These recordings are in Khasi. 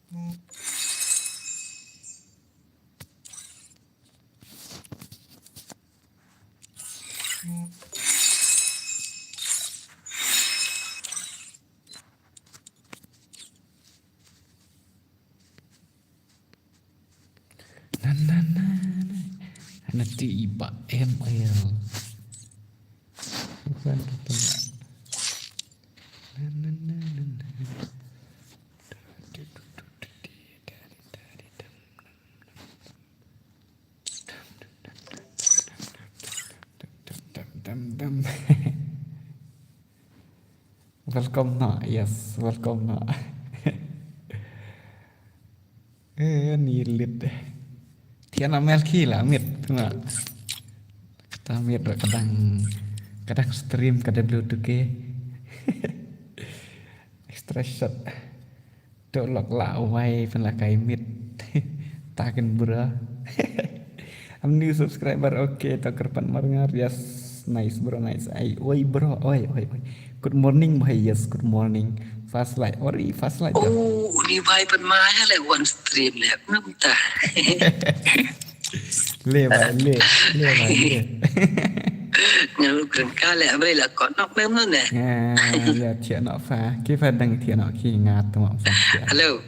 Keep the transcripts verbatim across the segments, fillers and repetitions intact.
Na, na, na, na. Ana ti ba M L. Bukan gitu. Na, na, na, na, na. Dam, dam, dam. Welcome na, yes, welcome na. Eh, ni lit. Thiah na mel ki la mit, tengok. Kata mit ro kadang, kadang stream, kadang blue tu ke. Extra shot. Tok lok la wai pynlakai mit. Takin bro. Am new subscriber, okay, to kyrpad mar ngar, yes. Nice bro, nice. Ai, oi bro, oi, oi, oi. Good morning bhai, yes, good morning. Fast light, ori fast light. Oh, uni bai pan ma ya le one stream le. Namta. Le bai, le, le bai, le. Ngan lu kren ka le, bai la kot nok mem no ne. Ah, ya thiah nok fa. Ki fa dang thiah nok ki ngat tu mak fa. Hello.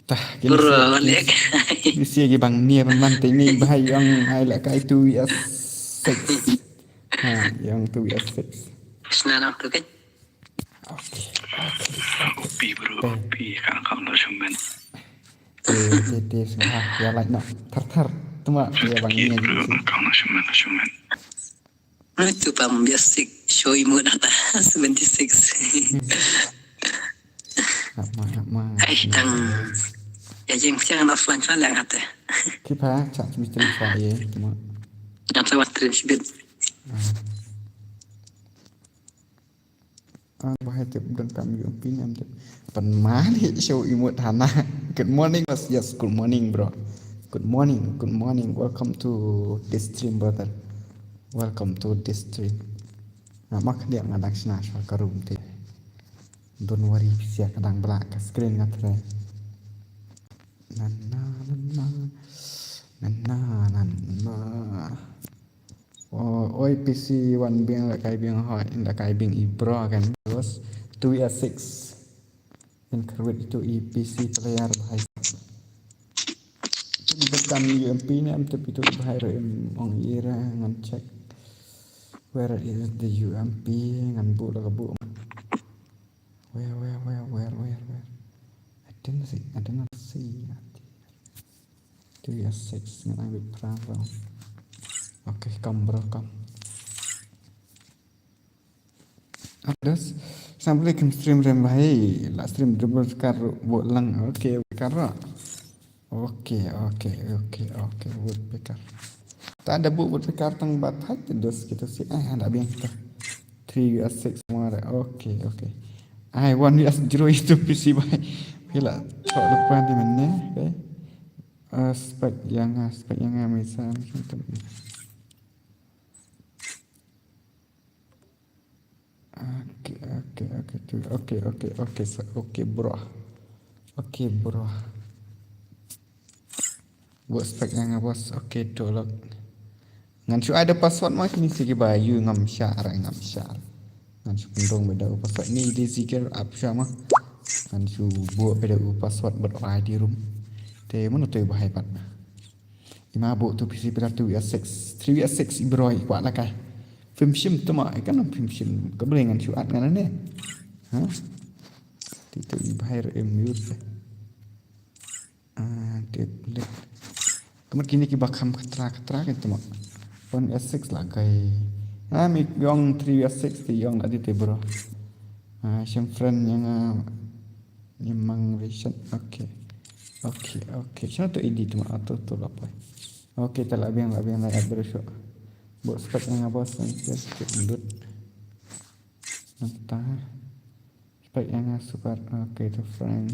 Tah, kini Bro, siya, kini balik. Siya, kini siya ki bang ni, ban man te ni, bahai yang ai la kai tu ya six. Ha, yang tu ya six. Sna nak tu kan? Okay, okay, okay. Upi, bro, upi, kan kau nak cuman. Te, te, te, semua, ya, like, no. Thar, thar. Tuma, ya, bang, okay, ni, bro, ni, kan nak cuman, nak cuman. Itu pam biasik, show imut dah, seventy six. Apa, apa. Ai, tang. Ya, jeng siang offline sana yang kata. Kipa, cak, misteri saya, tuma. Yang saya stream sibit. Ah. Ah, bahai tip dang kam yu pin am tip. Pan mali show imut hana. Good morning, mas. Yes, good morning, bro. Good morning, good morning. Welcome to this stream, brother. Welcome to this stream. Nga mak dia nga dang shna shwa ka room te. Don't worry, pisia ka dang bla ka screen nga try. Na, na, na, na. Na, na, na, na. Oh, oi, P C wan biang la kai biang hoi, la kai biang i bro kan. Terus, two ya six. In kharwit itu i P C player bahai. Tum tekan U M P ni am tep itu bahai ro im ong ira ngan check. Where is the U M P ngan bu la bu. Where, where, where, where, where, where? I didn't see, I didn't see. Two ya six ngan ai bit pra bro. Okay, come bro, come. Others, sample kan stream rem bhai, la stream dribble kar bu lang. Okay, kar. Okay, okay, okay, okay, woodpecker. Ta da bu woodpecker tang ba thait dos kita si, eh, da biang kita. Three U S six mare. Okay, okay. Ai, one U S zero itu P C bai. Phi la chok da pan di mynne, okay. Uh, spec ïa nga, spec ïa nga, Misa. Okay, okay, okay, tu. Okay, okay, okay, so, okay, bro. Okay, bro. Buh spec ïa nga, boss. Okay, tolok. Ngan shu ai da password ma kine shi kiba ïoh ngam shah, ngam shah. Ngan shu pynrung bad da u password ni di zikir ap sha ma. Ngan shu buh bad da u password bad I D room. Te mano te ba hai pat. Ima buh tu P C pila tu U S six, three U S six i bro i kwah lakai. Phim shim tu ma, i kan phim shim. Ka boleh ngan shu add ngan ne. Ha? Ti tu i bahai re mute. Ah, tablet. Kamat kini ki ba kham khatra khatra kan tu ma. One U S six lakai. Ha, mi yong three U S six ti yong la di te bro. Ah, shim friend ïa nga, ah, Nyimang Ration. Okay. Okay, okay. Shano tu edit ma, atu tu la poi. Okay, ta la biang, la biang, la biang, shu. Buh spec ïa nga, boss, nanti skip lut. Nangta. Spec ïa nga super. Okay, tu friend.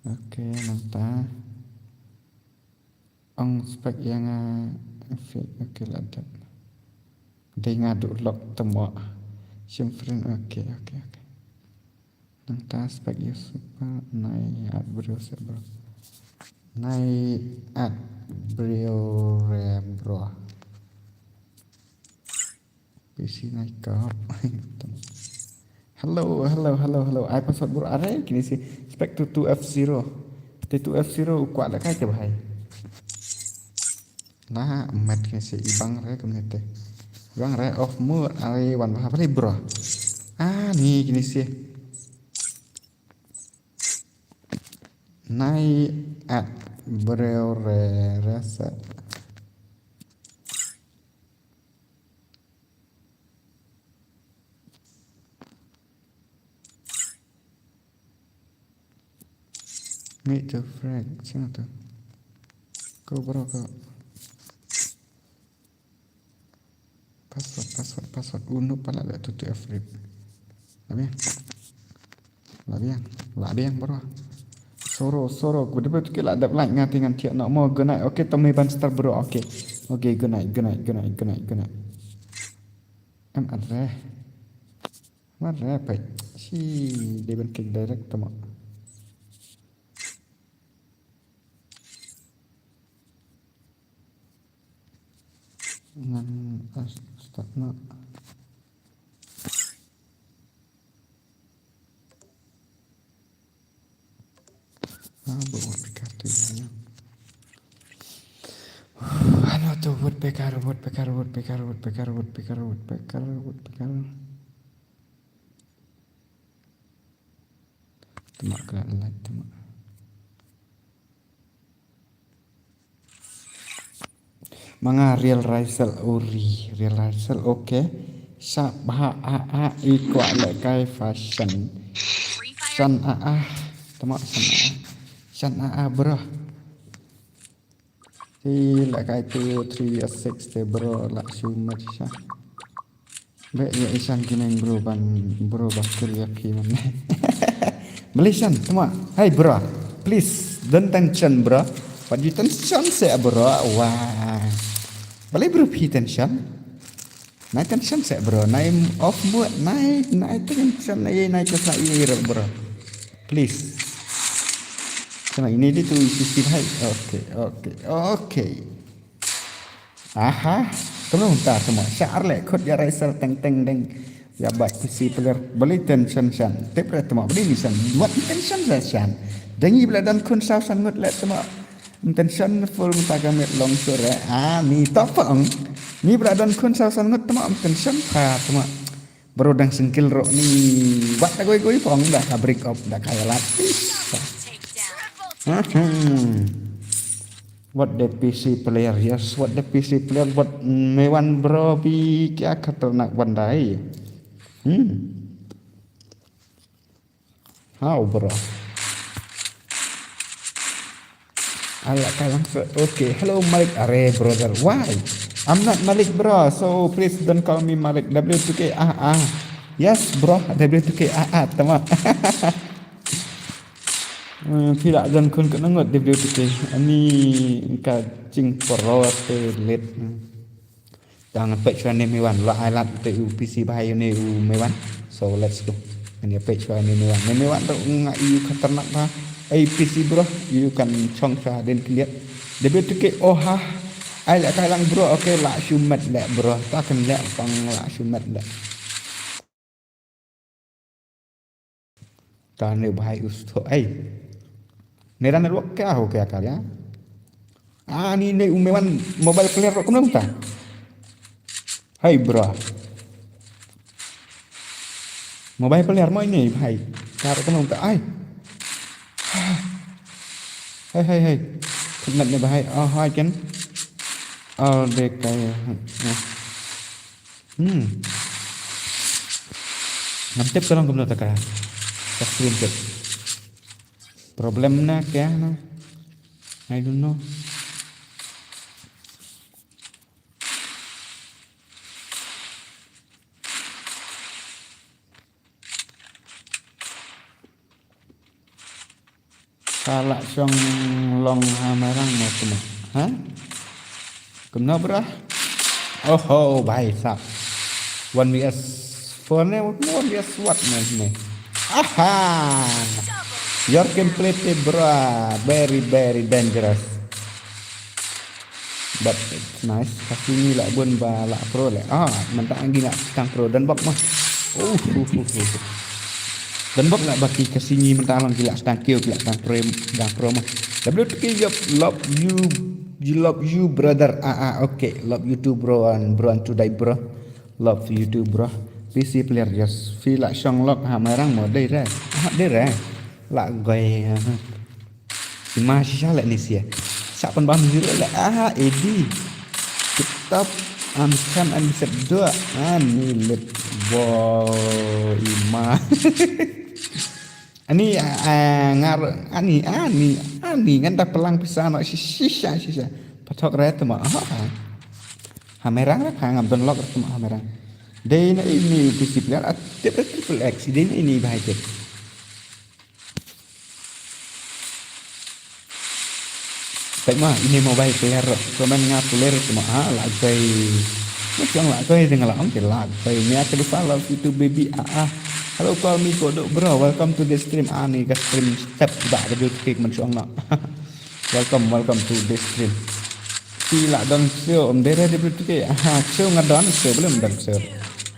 Okay, nangta. Ong spec ïa nga, ah, fake, okay, la dep. Dei nga duh lok te ma. Shim friend, okay, okay, okay. Nangta spec ïa super, nai add briew seh bro. Nai add briew re bro. P C nai kap. Hello, hello, hello, hello. Ai password bro, are kini shi spec tu two F zero. Te two F zero u kwah la kai te bahai. Lah, mat kini shi i bang re kumne te. I bang re off mode, are wan bah bali bro. Ah, ni kini shi. Nai add briew re reset. Meet the friend, sino tu? Ko bro ko. Password, password, password. Unu pala da tu tu F rip. La biang. La biang. La biang bro. Soro, soro. Ku dep tu ki la dep like nga te ngan thiah noh mo. Good night. Okay, to me ban star bro. Okay. Okay, good night, good night, good night, good night, good night. Em adre. Mar re pai. Shi dei ban klik direct tama. Ngan, ah, start na. Ah, ba wat pika tu ïa nga. Ano tu wat pika, wat pika, wat pika. Tama kena like tama. Ma nga Real Raisel uri, Real Raisel, okay. Sha bha a a i kwah lehkai fashion. Shan a a, tama shan a a. Shan a a bro. Te lehkai tu three six te bro la shu mat sha. Be ïa i shan ki neng bro ban bro ba kir ïa phi man. Balei shan tama. Hey bro, please don't tension bro. Pat ju tension seh bro. Wah. Balei bro phi tension? Nai tension seh bro. Nai off mode, nai nai tension, nai nai tension ïa i bro. Please. Tama ini di tu isi isi hai. Okay, okay, okay. Aha. Tama ta tama. Sha ar leh khut ïa Raisel teng teng deng. Ïa ba P C player. Balei tension shan. Tip re tama balei ni shan. Wat tension sha shan. Deng i bla don khun saw san ngut leh tama. Tension full mynta ka miet long sure. Ah, ni top ong. Ni bla don khun saw san ngut tama tension pha tama. Bro dang singkil ro ni. Wat ta goi goi pong da ka break up da ka ïa lat. Hmm. What the P C player, yes, what the P C player, what me wan bro bi kya khatarnak bandai. Hmm. How bro? Ala kalang se. Okay, hello Malik. Are brother, why? I'm not Malik, bro, so please don't call me Malik. W two K, ah, ah. Yes, bro, W two K, ah, ah, tama. Hmm, phi lah don khun kano ngut W two K. Ani ka jingpro te lit. Hmm. Tang peit shuwa ne Mewan, la ai lad te u P C bha ïa ne u Mewan. So let's go. Ani peit shuwa ne Mewan. Ne Mewan ruh nga ïa u khatarnak bha. Ai P C bro, ïa u kan chong shuwa den khyndiat. W two K, oh ha. Ai lehkai lang bro, okay, lah shu met leh bro. Ta kan leh pang lah shu met leh. Kane bhai us tho ai. Mera network kya ho gaya kya? Ah, ni ne u Mewan mobile player ruh kumno ta. Hai bro. Mobile player mo ini bhai. Kar kumno ta ai. Hai hai hai. Kena ne bhai. Oh, hai kan. Oh, dek kaya. Hmm. Ngam tip ka long kumno ta ka, ka screen tip. Problem na kya na? I don't know. Ka lah shong long ha Mairang mo kumno? Ha? Kumno bro? Oh ho, bhai sahab. One V S four ne, one V S what ne, ne? Aha! Your gameplay te bro, very, very dangerous. But it's nice. Kasi ni lah bun ba lah pro leh. Ah, mynta ngi lah tang pro dan bok mah. Oh, uh, uh, uh. Dan bok lah baki kasi ni mynta lang ki lah tang kiew, ki lah tang pro, dan pro mah. W T K, yup, love you, you love you brother. Ah, ah, okay. Love you too bro, and bro and to die bro. Love you too bro. P C player, yes. Phi lah shong lok ha Mairang mo dei re. Ah, dei re. Lah goi. Ima shisha leh ni sia. Sa pynbam zero leh. Ah, A D. Kitab am kam an bisep dua. Ah, ni lip boy ima. Ani, ah, ngar ani, ani, ani ngan da pelang pisa no shisha, shisha. Patok re tama. Ah, ah. Ha Mairang re pa ngam don lok re tama ha Mairang. Dei na ini P C player, ah, tip re triple X. Dei na ini bahai tip. Peit ma, ini mobile player. Komen nga player tu ma, ah, lah goi. Macam lah goi dengan lah ong ke lah goi. Mia Khalifa love you too baby, ah, ah. Hello, call me Kodok bro. Welcome to the stream. Ah, ni ka stream step dah ke juti ke mensuang nak. Welcome, welcome to the stream. Phi lah don show, um, dere W T K. Aha, show nga don show, belum don show.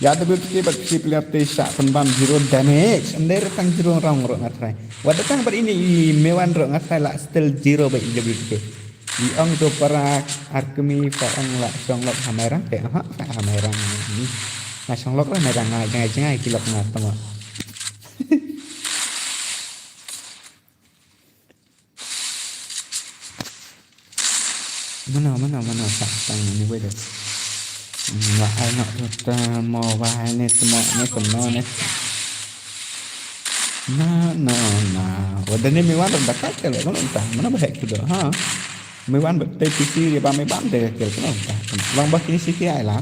Ya W T K bad P C player te sa pynbam zero damage. Um, dere tang zero round ruh nga try. Wat datang bad ini i Mewan ruh nga try lah still zero bad W T K. I ong tu para arkmi pa ong lah shong lok ha Mairang te. Aha, ha Mairang ni. Nga shong lok lah Mairang nga jngai jngai ki lok nga tama. Mano, mano, mano, sa tang ni wei de. Nga ai nok tu ta mo wai ne tu mo ne tu mo ne. Na, na, na. Wa da ne Mewan da ka ke le, mano ta, mano ba hek tu do, ha. Mewan ba te P C ya ba Mewan de ke, mano ta. Long ba kini si ki ai la.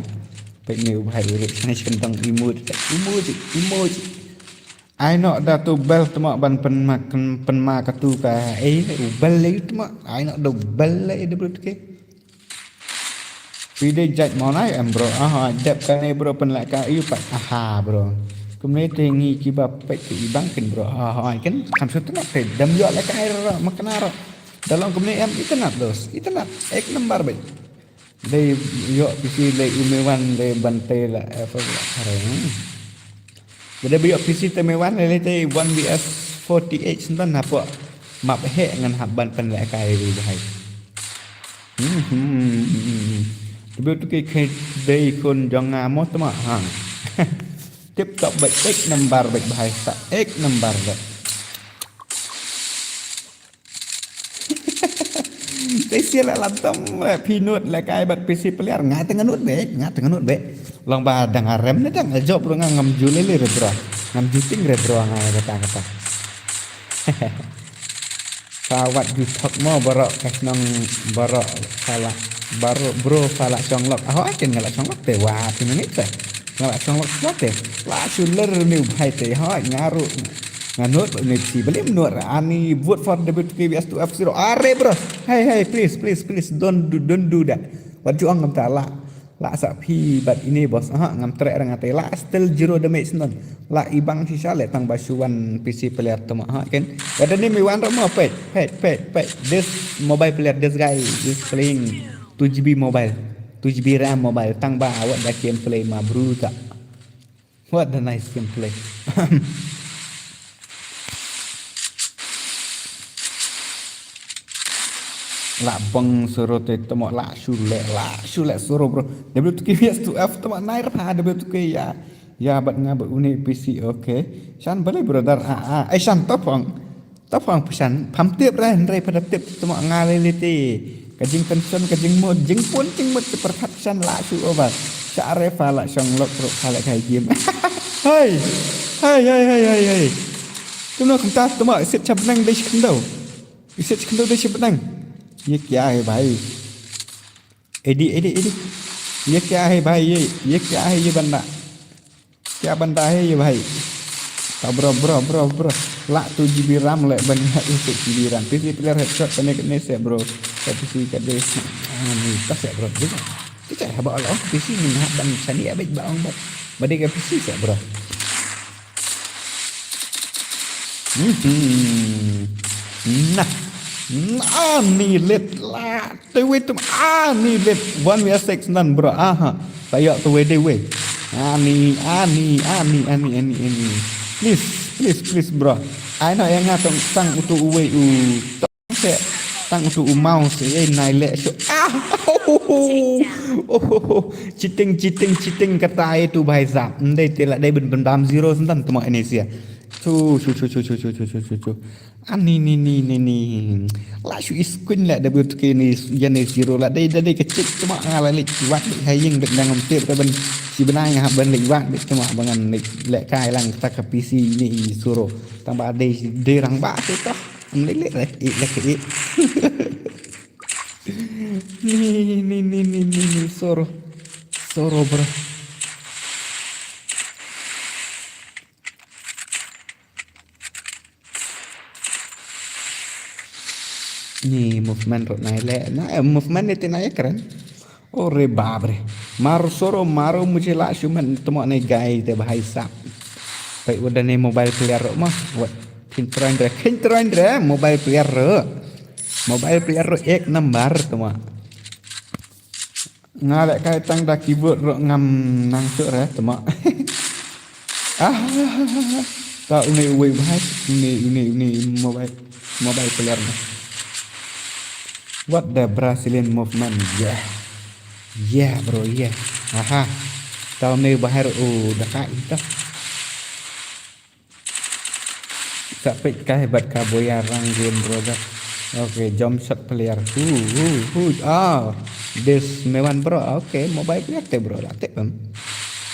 Pek ne u ba hai uri, ne shen dong emoji, emoji, emoji. Ai noh da tu bel tma ban pynma, pynma katu ka, eh, u bel lei tma. Ai noh da u bel lei da bel tke. Phi dei jait mo nai em bro. Aha, dep kane bro pynlehkai pat. Aha bro. Kumne te ngi kiba peit te i bang kin bro. Aha, ai kin kam sut tma te dam ïoh lehkai ro ma kane ro. Da long kumne em itynnat dos. Itynnat ek number beit. Dei ïoh P C dei u Mewan dei ban tei la, eh, apa la, kare, hmm. Dei ba ïoh P C te Mewan dei tei one V S forty-eight senten hapoh map heh ngan hap ban pynlehkai ri bahai. Hmm, hmm, hmm, hmm. Tebe tu ki dei khun jong nga mo tma hang. Tip top bad ek number bad bahai sa ek number bad. Te sia la lam tam, eh, phi nud lehkai bad P C player. Nga te nga nud bek, nga te nga nud bek. Long ba dang arem ne dang jop ruh nga ngam ju lei lei re bro. Ngam ju ting re bro nga kata kata. Ka wat ju thok mo baroh ka shnong baroh ka la baroh bro ka la shong lok. Aho akin nga la shong lok te wa phi nangit te. Nga la shong lok shuwa te. La shu ler ni u bhai te. Ho nga ruh nga nud ni si beli menur ani vote for W two K V S two F zero. Are bro. Hey hey, please please please, don't do, don't do that. Wat ju ong ngam ta la. La sa phi bad ine boss. Aha, ngam treh rang ate. La still zero damage non. La ibang shisha le tang ba shu wan P C player tama ha ken. Wada ni mi wan rama pet pet pet pet. This mobile player, this guy is playing two G B mobile, two G B RAM mobile. Tang ba awak da game play ma bruta. What a nice gameplay. La bang soro te tama la shu le la shu le soro bro. W two K V S two F tama nai rap ha W two K ya. Ya bat nga bat uni P C, okay. Shan bale brother a a. Eh shan topong. Topong pesan pam tip ren re pada tip tama nga le liti. Ka jingtension ka jingmut jingpun jingmut ka perkhat shan la shu over. Sha are fa la shong lok ro fa la kai game. Hai. Hai hai hai hai hai. Tumno kumta tama sit chap nang dei shkendau. Isit chkendau dei shibnang. Ye kya hai bhai? Edi edi edi. Ye kya hai bhai ye? Ye kya hai ye banda? Kya banda hai ye bhai? Ta bro bro bro bro. La two G B RAM le ban ha two G B RAM. P C player headshot kane kane se bro. Ka P C ka dei. Ah ni ta se bro. Dei. Ti se haba ol ong P C ni ha ban sani abej ba ong ba. Ba dei ka P C se bro. Mhm. Nah. Nah, ni lit la. Te wait tum ah ni lit. One way six nan bro. Aha. Tayo te wait dei wait. Ani ani ani ani ani. Please please please bro. Ai no yang ngatong sang utu uwe u. Se tang tu u mouse e nai le shu ah. Cheating cheating cheating kata itu bhai sahab. Ndai te la dei ben ben dam zero sentan tuma ini sia. Chu chu chu chu chu chu chu chu chu chu. Ani ni ni ni ni. La shu is queen la W two K ni ya ni zero la dei dei kecil tuma ngala le wat dei haying dek dang tip ben si benai ngah ben le wat dek tuma bangan le kai lang tak P C ni suro. Tang ba dei dei rang ba tu toh. Lek lek lek lek lek. Ni ni ni ni ni ni soro. Soro bro. Ni movement ro nai le. Na eh, movement ni tinai keren. Ore babre. Maru soro maru mujhe la shuman tuma ne gai te bhai sahab. Pai udah ne mobile player ro ma. Wat khin troin re khin troin re mobile player ro. Mobile player ro ek number tuma. Nga le kai tang da keyboard ro ngam nang tu re tuma. Ah, ta une uwe bhai, une une une mobile mobile player na. What the Brazilian movement? Yeah. Yeah, bro, yeah. Aha. Ta une bahar u da kai ta. Sa peit kai bat ka boya rang game brother. Okay, jump shot player. Hu hu hu. Ah, this me wan bro. Okay, mobile player te bro la te pem.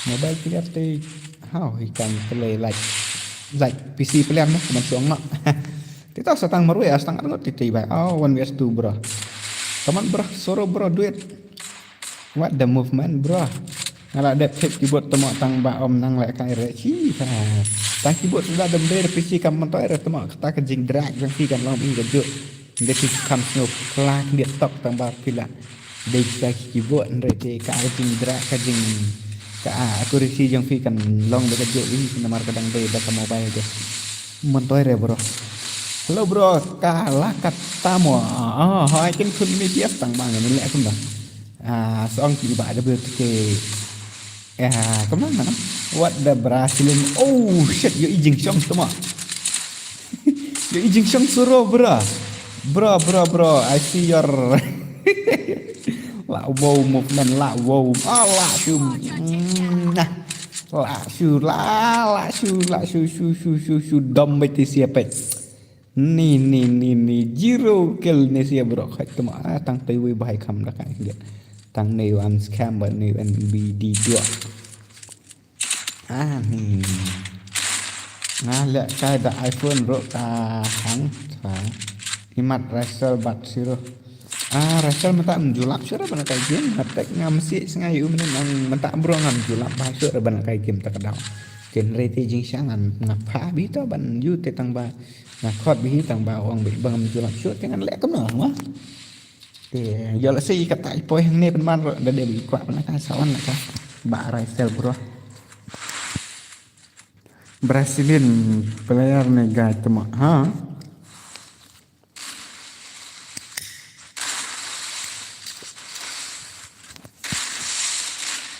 Mobile player te how he can play like like P C player no, man suang no. Kita satang marui astang arngot titi bai. Oh, one versus two bro. Come on bro, soro bro, do it. What the movement bro. Nga la dep thep keyboard temo tang ba om nang leh kai re chi ha. Tang keyboard suda dem der P C kam mentoi re temo kata ka jing drag jong phi kan long ing ka juk. Nde phi kam snow klak dia tok tang ba phi la. Dei ka keyboard nre te ka jing drag ka jing ka accuracy jong phi kan long de ka juk ing namar ka dang dei da ka mobile de. Mentoi re bro. Hello bro, ka la kat tamo. Ah, hai kin kun ni bias tang ba ngan leh kun da. Ah, song ki ba da bil ke. Ya, come on man. What the Brazilian? Oh shit, yo ijing shong tama. Yo ijing shong suro bro. Bro, bro, bro, I see your la wow movement, la wow. Ah, la shum. Mm, nah. La shu la la shu la shu shu shu shu shu dom bai ti sia pet. Ni ni ni ni zero kill ni sia bro khai tama ah, tang tai wei bai kham da kai dia. Tang ni wan scam ba ni wan B D dua. Ah ni. Nga leh kai da iPhone bro ka hang sa. Imat Rachel bat siro. Ah, Rachel mynta ym ju lap shuh re ban kai game. Hatek ngam sih sngai u mynta mynta bro ngam ju lap ba shuh re ban kai game ta ka daw. Ken re te jingshisha ngan nga pha bi to ban ju te tang ba nga khot bi tang ba ong bi ba ngam ju lap shuh te ngan leh kumno ma. Te yo la si kata i poi hangne pynban ro da de bi kwah pynaka sawan naka. Ba Rachel bro. Brazilian player ne guy tuma ha.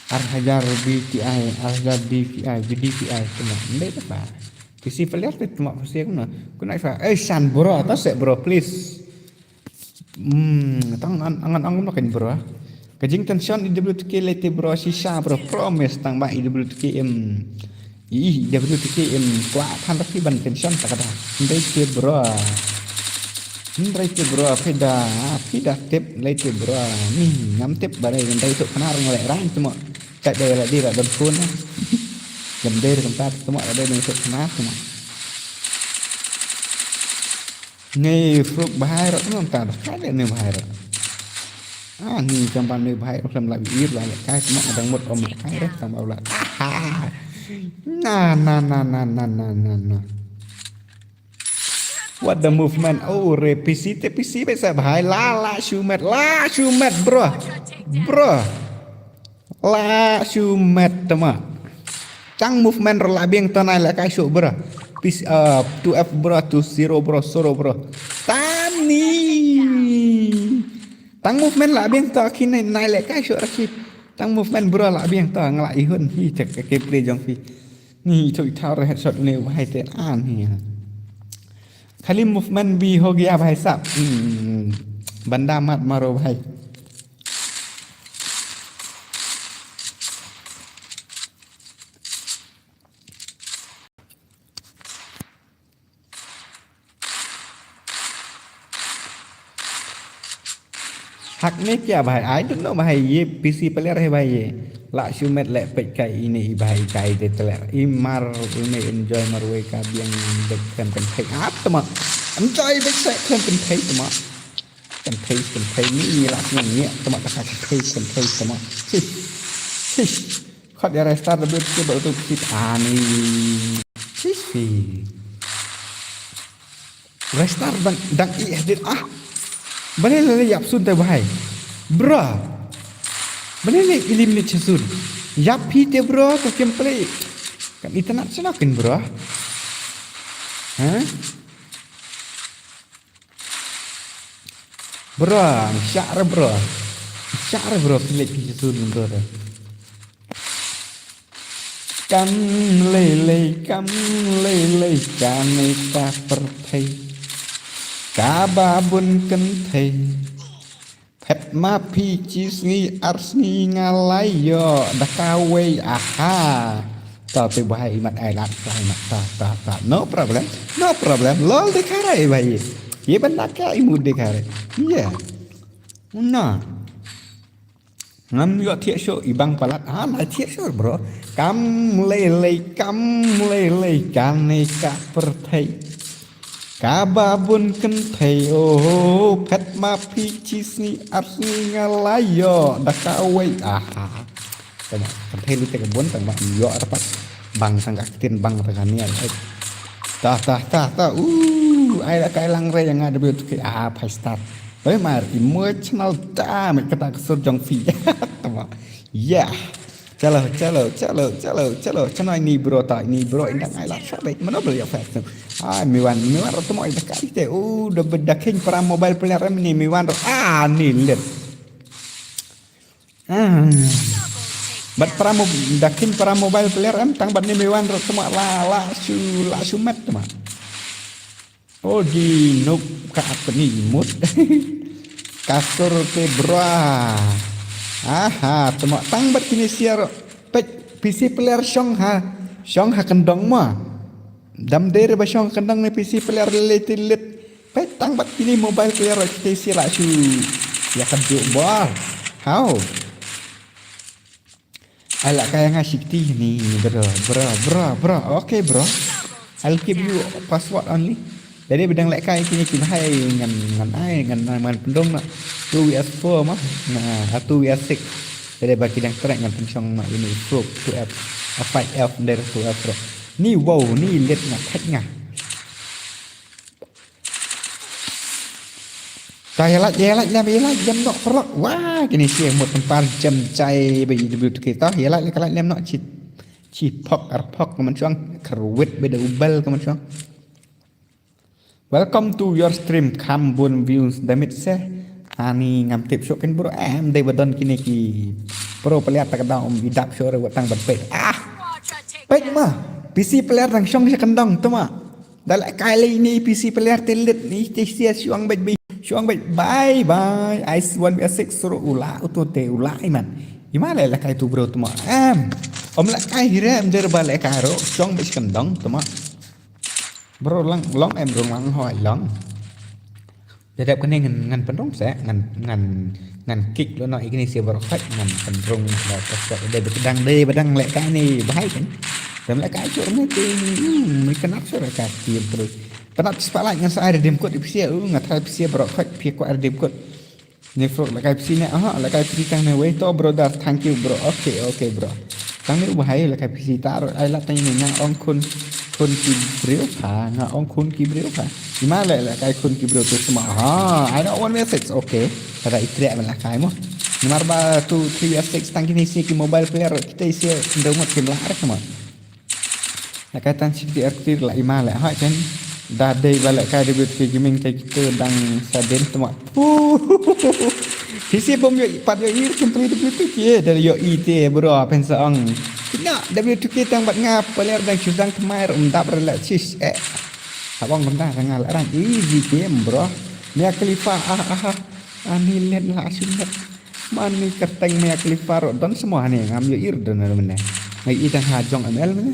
Ar hajar B T I, ar hajar D P I, V D P I tuma. Ndai tapa. Kisi player te tuma pasi kuna. Kuna ifa. Eh san bro, ta se bro please. Hmm, tang an angan ang no kan bro. Ka jingtension I W T K lei te bro shisha bro promise tang ba I W T K em. I W T K em kwah than da ki ban tension ta ka da. Ndai te bro. Ndai te bro phi da phi da tip lei te bro. Ni ngam tip ba dei ndai tu khnar ngoleh rang tu mo. Ka dei la di la don phone. Ngam dei kumta tu mo la dei tu khnar tu mo. Ngi fruk bahai rot nang ta ka de ne bahai rot. Ah ni jamban ne bahai rot lam la ir la le kai semua adang mut om le kai reh tang bau la. Ah. Na na na na na na na na. What the movement? Oh re P C te P C be sa bahai la la shumet la shumet bro. Bro. La shu met tama. Tang movement ro la biang ta nai la kai shu bro. Pis uh, two F bro, two zero bro, zero bro. Tani. Tang movement la biang ta kini nai la kai shu raki. Tang movement bro la biang ta ngala ihun hi check ke play jong phi. Ni chok thar headshot ne wahai te an hi. Khali movement bi ho gaya bhai sab. Hmm. Banda mat maro bhai. Hakne kya bhai, I don't know bhai, ye P C player hai bhai ye. La shu met le pek kai ine i bhai kai de teler. I mar ine enjoy mar we ka biang de khlem kynthei. Atma. Enjoy de se khlem kynthei tma. Kynthei kynthei ni ni la shu ngi tma ta kynthei kynthei tma. Sis. Sis. Khot ya restart de bit ke ba tu kit ani. Sis. Restart dang dang i edit ah. Bale le yap sun te bhai. Bro. Bale le ilim ni chesun. Yap hi te bro ko gameplay. Kan internet sana kin bro. Ha? Bro, share bro. Share bro, klik chesun bro. Kam lei lei, kam lei lei, kane ka pyrthei. Kaba bun kynthei. Phet ma phi chi sngi ar sngi nga lai yo da kawei aha. Ta te bhai mat ai lat ai mat ta ta ta. No problem. No problem. Lol de kare bhai. Ye banda ka imu de kare. Ye. Na. Ngam ïoh thiah shuh i bang palat. Ah, la thiah shuh bro. Kam lei lei, kam lei lei, kane ka pyrthei. Kaba bun kynthei, oh, phet ma phi chi sngi ar sngi nga la ïoh da kawei. Aha. Tama, kynthei lute ka bun tang ma ïoh arpat. Bang tang ka ktien bang tang ka nial. Ta ta ta ta. Uh, ai la kai lang re nga da biut ke. Ah, five star. Oi mar emotional damage kata ka sur jong phi. Tama. Yeah. Chalo, chalo, chalo, chalo, chalo. Chano ini bro ta, ini bro indang ai la sa dei. Mano bel ya fast. Ah, miwan, miwan ro tamo ida kai te. Uh, da da king para mobile player em ni miwan ro. Ah, ni lit. Ah. Bat para mo da king para mobile player em tang bat ni miwan ro tamo la la su la su met tamo. Oh, di nuk ka apni mut. Kasur te bra. Aha, tama tang bat kini siar. Pek P C player shong ha. Shong ha kendong ma. Dam dere ba shong ha kendong ni P C player lele tilit. Pek tang bat kini mobile player kita siar la shu. Ya kan juk bor. How? Ala kaya nga sikti ni bro, bro, bro, bro. Okay bro. I'll give you password only. Dei ba dang lehkai kine ki bhai ngan, ngan ai, ngan, ngan pynrung noh. Two V S four mo, na, ah, two V S six. Dei ba ki dang trei ngan pynshong noh ine i Frog two F, ah, five F, dei two F Frog. Ni wow, ni lit nga, thait nga. Ta ïa lait, ïa lait, ïa lait, ïa lait, ïa lait, ïa lait, wah, kine shi mut pynpar jam jai ba i W two K ta, ïa lait, ïa lait, ïa lait, chi, chi phok, ar phok, ka man shong, kyrwit ba da u bel, ka man shong. Welcome to your stream, kham bun views, da mit se. Ani ngam tip shuh kin bro, em, dei ba don kine ki pro player ta ka dang um i dap shuh re wat tang ban peit. Ah! Peit ma, P C player dang shong sha kyndong, to ma. Da lehkai lei ni P C player te lit ni te sia shuang beit bi. Shuang beit bye bye. Ice one v six suru ula utu te ula iman. Ima lehkai tu bro tu ma. Em. Om lehkai hire em der ba lehkai ro. Shuang beit sha kyndong tu ma. Bro lang long em rung lang hoi long. Dadep kane ngan, ngan pynrung se, ngan, ngan, ngan kick lo no ikni si baroh khoit, ngan pynrung lo ko shot dei ba dang, dei ba dang lehkai ni bahai kan. Dang lehkai shot ni ti, hmm, ni kena shot lehkai ti terus. Kena spotlight ngan sa ai redeem code ipsi, uh, ngan try ipsi baroh khoit, pi ko ai redeem code. Ni Frog lehkai ipsi ne, aha, lehkai ipsi tang ne wei to brother, thank you bro, okay, okay bro. Tang ne u bahai lehkai ipsi ta ro, ai la tang ne nga ong khun, khun ki briew pha, nga ong khun ki briew pha. Ima leh lehkai khun ki briew tu semua. Ha, I don't want message. Okay. Pada i treh ban lehkai mo. Namar ba tu three S six tang kini si ki mobile player kita isi ndew ngot kim lah rek mo. Lehkai tang si ki artir la ima leh ha kan. Da dei ba lehkai W two K gaming te kita dang sadin tu mo. Hisi bom yo pat yo ir kim play W two K da yo i te bro pen sa ong. Kina W two K tang bat nga player dang chusang kemai um dap relax sis eh. Abang benda tengah larang easy game bro. Mia Khalifa ah ah ah. Ani len la asyum len. Mani kerteng Mia Khalifa ro don semua ni ngam yo ir don mene. Ngai i tang ha jong M L mene.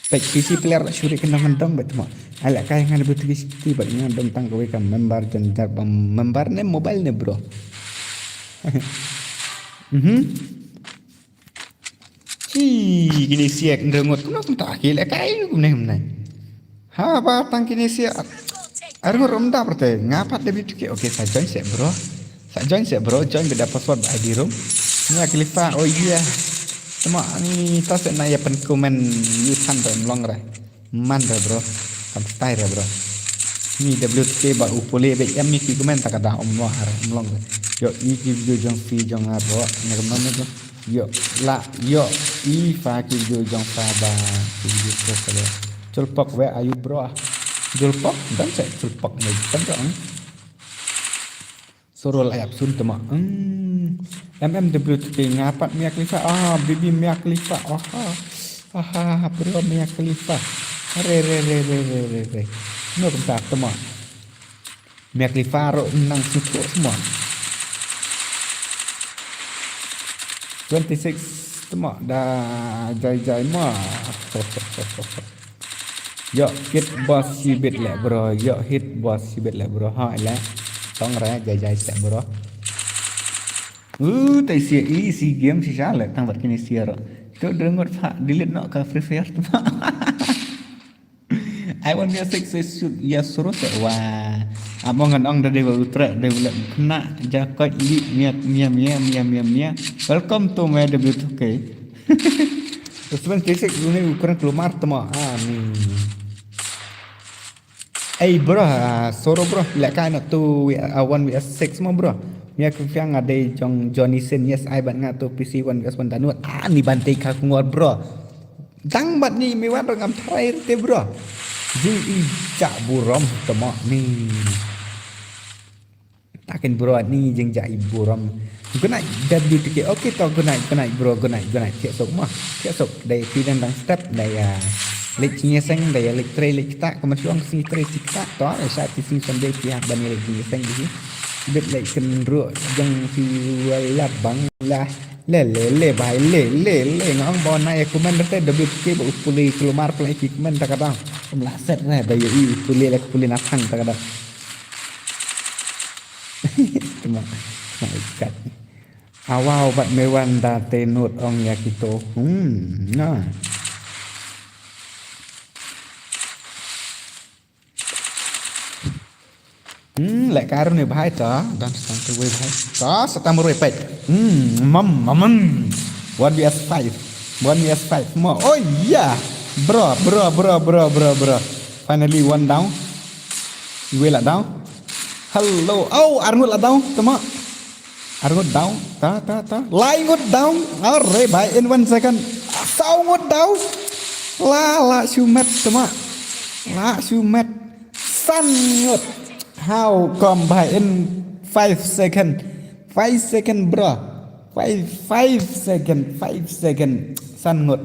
Pek P C player la shuri kena mendong bet mo. Ala kai ngan betul di siti bat ngan dong tang kawai ka member jan jar bam member ne mobile ne bro. Mhm. Hi, kini siak nrengot kumno kumta ki lehkai kumne kumne. Ha ba tang kini siak. Ar ngur um da perte nga pat de bitu ki. Okay, sa join se bro. Sa join se bro, join beda password ba I D room. Mia Khalifa, oh iya. Tama ni ta se na ya pen komen yu than re mlong re. Man re bro. Kam style re bro. Ni W two K ba u pule be em ni ki komen ta ka da um lo ar mlong re. Yo i ki video jong fi jong ar bro. Ni kam non ni bro. Yo la yo i fa ki video jong fa ba ki video ko ka le. Chul pok we ayu bro. Chul pok dan se chul pok ni kan bro. Soro la yap sun tama. Hmm. M M W T P nga pat Mia Khalifa. Ah, baby Mia Khalifa. Aha. Aha, bro Mia Khalifa. Re re re re re re re. No kumta tama. Mia Khalifa ro nang sutu semua. Twenty six tama da jai jai ma. Yo hit boss sibit leh bro. Yo hit boss sibit leh bro. Ha leh. Tong re jai jai leh bro. Uh, tai sia i si game si sha leh tang bat kini sia ro. Tu dengut fa delete no ka Free Fire tu. I want music se suk ya suru se wa. Among an ong da de wa utra de wa leh kena ja koi li mia mia mia mia mia mia. Welcome to my W two K. Seven six six ni ukuran keluar tama. Amin. Ei bro, ah, soro bro, lehkai na tu wi- ah, one V S six mo bro. Mia Khalifa nga dei jong Johnny Sins, yes, ai bat nga tu P C one V S one danut. Ah, ni ban tei ka kungor bro. Dang bat ni mi wan ngam tharai te bro. Jing i jak burom tama ni. Takin bro ni jing ja i burom. Good night W T K. Okay to good night, good night bro, good night, good night. Thiah sok mah. Thiah sok dei ti dang dang step dei ya. Lek chini seng dei ya lek trei lek kita. Kemen suang si trei si kita. To ya sa ti si Sunday ti ya ban ya lek chini seng di. Bit lek kenru jeng si wala bang lah. Le le le bai le le le ngong bo na ya kumen te W T K ba upuli kelumar pelai ki kumen ta kadang. Um lah set re dei ya i upuli lek upuli natang ta kadang. Tengok. Tengok ikat. Awau bat mewan da tenut ong ya kito. Hmm, nah. Hmm, leh kai ruh ne bhai ta. Don sa tang te wei bhai. Ta sa tang marwei peit. Hmm, mam, mam, mam. One V S five. One V S five. Mo, oh yeah. Bro, bro, bro, bro, bro, bro. Finally one down. Iwei la down. Hello. Oh, arngut la down. Tama. Arngut down. Ta, ta, ta. Lai ngut down. Are bhai, in one second. Saw ngut down. La, la shu met tama. La shu met. San ngut. How come bhai, in five second? Five second, bro. Five, five second, five second. San ngut.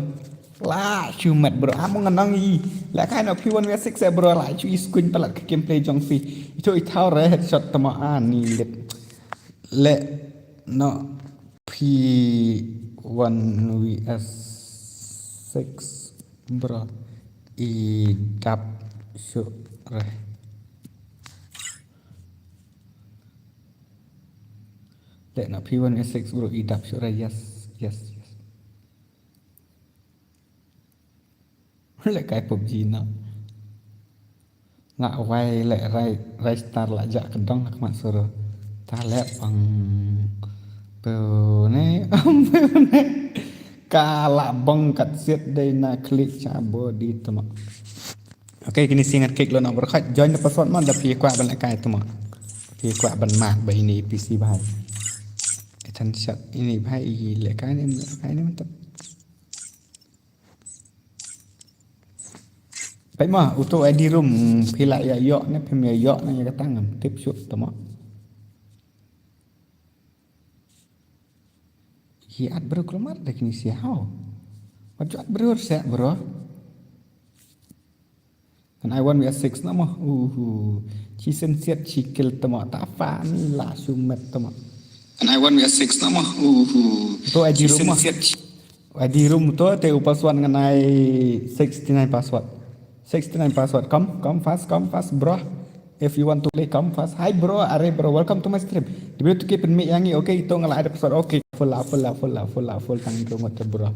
La shu met, bro. Amo ngan ong i. Leh kai noh phi one V six eh, bro. La shu i skuin palat ka gameplay jong phi. Ito i thaw re headshot tama ani lit. Leh noh phi one V six, bro. I dap shuh re. Leh noh phi one V six, bro. I dap shuh re. Yes, yes, yes. Leh kai PUBG noh. Nga wai leh rai, rai star la jah ka dong ha khmat suru. Ta leh pang. Pune, pune. Ka la bong kat siat dei na klik cha body tama. Okay, kini sngi ngan kick lo na berkhat. Join the password mo, da phi kwah ban leh kai tama. Phi kwah ban mat ba ini PC bhai. Atan shot ini bhai, i leh kai ni, leh kai ni mantap. Peit ma, uto ID room, phi la ïa ïoh ne, phim ïa ïoh ne, ïa ka tang, tip shuh tama. Ki at bro kulmar da kini siaw. Wat ju at bro siak bro. Kan ai one V six na mo. Uhu. Chi sen siat chi kill tama, ta fa ni la shu met tama. Kan ai one V six na mo. Uhu. To ID room mo. Chi sen siat chi ID room to te u password ngan ai sixty-nine password. Sixty-nine password. Come, come fast, come fast, bro. If you want to play, come fast. Hi, bro. Are, bro. Welcome to my stream. Dei to keep in me yangi. Okay, to nga la ai da password. Okay. Full, full, full, full, full. Tang ito ngot, bro.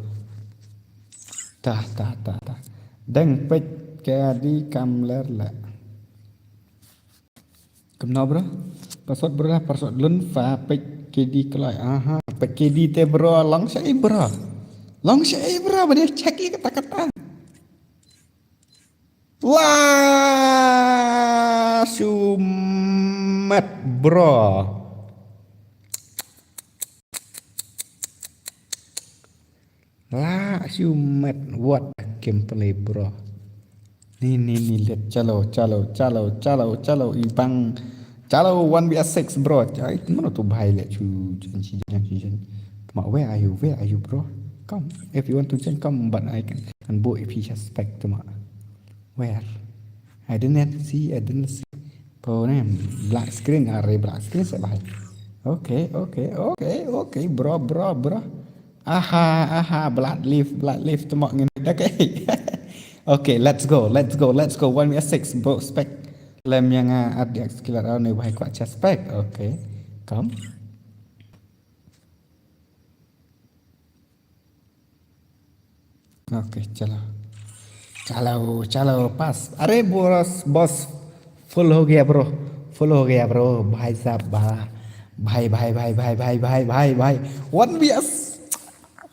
Ta, ta, ta, ta. Dang peit ka di kam ler la. Kumno, bro? Password, bro, lah, password lun fa peit K D kloi. Aha, peit K D te, bro, long sha i, bro. Long sha i, bro, ba dei check i kata kata. La shu met, bro. La shu met, what a gameplay, bro. Ni, ni, ni, let, chalo, chalo, chalo, chalo, chalo, i bang, chalo, one V S six, bro. Ai, mano tu bhai le, chu, jan, chi, jan, chi, jan. Ma, where are you? Where are you, bro? Come, if you want to join, come, but I can, can book if you suspect, ma. Where? I didn't see, I didn't see. Po ne, black screen, are black screen sa bhai. Okay, okay, okay, okay, bro, bro, bro. Aha, aha, blood leaf, blood leaf, tama ngin da kai. Okay, let's go, let's go, let's go. One V S six, bro, spec. Lem yang, ah, R D X killer, oh, ne bhai kwah chest pack. Okay, come. Okay, chalo. Chalo, chalo, pass. अरे boss, boss, full हो गया bro, full हो गया bro, भाई साहब, भा-, भाई, भाई, भाई। One V S.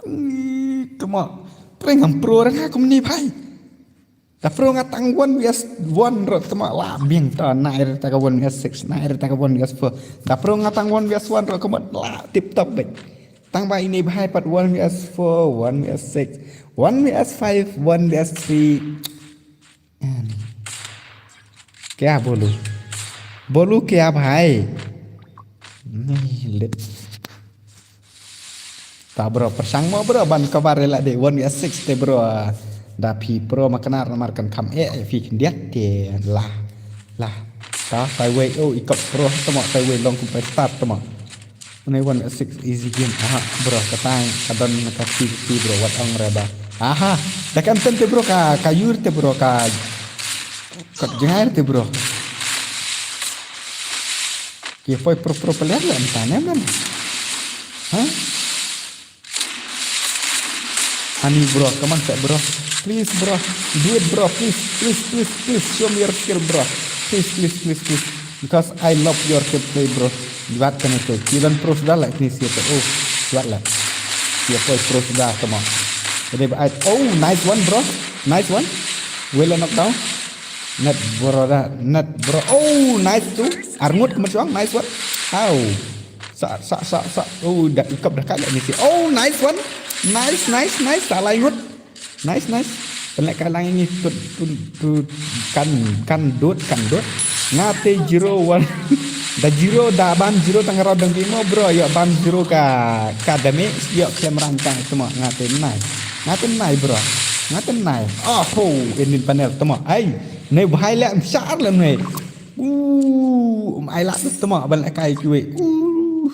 Ih, tama. Prank ham pro rang ha kumni bhai. Da pro nga tang one V S one ruh tama la biang ta, na ir ta ka one V S six, na ir ta ka one V S four. Da pro nga tang one V S one ruh kumut la tip top bek. Tang ba ini bhai pat one V S four, one V S six, one V S five, one V S three. And क्या बोलूं? बोलूं क्या भाई? नहीं, let Ta bro, pyrshang mo bro, ban cover ïa lade one V S six te bro. Da phi pro ma knar namar kan kham eh, eh, phi khyndiat te la. La. Ta, tai wei, oh, i kop pro, tama, tai wei long kum pai start, tama. Une one V S six easy game, aha, bro, ka tai, ka don ka ti, ti bro, wat ong re ba. Aha, da kan ten te bro, ka, ka yur te bro, ka, ka jngai te bro. Ki poi pro pro player la entah ne man. Ha? Ani bro, come on, bro. Please, bro. Do it, bro. Please, please, please, please. Show me your skill, bro. Please, please, please, please. Because I love your gameplay, bro. Wat kane to. Ki don pro suda la kine sia to. Oh, wat la. Sia poi pro suda tamo. Dei ba ai. Oh, nice one, bro. Nice one. Wei la knockdown. Net bro da. Net bro. Oh, nice tu. Arngut masong. Nice one. Au. Sa, sa, sa, sa. Oh, da ikop da ka la kine sia. Oh, nice one. Nice, nice, nice. Sa la ngut. Nice, nice. Pynlehkai lang ini tut, tut, tut, kan, kan dut, kan dut. Nga te zero one. Da zero, da ban zero tang rau dang bimo, bro. Ïoh ban zero ka, ka damage, ïoh klem rangkang tamo. Nga te nai. Nga te nai, bro. Nga te nai. Oh, ho, ini panel tamo. Ai, ne bhai le, mshar le ne. Uh, um, ai la tamo, ban le kai kiwi. Uh.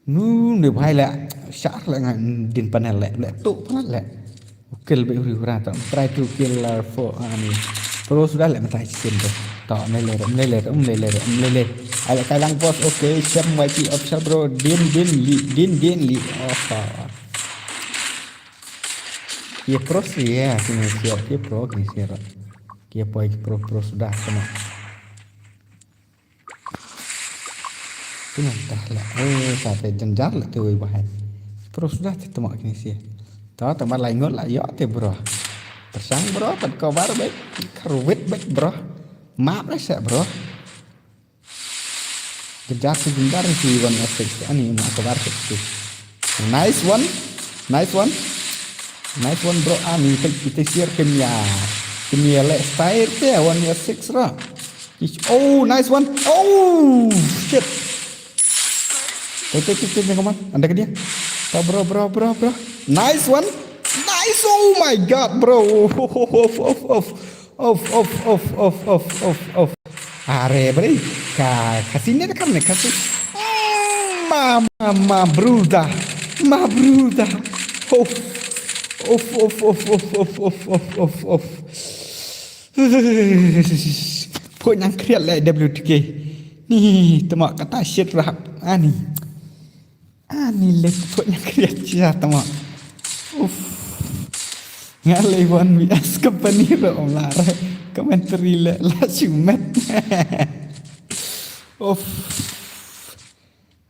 Nu ne bhai le, shar le nga din panel le, le tu panel le. Kill be uri ura to, try to kill uh, for ani. Pro suda le matai chicken to. To, mele re, mele re, mele re, mele. Ai le kai lang boss, okay, Shem Y T official bro, din, din, li, din, din, li. Oh, to. Ye pro si ya, kini siap, ye pro, kini siap. Ye poi pro, pro suda, sama. Kine tah la, eh, sa te jynjar la te wei bahai. Pro suda te tamo kine sia. To, tamo lai ngut la ïoh te, bro. Tersang, bro, pat cover bet, kharwit bet, bro. Map la sa, bro. Jynjar te jynjar si one six ani ma cover te. Nice one. Nice one. Nice one, bro. Ani te, te siar kemia. Kemia le style te one six ra. Ish, oh, nice one. Oh, shit. Wait, wait, wait, wait, come on. Anda ke dia? Oh, bro, bro, bro, bro. Nice one. Nice. Oh my god, bro. Off, off, off, off. Off, off, off, off, off, off, off. Are, bre. Ka, ka sini ada kan, ka sini. Mm, ma, ma, ma, bruda. Ma, bruda. Off. Off, off, off, off, off, off, off, off, off. Phuh nyang kriat le W T K. Ni, tama kata shit rap. Ani. Ani le phuh nyang kriat sia tama. Uff. Nga le wan V S company ro lar. Commentary le la shu met. Uff.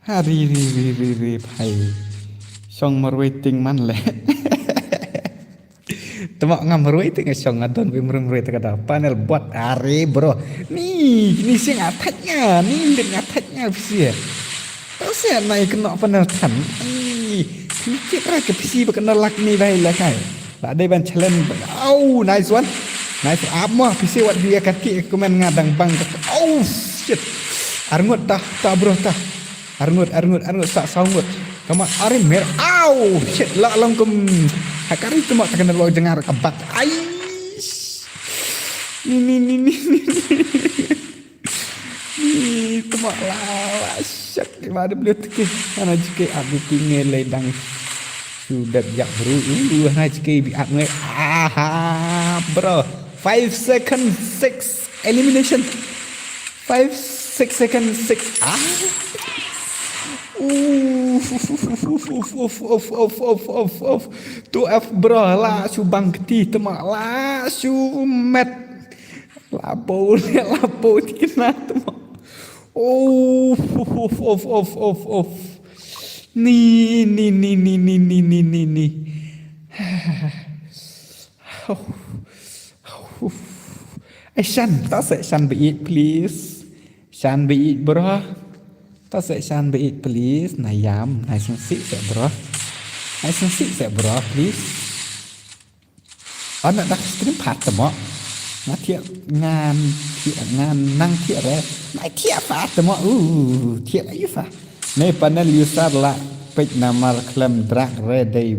Ha ri ri ri ri ri bhai. Shong marwei ting man le. Tama nga marwei ting shong nga don bi marwei marwei ta ka da panel bot are bro. Ni ni sing attack nga ni lit nga attack nga bisi. Tau sia nai kena panel tan. Ni kit ra ke bisi ba kena lak ni bai la kai. Ba dei ban challenge. Au nice one. Nice up mo bisi wat dia kaki komen nga dang bang. Au shit. Arngut tah tah bro tah. Arngut, arngut, arngut, sa, saw ngut. Kama, are mer, au, shit, la long kum. Hakari tuma takana lo jengar kabat. Ai. Ni, ni, ni, ni, ni, ni. Ni, tuma la, la, shit, ni ba de beli tiki. Ana jike aku tinge le dang. Sudah jak bro. Uh, ana jike bi aku ngai. Aha, bro. Five seconds, six elimination. Five, six seconds, six. Ah. Uff, uff, uff. Two F bro, la shu bang kti tama, la shu met. La bo, la bo tikna tama. Uff, uff, uff, uff, uff, uff. Ni, ni, ni, ni, ni, ni, ni, ni, ni. Uff. Uff. Eh, Shan, ta se Shan beit, please. Shan beit, bro. Ta se Shan beit, please. Na yam, na sing sik se, bro. Na sing sik se, bro, please. Ana dak stream pat mo. Na thiah ngan thiah ngan nang thiah re. Na thiah pat mo. Uh, thiah la yu fa. Nei panel user la peit namar khlem drag re dei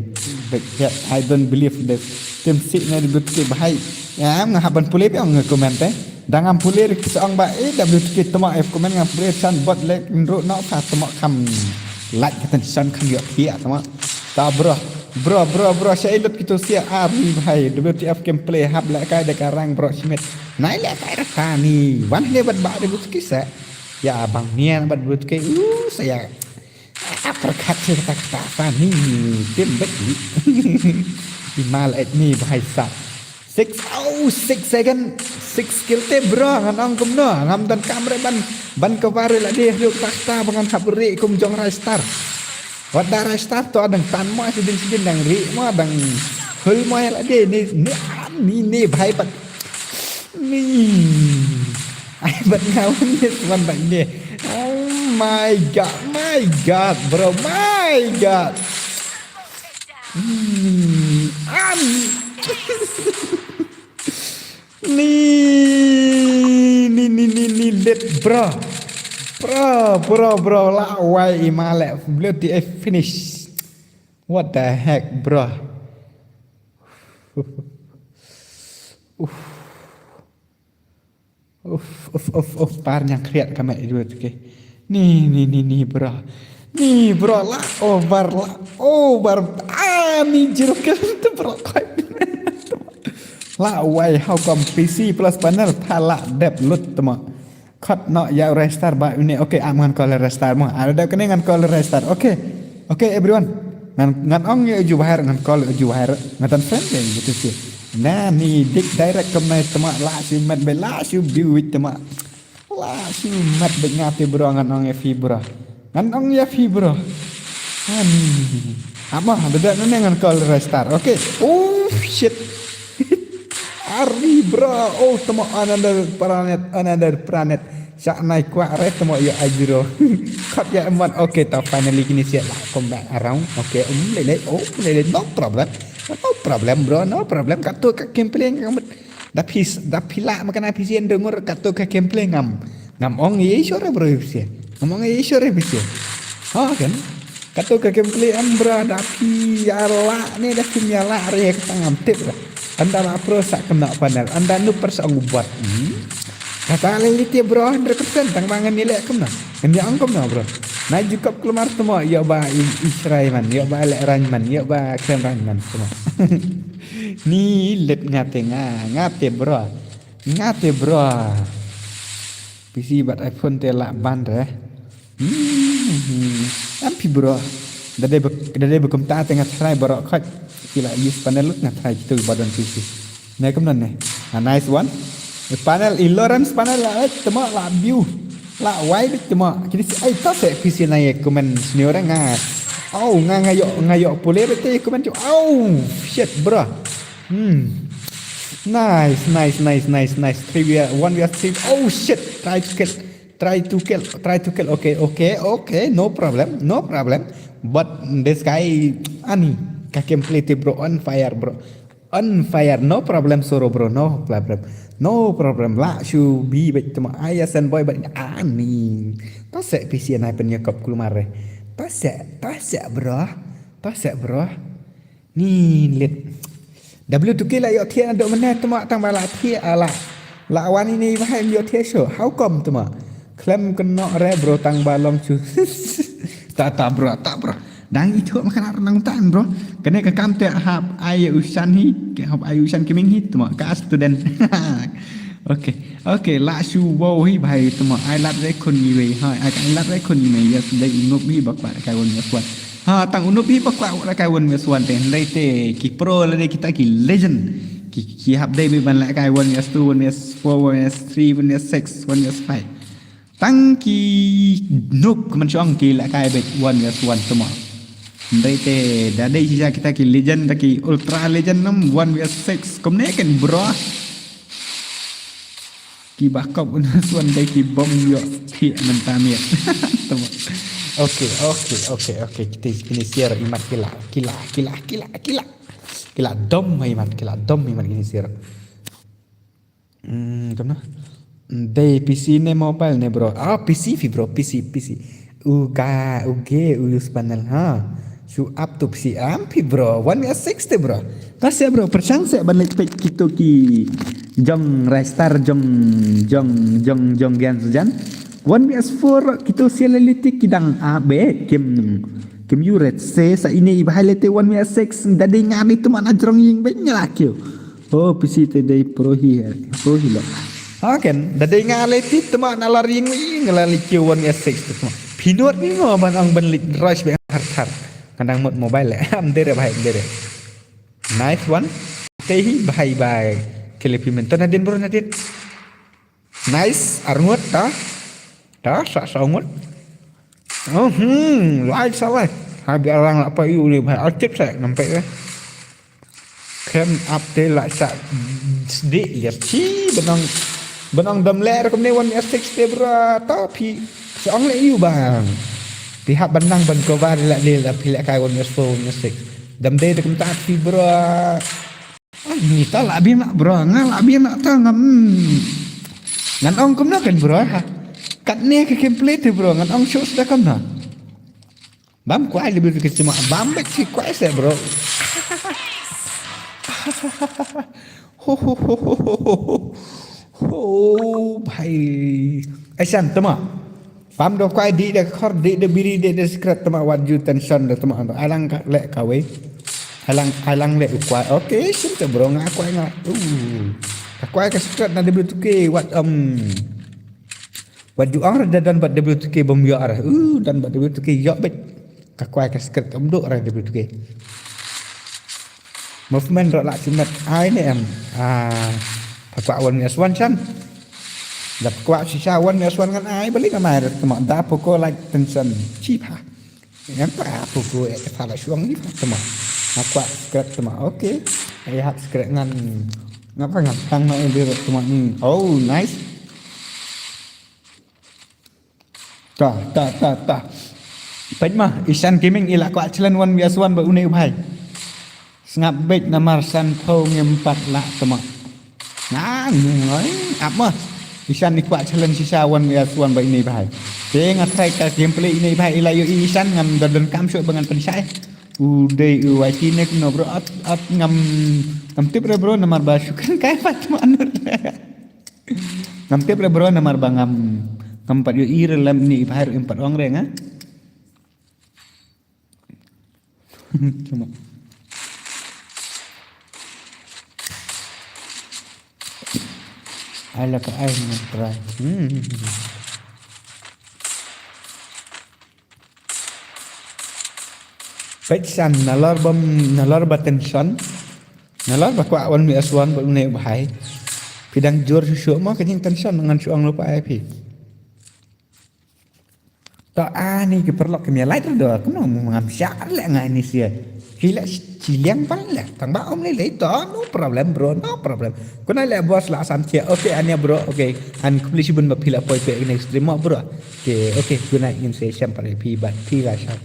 beit het. I don't believe this. Tim sik ne debut ke bahai. Ya nga haban pule bi ong comment eh. Dang am pule rik song ba eh W T K tama eh comment ngam pule chan bot le nru no ka tama kam like ka tension kam yok pia tama. Ta bro. Bro bro bro sha ilut kitu sia ari bahai W T F gameplay hap le kai de karang bro shimit. Nai le kai ra kani. Wan ne bat ba W T K sa. Ya bang nian bat W T K. Uh saya. Apa khat sih kata kata apa ni tim bet ni. Imal et ni bahai sa. Six, oh, six second. Six kill te bro, ngan ong kumno. Ngam donkam re ban, ban cover la dei ruh kata ba ngan hap rieh kum jong Ristar. Wat da Ristar to dang tan mo sidin sidin dang rieh mo dang hul mo la dei ni ni ni ni bhai pat. Ni. Ai bat nga wan ni wan bat ni. Oh my god, my god, bro, my god. Hmm, am. Ni ni ni ni ni lit bro. Bro, bro, bro, la wai i ma le W T F finish. What the heck, bro? Uf. Uf, uf, uf, uf, par nyang kriat ka met idu tu ke. Ni, ni, ni, ni, bro. Ni, bro, la over, la over. Ah, ni zero kill tu, bro. La wai, how come P C plus panel pha la dep lut tma. Khot no ya Ristar ba une. Okay, am ngan call Ristar mo. Ada dep kene ngan call Ristar. Okay. Okay, everyone. Ngan, ngan ong ya uju bahar, ngan call uju bahar. Ngan tan friend ya gitu sih. Na ni dik direct kumnai tma la shu met be la shu biwik tma. La shu met be nga te bro ngan ong ya phi bro. Ngan ong ya phi bro. Ani. Ama, dada nane ngan call Ristar. Okay. Oh shit. Ari bro. Oh, tma another planet, another planet. Sa nai kwah re tma ya ajro. Khot ya emot. Okay, ta finally kini siap lah come back around. Okay, um lele. Oh, lele, no problem. No problem bro, no problem. Kato ka gameplay ngam. Da pis, da pila makana pisian dengur kato ka gameplay ngam. Ngam ong ye sure bro pisian. Ngam ong ye sure pisian. Ha kan? Kato ka gameplay am bro da pi ya la ne da pi ya la re ka ngam tip bro. Anda la pro sa kena panel. Anda nu per sa ong buat. Hmm. Kata le liti bro hundred percent tang bangan ni le kena. Ngan ya ong kena bro. Na jukap keluar temo ya ba Israel man, ya ba le ran man, ya ba kren ran man temo. Ni let ngate nga, ngate bro. Ngate bro. P C bad iPhone te la ban re. Hmm. Am phi bro. Dade be, dade be kumta te nga try bro khot. Kila use panel lut nga try kitu badon P C. Ne kumnon ne. Ah, nice one. Panel i Lawrence panel la temo la view. La wai bit temo. Kini si ai ta se P C na ye comment senior nga. Oh, nga nga yo nga yo pule bit comment. Oh, shit bro. Hmm. Nice, nice, nice, nice, nice. Three v one v three. Oh shit. Try to kill. Try to kill. Try to kill. Okay, okay, okay. No problem. No problem. But this guy ani ka gameplay te bro on fire bro. On fire. No problem soro bro. No problem. No problem. La shu bi bet temo aya sen boy bet ani. Ta se P C na pen yakop kulmare. Ta se, ta se bro. Ta se bro. Ni lit. W two K la yok thiah na dok mena tma tang ba la thiah ala. La wan ini bahai yok thiah sho. How come tma? Klem kena re bro tang ba long chu. Ta ta bro, ta bro. Dang itu makana nang tan bro. Kene ka kam te hap ai usan hi, ke hap ai usan kiming hi tma ka student. Okay. Okay, la shu wow hi bahai tma. Ai lat re kun ni wei. Hai, ai lat re kun ni wei. Yes, dai ingup hi bak ba kai won yes wan. Ha, tang unup hi ba kwah la kai one v one te. Hynrei te ki pro la dei kita ki legend. Ki ki hap dei ban la kai one v two, one v four, one v three, one v six, one v five. Tang ki noob man shong ki la kai bet one v one tmo. Hynrei te da dei shisha kita ki legend da ki ultra legend nam one v six. Kumne kan bro. Ki bakop un suan dei ki bom ïoh ki mynta miet. Okay, okay, okay, okay. Kita kini siar imat kila, kila, kila, kila, kila. Kila dom imat, kila dom imat kini siar. Hmm, kamna? Dei P C ne mobile ne bro? Ah, P C phi bro, P C, P C. Uga, uge, u use panel ha. Shu up to P C am phi bro. One v six te bro. Ta se bro, perchang se ban leit peit kito ki jong Ristar jong jong jong jong Gen Sujan. One v four kito sia leliti ki dang abe kim kim yu ret se sa ini i bahai lete one v six da dei nga ni tu mana jrong ying be nyala kyo. Oh, P C te dei pro hi, pro hi lo. Ha ken, da dei nga le tit tma na lar ying ying la li kyo one v six tma. Pinot ni ngo ban ang ban lik rush be har thar. Kadang mot mobile le. Am dere bhai, am dere. Nice one. Te hi bhai bhai. Kele phi mynta nadien bro nadien. Nice, arngut ta. Ta sa sa ngut. Oh, hmm, lai sa lai. Ha bi arang la pa yu le bhai artip sa nampai eh. Kem ap te la sa sdi ya chi benang benang dam le rekom ne wan ya six te bro ta phi sa ong le yu bang. Phi hap benang ban cover la le la phi le kai wan ya four wan ya six. Dam de te kem ta phi bro. Ai, ni ta la bia nak bro, nga la bia nak ta ngam. Ngan ong kumno kan bro ha. Kat ne ke gameplay te bro, ngan ong show sda kumno. Bam kwai lebih ke cuma bam bet si kwai se bro. Ho ho ho ho ho ho. Ho bhai. Aisan tama. Pam do kwai di de khor di de biri di de secret tama wat ju tension de tama do. Alang ka le kawei. Alang alang le u kwai. Okay, sim te bro nga kwai nga. Uh. Ka kwai ka secret na de blutuke wat um. Wat ju ang re da dan bat de blutuke bom yo ar. Uh, dan bat de blutuke yo bet. Ka kwai ka secret um do re de blutuke. Movement ro la simet ai ne em. Ah, pakwa wan ni aswan chan. Da pakwa shisha wan ni aswan ngan ai balik ngan ai rat tama da poko like tension. Chi pha. Yang pa poko e ta la shuang ni tama. Pakwa scrap tama. Okay. Ai hap scrap ngan ngapa ngan tang na e rat tama ni. Oh, nice. Ta ta ta ta. Peit ma Ishan Gaming i la kwah challenge wan bias wan ba une u bhai. Sngap beit namar san phew ngim pat lah tama. Nga ngai ap ma. Ishan i kwah challenge shisha wan bias wan ba une u bhai. Te nga try ka gameplay une u bhai i la ïohi Ishan ngam da donkam shuh ba ngan pynshai. U dei u wai ki ne kumno bro at at ngam ngam tip re bro namar ba shu kren kai pat ma anur. Ngam tip re bro namar ba ngam ngam pat ïohi re lem ni i bhai ruh im pat ong re nga. Cuma. Ai la ka ai ngam try. Hmm. Peit san nalor bam nalor ba tension. Nalor ba kwah wan mi aswan ba une u bhai. Phi dang jur shu shu mo ka jing tension ngan shu ong lupa ai phi. To ani ki paralok ki mia light do kumno ngam sha le ngai ni sia. Hi le chiliang pan le tang ba om le le to no problem bro no problem. Kuna le boss la san chia okay ania bro okay an khublei shibun ba phi la poi pe next stream mo bro. Okay okay kuna ngin se sham pale phi bat phi la sham.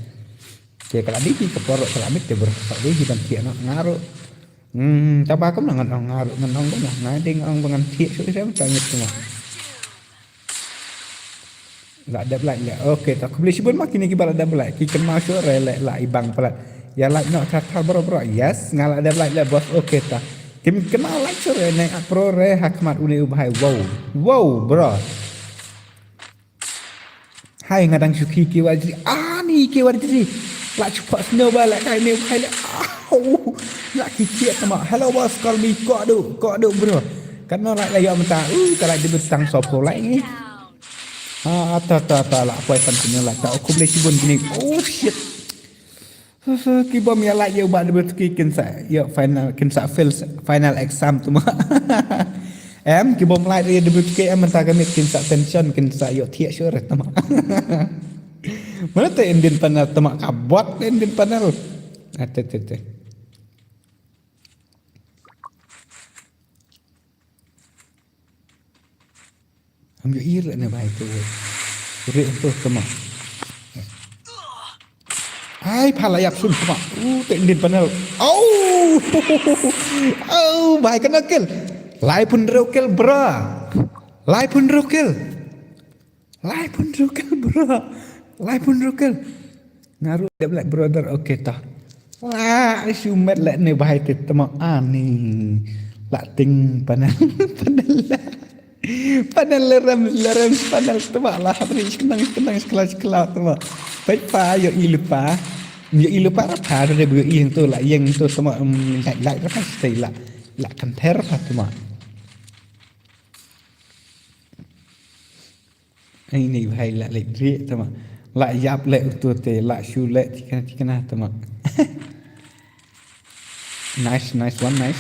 Te kala di ki ka poro kala mit te bro kala di ki ban ki anak ngaro. Hmm, taba kam ngan ong ngaro ngan ong kam ngan ding ong ngan ki shu shu ta ngit tengah. La dep lai le. Okay, ta khublei shibun ma kini ki ba la dep lai. Ki kena shu re le la ibang palat. Ya like no ta ta bro bro. Yes, nga la dep lai le boss. Okay ta. Kim kena like shu re ne pro re ha khmat une u bhai. Wow. Wow, bro. Hai nga dang shu ki ki wa jri. Ah ni ki wa jri. La chu pa snow ba la kai me u bhai le. Au. La ki ki tama. Hello boss, call me Kodu. Kodu bro. Kan no la la yo mata. Uh, ta la di betang sop ko la ni. Ah, ta ta ta la poi san punya la ta. Khublei shibun kini. Oh shit. Ki bom ïa lait ïa u bah W T K kin sa ïa final kin sa fail final exam tuma. Em ki bom lait ïa W T K em mynta ka miet kin sa tension kin sa ïa thiah sure tuma. Mana te Indian panel tuma ka bot Indian panel. Ah, te te te. Am ïohi re ne bai tu. Re tu tama. Ai pha la ïap sun tama. U te Indian panel. Au. Au bai kena kill. Lai pun reu kill bra. Lai pun reu kill. Lai pun reu kill bra. Lai pun reu kill. Nga ruh dep leh brother okay ta. Wah, shu met leh ne bahai te tama ani. La ting panel panel. Panel lerem lerem panel tama la habri kenang kenang sekala sekala tama. Peit pa ïohi lypa. Ïohi lypa ra pa re ïohi ïeng tu la ïeng tu tama lai lai ra pa stay la la kenter pa tama. Ai ni bhai la leh dri tama. La ïap leh utu te la shu leh tikna tikna tama. Nice nice one nice.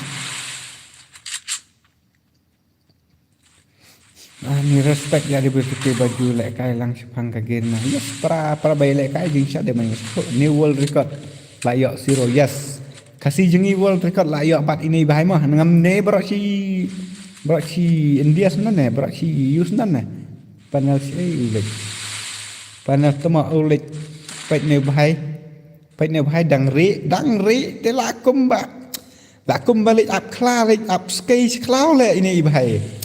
Ah, ni respect ïa di bri te ba ju lehkai lang shaphang ka game na. Yes, para, para ba ïalehkai jingshisha de man. New world record. La ïoh zero, yes. Khasi jong ngi world record la ïoh bad ine i bhai mo. Ngam ne baroh shi, baroh shi India shen ne, baroh shi U S shen ne. Panel shi, eh, u leit. Panel temo u leit. Peit ne u bhai. Peit ne u bhai dang rieh, dang rieh te la kumba. La kumba leit ap khla, leit ap skei shi khlaw leh ine i bhai.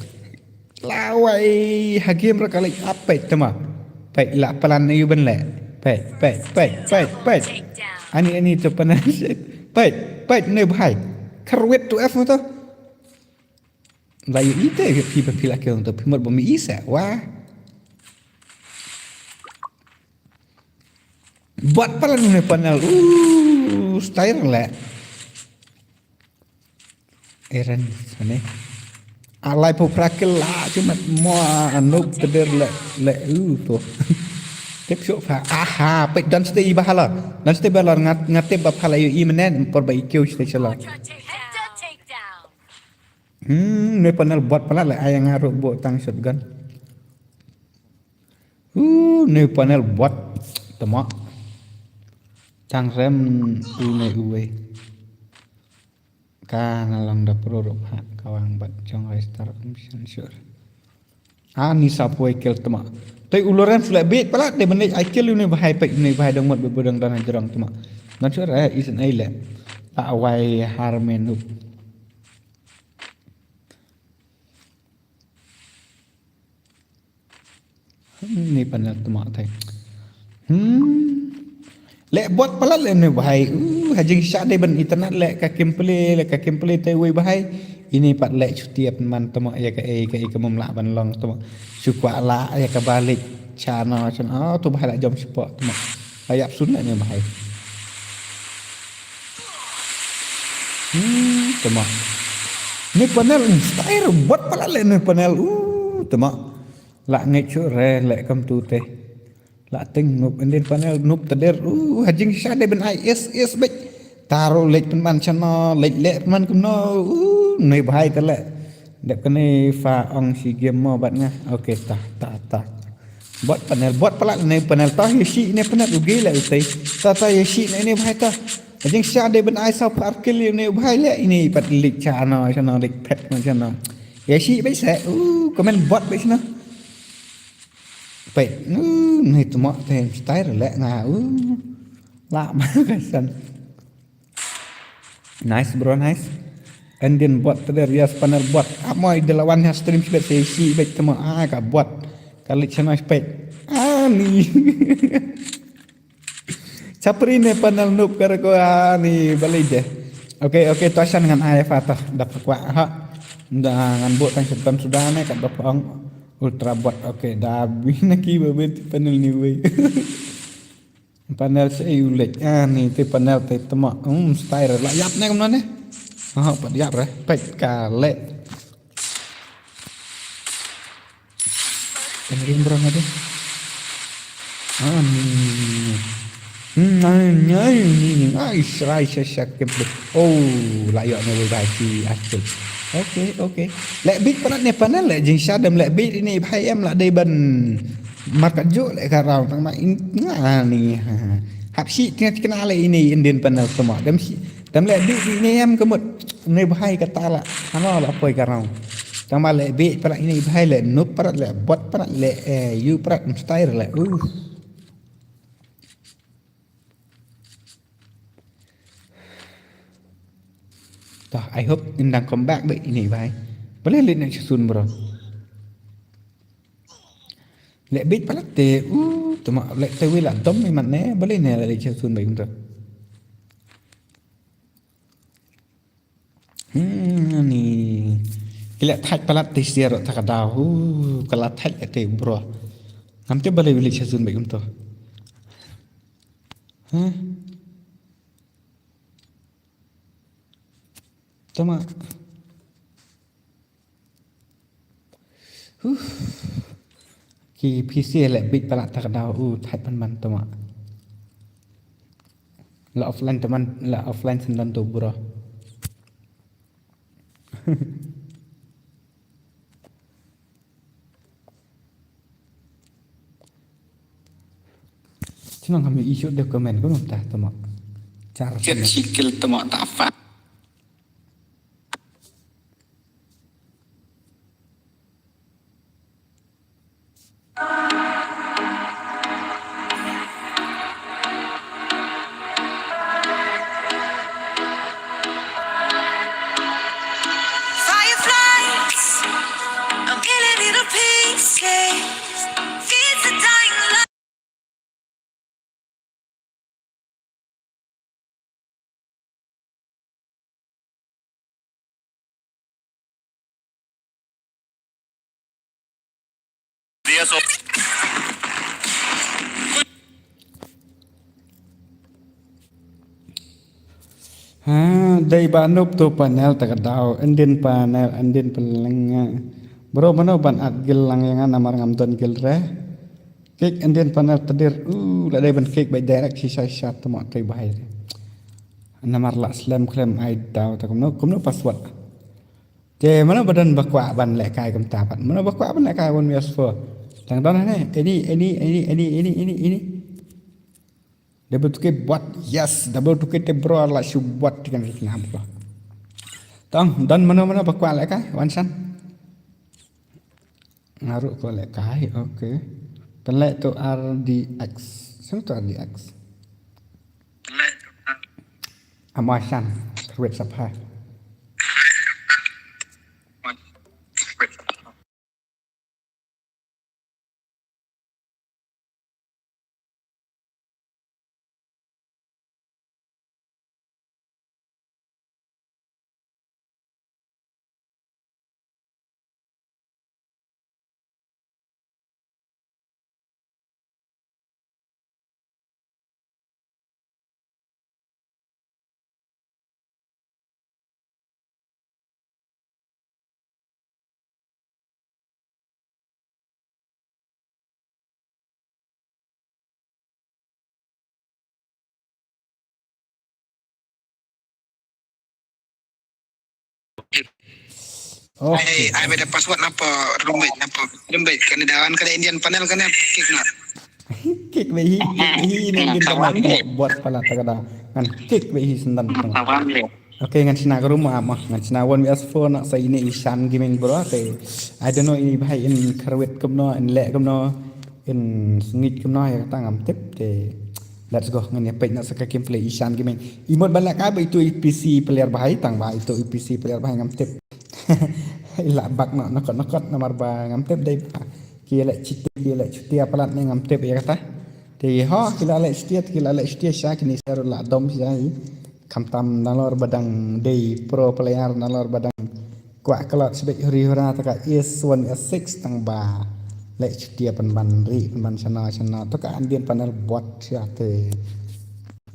Lawei ha game ruh ka leit ap, peit temo. Peit la plan ne u ban leh. Peit, peit, peit, peit, peit. Ani, ani to panel. Peit, peit ne u bhai. Kyrwit to F mo to. La ïohi te phi ba phi la kiew to phi mut ba mi i sa. Wah. Bot palat une panel. Uh, style leh. Eren, sane. Alai po prakil la, cuma mo anuk teder leh, leh, uh, to. Tip syuk pha, aha, peit don stay ba hala. Don stay ba hala, ngat, ngat tip ba pha la ïohi menen, por ba i kiew stay shala. Hmm, ne panel bot palat leh, ai nga ruh buh tang shotgun. Uh, ne panel bot. Temo. Tang rem u ne uwei. Ka nga long da pro ruh ha ka wang bad jong register um sure. Ani sa poi kill temo. Te u Lorenz leh bit palat de ban leit ai kill une bhai peit une bhai dang mut ba dang dang jrong temo. Not sure eh, isn't ai leh. La wai harmen up. Hmm, ne panel temo te. Hmm. Leh bot palat leh ne bhai. Uh, ha jingshisha de ban internet leh ka gameplay, leh ka gameplay te wei bhai. Ine pat leh chuti ap man temo ïa ka ei, ka ei ka mum lah ban long temo. Shu kwah lah ïa ka ba leit chano, chano. Oh, to bhai la jom spot temo. La ïap sun leh ne bhai. Hmm, temo. Ne panel, hmm, style bot palat leh ne panel. Uh, temo. La ngeit shu re leh kam tu te. La ting nup Indian panel nup teder. Uh, ha jingshisha de ban ai is, is beit. Taro leit pynban chano, leit leh pynban kumno. Uh, ne bhai te leh. Dep kane pha ong shi game mo bad nga. Okay, ta, ta, ta. Bot panel, bot palat ne panel ta, ïa shi ne panel u gi leh u tei. Ta, ta, ïa shi ne, ne bhai ta. Ha jingshisha de ban ai saw phar kill ne bhai leh ine pat leit chano, chano leit phet mo chano. Ïa shi beit se, uh, comment bot beit chano. Peit, uh, ne temo te style leh nga, uh. La ma ka san. Nice, bro, nice. Indian bot teder, yes, panel bot. Ap mo i de la wan ha stream shibet se shi beit temo, ah, ka bot. Ka leit chano peit. Ani. Chapri ne panel nup kar ko ani balei de. Okay, okay, to shan ngan ai fa to. Da pha kwah ha. Da ngan buh tang shotgun suda ne kat ba pha ong ultra bot. Okay, da bina ki ba bit panel ni wei. Panel se u leit. Ani te panel te temo. Hmm, style la ïap ne kumno ne. Ha, pat ïap re. Peit ka leh. Engine berang ada. Ah, ni, ni, ni. Hmm, ni, ni, ni, ni. Ai, serai, serai, serai, kepet. Oh, la ïoh ne bhai ki asik. Okay, okay. Leh bit palat ne panel leh jingshisha dem leh bit ine bhai em la dei ban market juk leh ka round tang ma in nga ni. Ha. Hap shi tengah tengah leh ine Indian panel temo. Dem shi, dem leh bit ine em kemut. Ne bhai kata la. Hano la poi ka round. Tang ma leh bit palat ine bhai leh nup palat leh bot palat leh, eh, ïu palat mstyle leh. Uh. Tah, I hope in dang come back beit ine bhai. Balei leit ne sha sun bro. Leh bit palat te, uh, temo leh te wei la dom i mat ne, balei ne leh sha sun beit kumta. Hmm, ni. Ki leh thait palat te sia ruh ta ka daw. Uh, ka la thait te bro. Ngam tip balei wei leit sha sun beit kumta. Huh? Tama. Huh. Ki P C leh bit palat ta ka daw, uh, thait pynban tama. La offline teman, la offline sendon tu bro. Shnong kami isu de comment ko mata tama. Char. Kit sikil tama ta fa. Fireflies, a million little pieces. Feeds the dying light. Ha, dei ba nup tu panel ta ka daw, endin panel, endin peleng. Bro, mano ban at gil lang ïa nga namar ngam don gil re. Kik endin panel tedir, uh, la dei ban kik bai direct shisha shisha tama tei bahai re. Namar la slem klem ai daw ta kumno, kumno password. Te mano ba don ba kwah ban lehkai kumta pat. Mano ba kwah ban lehkai one V S four. Tang don ne, ini, ini, ini. Double two K bot, yes, double two K te bro la shu bot tikan ri kna bro. Tang, don mano mano ba kwah lehkai, wan shan. Nga ruh kwah lehkai, okay. Pynleh tu R D X. Sino tu R D X? Ama shan, kyrwit sa pha. Okay. Ai, ai, beda password napa? Rumbit napa? Rumbit kan dawan kada Indian panel kan kik na. Kik be hi, kik be hi ni Indian panel. Buat pala ta kada. Kan kik be hi sendan. Okay, ngan sna ka rumah mah. Ngan sna one V S four na sa ini Ishan Gaming bro. Okay. I don't know ini bahai in kyrwit kumno, in leh kumno. In sngit kumno ïa kata ngam tip te. Let's go, ngan ïa peit na sa ka gameplay Ishan Gaming. Imut ban lehkai ba itu i P C player bahai tang ba itu i P C player bahai ngam tip. Ila bak na nakot nakot namar ba ngam tip dei ba. Ki leh chiti, ki leh chuti apalat ne ngam tip ïa kata. Te ho ki la leh chuti, ki la leh chuti sha kini sha ruh la dom sha hi. Khamtam nalor ba dang dei pro player nalor ba dang kwah klot sbek huri hura ta ka S one S six tang ba leh chutia pynban ri pynban shana shana ta ka Indian panel bot sha te.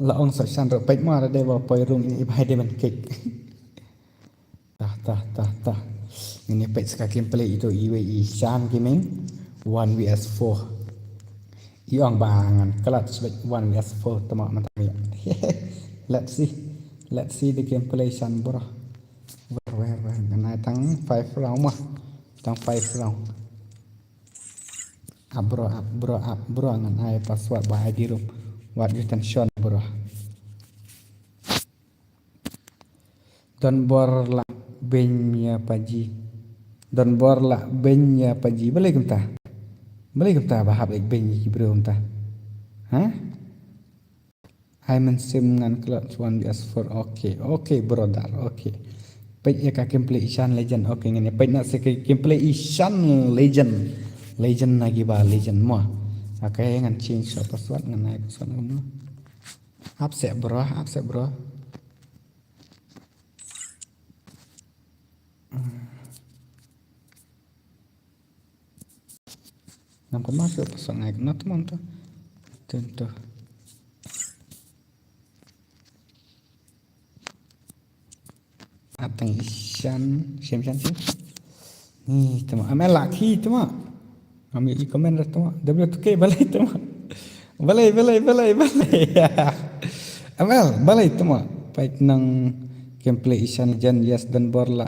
La ong sa shan ro peit ma da dei ba poi rung ini bai dei ban kick. Tah tah tah tah. Ini peit sa ka gameplay itu iwei i Shan Gaming one V S four. I ong ba ngan klat sbek one V S four tama mata mi. Let's see. Let's see the gameplay Shan bro. Wer wer wer ngan ai tang five round mah. Tang five round. Up bro, up bro, up bro, ngan ai password ba I D room. Wat ju tension bro. Don bor la beiñ ïa paji. Don bor la beiñ ïa paji. Balei kumta? Balei kumta ba hap ek beiñ ïa ki briew kumta? Ha? Ai mynsiem ngan khlot one V S four. Okay, okay brother. Okay. Peit ïa ka gameplay Ishan Legend. Okay, ngan ïa peit na se ka gameplay Ishan Legend. Legend na ki ba legend mo. Okay, ngan change sa password ngan ai password ngan mo. Upset bro, upset bro. Nang ko masuk pasang ai na teman tu. Tentu. Atang Ishan, Shem Shan tu. Ni teman, amel laki teman. Ami i komen dah tuma. W two K balei tuma. Balei, balei, balei, balei. Amel, balei tuma. Peit nang gameplay Ishan Legend, yes, don bor la.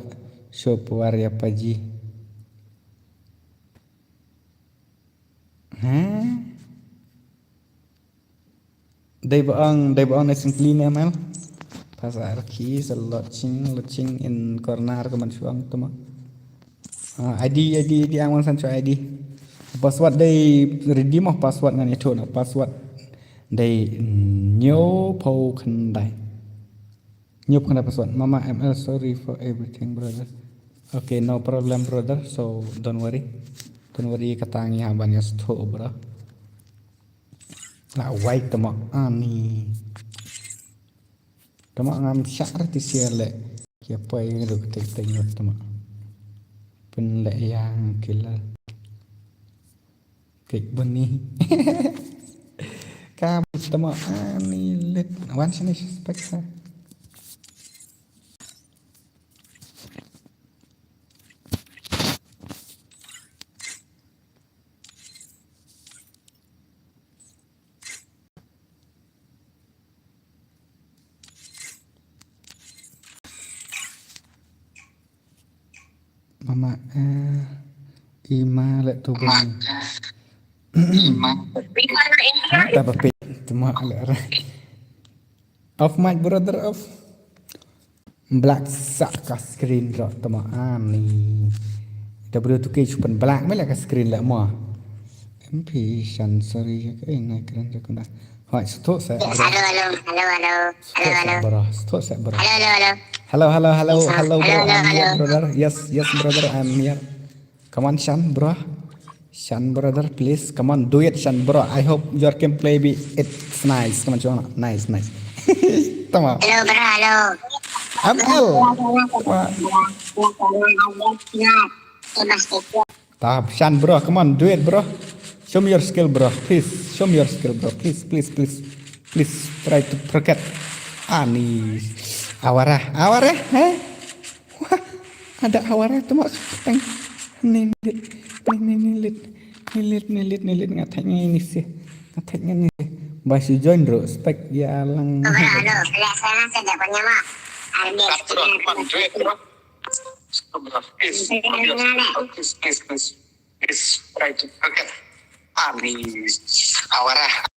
Show power ïa paji. Ha? Dei ba ong, dei ba ong ne sing clean M L. Pas ar ki sa lodging, lodging in corner ka man shuang tama. Ah, I D, I D, I D, ang wan san chu I D. Password dei ready mo, password ngan ïathuh na password. Dei nyo pau khandai. Nyo pau khandai password. Mama M L, sorry for everything, brother. Okay, no problem, brother. So don't worry. Don't worry, kata ngi hap ban ïa stop, bro. La wai tama ani. Tama ngam shah re ti sia le. Kia poi ngi duk tik tik ngut tama. Pun le yang killer. Kik bani. Kam tama ani lit. Wan sini suspek sa. Mama, eh, ima le tu bani. Ima. Mata papi, tuma le ra. Off mic, brother, off. Black sa ka screen ro tama ani. W two K chupan black me la ka screen la mo. M P Shan, sorry, ka ina kren ja kunda. Hoi, stop sa. Hello, hello, hello, hello. Hello, hello. Bro, stop sa, bro. Hello, hello, hello. Hello, hello, hello, hello, hello, brother. Yes, yes, brother, I'm here. Come on, Shan, bro. Shan, brother, please. Come on, do it, Shan, bro. I hope your gameplay be, it's nice. Come on, Shan. Nice, nice. Come on. Hello, bro, hello. M L. Wah. Tab, Shan, bro, come on, do it, bro. Show me your skill, bro. Please, show me your skill, bro. Please, please, please. Please try to forget. Ani. Awara, awara, eh? Wah, ada awara tu mak tang. Ni lit, ni ni ni lit, ni lit, ni lit, ni lit, ngathai ni ni si, ngathai ni ni. Ba si join bro, spek ya lang. Bro, hello, kala sana sa dapat nyama. Ada. Bro, come on, do it, bro. Bro, please, please, please, please, please, try to forget. Ani, awara.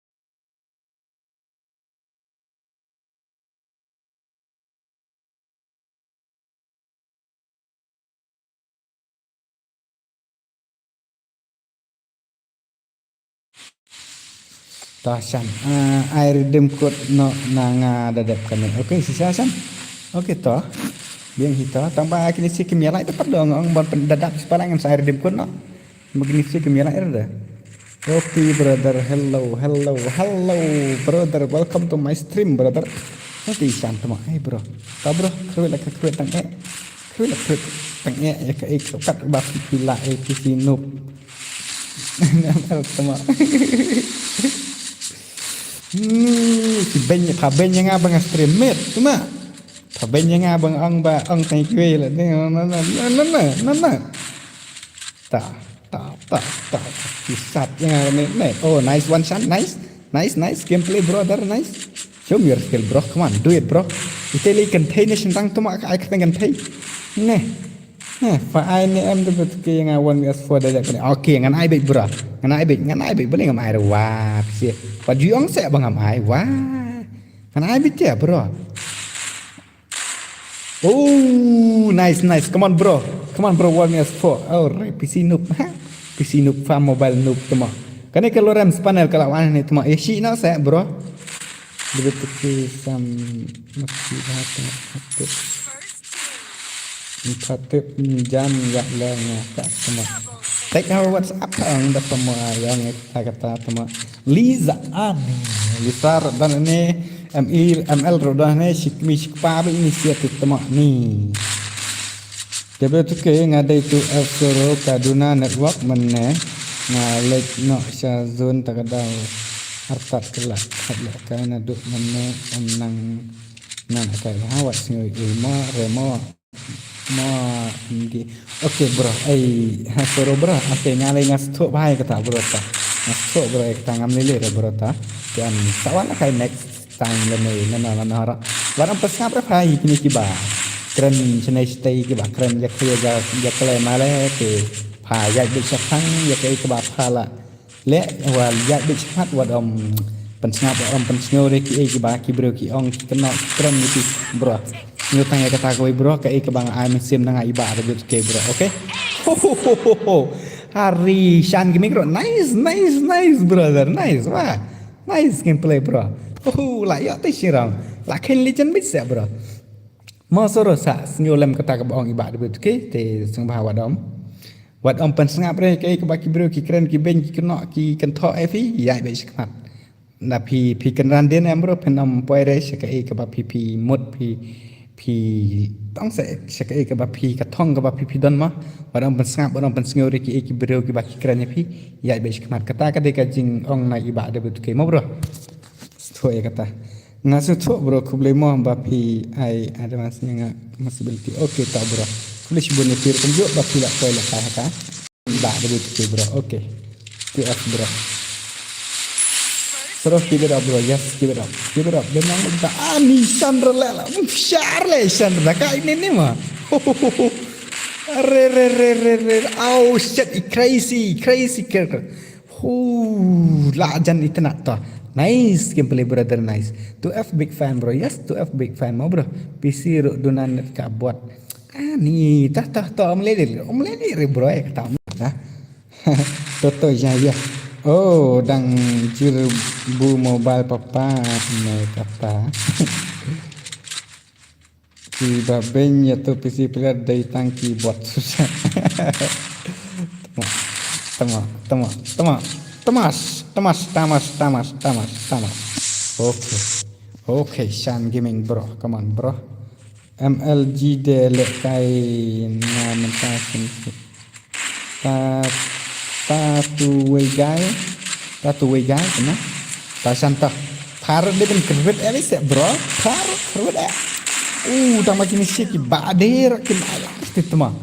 To Shan, ah, ai redeem code noh na nga da dep kane. Okay, shisha Shan. Okay to. Biang hi to. Tang ba kine shi kim ïalai te pat dong ong ban pyn da dap shi palat ngan sa ai redeem code noh. Magni shi kim ïalai da. Okay brother, hello, hello, hello brother, welcome to my stream brother. Okay Shan tama, hey bro. To bro, kruid la kruid tang eh. Kruid la kruid tang eh, ya ka eh, kat ba phi phi la eh, phi phi noob. Tama. Hmm, si beng, pha beng ïa nga ba nga stream mate, tama. Pha beng ïa nga ba nga ong ba ong tang kiwei la. Na, na, na. Ta, ta, ta, ta. Ki sat ïa nga ne, ne. Oh, nice one shot, nice. Nice, nice. Gameplay, brother, nice. Show me your skill, bro. Come on, do it, bro. Ite lei kynthei ne shynrang tama ka ai kyrteng kynthei. Ne. Heh, pha ai ne em da bet ke nga one versus four da dep kane. Okay, ngan ai beit bro. Ngan ai beit, ngan ai beit, balei ngam ai re wa. Phi. Pha ju ong se ba ngam ai wa. Ngan ai beit te bro. Oh, nice, nice. Come on bro. Come on bro, one versus four. Oh, re P C noob. Ha? P C noob, farm mobile noob tama. Kane ka Lorem panel ka la wan ne tama. Eh, shi na se bro. Debe tuki sam mesti hati hati. Patut jam yak le ngaka sama. Take our WhatsApp ang da sama yang kata kata sama. Liza Ani. Liza dan ne M I M L roda ne shikmi shikpa ba ini siat tama ni. Debe tuki nga dei tu F zero ka duna network mane nga lek no sha zone ta ka dau artat kala khat le kai na duk mane nang nang kai ha wat sngui i mo re mo mo ndi. Okay bro, ai ha soro bro, okay nga lei nga stok bai kata bro ta. Nga stok bro kata ngam lei lei bro ta. Kan sawan kai next time lane nana nana hara. Wat am pesngap re pha ïa kine kiba kren shnei shtei kiba kren ïa kre ïa ïa kle male te pha ïa bit shaphang ïa kre kiba pha la le wa ïa bit shaphat wat am Pynsngap, ym pynsngew re kiei kiba ki briew ki ong ki kynnoh ki kren ïa phi bro. Sngewtang ïa kata kawei bro, kaei kaba nga ai mynsiem na nga i Bah David K bro, okay? Ho, ho, ho, ho, ho. Hari Shan Gaming bro, nice, nice, nice brother, nice, wah. Nice gameplay bro. Ho, ho, la ïoh te shirang. La khein legend bit se bro. Mo soro sa sngewlem kata kaba ong i Bah David K te sngewbha wat ym. Wat ym pynsngap re kaei kaba ki briew ki kren ki beiñ ki kynnoh ki kynthoh ïa phi, ïaid beit shakhmat. Na phi, phi kynran dien em bro, phin ym poi re sha kaei kaba phi, phi mut phi, phi tong se sha kaei kaba phi, ka thong kaba phi, phi don ma. Wat ym pynsngap, wat ym pynsngew re kiei ki briew kiba ki kren ïa phi, ïaid beit shakhmat. Kata ka dei ka jingong na i Bah David K mo bro. Sngewthuh ïa kata. Nga sngewthuh bro, khublei mo ba phi ai advance ïa nga possibility. Okay ta bro. Khublei shibun ïa phi ruh kumjuh ba phi la poi la kai ha ka. Bah, David K bro. Okay. T F bro. Soro, keep it up bro. Yes, keep it up. Keep it up. Dei nang ba ani Shan re la. Shar le Shan re ka ini ni ma. Re re re re re. Oh shit, i crazy, crazy character. Hu, la jan itynnat to. Nice gameplay brother, nice. Two F big fan bro. Yes, two F big fan mo bro. P C ruh duna net ka bot. Ani ta ta ta, ym lei lei, ym lei lei re bro, eh, kata ym ta. To to ya ya. Oh, dang jur bu mobile papa ne kata. Ki ba beiñ ïa tu P C player dei tang keyboard. Tama, tama, tama, tama. Tamas, tamas, tamas, tamas, tamas, tamas. Okay. Okay, Shan Gaming bro. Come on bro. M L G de leh kai na mynta syn. Ta, ta tu wei gai. Ta tu wei gai, kena. Ta shanta. Thar de ben kyrwit eh, se bro. Thar kyrwit eh. Uh, tang ma kini shi ki ba de rak kin ala. Ti tama.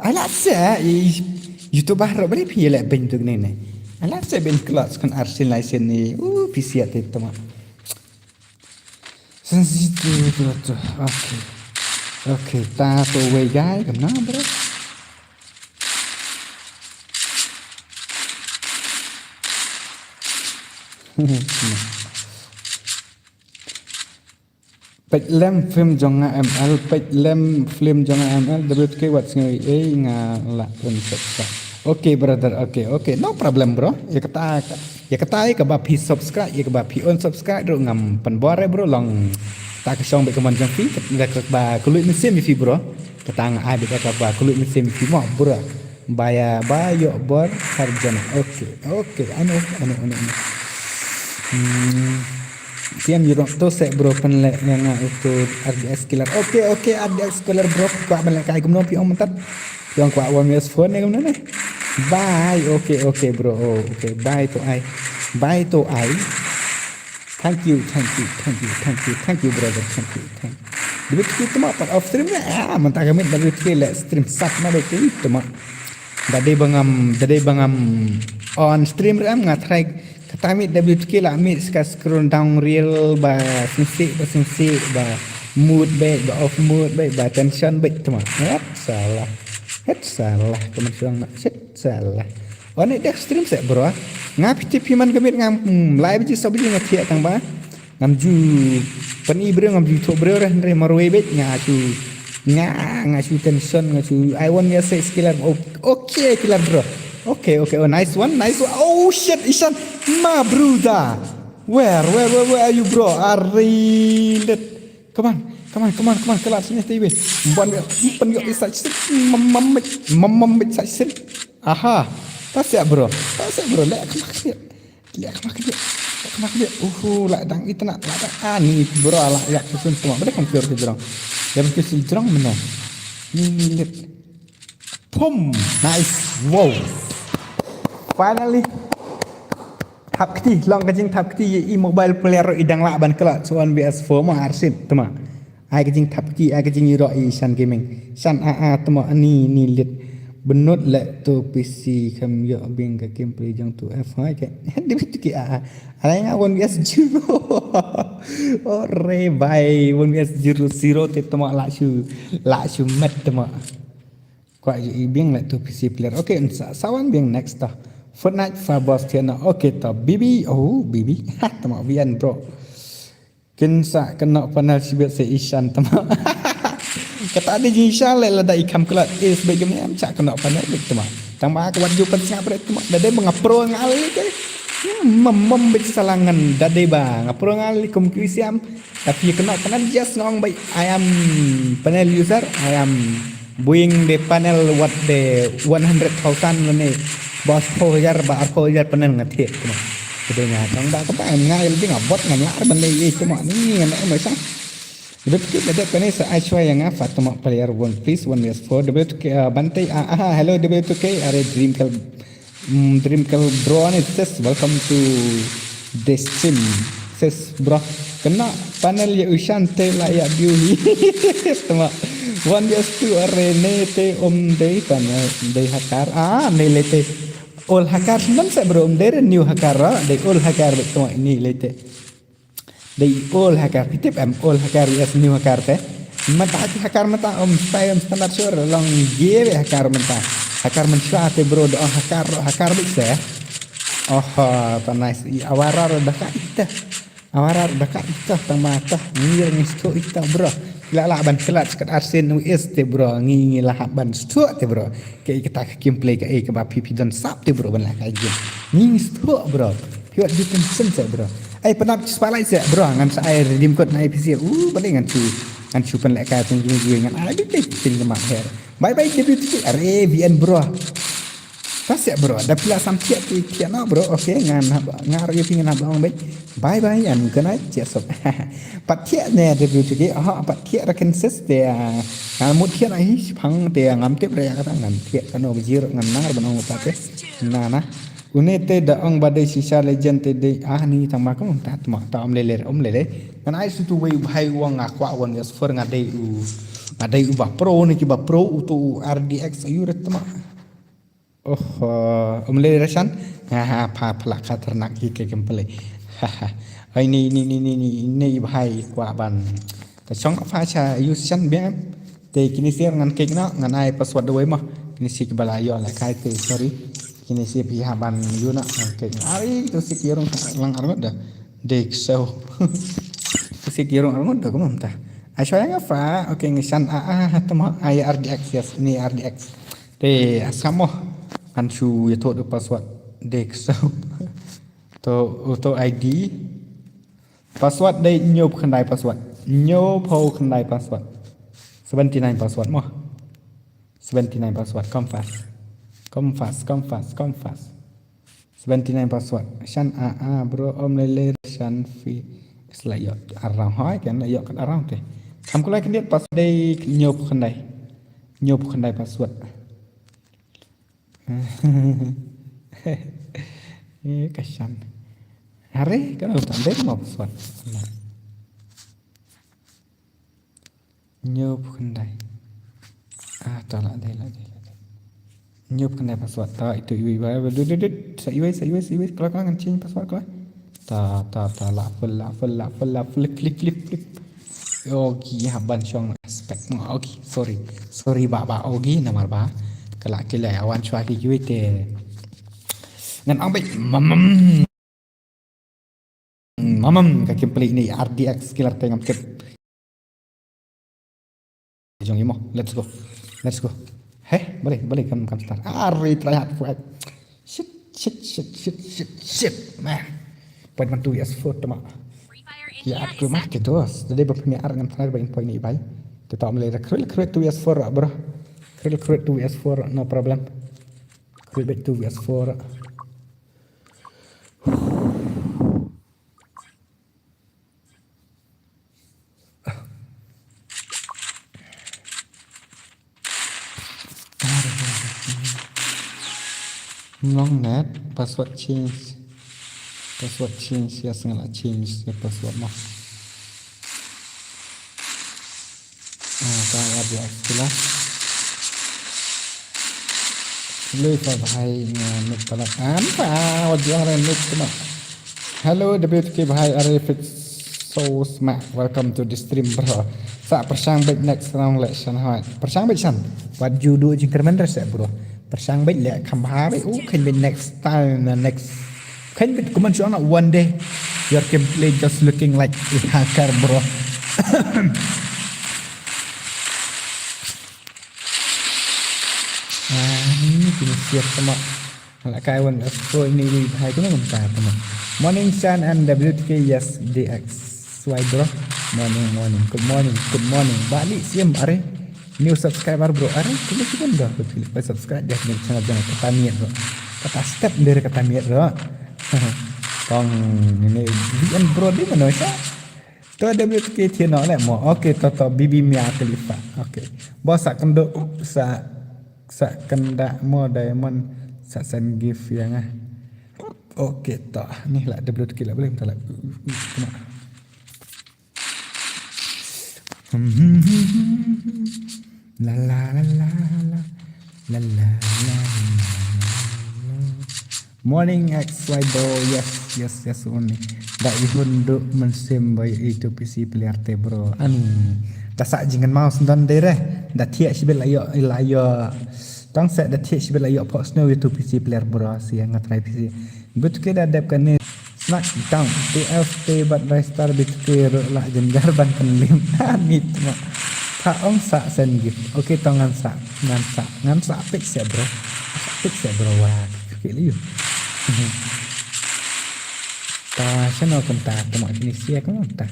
Ala se, eh, YouTuber rak beli pi leh ben tu ne ne. Ala se ben clutch kan arsin lai sen ni. Uh, pisiat ti tama. Sensitive tu tu. Okay. Okay, ta tu wei gai, kena bro. Peit lem film jong nga M L, peit lem film jong nga M L, W T K wat sngew ei nga la pun subscribe. Okay brother, okay, okay, no problem bro. Ïa kata, ïa kata ïa kaba phi subscribe, ïa kaba phi unsubscribe ruh ngam pynbor eh bro, long ta ka shong bad ka mon jong phi, da kaba kylluid mynsiem ïa phi bro. Kata nga ai bad da kaba kylluid mynsiem ïa phi mo bro. Ba ïa ba ïoh bor har jan. Okay, okay, I know, I know, I know, I know. Hmm. Tiam ïa rong to se bro pynleh ïa nga uto R D X killer. Okay, okay, R D X killer bro. Kwah ban leh kai kumno phi ong mynta. Phi ong kwah one V S four ne kumno ne. Bye. Okay, okay bro. Oh, okay. Bye to ai. Bye to ai. Thank you, thank you, thank you, thank you, thank you brother. Thank you, thank you. Debit ki tuma part of stream ne. Ah, mynta ka miet debit ki leh stream sat na dei ki tuma. Da dei ba ngam, da dei ba ngam on stream re em nga try. Kata miet W T K la miet ska scroll down reel ba sensik ba sensik ba mood bad ba off mood bad ba tension bad tuma. Het salah. Het salah. Kaman surang na. Het salah. Wan ïa deh stream se bro. Nga phi tip phi man ka miet ngam, hmm, lai baje saw baje nga thiah tang ba. Ngam ju pyni briew, ngam ju thoh briew re, hynrei marwei bad nga ju, nga, nga ju tension, nga ju, I want your sex killer. Oh, okay, killer bro. Okay, okay, oh, nice one, nice one. Oh shit, Ishan, my brother. Where, where, where, where are you bro? Are lit. Come on, come on, come on, come on, killer sini T V. Ban, ban, ban, such shit. Mamam, mamam, such shit. Aha. That's it bro. That's it bro. Let come on. Liak khmat kjat. Liak khmat kjat. Uhu, lah dang itynnat, lah dang ani bro, lah yak susun semua. Boleh kan keluar ke jrong. Dia mesti si jrong mana? Ni ni lit. Pum. Nice. Wow. Finally. Thap kti, long ka jingthap kti ïa i mobile player i dang lah ban khlad. So one V S four mo arsip, tuma. Ai ka jingthap kti, ai ka jingïaroh ïa i Shan Gaming. Shan a a tmo ani ni lit. Bynnud leh to P C kham ïoh biang ka gameplay jong two F hai ke. Dei beit ki a a. Alai nga one V S zero. Oh re bai, one V S zero zero te tmo lah shu, lah shu met tmo. Kwah ïohi biang leh to P C player. Okay, sa, sa wan biang next to. Fortnite fa boss thiah na. Okay, to Bibi, oh Bibi. Ha, tama V N bro. Kin sa kynnoh panel shibit sa Ishan tama. Kata dei jingshah leh lada i kham klet is bad gam em sa kynnoh panel bad tama. Tang ba ka wat ju pynsngap bret tama. Da dei ba nga pro nga leh ke. Mem mem bad sa la ngan da dei ba nga pro nga leh kum ki siam. Tapi kynnoh panel just nga ong ba I am panel user, I am buying the panel worth the one hundred thousand lane ba arphew hajar ba arphew hajar panel nga thiah tama. Ka dei nga tang ba ka ba nga leh nga bot nga lar ban leh ei tama ni nga na ma sa. Dep ki da dep kane sa ai shwa ïa nga fa tama player one please one versus four W two K, ah, Bante, ah, ah, hello W two K, are Dream Girl, mm, Dream Girl bro ne sis, welcome to the stream sis bro. Kynnoh panel ïa u Shan te la ïa view hi. Tama one versus two are ne te um dei panel dei hakar, ah, ne le te old hakar snem sa bro, um dei re new hakar ra, dei old hakar bad tama ini le te. Dei old hakar, phi tip em old hakar V S new hakar te. Mynta ki hakar mynta um style um standard sure long ye be hakar mynta. Hakar mynshwa te bro da ong hakar hakar bit se. Oh, ta nice. I awara ro da ka ita. Awara ro da ka ita tang mata. Ngir ngi sto ita bro. La la ban klat skat arsen V S te bro. Ngi ngi la hap ban sto te bro. Ke kata ka gameplay ka e ka ba phi phi don sap te bro ban la ka game. Ngi ngi sto bro. Phi wat bitin sen sa bro. Ai panap spotlight sa bro ngan sa ai redeem code na I P C. Uh bale ngan chu ngan chu pan lek ka teng jing jing ngan ai bitin teng ke mak her. Bye bye W T K are V N bro. Ta sa bro da pila sam thiah ti thiah no bro. Okay ngan hap ngar ye phi ngan hap ong bye. Bye bye and good night. Cheers up. Pat thiah ne W T K aha pat thiah ra kin sis te ngan mut thiah na hi phang te ngam tip ra ya kata ngan thiah kano bajir ngan nar ban ong pat te. Na na. Une te da ong ba dei shisha legend te dei ah ni tang ma kong ta tma ta om lele om lele. Ngan ai sutu wei bhai wang nga kwah wan yas for nga dei u nga dei u ba pro ni ki ba pro u tu u R D X ayu re tma. Oh, um lele rashan. Ha ha pha pha la khatarnak hi ke kempele. Ha ha. Ai ni ni ni ni ni ni bhai kwah ban. Ta shong fa cha use shan biang. Te kini sir ngan kek na ngan ai password dawai ma. Kini si kibala yo la kai te sorry. Kini si pi ha ban yu na ngan kek na. Ai tu si kirung lang arngut da. Dek so. Tu si kirung arngut da kumam ta. Ai shwa nga fa. Okay ngi shan a a ha tama ai R D X yes ni R D X. Te asamo. Ngan shu ya to password. Dek so. To to I D. Password dei hynñiew phew khyndai password. Hynñiew phew khyndai password. Seventy nine password mo. Seventy nine password. Come fast. Come fast, come fast, come fast. Seventy nine password. Shan a a bro om lele shan fi. Is la yok arang hoi kan la yok arang te. Kam kulai kan dia password dei hynñiew phew khyndai. Hynñiew phew khyndai password. Eh, kasian. Hari kan udah deh mau pesuat. Hynñiew phew khyndai. Ah, ta la deh la deh la deh. Hynñiew phew khyndai password ta itu iwi iwi iwi dut dut dut sa iwi sa iwi sa iwi kalau kalau ngan change password kalau. Ta ta ta la full la full la full la flip flip flip flip. Oki ha ban shong aspect mo oki sorry sorry ba ba oki namar ba kala kila awan shwa ki kiwi te ngan ang bai mamam mamam ka kim peli ni R D X killer te ngam kep jong imo let's go let's go heh balik balik kam kam start ari try hard fight shit shit shit shit shit shit man point one two S four tama. Ki at ku mah ki dos. Jadi ba pini ar ngan try ba in point ni bai. Kita om le recruit recruit two S four bro. Recruit recruit two S four no problem. Recruit back two S four. Long net password change. Password change ya sengala change ya password mah. Ah, ta ya dia kila. Lui fa bhai nga nuk palat an pa wa dia re nuk ma. Hello W T K bhai are fit so sma welcome to the stream bro. Sa persang back next round le shan hoi. Persang back shan. Wat ju du jingkyrmen re se bro. Pyrshang beit leh kham bha beit. U khein beit next time na next. Khein beit kumne shuh na one day. Your gameplay just looking like a hacker, bro. Ah, ini kini siap sama. Ala kai wan F four ini di hai kini kumta sama. Morning Sun and W T K, yes, D X Y, bro. Morning, morning. Good morning, good morning. Balik siam are. New subscriber, bro. Are, kini kini dah kau pilih subscribe dia kini channel jangan kata miet, bro. Kata step dari kata miet, bro. Kong ini V N, bro, di mana sih? To W T K thiah noh leh mo. Okay, to to, Bibi Mia Khalifa. Okay. Bos, sa kynduh, sa, sa kynduh mo diamond, sa send gift ïa nga. Okay, to. Ni lah W T K lah, boleh minta lah. Kena. La la la la la. La la la la la. Morning X Y bro. Yes, yes, yes, morning. Da ihun duk mynsiem ba ïa itu P C player te, bro. Ani. Da sah jingkynmaw sngewdon de re. Da thiah shibit la ïoh, la ïoh. Tang seh da thiah shibit la ïoh pok sniew itu P C player, bro. Sia nga try P C. But ke da dep kane. Smackdown, T F T bad Ristar B T K ruh lah jynjar ban pynlim. Ani tma. Tha ong sah send gift. Okay, to ngan sah, ngan sah, ngan sah peit seh, bro. Sah peit seh, bro. Wah, okay liu. Ta shano kumta, tma ini sia kumta.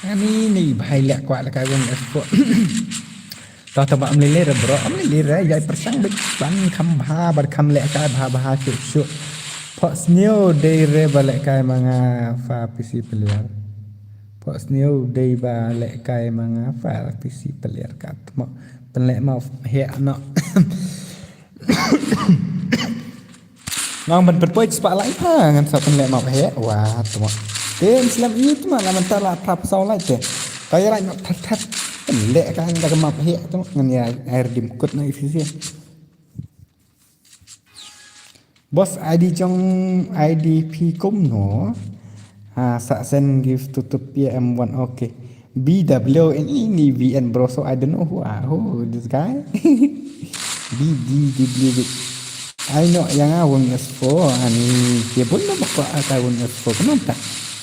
Ani ni bhai leh kwah leh kai wong esport. To, to ba ym lei lei re, bro, ym lei lei re, ïai pyrshang beit ban kham bha, ban kham lehkai bha bha shuh shuh. Pok sniew dei re ba lehkai ma nga fa P C player. Pok sniew dei ba lehkai ma nga fa P C player, kat mo pynleh map heh noh. Ngan ban pynpoi spah lai pha ngan sa pynleh map heh. Wah, tma. Te ym slem i tma, la mynta la pha psaw lai te. Ta ïa lai map that that. Pynleh ka ngan da ka map heh tma, ngan ïa ai redeem code na i phi. Boss, I D jong, I D phi kumno? Ha, sa send gift to to P M one. Okay. B W N ini V N, bro, so I don't know who are, who this guy. B D W. Ai noh ïa nga wong S four ani. Ke bun na ba kwah ata wong S four kumno ta.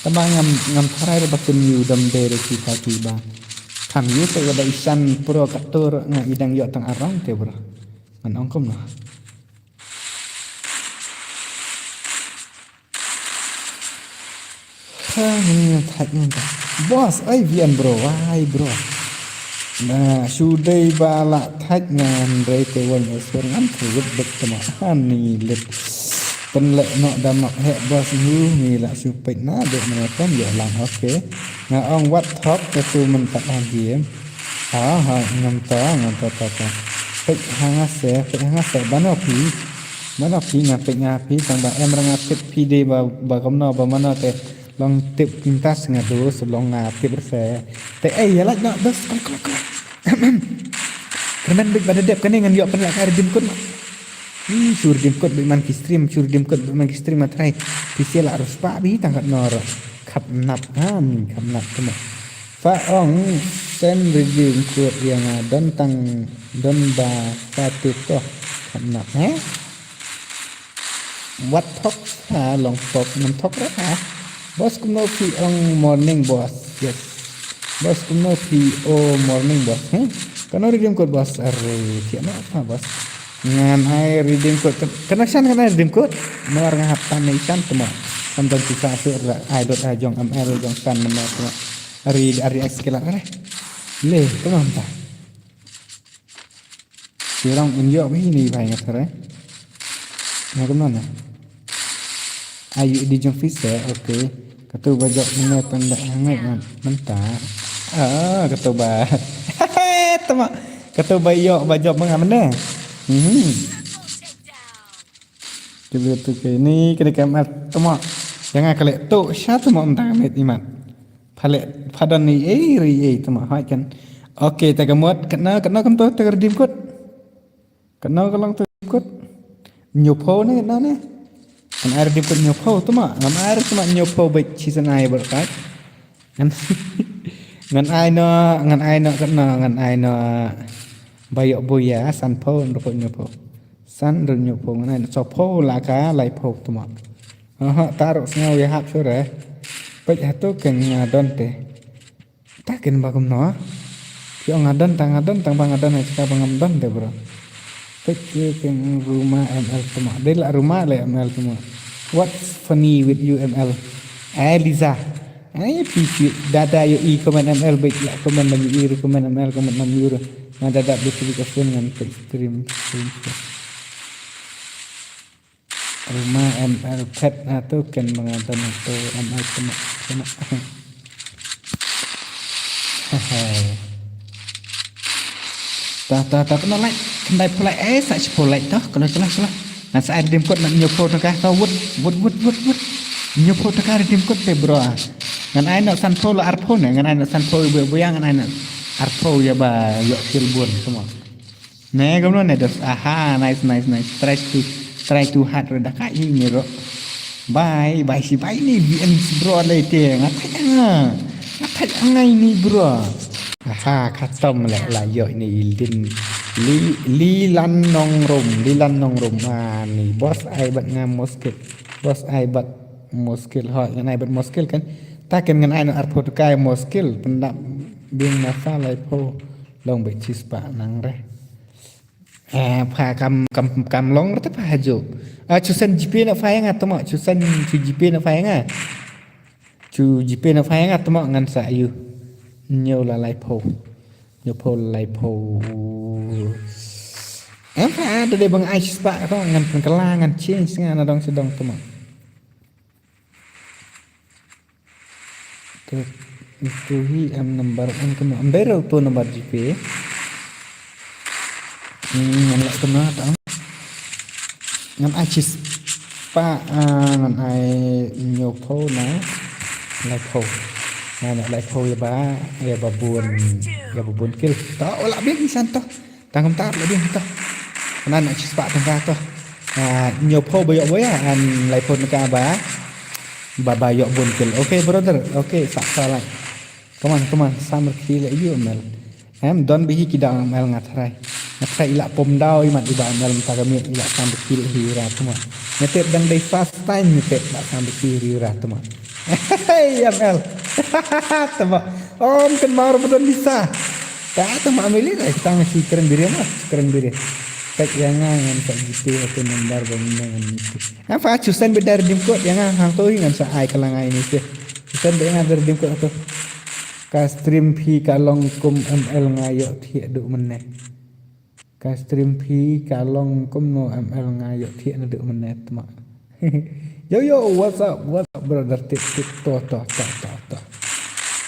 Tama ngam, ngam tharai ba kin ïa u dam dei re kita ki ba. Kam ïa sa ïa da isan pro ka tur nga i dang ïoh tang arang te, bro. Ngan ong kumno. Ha, ngan thait ngan ta. Boss, ai V N bro, wai bro. Na, shu dei ba la thait ngan rei te wan esper ngan thut bet tama. Ani let. Pynleh noh da map heh boss, ngu ngi la shu peit na dek mana tam ïa lang, okay. Nga ong wat thok ka tu mynta ha game. Ha ha, ngam ta, ngam ta ta ta. Peit ha nga se, peit ha nga se, bano phi. Mano phi nga peit nga phi, tang ba em ra nga tip phi dei ba, ba kumno ba mano te. Long tip pintas nga dus, long nga tip re se. Te ei, ïa lait noh, dus, kol, kol, kol. Kyrmen bit ba da dep kane ngan ïoh pynleh ka redeem code. Ih, shu redeem code bit man ki stream, shu redeem code bit man ki stream ma trai. Phi sia la rus pa bi tang kat nor. Khap nap, ha, ni khap nap kumno. Fa ong send redeem code ïa nga don tang don ba fa te to. Kham nap, eh? Wat thok ha long thok ngam thok re ha. Boss kumno phi ong morning boss. Yes. Boss kumno phi o morning boss, eh? Kano redeem code boss? Are thiah noh ha boss. Ngan ai redeem code. Kano shan ngan ai redeem code? Mar nga hap tan nei shan tma. Kam don pisa shuh ra ai dot ai jong M L jong tan nama tma. Ari, ari ai skill are. Le, kumno mynta? Sirong in yok hi ni bai ngat re. Na kumno na? Ayu di jong fis eh, okay. Katu ba jok mene tang dak hangai man. Mynta. Ah, katu ba. Tama. Katu ba yok ba jok manga mene. Hmm. Kita tu ke ni kena kamat tama. Jangan kale tu sha tama mynta kamit imat. Phale, phadan ni ei ri ei tama hai kan. Okay, ta ka mot, katno, katno kam to ta ka redeem code. Katno ka long ta redeem code. Hynñiew phew ne, katno ne. Ngan ai redeem code hynñiew phew tama. Ngam ai tama hynñiew phew bad chi san ai bad kat. Ngan, ngan ai noh, ngan ai noh katno, ngan ai noh. Ba ïoh buh ïa san phew, hynriew phew, hynñiew phew. San ruh hynñiew phew ngan ai noh sawphew la ka laiphew tymmen. Aha, ta ruh sngew ïa hap shuh re. Peit hato ken nga don te. Ta ken ba kumno. Phi ong nga don, tang nga don, tang ba nga don, ha ka ba ngam don te bro. Peit ken Ruma M L tymmen. Dei la Ruma le M L tymmen. What's funny with you M L? Eh, Liza. Ai, phi phi dada ïohi comment M L beit la comment lam ïohi comment M L comment lam ïohi. Nga dada beit beit ka phone ngan peit stream, stream. Ruma M L phet na tu ken manga dan tu M L kena kena. Hehe. Ta ta ta kena like, kena like pulai eh sa chi pulai tu, kena kena kena. Ngan sa ai redeem code ngan hynñiew phew tyngka tu, wut wut wut wut wut. Hynñiew phew tyngka redeem code te bro. Ngan ai noh san phew la ar phew ne, ngan ai noh san phew buya buya, ngan ai noh ar phew ïa ba ïoh kill bun semua. Ne, kumno ne, dos. Aha, nice, nice, nice. Try to, try to hard re da ka ini ro. Bye, bye si bye ni B N bro le te. Nga thait nga. Nga thait nga ini bro. Aha, khatam le la ïoh ini Lin. Li, Li Lan Nong Rum, Li Lan Nong Rum. Ah, ni boss ai bat nga muskil. Boss ai bat muskil. Hoi, ngan ai bat muskil kan. Ta ken ngan ai noh ar phew tyngka muskil. Pyndap biang masa laiphew. Long bad chispah nang re. Eh, pha kam, kam, kam long rta pha hajo. Ah, chu send GPay na pha ïa nga tymmen, chu send chu GPay na pha ïa nga. Chu GPay na pha ïa nga tymmen ngan sa ïoh. Hynñiew la laiphew. Hynñiew phew la laiphew. Em pha da dei ba nga ai chispah ko ngan pynkylla ngan change nga na dong sha dong tymmen. Te, tu hi em number em kumno. Em dei ruh tu number GPay. Hmm, ngan leh kumno tang. Ngan ai chispah, ah, ngan ai hynñiew phew na laiphew. Ngan ai laiphew ïa ba, ïa ba bun, ïa ba bun kill. To, la biang san to. Tang kumta la biang to. Ngan ai chispah tyngka to. Ah, hynñiew phew ba ïoh ba ïa, an laiphew tyngka ba. Ba ba ïoh bun kill. Okay, brother. Okay, sa sa lai. Come on, come on. Sam rkhie leh ïa u M L. Em, don bha hi ki daw M L nga tharai. Nga tharai i la pom daw i mat i ba M L mynta ka miet i la sam rkhie leh hi ra tymmen. Nga tip dang dei first time nga tip ba sam rkhie hi ra tymmen. Hey, M L. Tymmen. Om kan mar ba don Lisa. Ta tymmen, am ili dei tang si kren biri ma, si kren biri. Peit ïa nga ngan sa GPay ha tu number ba ngan. Em pha chu send beit da redeem code ïa nga hangto hi ngan sa ai ka la nga ini te. Chu send beit ïa nga da redeem code hato. Ka stream phi ka long kum M L nga ïoh thiah duh mynne. Ka stream phi ka long kumno M L nga ïoh thiah naduh mynne tymmen. Yo yo, what's up, what's up brother, tip tip to to to to to.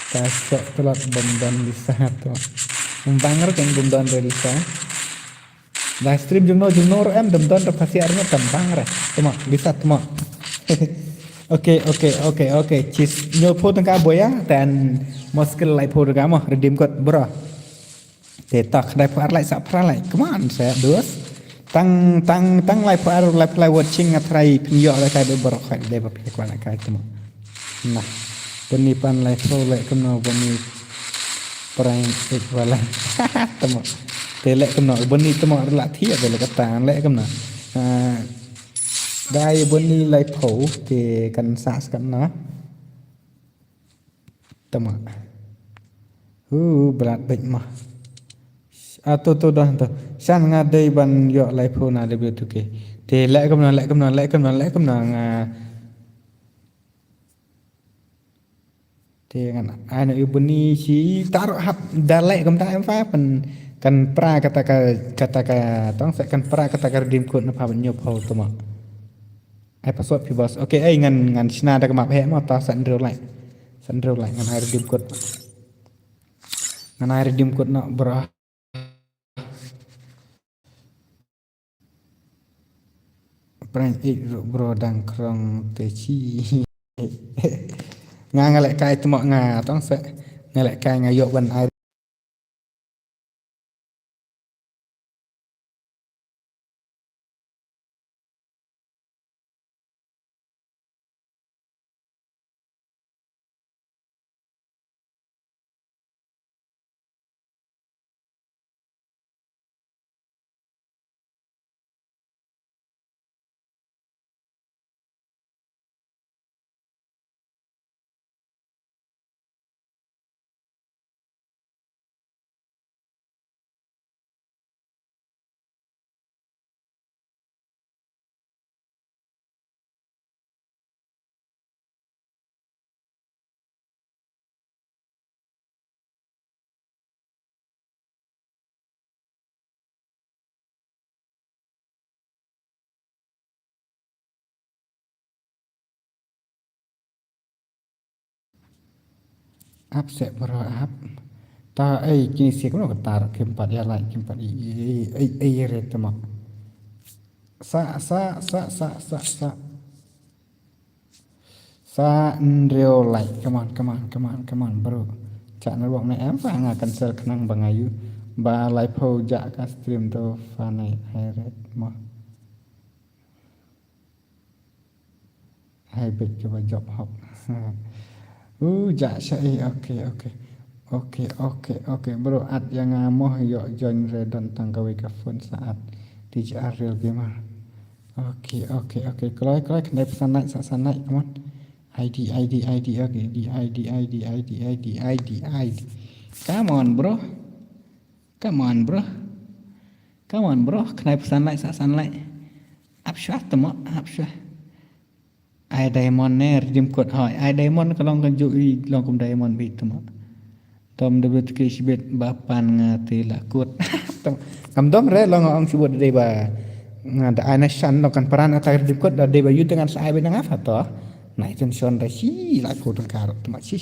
Ka sok tlot bym don Lisa tymmen. Bang ruh kan bym don re Lisa. Live stream jong no jong no ruh em dam don ruh pha siar ngat tam bang re. Tymmen, Lisa tymmen. Okay, okay, okay, okay. Cheers. Hynñiew phew tyngka boya, ten muskil laiphew tyngka mo, redeem code bro. Te tak dai phar lai sa phra lai. Come on, sa dos. Tang tang tang laiphew ar laiphew lai watching nga tharai phin ïoh lai kai bor khai dei ba phi kwah lai kai tymmen. Nah. Bani pan laiphew leh kumno bani prank ik ba lai. Tymmen. Te leh kumno bani tymmen la thiah te leh kata leh kumno. Ah, dai bani laiphew te kan sa skat na. Tama. Hu, blat bek mah. Ah, to, to, dah, to. San nga dei ban ïoh laiphew na W two K. Te leh kumno, leh kumno, leh kumno, leh kumno nga. Te ngan ai na u bani shi taruh hap da leh kumta em fa pan kan pra kata ka, kata ka tong sa kan pra kata ka redeem code na pha ban hynñiew phew tama. Ai password phi boss. Okay, ai ngan, ngan shna da ka map heh mo ta san hynriew lai. San hynriew lai ngan ai redeem code. Ngan ai redeem code noh bro. Prank ik ruh bro dang krong te chi. Nga nga leh kai tama nga tong se. Nga leh kai nga ïoh ban ai Ap seh bro, ap. Ta ei kine sih kumno ka tar kim pat ïa like kim pat ei ei ei ei re tama. Sa sa sa sa sa sa. Sa hynriew like, come on, come on, come on, come on, bro. Chak na ruh ne em ba nga cancel khnang ba nga ïoh ba laiphew jah ka stream to fanai hai ret mo. Hai bit kaba jop hok. U jah sha ei, okay, okay. Okay, okay, okay, bro, at ïa nga mo ïoh join re don tang kawei ka phone sa at. T J R Real Gamer. Okay, okay, okay. Kloi, kloi, khyndai phew san like, sa san like, come on. I D, I D, I D, okay. D I D, I D, I D, I D, I D, I D. Come on, bro. Come on, bro. Come on, bro. Khyndai phew san like, sa san like. Ap shwa tama, ap shwa. Ai diamond ne, redeem code hoi. Ai diamond ka long kan ju i long kum diamond bi tama. Dom da bet ke shibit ba pan nga te la kut. Kam dom re long ong shibut dei ba. Nga da ai na shan long kan paran ata redeem code da dei ba yu dengan sa ai bi nang apa to. Na iten shon da shi la kut tang kar tama shi.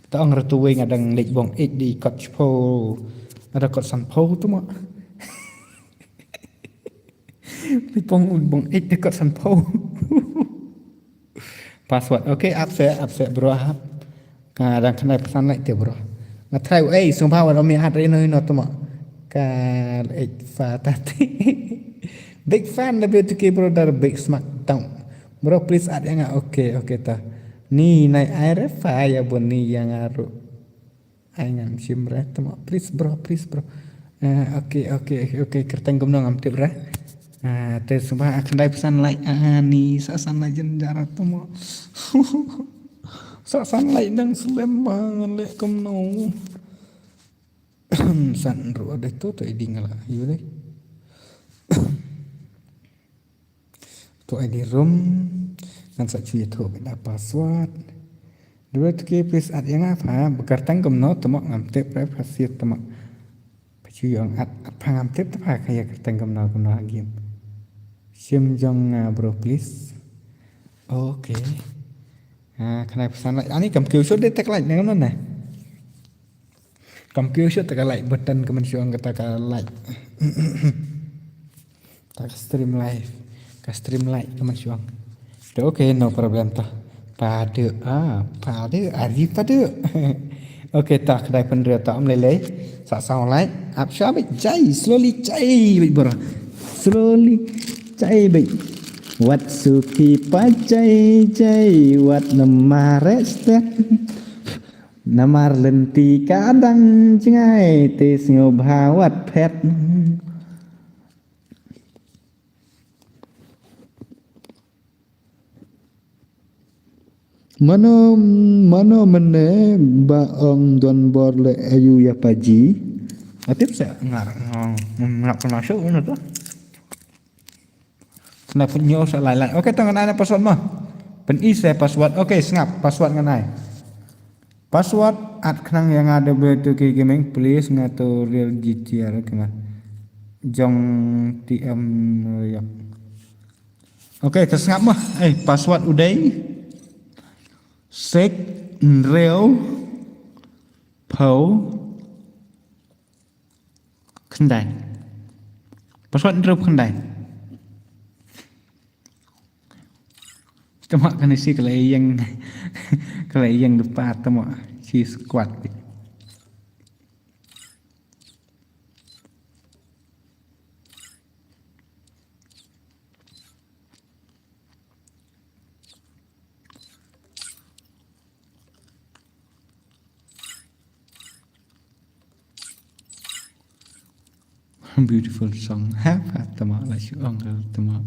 Ta ong ratu wei nga dang lek bong ek di kot shpo. Ada kot san po tama. Pi pong un bong ek di kot san po. Password. Okay, ap seh, ap seh bro ap. Ka dang khyndai phew san like te bro. Nga try ei sngewbha wa rom ïa at ino ino tama. Ka ek fa ta te. Big fan da bit ki bro dar big smack down. Bro please at ïa nga. Okay, okay ta. Ni nai ai re fa ïa bun ni ïa nga ruh. Ai ngam shim re tama, please bro, please bro. Eh, okay, okay, okay, kyrteng kumno ngam tip re. Ah, te sngewbha khyndai phew san like, ah, ni sa san like jynjar tama. Sa san like dang slem ba ngan leh kumno. San ruh dei to to I D nga la ïoh dei. To I D room. Ngan sa shu ïathuh beit da password. Dei to ki please at ïa nga pha ba kyrteng kumno tama ngam tip re pha sir tama. Pha shu ïong at at pha ngam tip ta pha ka ïa kyrteng kumno kumno ha game. Shim jong nga bro please. Okay. Ah, khyndai phew san like. Ani kam kiew shot dei tek like ne kumno ne. Kam kiew shot ta ka like button ka mynshuwa kata ka like. Ta ka stream live. Ka stream like ka mynshuwa. Te okay, no problem ta. Padu, ah, padu, ari padu. Okay, ta khyndai phew hynriew ta ym lei lei. Sa saw like. Ap shwa beit jai, slowly jai beit bro. Slowly jai beit. Wat suki pa jai jai, wat namar step. Namar lynti ka dang jngai te sngewbha wat phet. Mano mano mene ba ong don bor le ayu ïa paji. Atip sa ngar ngap kena shu na tu. Kena pynñiew sa lai lai. Okay, to ngan ai na password mo. Pyn-i sa password. Okay, sngap password ngan ai. Password at khnang ïa nga W two K Gaming please nga to real G T R kena. Jong T M Royok. Okay, to sngap mo. Eh, password u dei. Sek nreu pau. Khyndai. Password hynriew khyndai. Tama kane shi ka la ïeng ka la ïeng da pat tama shi squad. Beautiful song. Ha, Fatima, la shu ong Fatima.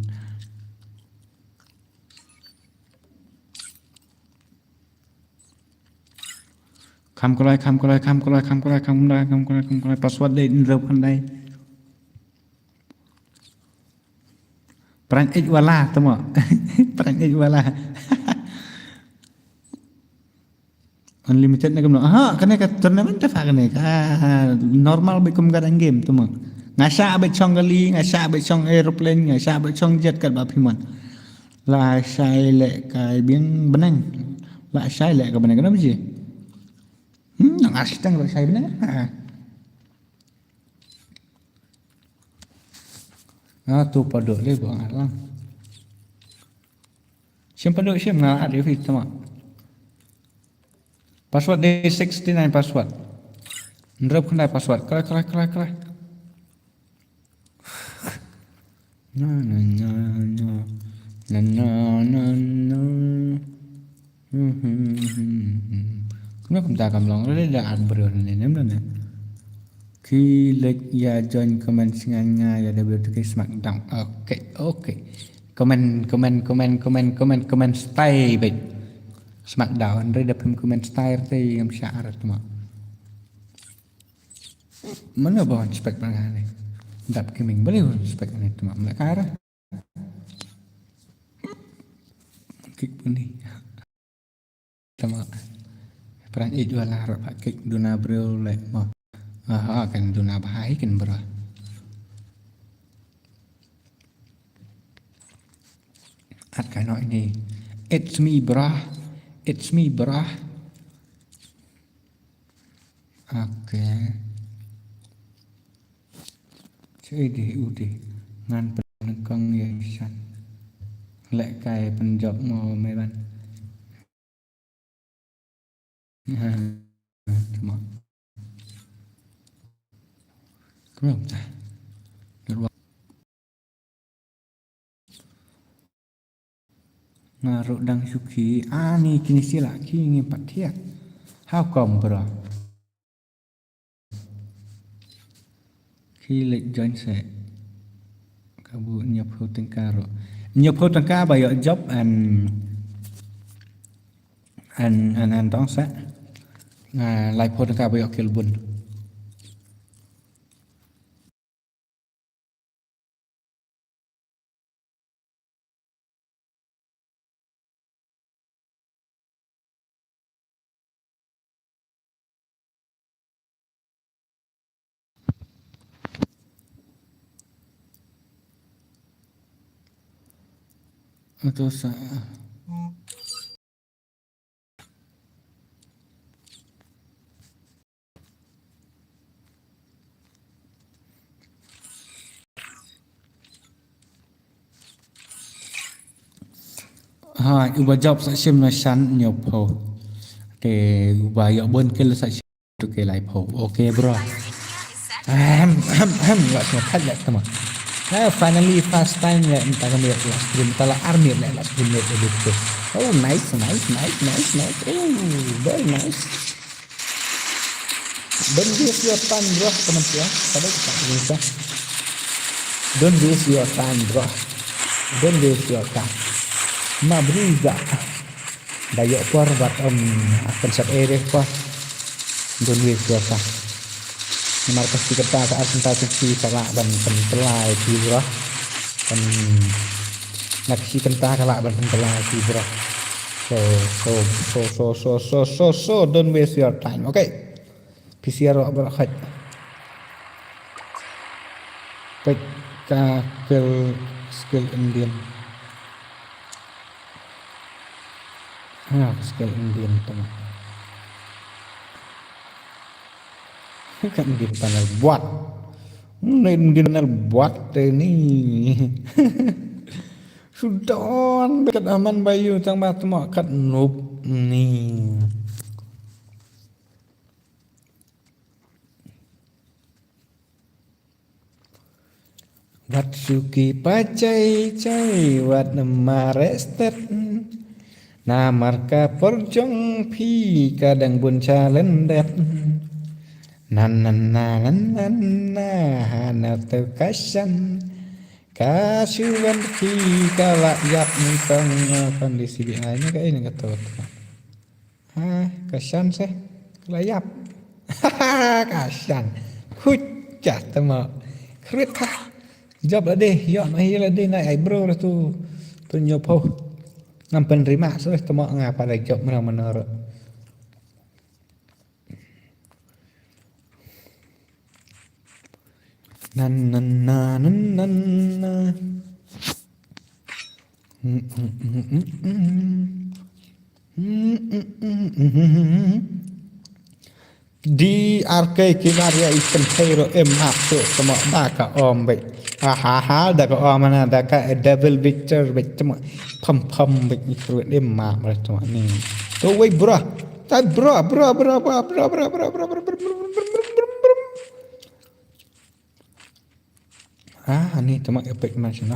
Kham kulai, kham kulai, kham kulai, kham kulai, kham kulai, kham kulai, kham kulai. Password dei hynriew khyndai. Prank ej wala tama. Prank ej wala. Unlimited ne kumno? Aha, kane ka tournament te fa kane ka normal beit kum ka dang game tama. Nga shah beit shong kali, nga shah beit shong aeroplane, nga shah beit shong jet kat ba phi mon. La shai leh ka biang bneng. La shai leh ka bneng ka nam ji. Hmm, nang ar shiteng ruh shai bneng. Ha. Ah, tu paduh le bang alang. Shim paduh shim nga ar ri tama. Password de sixty nine password. Nrep khnai password. Krai, krai, krai, krai. Na, na, na, na. Na, na, na, na. Hmm, hmm, hmm, hmm. Kumno kumta kam long re da ar bro ne nem ne. Ki lek ïa join comment sngan nga ïa da bro tu ke smackdown. Okay, okay. Comment, comment, comment, comment, comment, comment stay bit. Smackdown re da phim comment stay te ngam sha ar tama. Mano ba wan spek ba nga ne. Dap ki ming bali wan spek ne tama mlek kara. Kik puni. Tama. Pran ij wala rap kik duna bril lek mo. Aha, kan duna bahai kan bra. At kaino ini. It's me, brah. It's me, brah. Okay. Chui di u di. Ngan pynlengkong ïa shan. Leh kai pynjop mo me ban. Tama. Kumno ta. Nga ruh dang shuki ani kini sila ki ngi pat thiah. How come bro? Ki lek join se. Ka bu nyap ho tengka ruh. Nyap ho tengka ba yok job an an an an tong se. Nga lai ho tengka ba yok kilbun. Ito sa. Ha, uba jop sa shim na shan nyop ho. Te uba yok bun kil sa shim tu ke lai pho. Okay, bro. Ahem, ahem, ahem, la sngewbha khat ïa tama. Ah, finally, first time ïa mynta ka miet la stream, mynta la ar miet la stream miet edit tu. Oh, nice, nice, nice, nice, nice. Oh, very nice. Don't waste your time, bro. Comment ya. Pada kita bisa. Don't waste your time, bro. Don't waste your time. Ma bri ga. Da ïoh por bad, em, akan sap ere por. Don wei por ka. Namar ka shi kynta ka ar kynta ka shi ka lah ban pynpyllait ki bro. Kan na ka shi kynta ka lah ban pynpyllait ki bro. So, so, so, don't waste your time. Okay. P C R wak brak haj. Peit ka skill, skill Indian. Ha, ka skill Indian tu. Ka Indian panel buat. Ni Indian panel buat te ni. Sudan bekat aman bayu tang ba temo kat noob ni. Wat suki pachai chai wat marestet. Namar ka por jong phi ka dang bun challenge det. Nan nan na nan nan na hana tu kashan. Ka shuwan phi ka la yak ni tong kon di C B I ni ka ini ka tu. Ha, ka shan se. Ka la ïap. Ka shan. Huch, cha tama. Khrit ha. Jop la deh, ïoh ma hi la deh na eyebrow la tu. Tu nyo pho. Ngam pynrima seh tama nga pa la jop mra manor. Nan nan na nan nan na. D R K ki nar ïa i kynthei ruh im ap tu tmo da ka om beit. Ha ha ha da ka om na da ka double victor beit tmo. Pam pam beit i kruid im ap beit tmo ni. Tu wei bro. Tai bro bro bro bro bro bro bro bro bro bro bro bro bro bro bro. Ah, ni tama epek man sino.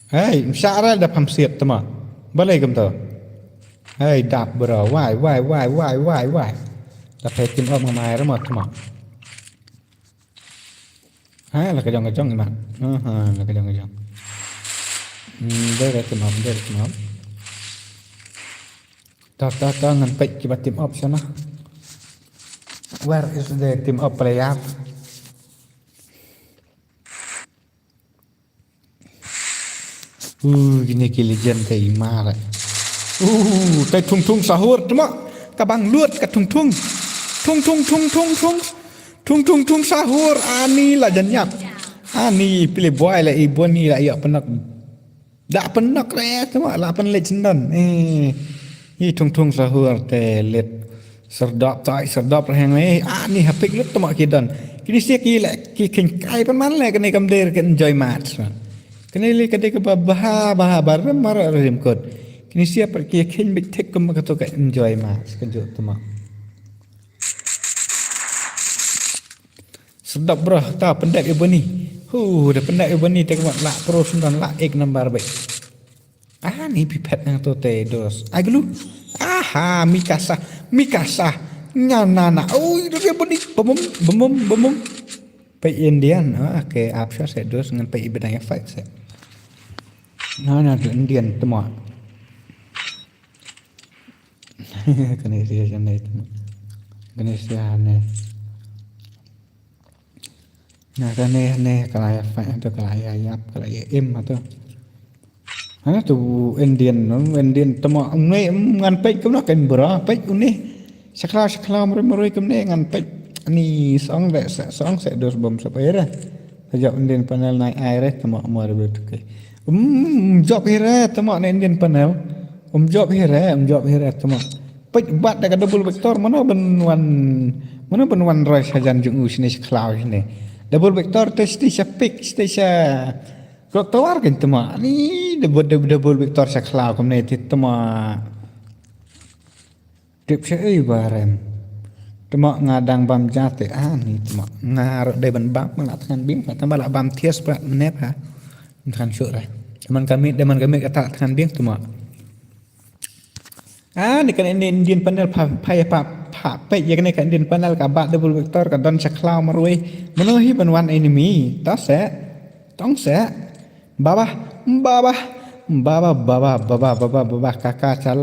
Hei, msara da pam siat tama. Balai kam to. Hei, dap bro. Wai, wai, wai, wai, wai, wai. Da pay team up ngamai rama tama. Hai, la ka jong ka jong iman. Ha, ha, la ka jong ka jong. Hmm, dei da team up, dei da team up. Ta, ta, ta, ngan pek kiba team up sana. Where is the team up player? Uh, kine ki legend te i mar. Uh, te thung thung sahur tma. Ka bang lut ka thung thung. Thung thung thung thung thung. Thung thung thung sahur ani la jan ïap. Ani pile boy la i boni la ïap penak. Da penak re tma la pen leit sendon. Eh. Hi thung thung sahur te leit. Serdap tai, serdap reheng eh. Ah, ni hapik lut tama ki don. Kini sia ki le, ki king kai pan man le, kini kam der ke enjoy match. Kini le kade ke ba, baha, baha, barim, mara rim kot. Kini sia per ki king bit tek kum ka to ke enjoy match, ke juk tama. Serdap bro, ta pendek ibu ni. Hu, da pendek ibu ni tek mat la pro sundan la ek number baik. Ah, ni pipet nang to te dos. Ai gelu. Aha, Mikasa, Mikasa. Nya na na. Oh, itu dia beni. Bemum, bemum, bemum. Pe Indian. Ah, okay, ap sha se dos ngan pe ibedang ya fight se. Na na tu Indian tama. Kene sia ne tama. Kene sia ne. Na kane ne kala ya fa to kala ya yap kala ya im to. Hana tu Indian no Indian tama ne ngan pek kumno kan bra pek une. Sakla sakla mroi mroi kumne ngan pek ni song de song se dos bom sapera. Sajak Indian panel nai ai re tama mor betuke. Um job hire tama ne Indian panel. Um job hire um job hire tama. Pek bat da ka double vector mano ben wan mano ben wan roi sajan jung u sini seklaw sini. Double vector te sti sa pik sti sa klok tawar kan tama. Ni double double vector seklaw kumne ti tama. Tip sa ei barem. Tama ngadang bam jate ah ni tama. Ngar dei ben bam mala tangan bim tama la bam thias prat menep ha. Tangan syuk re. Teman kami teman kami kata tangan bim tama. Ah, ni kan ini Indian panel pa pa pa pa pe ya kan Indian panel ka bat double vector ka don seklaw marwei. Mano hi ban wan enemy. Ta se. Tong se. Baba, baba, baba, baba, baba, baba, baba, kaka chal.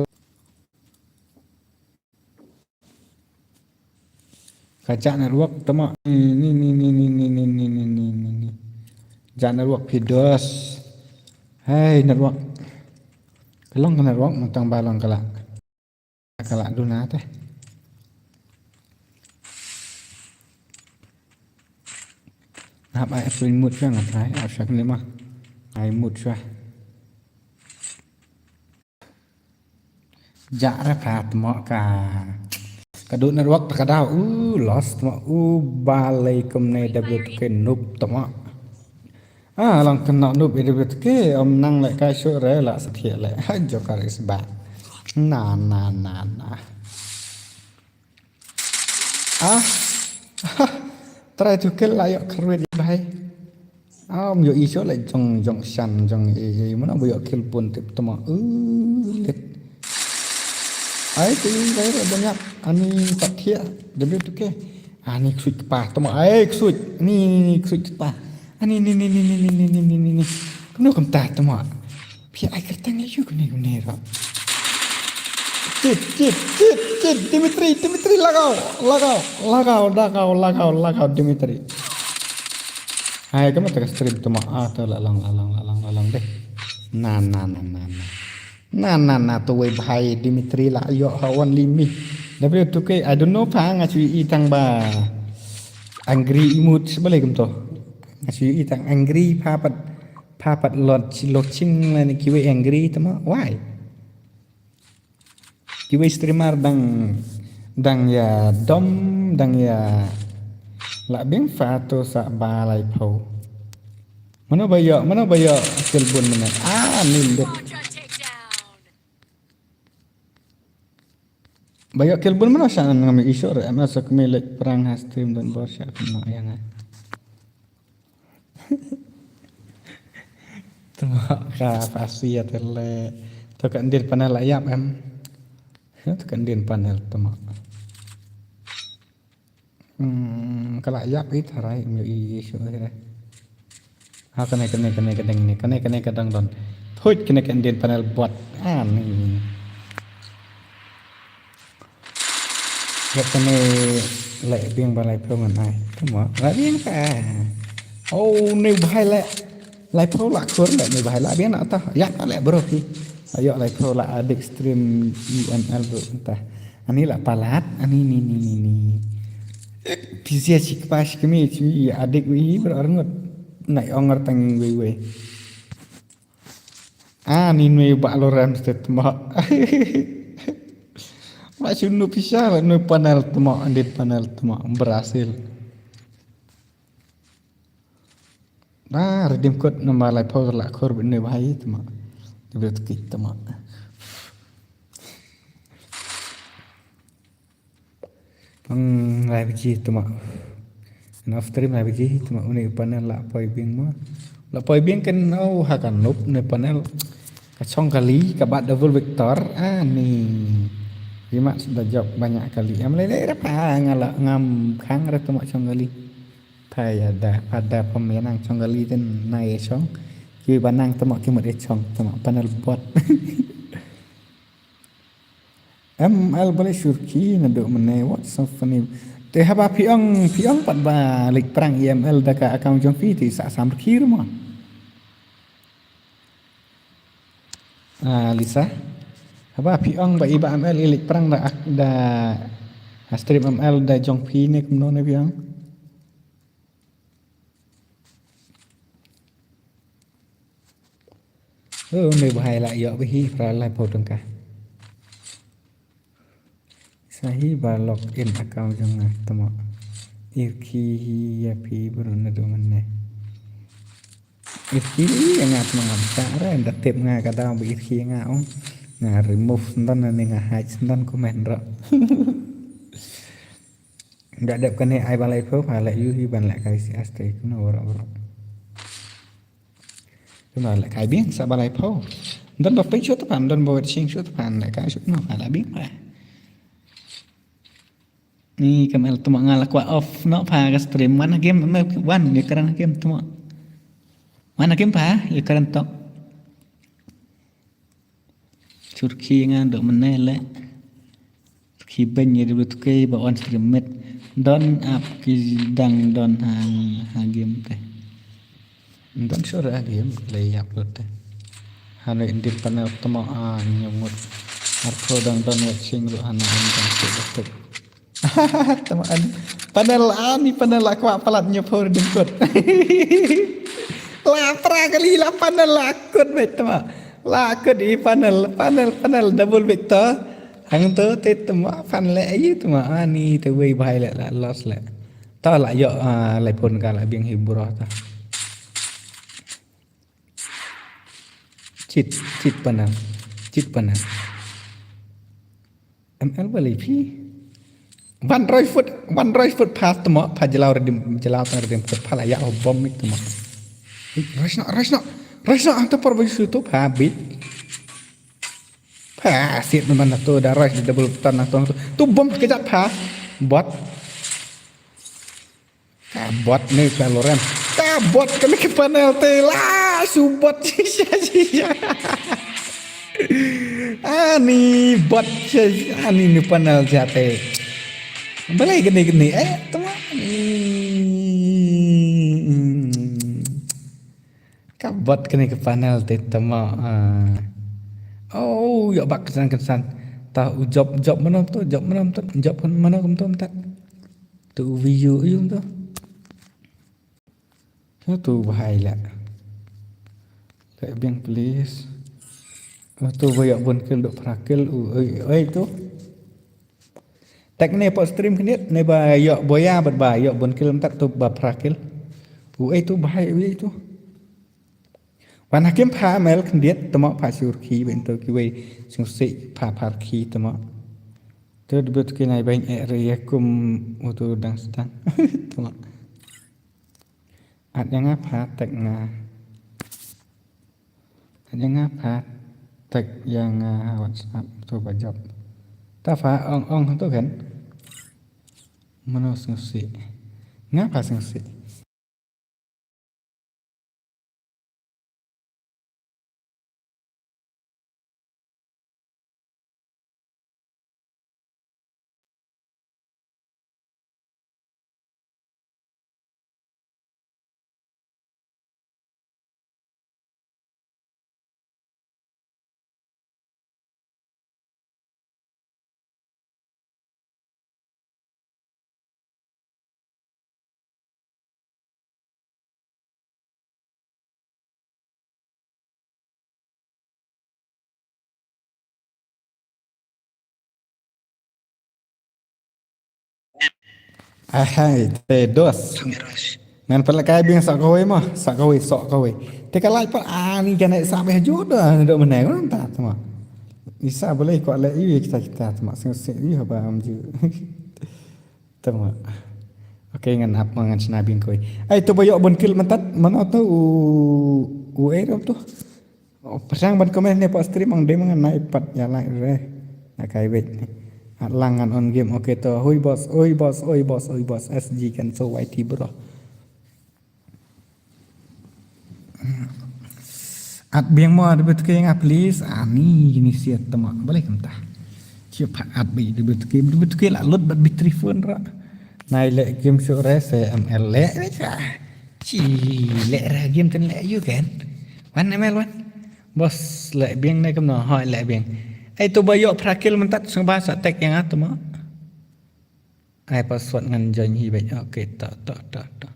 Ka jak network tama ni ni ni ni ni ni ni ni ni ni ni ni. Jak network phi dos. Hei network. Ka long ka network mantang ba long ka la. Ka la duna te. Hap ai April mut sha nga trai ap sha kne ma. Ai mut sha. Ja ra pha tmo ka. Ka du network ta ka dau u lost tmo u balei kumne da blu tuke nup tmo. Ah lang kena nup da blu tuke om nang le ka shu re la sa thiek le. Ha jokar is ba. Na na na na. Ah. Trai tu kel la yok kruid bai. Am yo iso la jong jong shan jong e e mana bo yo kil pun tip tama. Uh, let. Ai tu lai ra banyak ani pathia. Debi tu ke. Ani ksuit pa tama ai ksuit. Ni ni ksuit pa. Ani ni ni ni ni ni ni ni ni ni. Kunu kam ta tama. Phi ai kyrteng la yu kune kune ra. Chit chit chit chit Dimitri Dimitri lagao lagao lagao lagao lagao lagao Dimitri. Hai kama ta ka stream tama ah ta la lang la lang la lang la lang deh. Na na na na na. Na na na tu wei bhai Dimitri la yo ha wan limi. Tapi tu ke I don't know pha nga chui i tang ba angry imut sebalai kum to. Nga chui i tang angry pha pat Pha pat lot chi lot ching la ni kiwei angry tama why? Kiwei streamer dang Dang ïa dom, dang ïa lah biang fa to sa ba lai phew. Mano ba ïoh, mano ba ïoh kill bun mynne. Ah, ni lit. Ba ïoh kill bun mano sha ngam ïoh issue re, ma sa kmie leit pyrang ha stream don bor sha kynnoh ïa nga. Tma ka pasi ïa te le. To ka ndin panel la ïap em. To ka ndin panel tma. Hmm, ka la ïap i tharai, ym ïoh i shuh i re. Ha, kane, kane, kane, kane, kane, kane, kane ka dang don. Thuid kane ka ndin panel bot. Ah, ni. Ïa kane leh biang ba lai phew ngan ai. Tma, la biang ka. Oh, ni bhai leh. Lai phew la kur leh ni bhai la biang na ta. Ïa ka leh bro ki. Ayo lai phew la adik stream U M L bro ta. Ani la palat, ani ni ni ni ni. Pizia sik pas kemi ci adik wi bro arngut. Nai onger tang wi wi. Ah, ni nui ba lo rem stet mo. Ba sunu pisa la nui panel tma, andit panel tma, berhasil. Ah, redeem code nama lai pau la kur bini bahai tma. Dia boleh tukik tma. Pang lai biji tma. Enough stream lai biji tma uni panel la poi bing ma. La poi bing kan au hakan nup ni panel. Ka chong kali ka bat double vector ani. Jimat da jok banyak kali. Am lele rapa ngala ngam khang re tma chong kali. Pha ïa da, pha da pha menang chong kali ten na ïa chong. Ki ba nang tma ki mut ïa chong tma panel bot. M L balei surki naduh mynne, what's so funny? Te haba phi ong, phi ong pat ba leit pyrang i M L da ka account jong phi te sa sam rki ruh mo. Ah, Lisa. Haba phi ong ba i Bah M L i leit pyrang da ak-, da, ah, stream M L da jong phi ne kumno ne phi ong? Oh, ne bahai la ïoh bhi pra lai pau tengka. Sahi ba log in account jong nga tmo. Irki hi ïa phi bro naduh mynne. Irki ïa nga tmo ngam sa re da tip nga ka daw ba irki ïa nga ong. Nga remove sendon ne nga hide sendon comment ro. Nga dep kane ai ba lai phew pha leh ïu hi ban leh kai si astai kumno bro bro. Kumno leh kai biang sa ba lai phew. Don ba pei shu tpan, don ba wet sing shu tpan leh kai shu kumno pha leh biang pha. Ni kam el tmo nga la kwah off noh pha ka stream. Wan ha game me wan ïa kren ha game tmo. Wan ha game pha ïa kren tok. Surki nga dok mynne leh. Ki beng ïa dulu tukei ba on stream met. Don ap ki dang don ha, ha game te. Don sure ha game le ïap lut te. Hanu indin panel tmo a nyungut. Arko dang don wet sing ruh hanu indin sing lut. Tama an. Panel ani panel la kwah palat nyo pho ding kut. La pra kali la panel la kut bet tama. La kut i panel, panel, panel double bet to. Hang to te tama pan le ayu tama ani te wei bai le la los le. To la yo, ah, lai pon ka la biang hi bro ta. Chit, chit panel. Chit panel. M L ba lei phi. Wan roi foot, wan roi foot pha tmo, pha jelaw redim, jelaw tang redim foot pha la ïa bom mik tmo. Rush no, rush no, rush no, ang to por ba yusu to pha bit. Pha sit man to da rush di double tan nang to. Tu bom kejap pha. Bot. Ka bot ne ka lorem. Ka bot kane ka panel te la su bot shisha shisha. Ani bot shisha ani ni panel jate. Balai kane kane eh tama. Ka bot kane ka panel te tama. Ah. Oh, ya bak kesan kesan. Ta u job job mana tu, job mana tu, job mana kum tu tak. Tu video ïa tu. Tu tu bahai la. Leh biang please. Tu ba ïa bun kill dok phra kill u oi oi tu. Tag ne hapoh stream khyndiat ne ba ïoh boya bad ba ïoh bun kill mynta tu ba phra kill. U ei tu ba hai u ei tu. Wan hakim pha mel khyndiat tamo pha sur khi ben tu kiwei sngewsih pha phar khi tamo. Tu debut ki nai bang eh ria kum utu dang sedang. Tamo. At ïa nga pha tag nga. At ïa nga pha tag ïa nga ha WhatsApp tu ba jop. Ta pha ong ong tu kan. Mano sngewsih. Nga pha sngewsih. Ahai, te dos. Ngan pala kai bing sa kawei ma, sa kawei, sa kawei. Te ka lai pa ani ka nai sa beh jod da do menai ko ta tama. Isa boleh ko le yu kita kita tama sing se yu ba am ju. Tama. Okay, ngan ap ma ngan sna bing kawei. Ai tu ba yok bun kil mentat, mano tu u u eh tu. Oh, pyrshang ban comment ne pa stream ang dei ma ngan nai pat ïa like re. Na kai wait. At lang ngan on game. Okay to. Hui boss, hui boss, hui boss, hui boss. S G kan so Y T bro. At biang mo ada betul ke nga please. Ani ni siat tama. Boleh kam tah. Siapa at bi ada betul ke, ada betul ke lah lut bat battery phone ra. Nai le game show re se M L le. Ci le ra game ten le you kan. Wan M L wan. Boss leh biang ne kumno hoi leh biang. Ai tu ba yok phra kill mynta sngewbha sa tag ïa nga tu mo. Ai password ngan join hi bad. Okay, ta ta ta ta.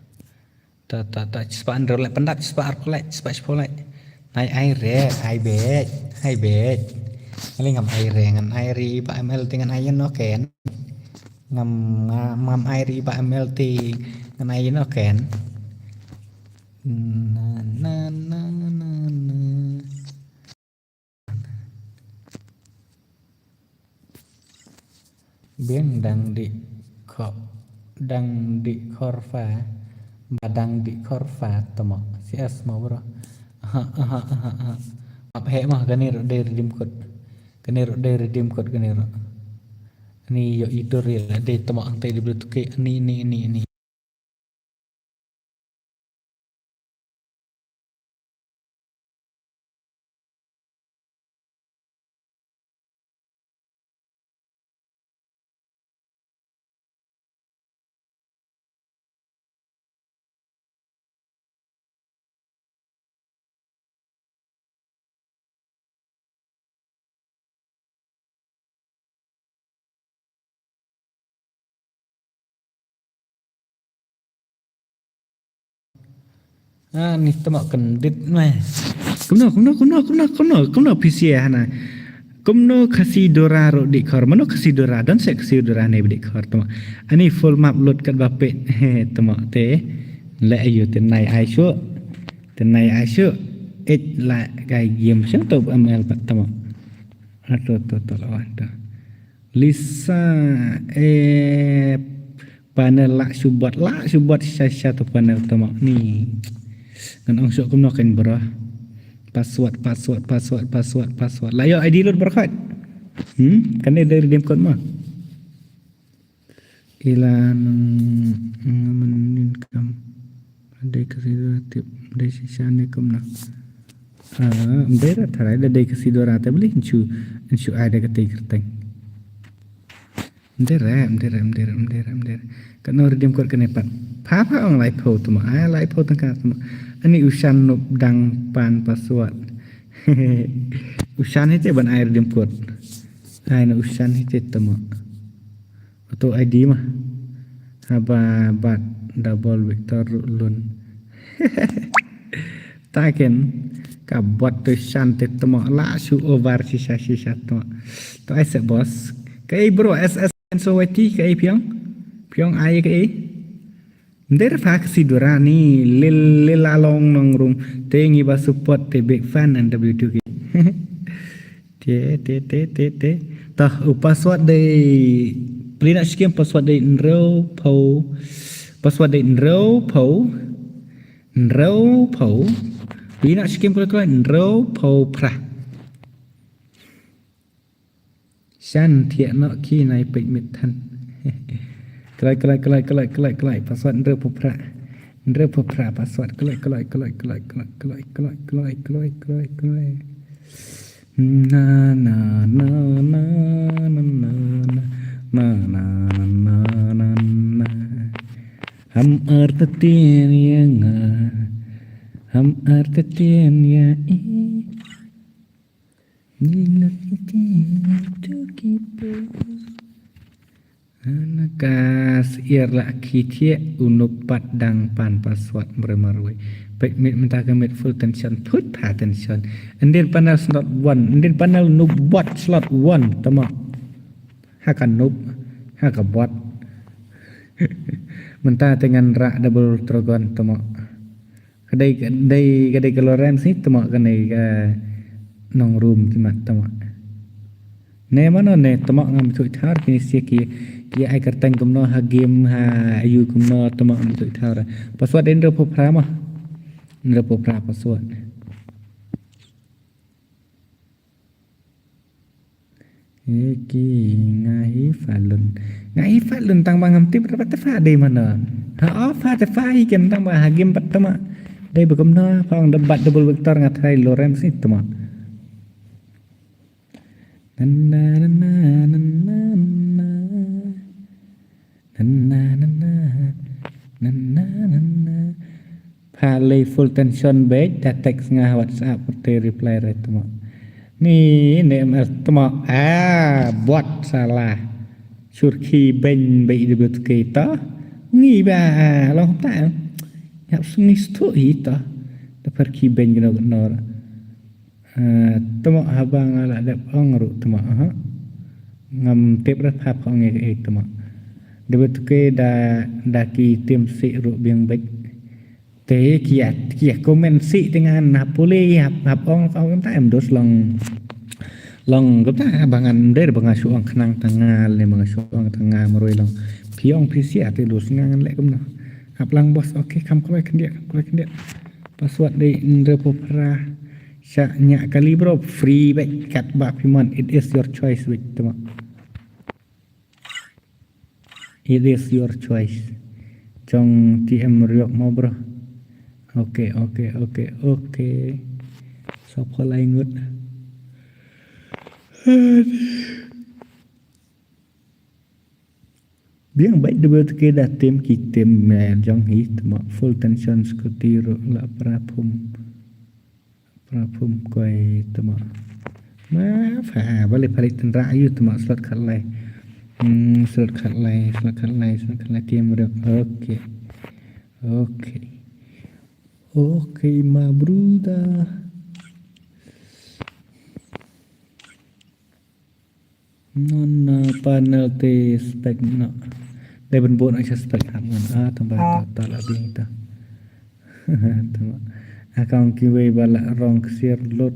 Ta ta ta spa andro leh pyndat spa ar leh spa spa leh. Nai ai re ai bad ai bad. Ngali ngam ai re ngan ai ri ba M L te ngan ai yen no ken. Ngam ngam ai ri ba M L te ngan ai yen no ken. Na na na na na. Biang dang di kho dang di khor fa ba dang di khor fa tamo. C S mo bro. Aha aha aha aha. Ap he mah kane ro dei redeem code. Kane ro dei redeem code kane ro. Ni yo itu real dei tamo ang te di bluetooth ke ni ni ni ni. Ah, ni tama kendit meh. Kumno, kumno, kumno, kumno, kumno, kumno P C A hana. Kumno Khasi Dora ro di khor. Mano Khasi Dora, don se Khasi Dora ne di khor tama. Ani full map load kat bape. He, tama te. Le ayu tenai aisyu. Tenai aisyu. Ej la kai game sing to M L pat tama. Ato to to lawan to. Lisa eh panel la subot la subot sha sha to panel to mo ni. Ngan ong sok kumno kan bro. Password password password password password. La yo I D lut bro khat. Hmm, kan dei redeem code mo. Ilan ngamen income. Dei ka sidora tip dei shisha ne kumna. Ah, mdei ra tharai da dei ka sidora te beli inchu inchu ai da ka tei kerteng. Mdei ra, mdei ra, mdei ra, mdei ra, mdei ra. Ka no redeem code kane pat. Pha pha ong lai pho tuma, ai lai pho tangka tuma. Ani ushan nup dang pan password. Ushan hite ban ai redeem code. Ai na ushan hite tuma. Oto I D mah. Haba bat double vector ruh lun. Taken ka bot to shan te temo la shu over shisha shisha temo. To ai se boss. Ka ei bro S S. So wati ka ei phi ong? Phi ong ai ka ei? Mder pha ka si Durani lil lil along nong rum. Te ngi ba support te big fan N W two K. Te te te te te. Tah u password dei. Pli na skim password dei nreu pau. Password dei nreu pau. Nreu pau. Pli na skim klo klo nreu pau pra. Shan thiah noh ki nai pek mit than. Kloi kloi kloi kloi kloi kloi password nreu pau pra. Nreu pau pra password kloi kloi kloi kloi kloi kloi kloi kloi kloi kloi kloi. Na na na na na na na na na na na na. Ham arta tien ya nga. Ham arta tien ya i. Ni la tien tu ki pe. Ana ka syiar la ki thiah u nup pat dang pan password mre marwei. Pek mit mynta ka mit full tension, phut pha tension. Ndin panel slot one, ndin panel nup bot slot one tama. Ha ka nup, ha ka bot. Mynta te ngan rah double dragon tama. Ka dei, ka dei, ka dei ka Lawrence ni tama, ka dei ka nong rum tama, tama. Ne mano ne tama, ngam thuh thar kini sia ki, ki ai kyrteng kumno ha game ha ayu kumno tama, ngam thuh thar. Password dei nreu pau pra ma. Nreu pau pra password. Eki nga hi falun. Nga hi falun tang ba ngam tip ra ba te fa dei mano. Ha o fa te fa hi kem tang ba ha game pat tama. Dei ba kumno fa ong da bat double vector nga try Lawrence ni tama. Nanna nanna nanna nanna. Nanna nanna nanna nanna. Pha lei full tension bek da text nga WhatsApp te reply re tama. Ni ne mer tama. Ah, bot salah. Surki ben bek de bet kita. Ngi ba long ta. Yap sungi stu ita. Da perki ben gno gnor. Ah, tama haba nga la dep ong ruh tama ha. Ngam tip ra pha pha ong e tama. De bet ke da da ki tim si ruh biang bek. Te kia, kia komen si dengan hap pule, hap, hap ong, ong ta em dos long. Long gupta bangan der banga shu ong khnang tanga le banga shu ong tanga maroi long. Phi ong phi sia te dos ngan le kumno. Hap lang bos, okay, kam kloi khyndiat, kam kloi khyndiat. Password dei nreu pau pra. Sha nya kali bro, free bek kat ba phi mon, it is your choice bek tama. It is your choice. Chong T M riok mo bro. Okay, okay, okay, okay. Sop kholai ngut. Biang baik de bro ke da tim ki tim me jong hi tama full tension scooty ro la pra phum. Pra phum koi tama. Ma pha bale pha ri tynra ayu tama slot khat lai. Hmm, slot khat lai, slot khat lai, slot khat lai tim riok. Okay. Okay. Okay, ma bruda. Non, uh, panel te spek no. Dei ban bun aja spek hap ngan. Ah, tambah ta ta la ding ta. Tama. Akong kiwei ba la rong ksiar lut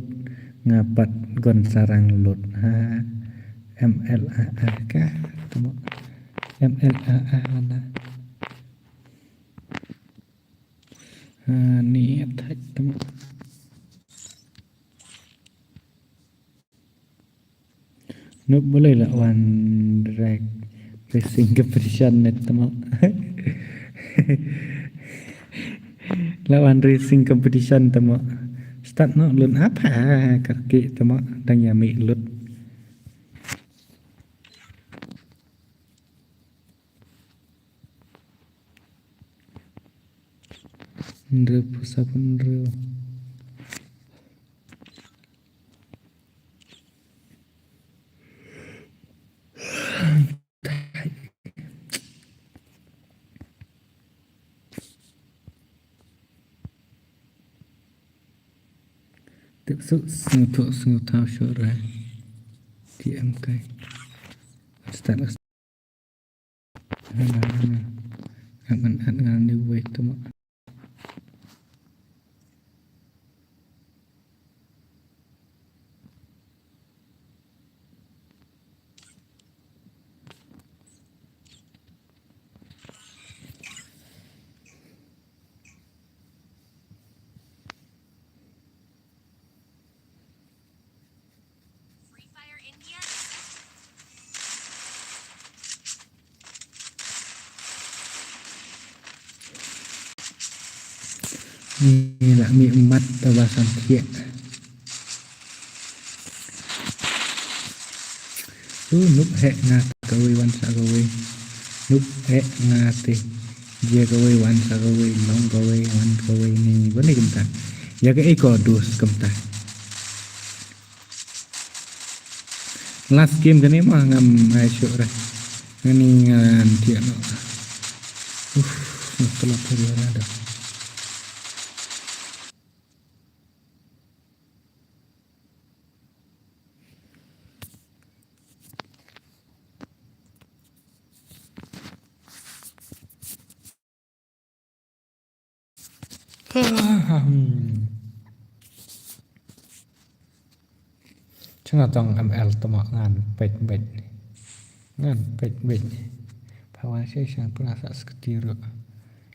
nga pat gon sarang lut. Ha. M L A A ka. Tama. M L A A na. Ha, ni attack tama. Nup balei la wan drag racing competition ne tama. La wan racing competition tama. Start no lun apa karki tama dang ya mi lut. Nrep sapan nrep. Tip su sngewthuh sngewthaw shuh re. T M kai. Start. Nga ban add nga new way tama. Ni la mi mat ta ba san thiah. Tu nup heh nga kawei wan sa kawei. Nup heh nga te. Jia kawei wan sa kawei, long kawei wan kawei ni. Bani kumta. Ya ka eko dus kumta. Last game kane ma ngam ai shuh re. Ngani ngan thiah noh. Uf, ngan telap hari hari ada. Chunga tong M L tama ngan pek bek. Ngan pek bek. Pawan se sang pura sa skuti ro.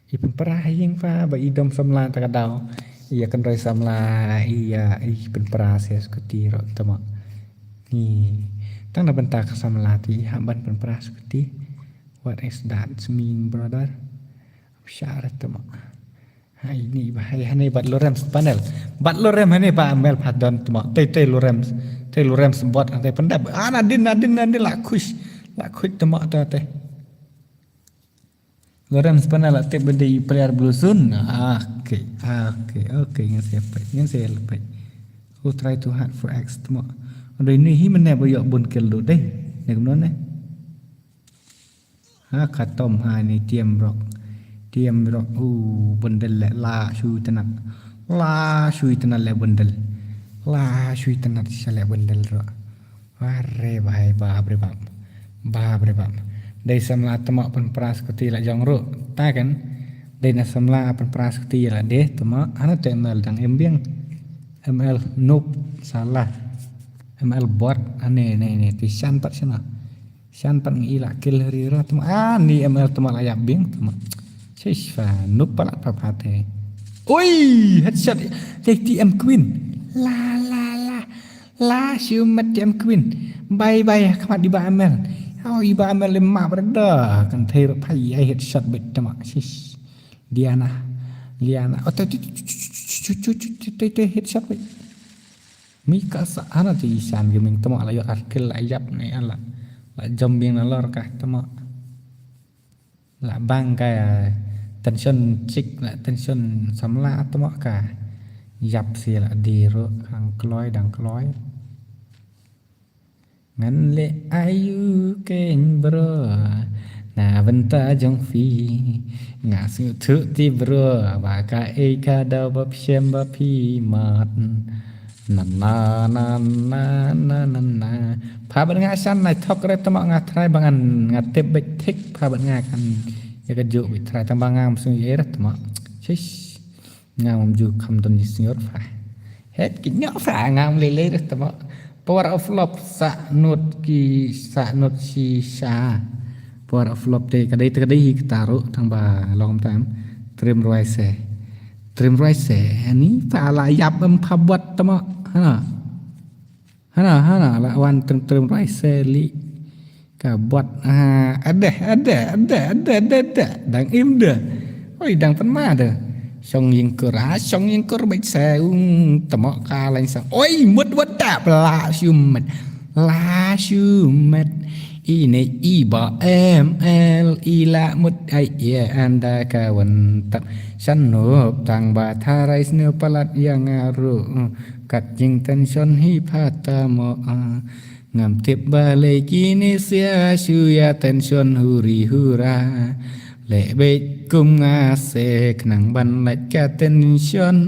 I pynpra ha ïing pa ba i dom samla ta ka daw. Ïa kynroi samla ïa i pynpra se skuti ro tama. Ni tang na bynta ka samla ti ha ban pynpra skuti. What is that mean, brother? Share tama. Hai ni ba hai hani bat lorem panel. Bat lorem hani ba mel padon tama. Tei tei lorem. Tei lorem sembot tei pendap. Ana din ana din ana din la kush. La kush tama ta tei. Lorem spana la tip benda i player blue zone. Ah, okay, ah, okay, okay, ngan saya pek, ngan saya lepek. Who try too hard for X tama. Ado ini hi mene ba yok bun kill do deh. Ne kumno ne. Ha katom ha ni tiam rock. Tiam rock u bendel le la shu tenat. La shu tenat le bendel. La shu tenat sha le bendel rock. Are bhai bap re bap. Bap re bap. Dei samla tama pynpra skuti la jong ru. Ta kan. Dei na samla pynpra skuti la deh tama. Hana te M L dang em biang. M L noob salah. M L bot ane ne ne ti shan pat shana. Shan pat ngi la kill hari ra tama. Ah ni M L tama la yap biang tama. Shish fa noob pala pa pate. Oi headshot. Dei T M Queen. La la la. La shu met T M Queen. Bye bye khmat iba M L. Oh iba M L lima berda kan thir phai ai headshot bet tama. Shish. Diana. Liana. Oh tu tu tu headshot bet. Mi ka sa ana tu isan gaming tama la yok arkil la yap ni ala. La jom biang na lor ka tama. La bang ka tension chick la tension samla tama ka. Yap si la di ro khang kloi dang kloi. Ngan le ayu keng bro. Na bynta jong phi. Nga sngewthuh ti bro. Ba ka ei ka daw ba phi shem ba phi mat. Na na na na na na na. Pha bad nga shan nai thok re tama nga try ba ngan nga tip bek thik pha bad nga kan. Ya ka juk bek try tang ba nga msung ye re tama. Shish. Nga mom ju kham don ji senior fa. Het ki nyok fa nga mom lele re tama. Power of love sa not ki sa not si sa. Power of love te kadai te kadai hi kata ro tang ba long tam. Trim roi se. Trim roi se ni ta la yap em pha bot tama. Hana. Hana hana la wan trim trim roi se li. Ka bot ha adeh adeh adeh adeh adeh adeh dang im deh. Oi dang pynma deh. Shong yingkur ha shong yingkur bait se ung tamo ka lain sang. Oi mut wat da la shumet. La shumet. Ine iba M L ila mut ai ia anda ka wan tap. Shan nop tang ba tharai snu palat yang aru. Kat jing tension hi pha tamo. Ngam tip balei kine sia shu ïa tension huri hura. Leh beit kum nga se khnang ban lait ka tension.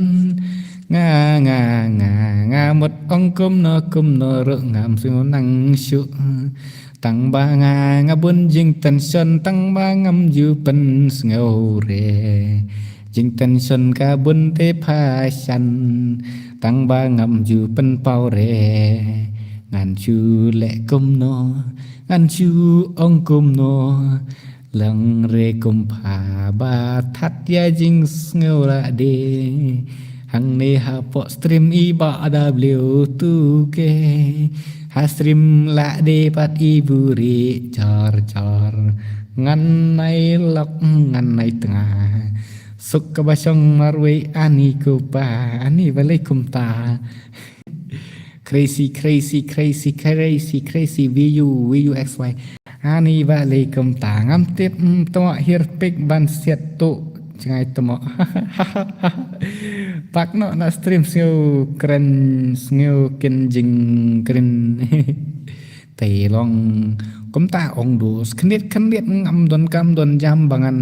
Nga nga nga nga mut ong kumno kumno ruh ngam shu nang shu. Tang ba nga nga bun jingtension, tang ba ngam ju pynsngew re. Jingtension ka bun te pha shan, tang ba ngam ju pynpaw re. Ngan shu leh kumno, ngan shu ong kumno, leng re kum pha ba that ïa jingsngew la de. Hangne hapoh stream i Bah W two K, ha stream la de pat i buri jor jor. Ngan nai lok, ngan nai tnga. Suk kaba shong marwei ani ko pa, ani balei kumta. Crazy, crazy, crazy, crazy, crazy, V U, V U X Y. Ani balei kumta, ngam tip, mm, to hir pik ban siat tu, jngai tmo. Pak no na stream sngew kren, sngew kin jingkren. Te long kumta ong dus, khyndiat khyndiat ngam don kam don jam ba ngan,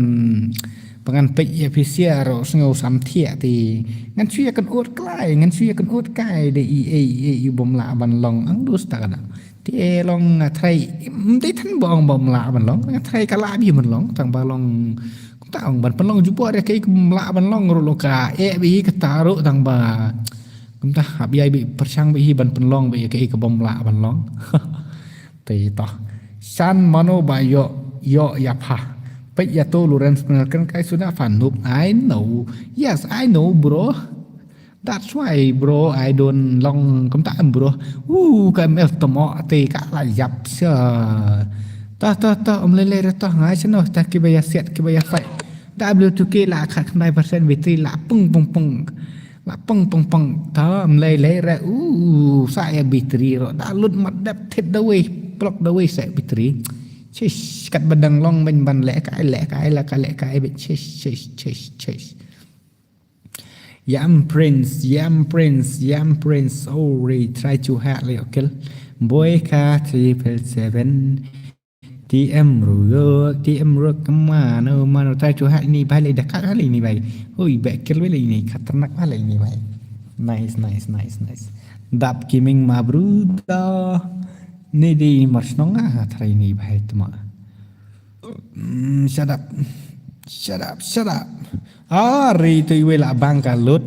ba ngan peit ïa phi sia ro sngew sam thiah te. Ngan shu ïa kan ut klai, ngan shu ïa kan ut kai de i, i, i, i bym lah ban long ang dus ta ka dang. Te long nga trai, mm, te than ba ong bym lah ban long, nga trai ka lah bi ban long, tang ba long, kumta ong ban pynlong jubor ïa kaei ka bym lah ban long ruh lo ka, eh, bi ka ta ruh tang ba. Kumta hap ïa bi pyrshang bi hi ban pynlong bi ïa kaei ka bym lah ban long. Te to. Shan mano ba ïoh, ïoh ïa pha. Peit ïa to Lawrence Pynlong kan kai suda pha noob. I know. Yes, I know, bro. That's why, bro, I don't long kumta em, bro. Uh, ka M F tmo te ka la ïap sha. Tah, tah, tah, um lele re tah ngai sha no, tah kiba ïa siat, kiba ïa fight. W two K la khat khyndai percent battery la pung, pung, pung. La pung, pung, pung. Tah, um lele re, uh, sa ïa battery ro. Da lut mat dep thit da wei, plok da wei sa battery. Chish, kat ba dang long ben ban leh kai, leh kai, la ka leh kai, bet chish, chish, chish, chish. Yam Prince, Yam Prince, Yam Prince. Oh, re, try to hack le, okay. Boy ka triple seven. T M Ruk, T M Ruk, mano, mano, try to hack ni bhai le, dakat bhai le ni bhai. Oi, back kill bhai le ni, khatarnak bhai le ni bhai. Nice, nice, nice, nice. Dap gaming ma bruda. Ni di mar shnong ah, try ni bhai tma. Mm, shut up. Shut up, shut up. Ah, ri tu iwe la bang ka lut.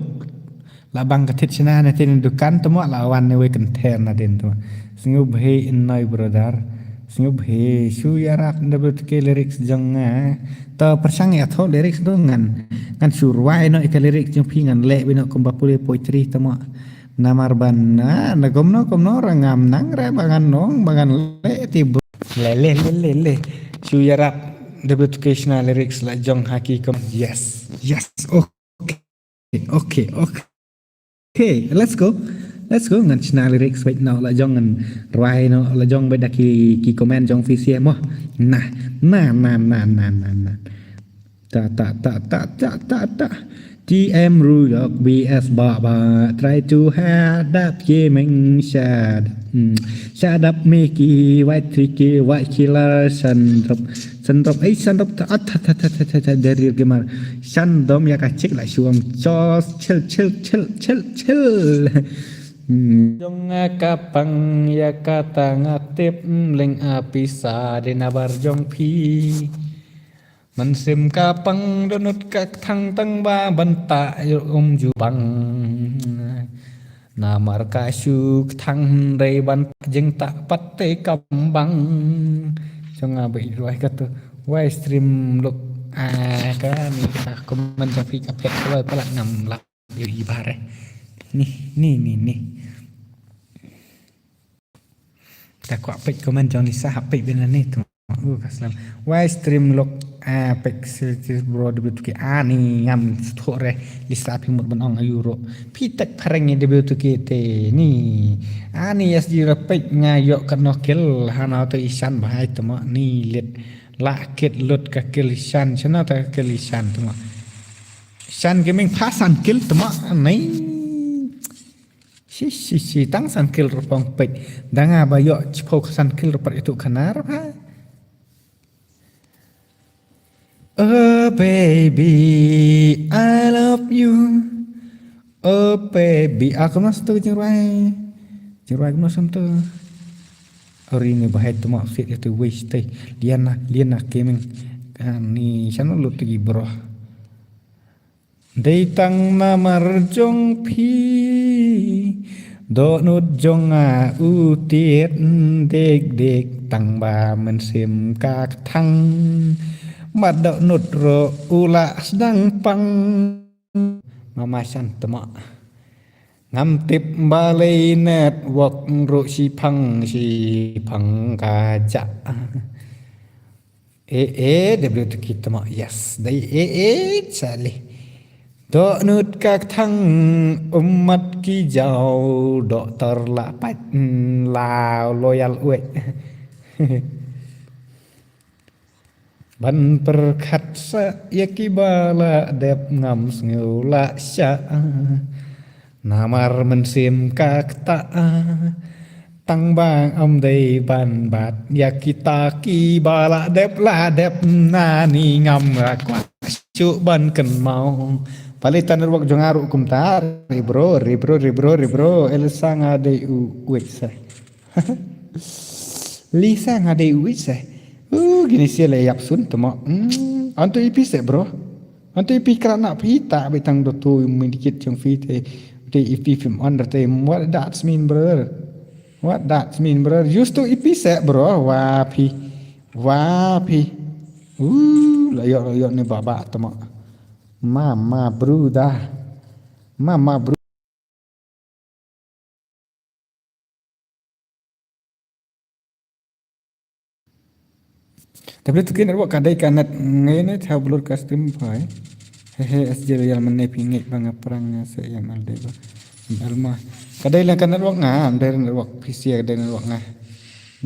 La bang ka thit shna na tin dukan tmo la wan ne we kynter na din tmo. Sngewbha in noi brother. Sngewbha shu ïarap W two K lyrics jong nga. To pyrshang ïa thoh lyrics tu ngan. Ngan shu rwai noh ïa ka lyrics jong phi ngan leh bino kumba pule poetry tmo. Namar ban na, na kumno kumno ra ngam nang re ba ngan nong, ba ngan leh ti bro. Le, le, le, le, le. Shu ïarap W two K shna lyrics la jong ha ki kom. Yes, yes, okay, okay, okay. Okay, let's go. Let's go. Ngan shna lyrics wait now la jong ngan rwai no la jong bad da ki, ki comment jong phi sia mo. Nah, nah, nah, nah. Ta, ta, ta, ta, ta, ta, ta. T M Ruyok B S Baba. Try to had up gaming shut. Hmm. Shut up Mickey, white tricky, white killer, Sandrop. Sandrop, eh, Sandrop, ta, ta, ta, ta, ta, ta, ta, dari gamar. Sandom ya ka chik la shuam chos, chill, chill, chill, chill, chill. Hmm. Jong nga ka pang ya ka ta nga tip, mm, leng a pisa de na bar jong phi. Mynsiem ka pang donut ka kthang tang ba ban ta um ju bang. Namar ka shu kthang hynrei ban jing ta pat te kam bang. Jong nga ba i rwai ka tu. Wai stream lok. Ah, ka ni ka comment jong phi ka phet ka wai pala ngam lak. Yo i bare. Ni, ni, ni, ni. Ta kwah peit comment jong Lisa ha peit bina ni tu. Uh, ka slam. Wai stream lok, ah, peit script bro W two K. Ah, ni ngam sthok re. Lisa phi mut ban ong ayu ro. Phi tek phareng ni W two K te ni. Ah, ni yes di ra peit nga yok kat no kill. Hana to isan bahai tmo ni lit. La kit lut ka kill isan. Chana ta ka kill isan tmo. Shan Gaming pha san kill tma nai. Shi, shi, shi, tang san kill ro pong peit. Da nga ba ïoh chipho ka san kill ro pat itu kanar pha. Oh baby, I love you. Oh baby, ah, kumno satu jingrwai. Jingrwai kumno satu. Ori ni bahai tuma fit itu wis te. Liana, Liana Gaming. Kan ni channel lu tegi bro. Dei tang namar jong phi. Dohnud jong nga u tiet dik dik tang ba mynsiem ka kthang. Bad dohnud ruh u la sdang pang. Mama san tuma. Ngam tip balei network ruh shiphang shiphang ka ja. E e W T K tuma, yes. Dei e e chale. Dohnud ka kthang ummat ki jaw doktor la pat, mm, la loyal wek. Ban pyrkhat sa ïa ki ba la dep ngam sngew la sha. Namar mynsiem ka kta. Tang ba ngam dei ban bat ïa kita ki ba la dep la dep na ni ngam la kwah shuh ban kynmaw. Pale ta network jong nga ruh kumta re bro, re bro, re bro, re bro. Elsa nga dei u wek sa. Lisa nga dei u wit se. Uh, gini sia le yap sun temo. Hmm, antu ipi se bro. Antu ipi kra na phi ta be tang do tu mi dikit jong phi te. Te ipi film on te. What that's mean brother? What that's mean brother? Used to ipi se bro. Wa phi. Wa phi. Uh, la yok la yok ni baba temo. Mama bruda. Mama bru. Tapi tu kena buat kadai kanat ngai ne tha blur custom pai. Hehe, S J Royal mene pingit bang aprang se yang alde ba. Alma. Kadai lang kanat wak nga, amdai network P C kadai network nga.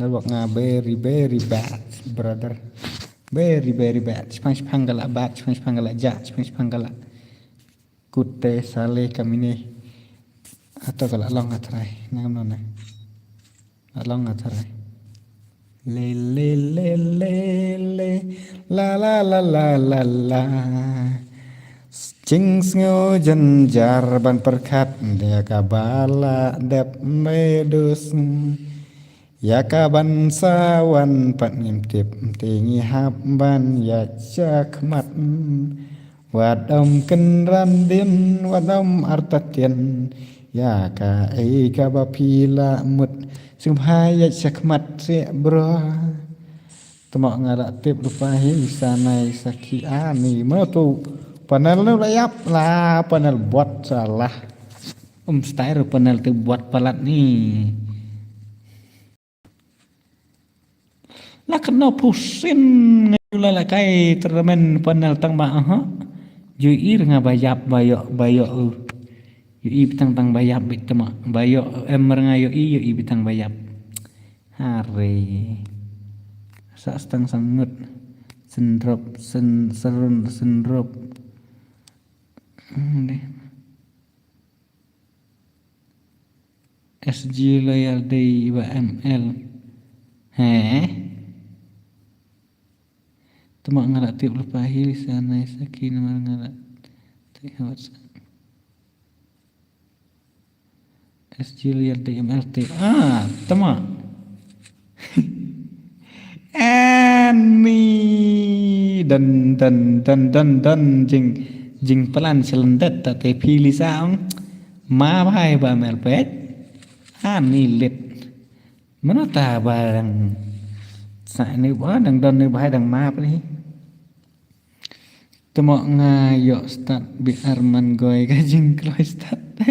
Network nga very very bad, brother. Very very bad. Chipang chipang galak bad, chipang chipang galak ja, chipang chipang galak. Kut te sale kamine. Ato ka la long nga trai. Ngam nona. La long nga trai. Le le le le le. La la la la la la. Jing sngew jynjar ban pyrkhat ïa ka ba la dep medus. Ïa ka ban sa wan pat ngim tip te ngi hap ban ïa shakhmat. Wat ym kynran dien, wat ym artatien. Ïa ka ei ka ba phi la mut. Sngewbha ïa shakhmat se bro. Temo nga la tip lupa hi sa nai sa ki ani. Mano tu panel nu la yap la panel bot salah. Um style panel tu bot palat ni. La kano pusin ngai la la kai termen panel tang ba aha. Ju ir nga ba yap ba yok ba yok. Ju i bitang tang ba yap bit tama ba yok em mer nga yo i yo i bitang ba yap. Hare. Sa stang sangut. Sendrop sen serun sendrop. Hmm, deh. S G Loyal dei ba M L. He. Tama nga la tip lepa hi sa nai sa ki namar nga la tip ha WhatsApp. S G Loyal dei M L tip. Ah, tama. Ani dan dan dan dan dan jing jing plan selendet ta te pili sa ong ma bhai ba mel pet. Ani lit. Mano ta ba dang sa ni ba dang don ni bhai dang ma pli. Temo nga yok start bi arman goi ka jingkloi start.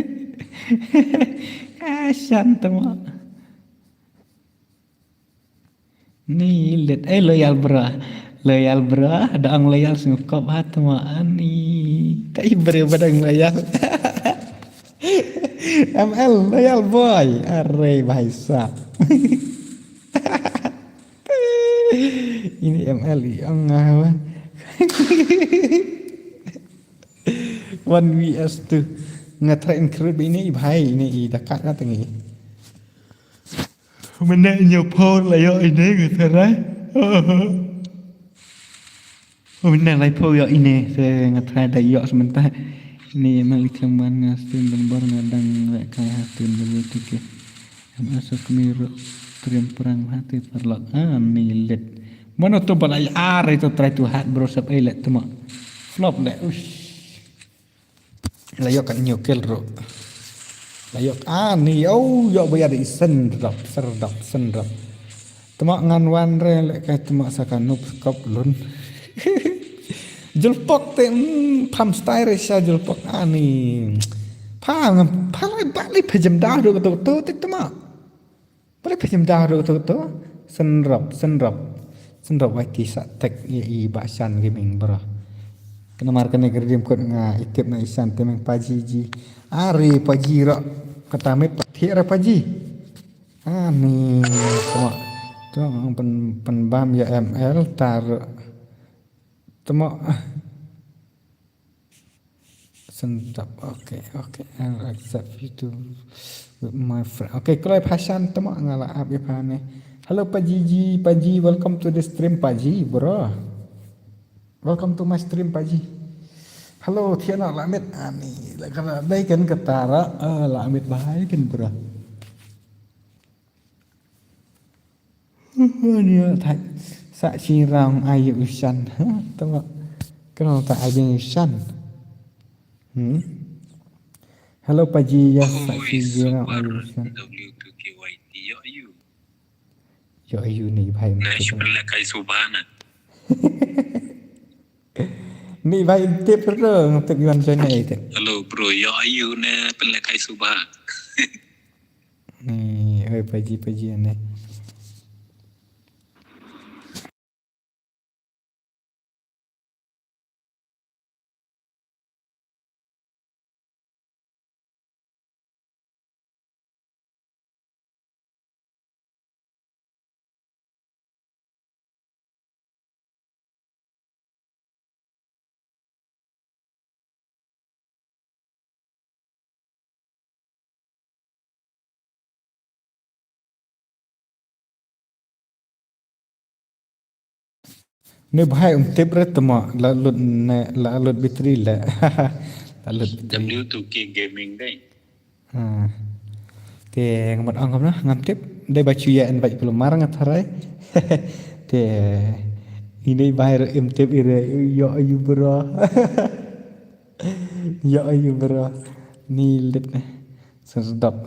Ka shan temo. Ni let eh loyal bro. Loyal bro, da ang loyal sungkop ha temo ani. Ka i bro ba dang loyal. M L loyal boy. Are bhai sab. Ini M L i ang nga wan. One V S two. Nga try include ini i bhai ini i dakat na tengi. Mene nyo por la yo ini nga try. Mene lai por yo ini se nga try da yo sementara. Ini M L i tengman nga stin dan bor nga dang lek kai ha stin dulu tike. M L so kemiru. Stream prank ha te paralok. Ah, ni lit. Mano to ba la ar to try to hack bro sap ai let tuma. Flop le. Ush. La yok kan new kill ro. La yok ah ni au yok ba ya di sendrop serdop sendrop. Tuma ngan wan re le kai tuma sa kan nup kop lun. Julpok te mm, pam style re sha julpok ah ni. Pa ngam pa lai ba li pejam dah do to to te tuma. Boleh pinjam dah dulu tu tu. Senrop, senrop. Senrop wai ti sa tek i i ba shan gaming bro. Kena mar kena kena dim kut nga itip na isan temeng paji ji. Ari paji ro kata mit pathi ra paji. Ani tengok. Tu pen pen bam ya M L tar. Tengok. Sentap. Okay, okay. I'll accept you to my friend. Okay, kalau passion tengok nga lah up ya pa ni. Hello Paji ji, Paji, welcome to the stream Paji, bro. Welcome to my stream Paji. Hello Tiana Lamit ani. Lah kalau dai kan ketara, ah, Lamit bahai kan bro. Ni thai sa chi rang ai u shan. Tengok. Kenapa tak ai u shan? Hmm. Hello Paji ya sa chi rang ai u shan. W two K Y T yo you. Yo you ni bhai. Na shi pele kai subhana. Ni bhai tip ro untuk yuan join ai tip. Hello bro, yo you ne pele kai subha. Ni oi Paji Paji ne. Ni bhai um tip re temo la lut ne la lut bitri le. La lut bitri. W two K gaming dei. Ha. Te ngamut ong ngam na ngam tip dei ba chuya en ba pelumar ngat harai. Te ini bhai re um tip ire yo ayu bro. Yo ayu bro. Ni lit ne. Serdop.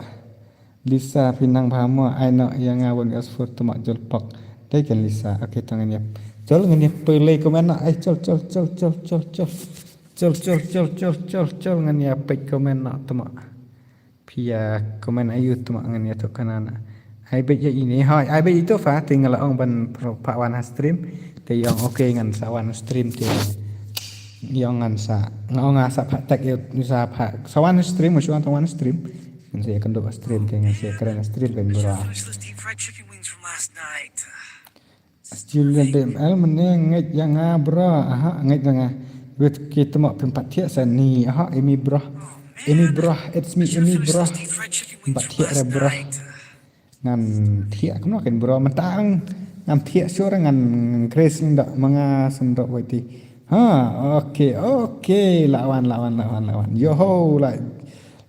Lisa phi nang bha mo ai no ya nga won gas for tuma jol pok. Dei kan Lisa. Okay tang ngan yap. Jol ngan yap pele komen no ai jol jol jol jol jol jol. Jol jol jol jol jol jol ngan yap pek komen no tuma. Phi ya komen ayu tuma ngan yap tok kanana. Ai bet ya ini ha ai bet itu fa tinggal ong ban pro pa wan ha stream. Te yong okay ngan sa wan stream te. Yong ngan sa nga ong nga sa pa tak yu sa pa sa wan stream mo shuan tang wan stream. Ngan sa ya kendo stream te ngan sa ya kren stream kan bro. Still the dem el mene ngej ya nga bro aha ngej ya nga. Wit ki temo pim pat thiak sa ni aha emi bro. Emi bro it's me emi bro. Pat thiak re bro. Ngan thiah kumno ken bro mentang ngam thiah sure ngan kres ning da manga sendok wai ti. Ha, okay okay lawan lawan lawan lawan yo ho la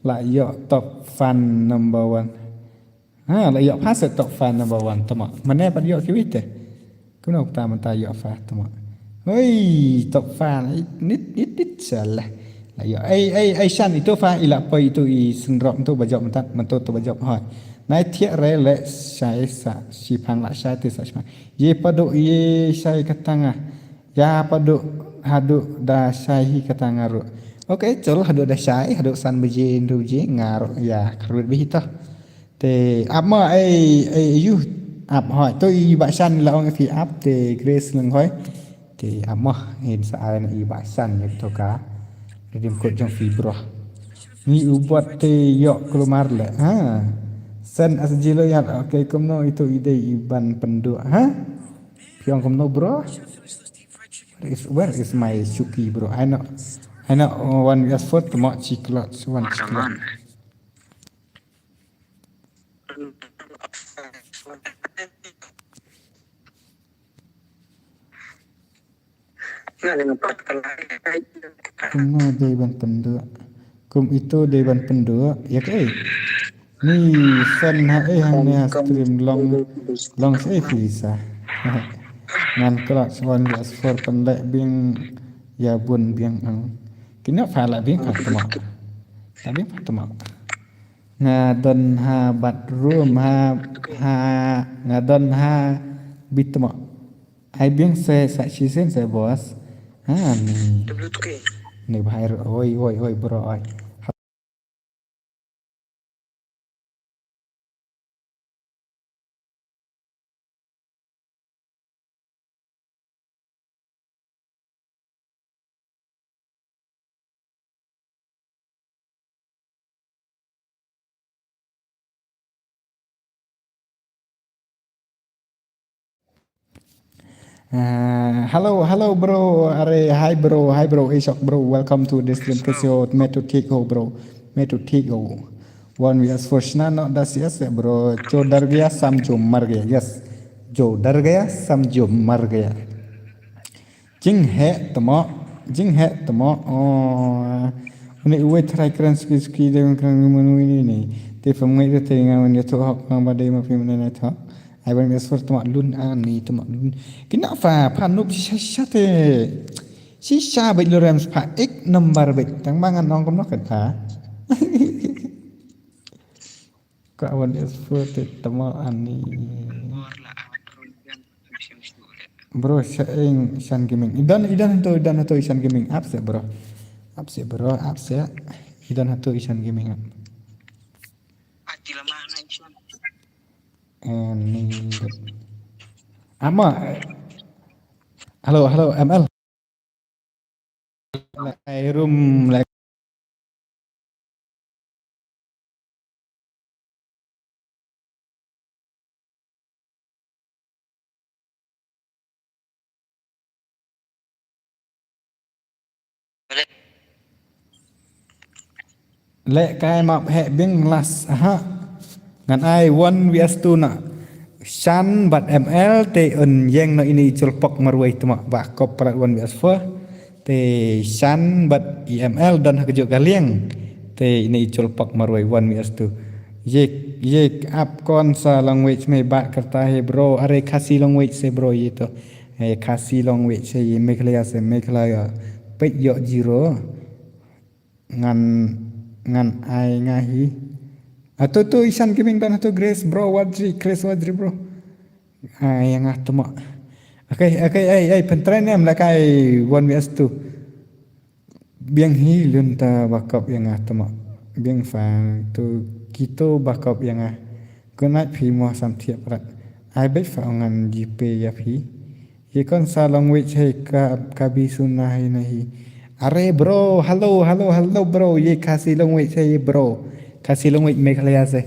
la yo top fan number one. Ha la yo pas top fan number one tama mane pat yo kiwi te. Kumno ta menta yo fa tama. Hei top fan nit nit nit salah. La yo ai ai ai shan itu fa ila poi itu i sendrop tu bajop mentat mentu tu bajop hoi. Nai thiah re le shai sa shipang la shai te sa shipang. Ye padu ye shai katanga. Ya padu hadu da shai hi katanga ru. Okay chol hadu da shai hadu san baje ndu je ngaru ya karwit bihita. Te ap ma ai ai yu ap hoi to i ba shan la ong fi ap te Grace leng hoi. Te ap ma hin sa ai na i ba shan ni to ka. Redim kot jong fi bro. Ni u bot te yok keluar le ha. Sen as jilo ya okay kumno itu ide iban pendu ha. Piang kumno bro. Where is, where is my Shuki bro? I know I know one we are fourth mo chiclet one chiclet. Kumno dei ban pynduh? Kum ito dei ban pynduh, ya ke? Ni sen ha eh hangne ha stream long long se phi sa. Ngan klot one vs four pynleh biang ïa bun biang ang. Kine pha la biang pha tmo. La biang pha tmo. Nga don ha bathroom ha ha nga don ha bitmo. Ai biang se sa shisien se boss. Ha ni. Ni bahai oi oi oi bro oi. Uh, hello, hello, bro. Are, hi, bro. Hi, bro. Ishok, bro. Welcome to this stream. Kasi ho, me to take ho, bro. Me to take ho. One vs four shna no das yes, bro. Jo dar gaya, sam jo mar gaya. Yes. Jo dar gaya, sam jo mar gaya. Jing he tamo, jing he tamo. Oh. Uni uwe try kran ski ski de kran menu ini ni. Te pemngai de te ngan wan ya to hok ngan ba de ma pim ne to. Ai ban bias for tamo lun ani tamo lun. Kina fa pa nup shisha shisha te. Shisha bait lorem pa ek number bait tang mangan nong kom nok ta. Ka wan is for te tamo ani. Bro, sha ing Ishan Gaming. Idan, idan to, idan to Ishan Gaming. Up se, bro. Up se, bro. Up se. Idan to Ishan Gaming. Up. Ani. Ama. Hello, hello, M L. Lai room, lai Leh kai map heh bing las ha. Ngan ai one vs two na. Shan bad M L te un yeng no ini i chulpok marwei tuma ba kop prat one vs four. Te Shan bad i M L don ha kajuk ka lieng. Te ini i chulpok marwei one vs two. Yek yek ap kon sa language me ba kerta he bro. Are Khasi language se bro ye to. He Khasi language se ye Meghalaya se Meghalaya. Pek yok zero. Ngan ngan ai nga hi. Atu tu Ishan Gaming dan atu Grace bro Wadri Grace Wadri bro. Ai yang ah tuma. Okay okay ai ai pentren em lakai one vs two. Biang hi lun ta bakap yang ah tuma. Biang fan tu kito bakap yang ah. Kunat phi mo sam thiap rat. Ai bet fa ngan jipe ya phi. Ye kon sa language hai ka ka bi suna hai nahi. Are bro, hello, hello, hello bro. Ye Khasi language hai ye bro. Khasi language Meghalaya se.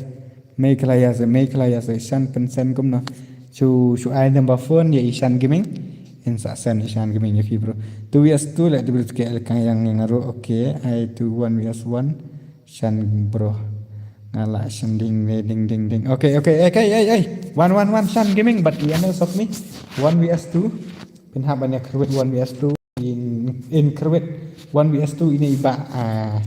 Meghalaya se, Meghalaya se. Shan pensen kumno. Shu shu ai number phone ye Ishan Gaming. In sa sen Ishan Gaming ye fi bro. Two vs two le double ke el kang yang yang aro okay. Ai two one vs one. Shan bro. Nga la shan ding ding ding ding. Okay okay okay ai ai. One one one Shan Gaming but you know sok me. One vs two. Pynhap ban ïa kyrwit one vs two in in kyrwit one vs two ini iba ah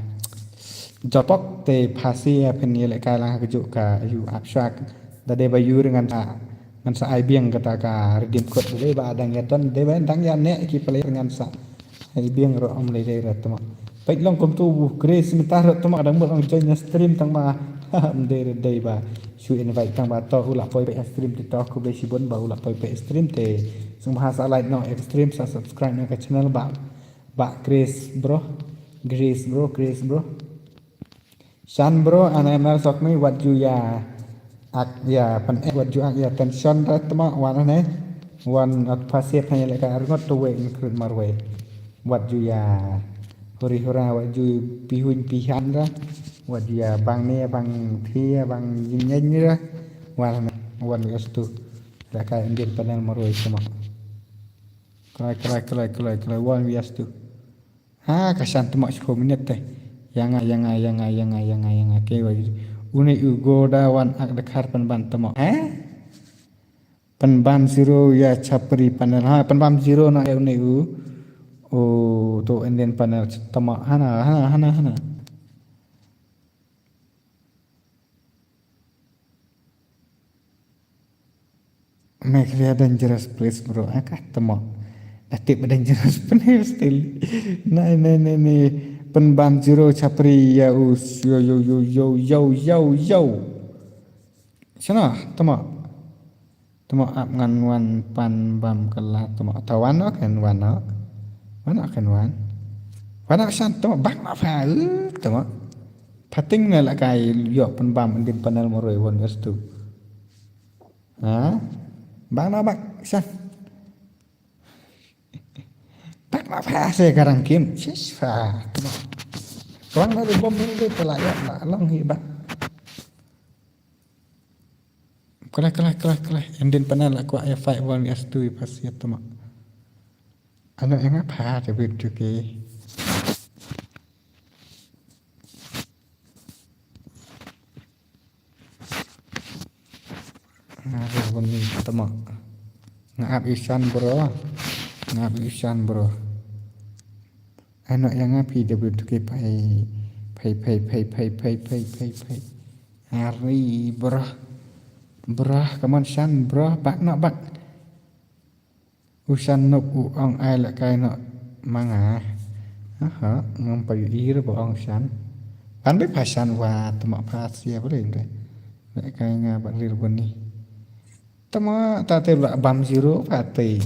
jopok te phasi ïa phin ïa leh kai lang ha kajuk ka yu ap shak da dei ba yu ngan sa ngan sa ai biang kata ka redeem code da dei ba dang ïa ton dei ba dang ïa ne ki player ngan sa ai biang ro am lei dei rat tama pek long kum tu bu Grace mynta rat tama dang mut long join ïa stream tang ma am dei dei ba Shu invite tang ba to u la poi peit stream te to khublei shibun ba u la poi peit stream te sngewbha sa like noh ïa ka stream sa subscribe noh ïa ka channel ba ba Grace bro Grace bro Grace bro Shan bro ana M L sok mi wat ju ïa ak ïa pyn ek wat ju ak ïa tension da tma wan ne wan ak pasir hanya leka arngot tu we include marwe. Wat ju ïa huri hura wat ju pihuiñ pihan ra wat ju ïa bang ne bang thie bang yin yin ra wat wan wi astu la ka Indian panel marwei sama. Krai krai krai krai krai wan wi astu. Ha ka shan tama shiphew minit te. Yanga yanga yanga yanga yanga yanga ke wa. Une u goda wan ak dakar pan ban tama. Eh? Pynban zero ïa chapri panel ha pynban zero na ïa une u. O to Indian panel tama hana hana hana hana. Meghalaya dangerous place bro. Aka temo. Ati ba dangerous pynhir still. Nai nai nai nai. Pynbam zero chapri ya us. Yo yo yo yo yo yo yo. Shano temo. Temo ap ngan wan pan bam kala temo. Tawan ok ngan wan ok. Wan ok ngan wan. Wan ok shan temo bak ma fa. Temo. Pating ne la kai yo pynbam ndin panel moroi won estu. Ha? Bak na bak sha. Bak na fa se garang kim. Sis fa. Wang na bom ni de pela ya na long hi bak. Kala kala kala kala. Endin panel aku ya fight one vs two pas ya tama. Ano yang apa ada video ke. Nga ruh bun ni tama. Nga ap isan bro. Nga ap isan bro. Ano yang api de bun tuki pai pai pai pai pai pai pai pai pai. Hari bro. Bro, come on san bro, bak no bak. U san nup u ong ai la kai no manga. Aha, ngam pa yu ir ba ong san. Pan be pa san wa tama pa sia bele inde. La kai nga ba lir buni. Tama ta te ba bam zero pa te.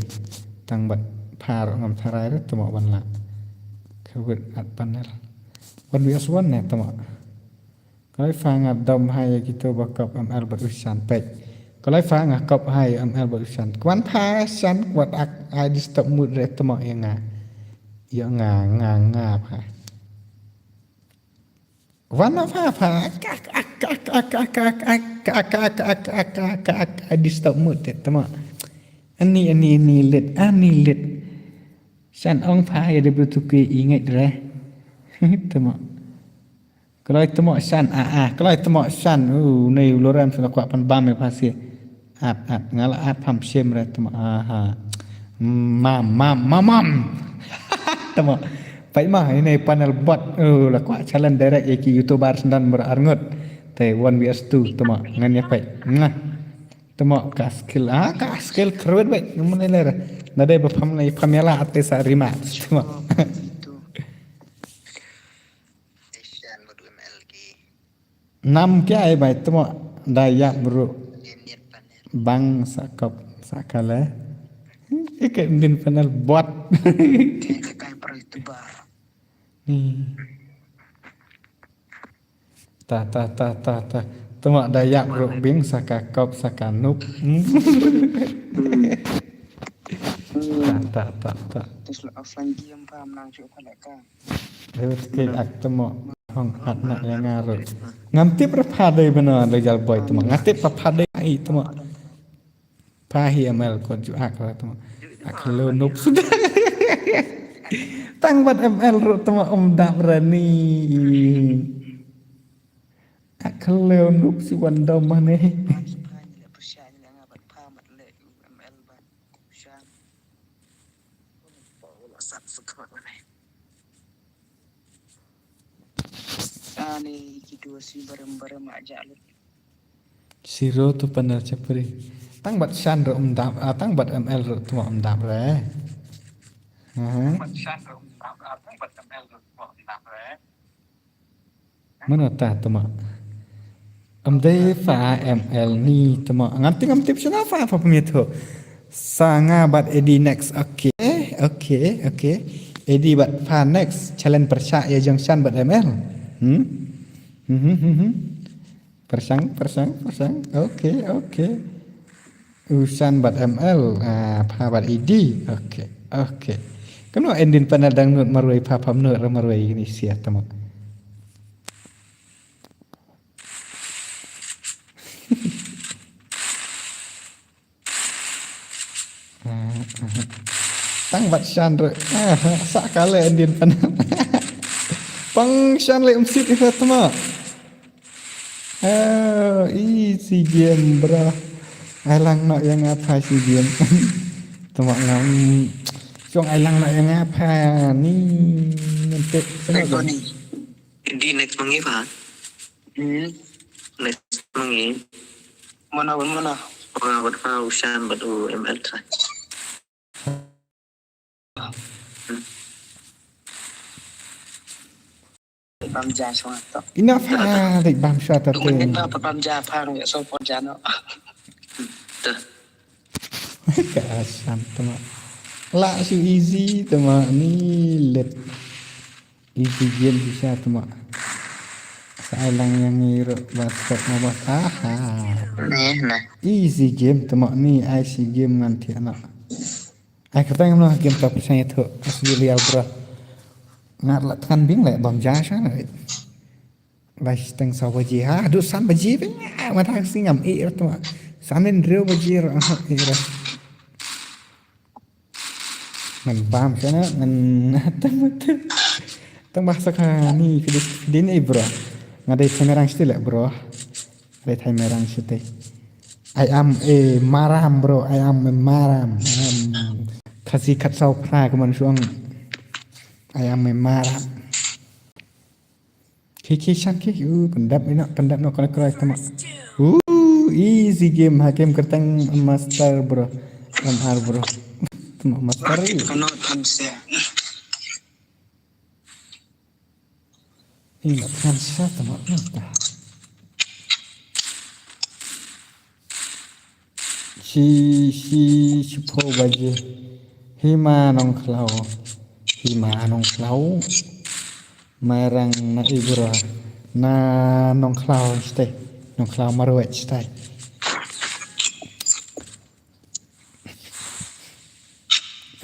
Tang ba par ngam tharai re tama ban la. Kawit at panel. Wan bias wan ne tama. Kalai fa nga dom hai ya kito ba kop M L bad usan pek. Kalai fa nga kop hai M L bad usan. Kwan pha san kwat ak ai disturb mood re temo ya nga. Ya nga nga nga pha. Wan na pha pha ak ak ak ak ak ak ak ak ak ak ak ak ak ak ak ai disturb mood te temo. Ani ani ani lit ani lit. San ong pha ya de betuki ingat re. Temo. Kloi temo san a a kloi temo san u nei u lorem sala kwah pan bam e pasi. At at ngala at pam sim re temo a ha. Mam mam mam mam. Temo. Pai ma ini panel bot u la kwah challenge direct ya ki youtuber sendan ber arngut. Te one vs two temo ngan ya pai. Ngah. Temo ka skill a ka skill kruet bai. Ngan ler. Nadai ba pam nei pam ya la ate sa rima. Temo. Nam kya ai bai temo da ya bro. Bang sa kop sa kale. Ike din panel bot. Ni. Ta ta ta ta ta. Temo da ya bro bing sa ka kop sa ka nup. Ta ta ta ta. Terus lo offline game pa menang cuy pala ka. Lewat ke ak temo hong hat nak yang ngaruh. Ngam tip ra pha dei bena dei jal boy temo. Ngam tip ra pha dei ai temo. Pha hi M L ko ju ak ra temo. Ak lo nup sudah. Tang bat M L ro temo om dap rani. Ak lo nup si wan dom mane. Ani ki dua si barem-barem aja lut. Siro tu panel chapri. Tang bat shan ro um dap, ah, tang bat M L ro tu um dap re. Aha. Mano ta tuma? Am dei fa M L ni tuma. Ngam tip ngam tip shana fa fa pamit ho. Sanga bat Eddie next. Okay, okay, okay. Eddie bat fa next. Challenge persha ya jong shan bat M L. Hmm? Hmm, hmm, hmm, hmm. Persang, persang, persang. Okay, okay. Usan bat M L, ah, pha bat E D. Okay, okay. Kano endin panel dang nut marwei pha pha nut ra marwei ni sia tama. Tang bat shan re. Ah, sa kale endin panel. Pang shan le umsit ira tama. Oh, easy game, bro. Ai lang nok yang apa si game? Tuma ngam. Cong ai lang nok yang apa ni? Nanti. Next one ni. Di next mangi pa? Hmm. Next mangi. Mana mana? Ora bad pa u Shan bad u M L tra. Bam ja shwa to. Ina fa dei bam shwa to te. Ina pa bam ja pa ngi so pon ja no. Ka Shan tama. La shu easy tama ni let. Easy game bisa tama. Sa ai lang yang ngi ro basket ma bas. Aha. Ni na. Easy game tama ni ai si game ngan ti anak. Ai kata ngam lah game top saya tu. Asli real bro. Ngat la tekan bing le bam ja shwa na. Lai teng saw baje ha du san baje bing. Mata singam e tama. San nin reu baje ro. Ngan bam shana ngan tang tang tang bahasa ka ni fidin fidin eh bro. Nga dei thai merang shite le bro. Dei thai merang shite. I am a maram bro. I am a maram. Um, Khasi khat saw phra ka man shuang. I am a maram. Ki ki shan ki u pyndap ina pyndap no kena krai tama. Uh, easy game hakim kertang master bro. M R bro. Tama master. Kono tham se. Ina tham se tama no ta. Shi shi shiphew baje. Hima Nongkhlaw. Hima Nongkhlaw. Mairang na Ibra. Na Nongkhlaw stai. Nongkhlaw Marwet stai.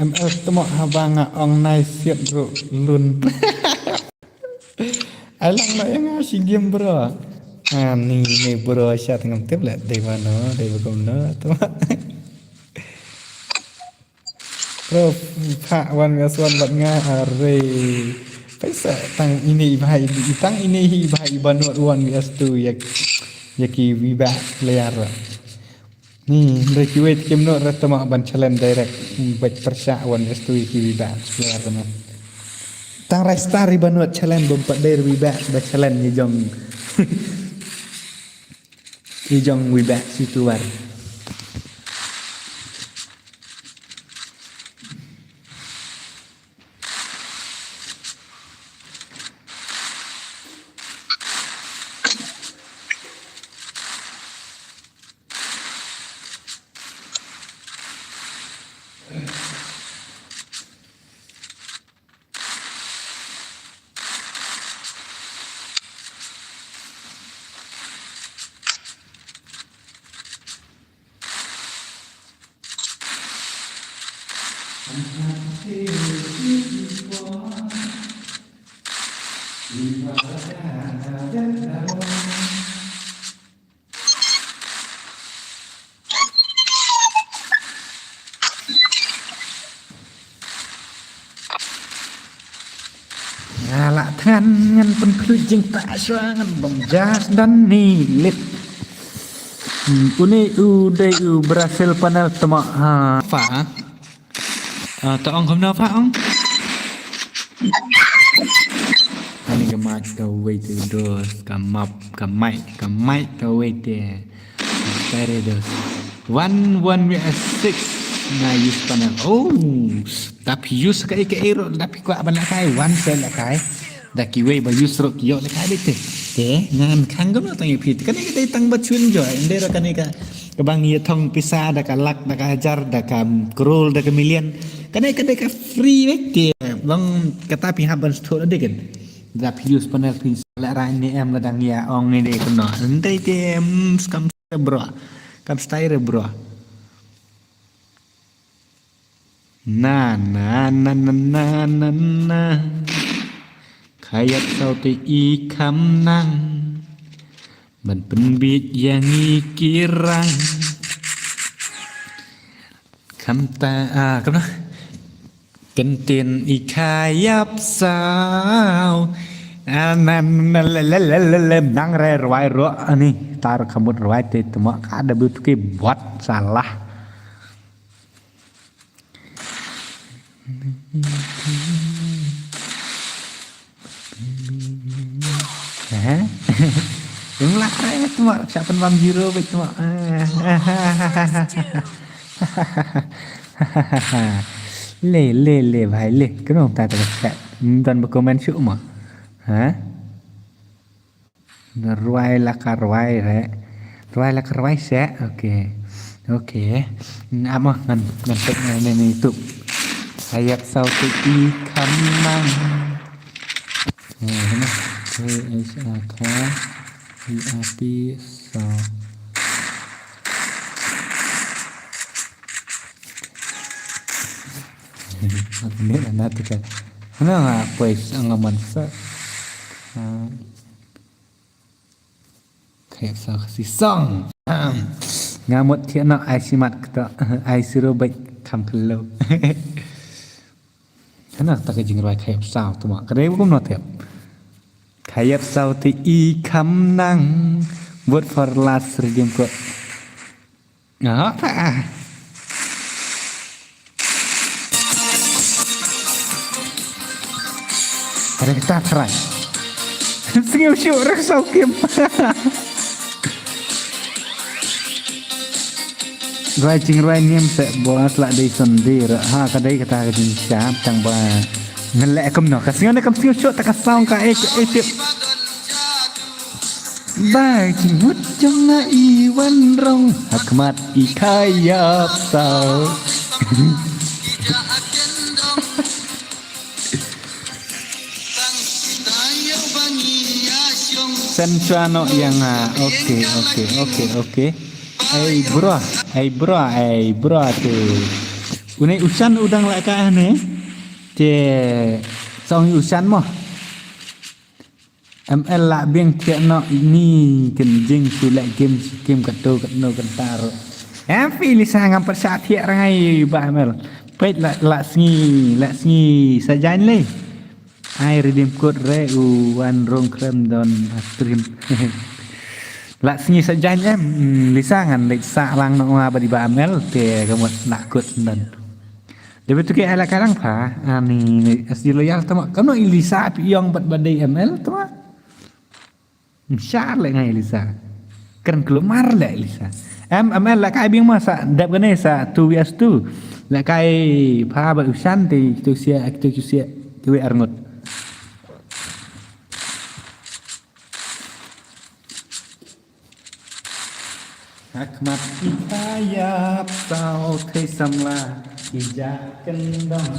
M L temo haba nga ong nai siat ru lun. Ai lang no ïa nga shi game bro. Ah, ni ni bro sha tengam tip le dei mano dei bakum no temo. Bro, pha wan nga swan bat nga are. Paisa tang ini iba i tang ini hi iba iba not wan wi astu yak yaki wiba player. Ni, hynrei kiwei te kim noh re tama ban challenge direct. Bad pyrshah wan S two ki wi ba player tama. Tang rai star ri ban noh challenge bym pat dei wi ba ba challenge ni jong. Ni jong wi ba si tuar. Nga lah thngan ngan pynkhluit jingtah shuwa ngan bam jas dan ni lit. Hmm, uni u dei u Brazil panel tama ha. Fa. Ah, ta ong kumno pha ong? Ani ka mic ka wei te dos, ka map, ka mic, ka mic ka wei te. Pere dos. One, one we are six. Na use panel. Oh, dap use ka ike ero, dap kwa ban la kai, one se la kai. Da kiwei ba use ro ki ïoh lehkai beit te. Te ngan khang gam tang ïa phi. Kane ka dei tang ba chun joy. Ynda ra kane ka ka bang ïa thong pisa da ka lak da ka hajar da ka crore da ka million. Kane ka dei ka free beit te. Bang kata phi hap ban stho da dei kan. Da phi use panel phi sa la rai ne em la dang ïa ong ne dei kano. Ynda te em skam bro. Kam style bro. Na na na na na na na. Kha ïap saw te i kham nang ban pynbiej ïa ngi ki rang. Kham ta a kham na. Kyntien i kha ïap saw. A na na le le le le le nang re rwai ro ani tar khamut rwai te tuma ka da bu tuki buat salah. Hah? Em lah re. Tuma, shah pynbam zero beit tuma. Le, le, le, bhai, le. Kano ta ta ka chat. Don ba comment shuh ma. Ha? Rwai la ka rwai re. Rwai la ka rwai se. Okay. Okay. Ngan, ngan peit ne YouTube. Ayat saw te i kham nang. Nah, ini. K H A K I A T, so. Ini lah, nah, tu kan. Mana lah, pues, ang aman sa. Ah. Kayak sa kasi song. Nga mut thiah noh ai shimat kto, ai siro beit kham kelo. Hana ta ka jingrwai khayap saw tuma. Ka dei kumno thiah. Khayap saw te i kham nang. Vote for last redeem code. Nga ha ta. Ada kita try. Sngew shuh rek saw kim. Rwai jingrwai niam se ba la dei Sunday ra. Ha, ka dei kata ka jingsham tang ba ngan leh kumno. Ka sngew ne kam sngew shuh ta ka song ka eh, eh, tip. Ba jingmut jong nga i wan rong ha khmat i khayap saw. Send shuwa noh ïa nga. Okay, okay, okay, okay. Ei bro, ei bro, ei bro te. Une u Shan u dang lehkai ne. Te song u Shan mo. M L lah biang thiah noh ni kin jing shu leh game shu game katto katno kynta ruh. Em phi Lisa ngam pat shah thiah rangai ba M L. Peit lah, lah sngi, lah sngi sa jaiñ lei. Ai redeem code re u wan rong krem don ha stream. Lah sngi sa jaiñ em, hmm, Lisa ngan leit sah lang noh nga bad i Bah Amel te ka mut nak kut don. Dei ba tu ke ai la ka dang pha, ani S D Loyal tama. Kamno i Lisa phi ïong bad ba dei M L tama. Mshar leh ngai Lisa. Kren klumar leh Lisa. Em, M L lehkai biang ma sa dep kane sa two V S two. Lehkai pha bad u Shan te kito sia, kito sia kiwei arngut. Ha khmat i khayap saw thei samla i ja kyndong.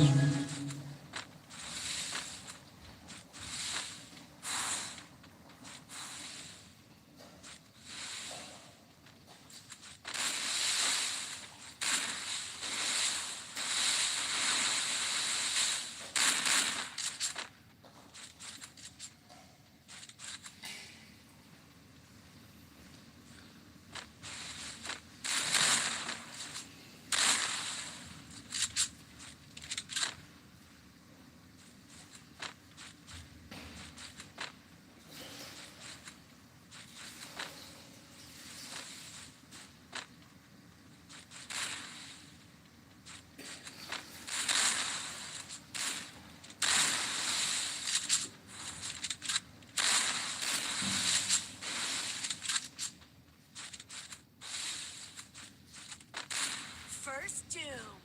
First Doom.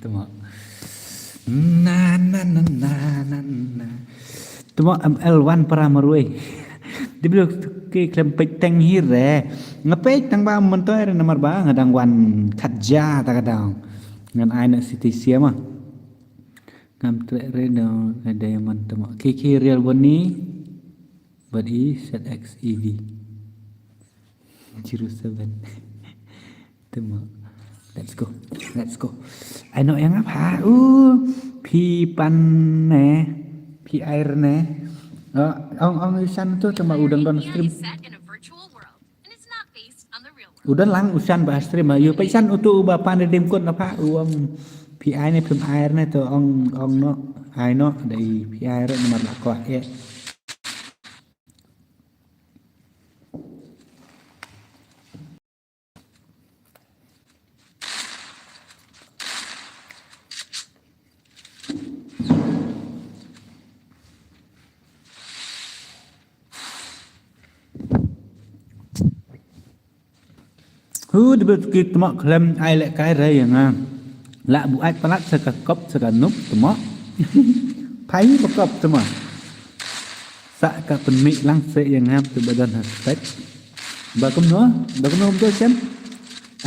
Tuma. Na, na, na, na, na, na. Tuma M L one para marwei. Di blu Ki khlem peit teng hi re. Nga peit tang ba mynta re namar ba nga dang wan khat ja ta ka daw. Ngan ai na City Sia ma. Ngam treh re da, da Diamond te ma. Ki ki real boni. Bad i set X E V. Zero seven. Te ma. Let's go. Let's go. Ai noh ïa nga pha. Uh, phi pan ne. Phi ai ne. Uh, ong ong isan tu te ma u dang don stream. U dang lang u san ba stream. Ïoh peit san utu uba pan redeem code na pha. U ong phi ai ne phim ai ne te ong ong noh. Ai noh dei phi ai re namar la kwah eh. Hu debit ki tmok khlem ai lehkai re ïa nga. Lah buaid palat sa ka kop sa ka nup tmok. Phai ba kop tmok. Sa ka pynmih lang se ïa nga tu ba don ha spek. Ba kumno, ba kumno kumto chen.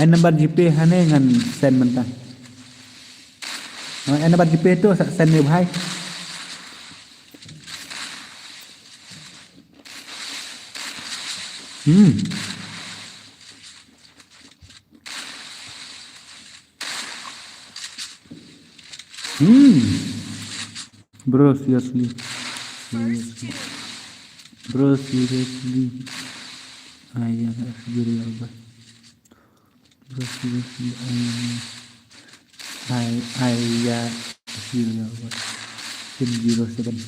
Ai number GPay hane ngan send mynta. Ai number GPay tu sa send ne bhai. Hmm. Hmm. Bro, seriously. Seriously. Bro, seriously. Ai ya, serial ba. Bro, seriously. Ai ya, serial ba. Team zero seven.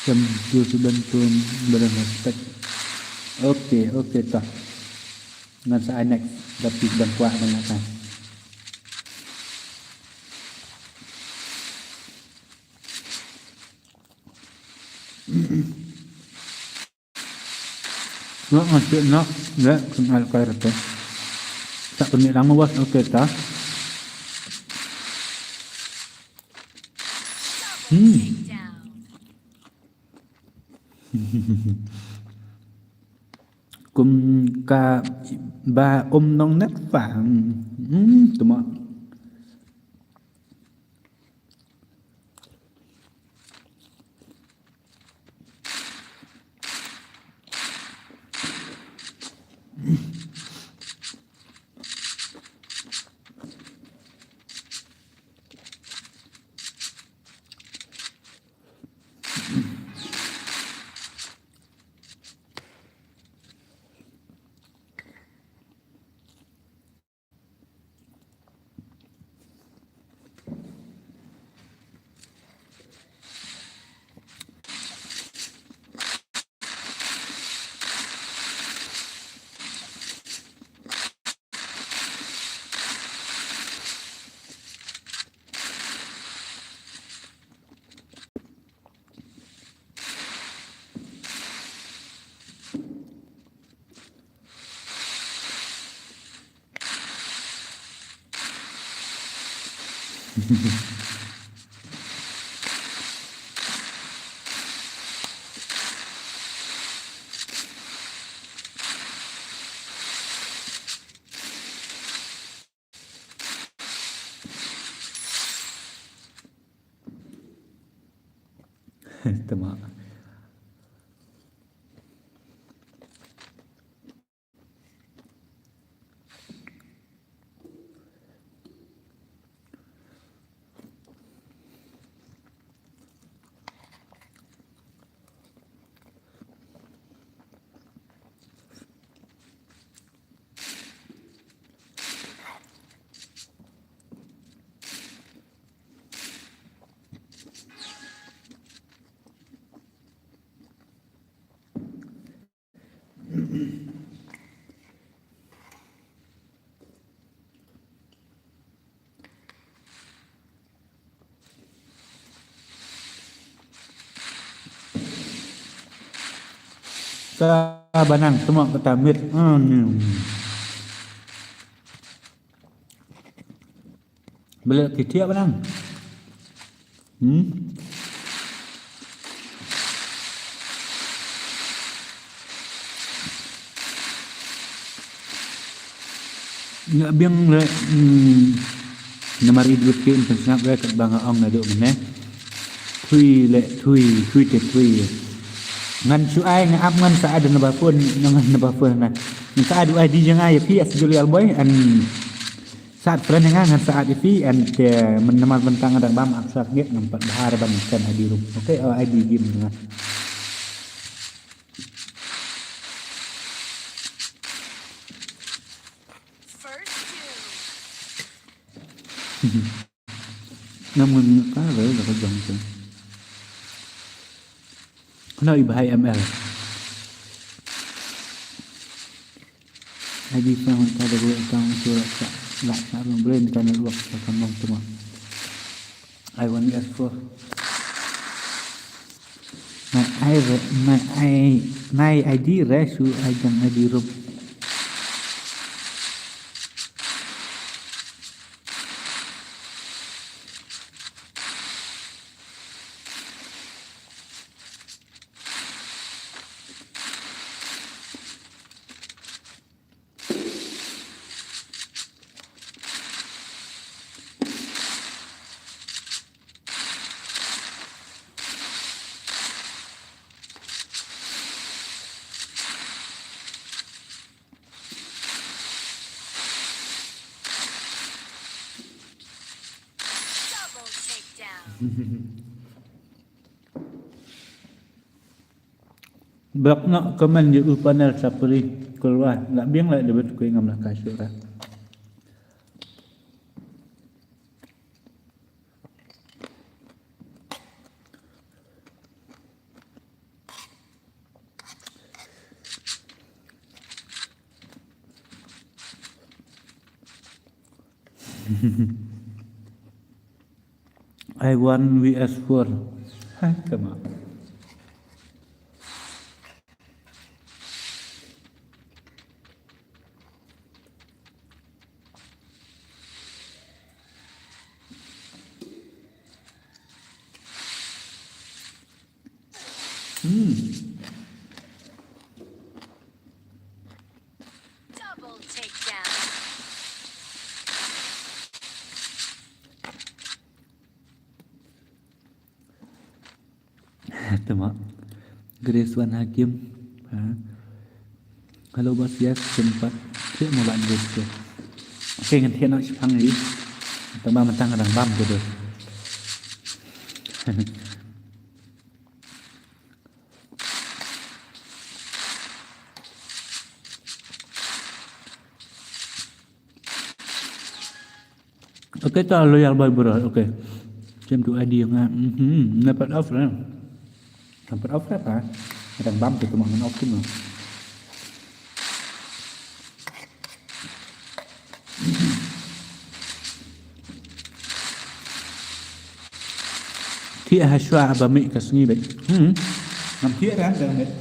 Jam tujuh sudah turun barang hashtag. Oke, oke tah. Ngan sa ai next. Tapi sedang kuat mana tah. Nok ngan sik nok, ya, kenal kai rete. Tak kena lang was, oke ta. Hmm. Kum ka ba um nong net fang. Hmm, tuma. Tama. Ka banang tuma kata mit. Hmm. Leh ki thiah ba nang. Hmm? Nga biang leh, hmm, namar i dwet ki in pynsngap leh katba nga ong naduh mynne. Thui leh thui, thui te thui. Ngan shu ai nga ap ngan sa add naba phone, ngan naba phone na. Ngan sa add u I D jong nga ïa phi as Julial Boy and sa add friend nga ngan sa add ïa phi and, eh, namar mynta nga dang bam ap sa ngit ngam pat bha ban send I D ruh. Okay, oh, I D game nga. First two. Ngam ngan ka re da ka jong tu. Kena i bahai M L. I D phone ka da ruh account tu la sa la sa long brain ka network ka ka mong tu ma. I one S four. Nai I re, nai I, nai I D re shu ai jang I D rup. Double takedown. Bak na comment ïa u panel sapri keluar. Lah biang lah debit kui ngam lah kasih lah. I one V S four. Hai, come on. Hmm. Double takedown. Tama. Grace Wan Hakim. Ha. Hello boss, yes, sempat. Cik mau buat video. Okay, ngan thiah nak sepang lagi. Tambah mentang kadang bam tu tu. Okay, ta loyal boy bro. Okay. Jam tu I D nga. Mhm, dapat off lah. Dapat off lah apa? Kadang bam tu cuma ngan off tu mah. Thiah hashwa ba mih ka sngi bad. Hmm. Ngam thiah ran ran bad.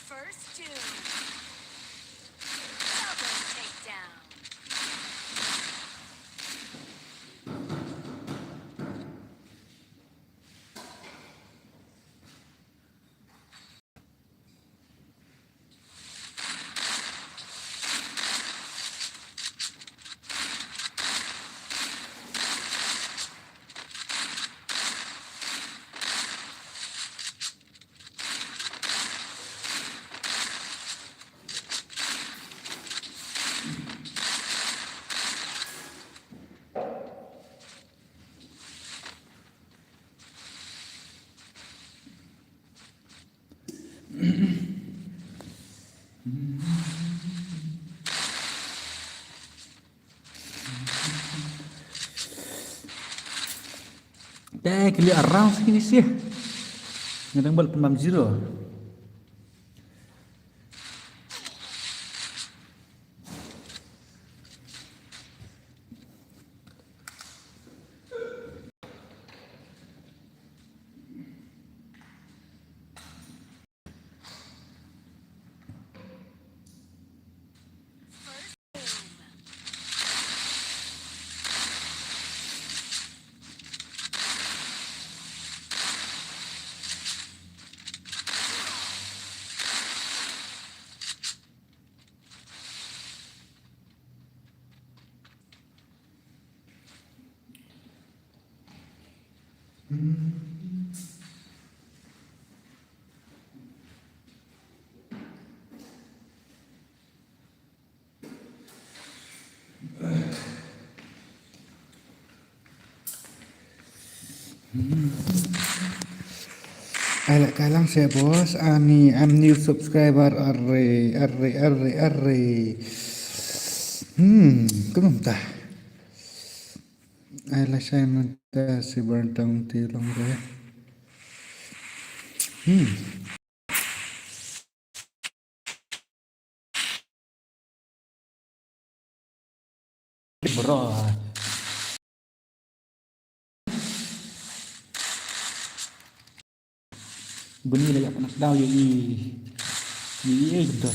First two. Double takedown. Te kili around sini sih. Ngadang bal pemam zero. Ai la ka lang seh, boss. Ani, I'm new subscriber. Arre, arre, arre, arre. Hmm, kumta. Ai la shai mynta si bartang ti long re. Hmm. Bro. Bini la ïa panas daw ïa i. Ïa i, ïa i, kumta.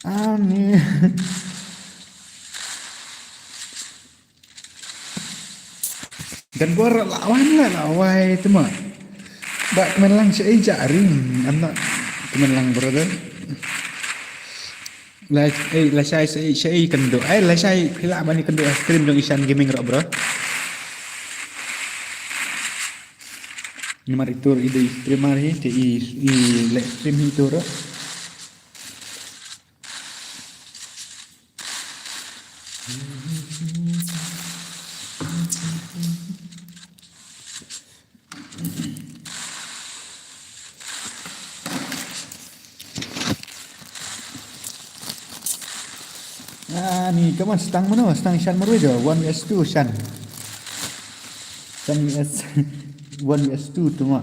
Ani. Don bor la wan la la wai tu ma. Ba kmen lang sha ei ja ring. Am na kmen lang, brother. La ei la shai sha ei sha ei kynduh. Ai la shai phi lah ban ïa kynduh stream jong Ishan Gaming ruh, bro. Namar ito i dei streamer hi te i i live stream hi ito ruh. Ani, kumno, stang mano, stang Shan marwei jo, one V S two Shan. Shan V S, one V S two tu ma.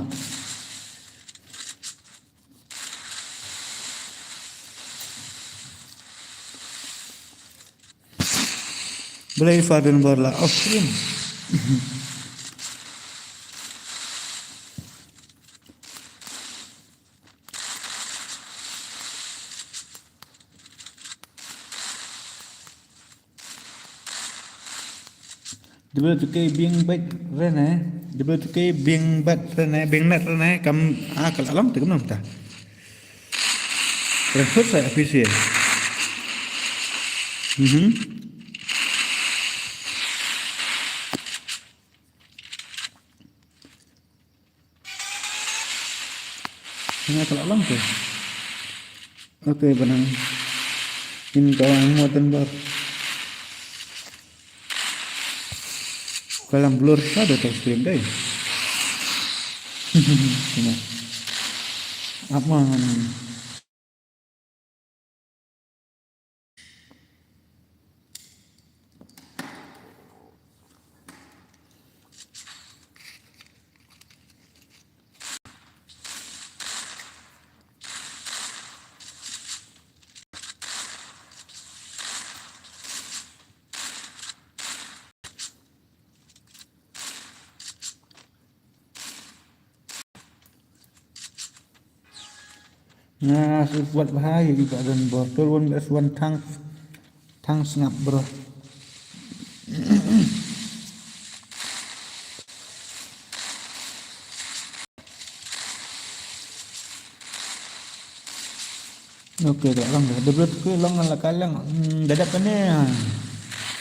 Balei pha don bor la off stream? Double two K biang bad rene, double two K biang bad rene, biang net rene, kam, ah, ka la long te kam nang ta. Kren sut sa official. Mhm. Nga ka la long te. Okay, ba nang in ka wan mo ten bar. Ka la blur sa da ta stream dei. Ap man. Nga suk wat bha ïa i ba don bor. Tol wan bes wan tang, tang sngap, bro. Okay, da long da. Double two K long la ka lang. Hmm, da dap kane.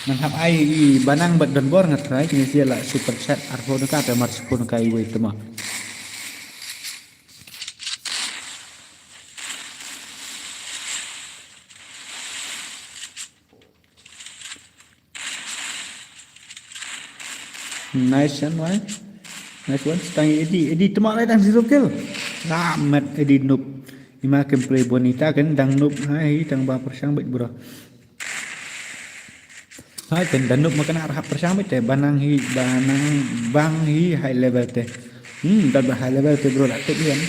Ngan hap ai i ba nang bad don bor nga try kine sia la super chat arphew na ka te mar siphew na ka iwei te ma. Nice one, wai. Nice one. Tang Eddie, Eddie tma lai tang zero kill. Ah, mat Eddie noob. Ima kem play bonita kan dang noob. Hai, tang ba pyrshang bad, bro. Hai, kan dang noob ma kane arhap pyrshang bad te. Ba nang hi, ba nang bang hi high level te. Hmm, da ba high level te, bro, la tek lian.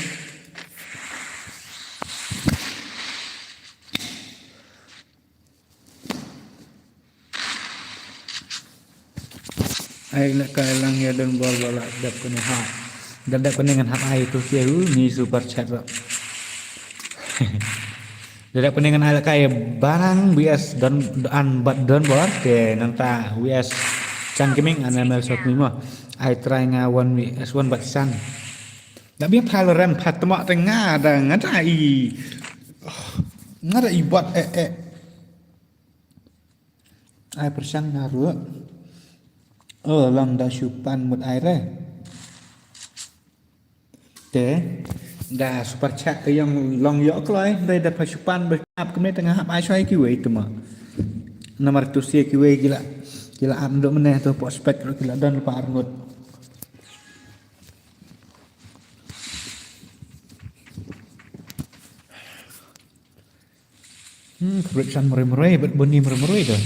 Ai la ka lang ïa don bor ba la dap kane ha. Da dap kane ngan hap ai tu sia u ni super chat ba. Da dap kane ngan ai la ka ïa ba nang V S don an bad don bor te nangta V S Chan Gaming an M L Shot ni mo. Ai try nga one V S one bad Chan. Da bia pha la rem pha tma te nga da nga da i. Nga da i bot eh eh. Ai pyrshang na ruh. Oh, long da shu pan mut ai re. Te da super chat ka ïong long ïoh kloi, dei da pha shu pan ba ap kmie tang hap ai shoi kiwei te ma. Namar tu sia kiwei ki la, ki la ap nduk mynne tu pok spek ruh ki la don lypa arngut. Hmm, khrip san mroi mroi, bad buni mroi mroi da.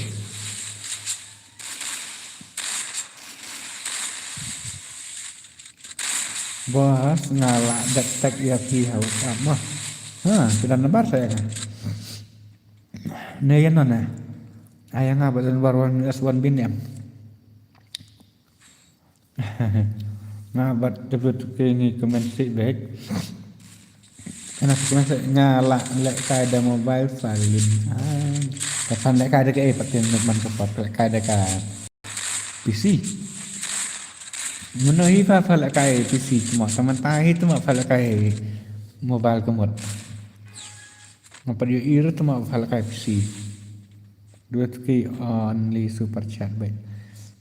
Bos, nga la detect ïa phi ha WhatsApp ma. Ha, phi don nambar sa ïa nga. Ne ïa no ne. Ai ïa nga bad nambar wan S one B niam. Nga bad tebut ke ngi comment sih bek. Nga comment sih nga la lehkai da mobile phone. Ah, ka phan lehkai da kaei pat, man ka pat lehkai da ka P C. Mano hi pha pha lehkai P C, tuma taman ta hi tuma pha lehkai mobile ka mut. Nga pat ïohi ruh tuma pha lehkai P C. Dua tki only super chat bek.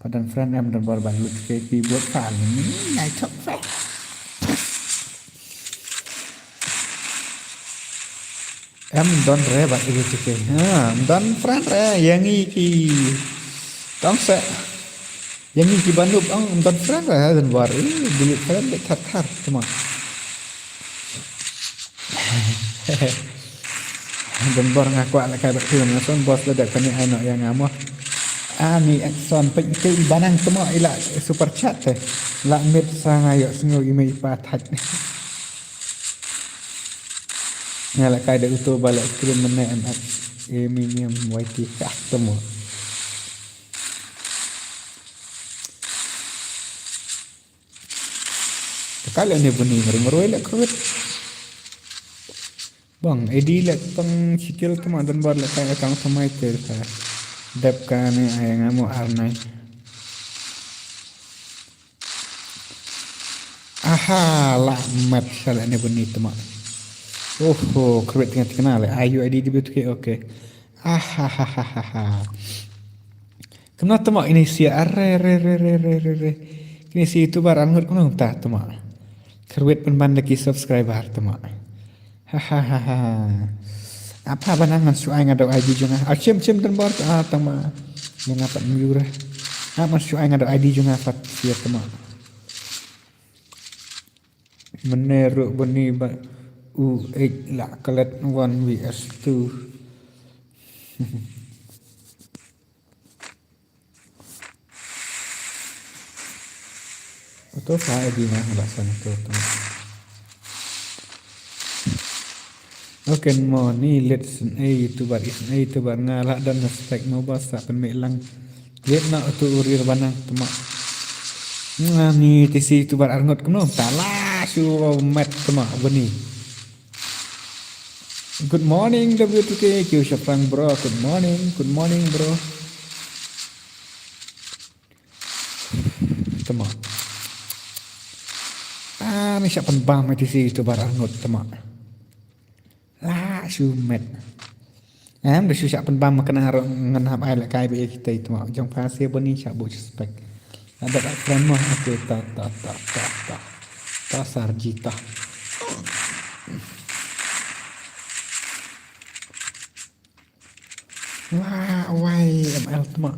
Pha don friend em, don bor ban lut ke keyboard pha ni nai chok pha. Em don re bad lut ke. Ha, em don friend re, ïa ngi ki tong se. Ïa ngi ki ban up ong em don friend re, don bor. Eh, delete friend bek thar thar tuma. Don bor nga kwah lehkai bad film nga son bos la dep kane ai noh ïa nga mo. Ani action peit ke i banang temo i la super chat te. La mit sa nga ïoh sngew i mei i pa thait. Nga lehkai da uto ba la screen mynne M X Eminem Y T ka temo. Ka leh ne buni mroi mroi leh kawit. Bang, A D leh tang sikil tuma don bor lehkai account thamai te ka. Dep kane ai nga mo ar nai. Aha, la met sa leh ne buni tuma. Oho, kawit tengah tengah leh. Are you A D W T K? Okay. Ahahahaha. Kumno temo ini sia are re re re re re re. Kini si YouTuber arngut kumno ta temo. Kyrwit pynban da ki subscriber temo. Hahahaha. Apa ba nang ngan shu ai nga da I D jong nga. Ah, chim chim don bor ah tang ma. Ïa nga pat myur. Ah, ngan shu ai nga da I D jong nga pat sia temo. Mynne ruh bani ba u ek la klet one V S two. Uto sa edi na la san to to. Okay, mo ni leit sien ei YouTuber, is ei YouTuber nga la don respect mo ba sa pynmih lang. Leit na uto u rir banang tma. Nga ni te si YouTuber arngut kumno. Ta la shu met tma bani. Good morning W two K, kiew shaphrang bro. Good morning, good morning bro. Tma. Ah, ni shah pynbam iti si YouTuber arngut tma. Ah, shu met. Em, da shu shah pynbam ma kane ruh ngan hap ai lehkai ba ïa kita tma. Jong pha sia bani shah buh respect. Ada tak friend mo. Okay, ta ta ta ta ta. Ta sarjita. Wah, wai M L tma.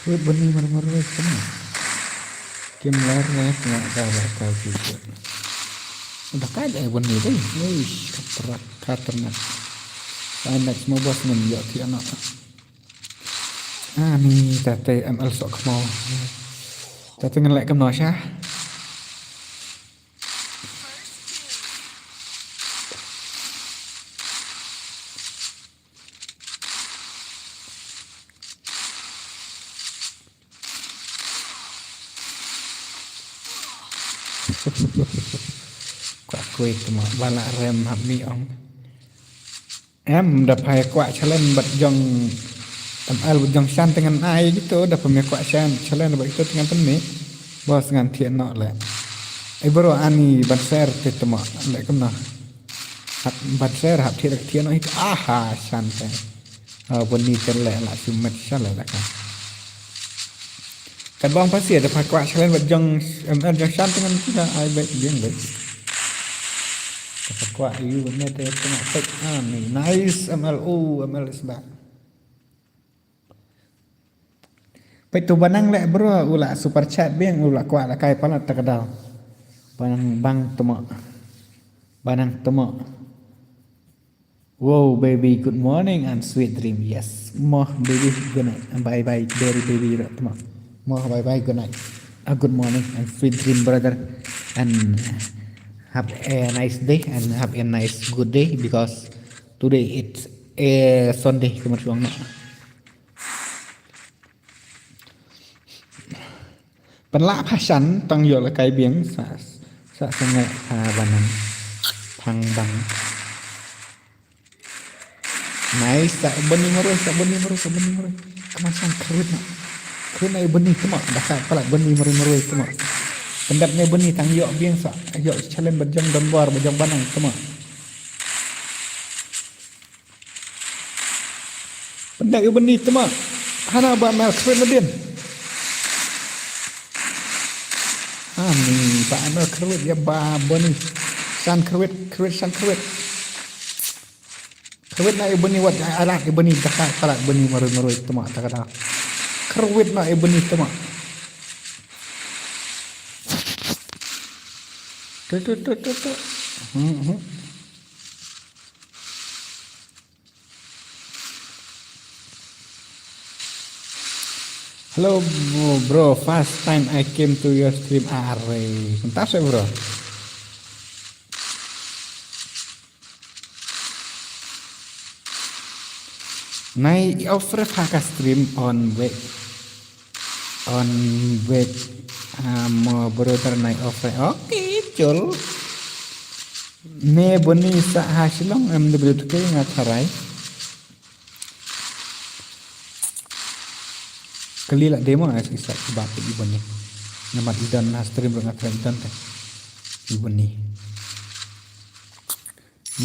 Wait, bani mar mar wait tma. Kim lar ne tma ka ra ka ki. Udah kai dei bani dei. Wih, khatrak, khatrak. Ai next mo bos men yok ki anak. Ani tate M L sok mo. Tate ngan leh kumno sha. Kwah kwah tma ba la rem hap mi ong. Em da phai kwah challenge bad jong Em al jong shan te ngan ai kito da pynmih kwah shan challenge ba kito te ngan pynmih. Boss ngan thiah noh le. Ai bro ani ban share te tmo le kumno. Hap ban share hap thiah da thiah noh it aha shan te. Ah, bun ni te le la shu met shan le la ka. Kat bang pasi da pha kwah challenge ba jong M L jong shan te ngan kida ai bek biang bek. Da pha kwah yu ne te tmo pek ani nice M L o M L is back. Peit tu banang le bro u la super chat biang u la kwah la kai palat ta ka daw. Banang bang tmo. Banang tmo. Wow baby good morning and sweet dream. Yes. Moh baby good night. Bye bye dairy baby ro tmo. Moh bye bye good night. A good morning and sweet dream brother. And have a nice day and have a nice good day because today it's a Sunday kumar suang na. Pynlah pha shan tang ïoh la kai biang sa sa sangeh pha banang phang bang. Nice sa bani maroi sa bani maroi sa bani maroi. Kama shan krit na krit na bani tma dah ka pala bani maroi maroi tma. Pendap ne bani tang ïoh biang sa ïoh challenge bajang donbor bajang banang tma. Pendek ïa bani tma. Hana ba mel khrwit nadien. Ani ba mel khrwit ïa ba bani. San khrwit khrwit san khrwit. Khrwit na ïa bani wat alat ïa bani daka kalat bani maroi maroi tma takada. Khrwit na ïa bani tma. Tu tu tu tu tu. Hmm hmm. Hello bro, first time I came to your stream. Are, fantastic bro. Nai offer ha ka stream on wait. On wait. Mo brother nai offer. Okay, chul. Ne boni sa ha Shillong em de bro tu ke nga tharai. Kali la demo as isa ba pe ibon ni. Namat idan na stream nga try idan te. Ibon ni.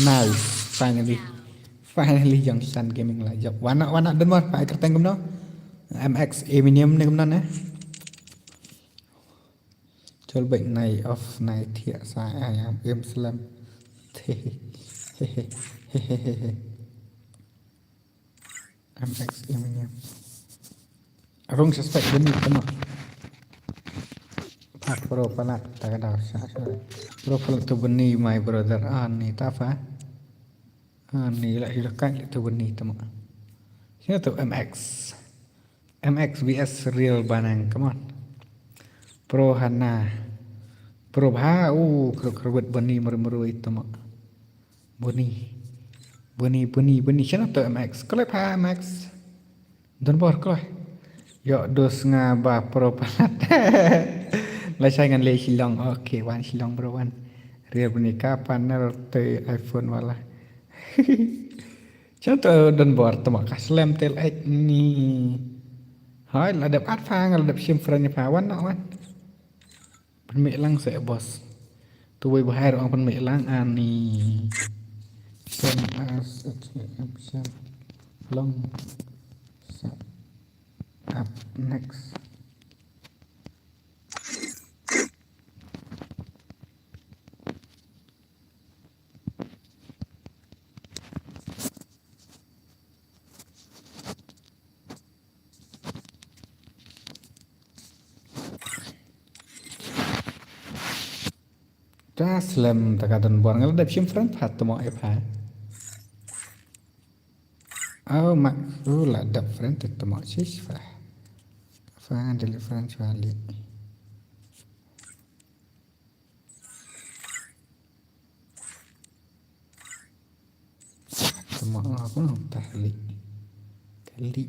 Nice. Finally. Finally jong San Gaming la jok. Wana wana dan mar pa kerteng kumno. M X Eminem ne kumno ne. Chol bek nai off nai thiah sa ayam em slam. M X Eminem. Rung suspect bini tama. Pak pro palat tak ada sha sha. Pro palat tu bini my brother ani tafa. Ani la ila kai tu bini tama. Sini tu M X. M X V S real banang, come on. Pro Hana. Pro Bha, u kru kru wet bani meru meru itu mak. Bani. Bani bani bani chana to M X. Kalau pa M X. Don bor kalau. Yo dos nga ba pro palat. La sai ngan le Shillong. Okay, wan Shillong bro wan. Real bani ka panel te iPhone wala. Chang to don bor tama ka slem tel ek ni. Hai la dep at fa ngal dep sim friend pa wan na wan. Pynmih lang se boss. Tu wei bahai ong pynmih lang ani. Sem as sem sem long sa up next. Ta slem ta ka don bor ngal dep sim friend phat tamo e pha. Oh mak u la dep friend te tamo sis fa. Fa delete friend chwa li. Tama aku nang tah li. Kali.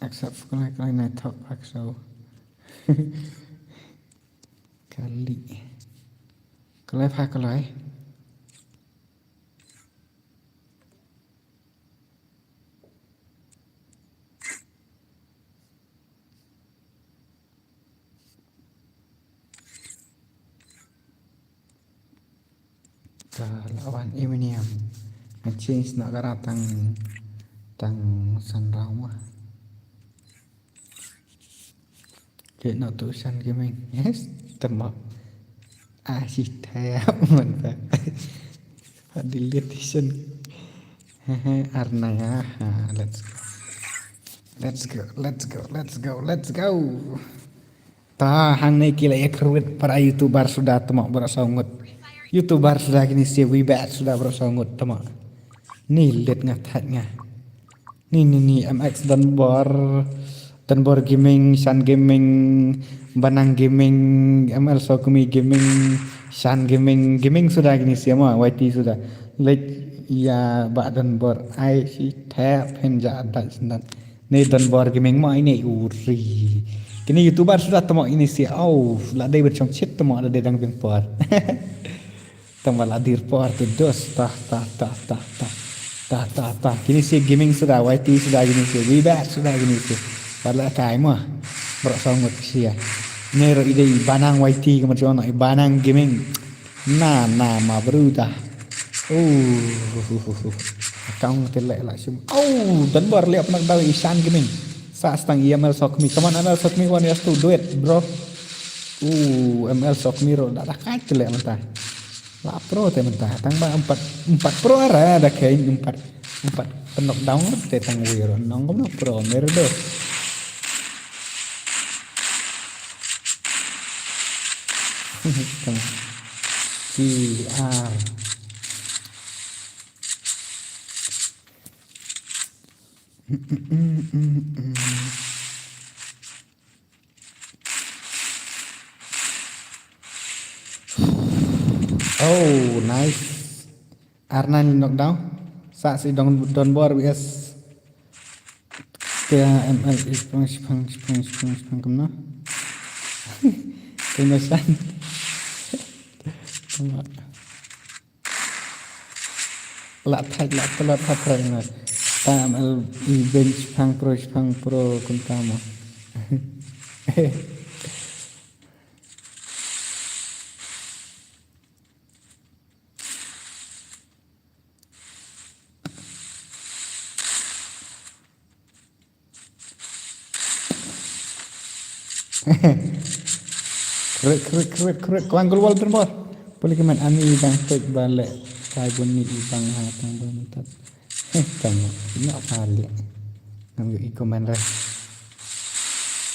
Accept kali kali nai thok akso. Kali. Kali fa kali. Ah, lawan Eminem. Ngan change noh ka ra tang, tang san round ma. Kit noh tu san gaming. Yes, tama. Ah, shi tap man pa. Delete shan. Hehe, arnaya. Ah, let's go. Let's go, let's go, let's go, let's go. Ta hangne ki la ïa kyrwit para YouTuber suda tama baroh saw ngut. YouTuber suda kine shi wi bat suda baroh saw ngut tama. Ni lit nga thait nga. Ni, ni, ni, M X Donbor, Donbor Gaming, Shan Gaming, Banang Gaming, M L Sokmi Gaming, Shan Gaming, Gaming suda kine shi ma, Y T suda. Leit ïa ba Donbor, ai shi tap hin ja dat snat. Ni Donbor Gaming ma ini uri. Kine YouTuber suda tama ini shi, au, la dei ber chong chit tama la dei dang bing por. Tang ba la dir por te dos ta ta ta ta ta ta ta ta. Kine shi gaming suda, Y T suda kine shi, wi bat suda kine shi. Ba la kai ma. Baroh saw ngut shi ïa. Ne ro i dei Banang Y T ka ma jong i Banang Gaming. Na na ma bru ta. Uh. Account te leh la shim. Au, Donbor leh pynakdaw i Shan Gaming. Sa stang i M L Sokmi. Come on M L Sokmi, one is to do it, bro. Uh, M L Sokmi ro da da kai te leh mynta. La pro te mynta tang ba empat, empat pro ara da kein empat, empat knockdown te tang wiro nong kumno pro merdo. Tang G R. Oh, nice. Arnan knockdown. Sa si dong Donbor V S. K M L, shipang, shipang, shipang, shipang, shipang, kumno? Kumno san? Kumno? La thait, la tlat, la thait, na. Tam el i bench phang pro, phang pro, kun tama. Krik, krik, krik, krik. Kwang gulwal Donbor. Puli kemen ani dang pek balik. Kai bun ni ibang ha tang bun tat. Tama. Ina pali. Ngam yu i komen re.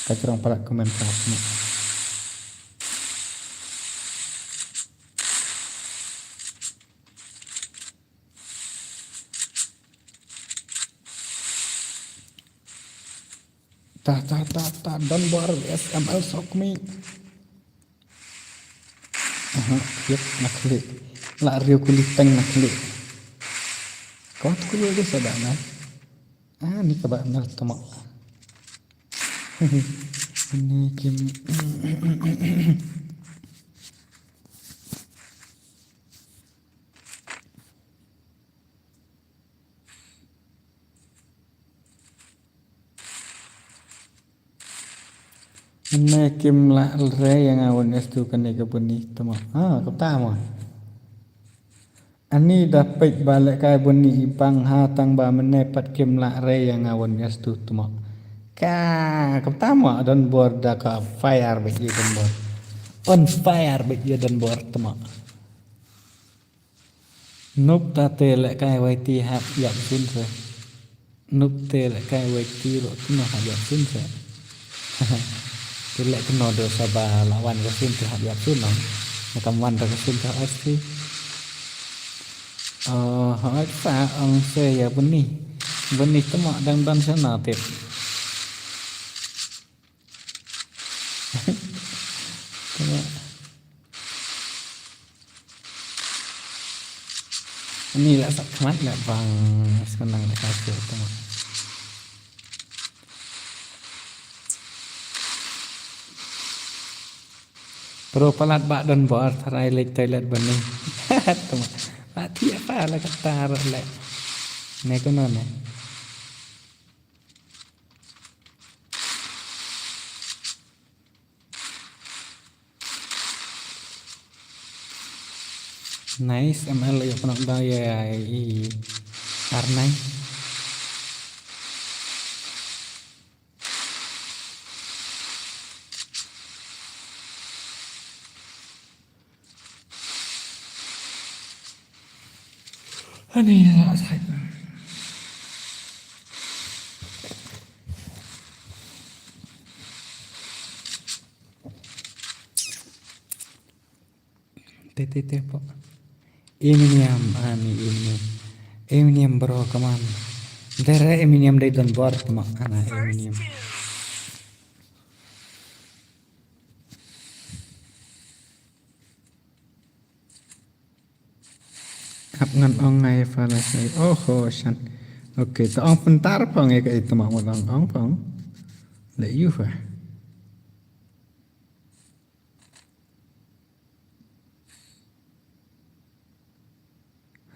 Kacrong pala komen tak ni. Ta, ta, ta, ta, Donbor V S M L Sokmi. Aha, yep, na klik. La riu kuli teng na klik. Kau tu kuli dia sedang na. Ah, ni kaba na tama. Ni kim. Mynne kim lah re ïa nga wan ïa stu kane ka buni tama. Ah, kata ma. Ani da peit ba lehkai buni i bang ha tang ba mynne pat kim lah re ïa nga wan ïa stu tama. Ka, kata ma Donbor da ka fire beit ïa Donbor. On fire beit ïa Donbor tama. Nup ta te lehkai wai ti hap ïap sun se. Nup te lehkai wai ti ro tno hap ïap sun se. Te leh tno do saba la wan ka sun te hap ïap sun no. Na kam wan ka sun te hap ïap sun. Oh, hap ïap sa ong se ïa buni. Buni tmo dang don sana tip. Tmo. Ani la sat khmat la bang, sekarang la kasih tengok. Pro palat ba Donbor tharai lek toilet bani. Tengok. La ti apa la kata ro lek. Ne kono ne. Nice, M L ïa pynang da ïa i Arnai. Ani la sai. Te te te po. Eminem, ani Eminem. Eminem bro, come on. Dere Eminem dei don bor, come on, ana Eminem. Hap ngan ong ngai pha la sai. Oh ho shan. Okay, to ong pyntar pha ngai ka itama mo ong ong pha. Le yu pha.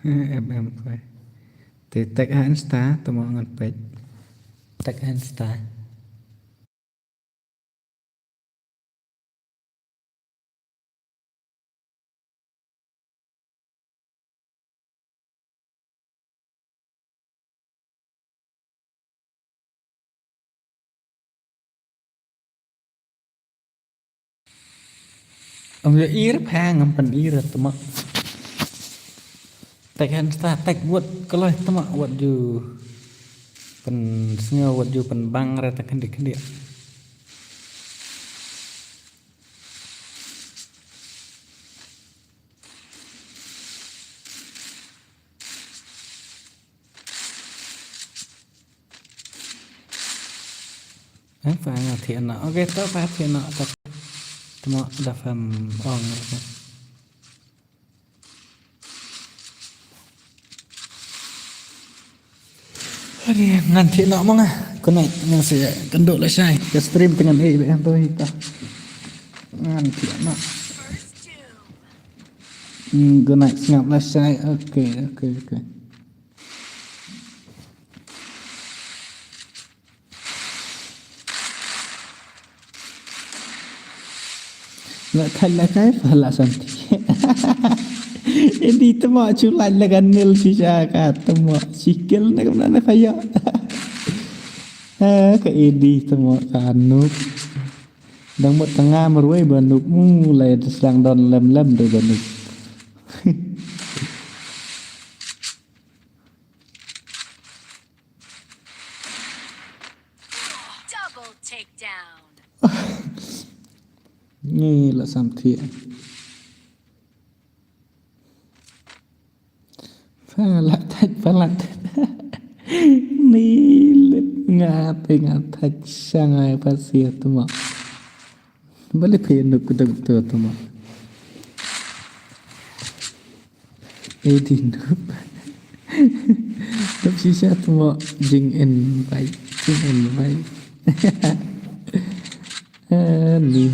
Em em pha. Te tag ha Insta, to mo ngan page. Tag ha Insta. Ym ïohi re pha, ngam pyn-i re tma. Tag ha Insta, tag wat kloi tma, wat ju pynsngew, wat ju pynbang re tag khyndiat khyndiat. Em, pha nga thiah noh. Okay, to pha thiah noh, to. Tma da pham ong. Hari ngan thiah noh mo nga. Kane ngan sa kynduh lashai. Ka stream te ngan ïeh beit hangto hi ta. Ngan thiah noh. Hmm, good night, sngap lashai. Okay, okay, okay. La thait la kai pha la santi. Edi tma chu lait la ka nil shisha ka tma sikil ne kamna ne pha ïa. Ha ka edi tma ka nuk. Dang mut tang nga marwei ba nuk mu lai sdang don lem lem de ba nuk. Double takedown. Ni la sam thiah. Pha la thait, pha la thait. Ni let nga te nga thait sha ngai pha sia tma. Balei phi nuk kduk tu tma? Edi nuk. Tap shisha tma jing in bai. Jing in bai. Ani.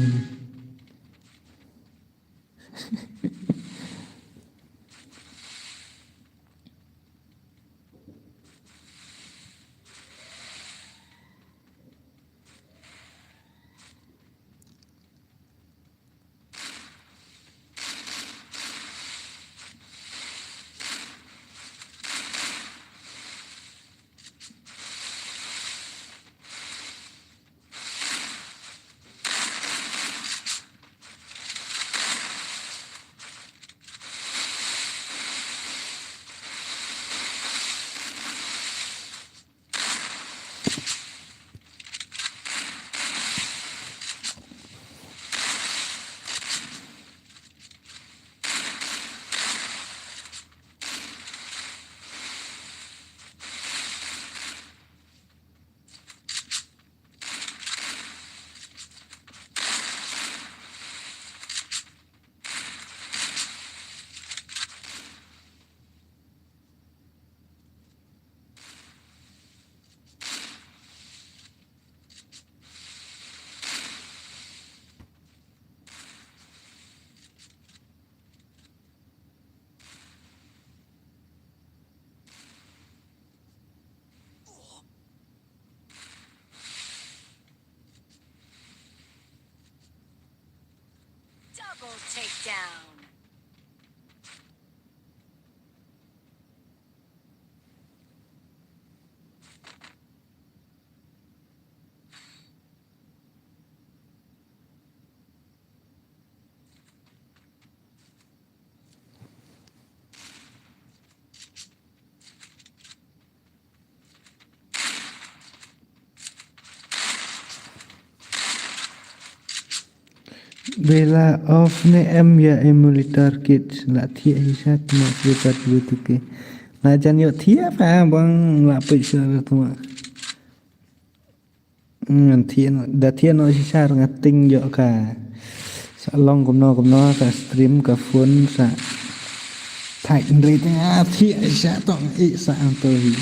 Double takedown. Bela off ne em ïa emulator kit la thiah hi shat ma slipat butuke. La jan ïoh thiah pa bang la peit sha tu ma. Ngan thiah noh, da thiah noh shisha nga ting ïoh ka. Sa long kumno kumno ka stream ka phone sa. Thai ndrei te nga thiah sha tong i sa ang to hi.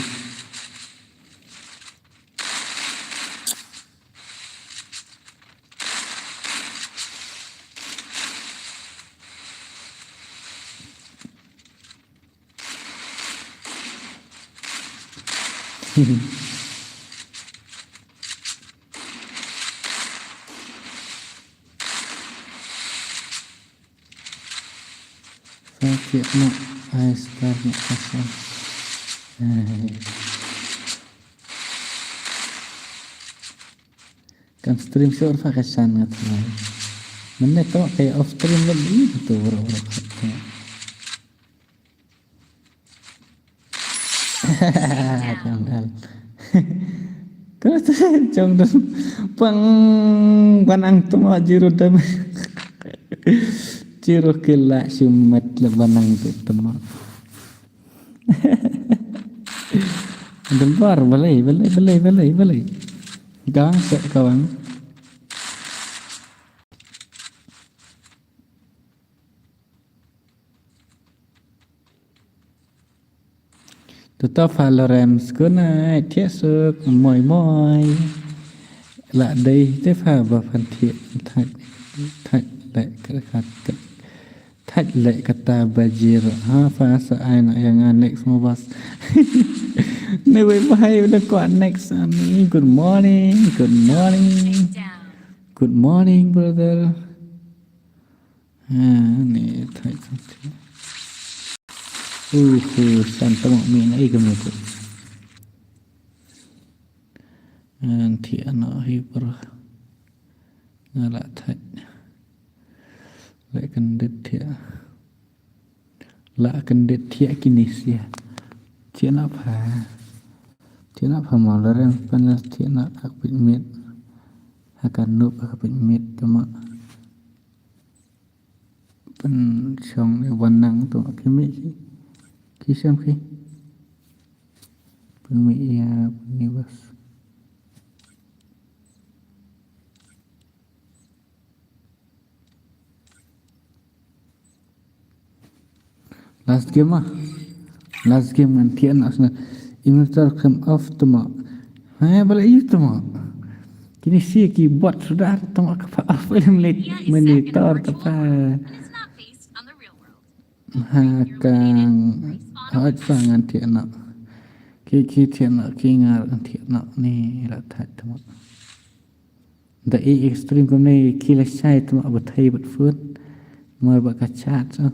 Sa thiah noh ai star noh ka sa. Ai. Kan stream shuh fa ka shan nga tnai. Mynne to ka off stream lem i to bro bro. Kan dal. Kan jong dum pang banang tmo jiru dam. Jiru kila shumat le banang tu tmo. Dum bar balai balai balai balai balai. Gang se kawang. Tuto fa Lorem skuna thiah suk moi moi. La dei te fa ba fan thiah thak thak le ka thak thak le kata bajir ha fa sa ai na yang next mo bas. Ne wei bhai udah kuat next ani. Good morning, good morning. Good morning, brother. Ha, ni thait something. Uh, uh, san tamo mi na i kami tu. An thiah noh hi por. Nga la thait. La kan dit thiah. La kan dit thiah kini sia. Thiah noh pha. Thiah noh pha mo la ren pan thiah noh ak pit mit. Ha kan nup ak pit mit tamo. Pynshong ïa ban nang to ki mih ki. Ki shem ki. Pynmih ïa pynmih bas. Last game ah. Last game ngan thiah noh sna. Emulator khlem off tmo. Hei, balei ïa tmo. Kini si ki bot suda tmo ka pa off lem lek monitor ta pa. Ha kang hot sa ngan thiah noh. Ki ki thiah noh ki ngar ngan thiah noh ni la thait tmo. Da i extreme kumne ki la shai tmo ba thai bat phone. Mar ba ka chat so.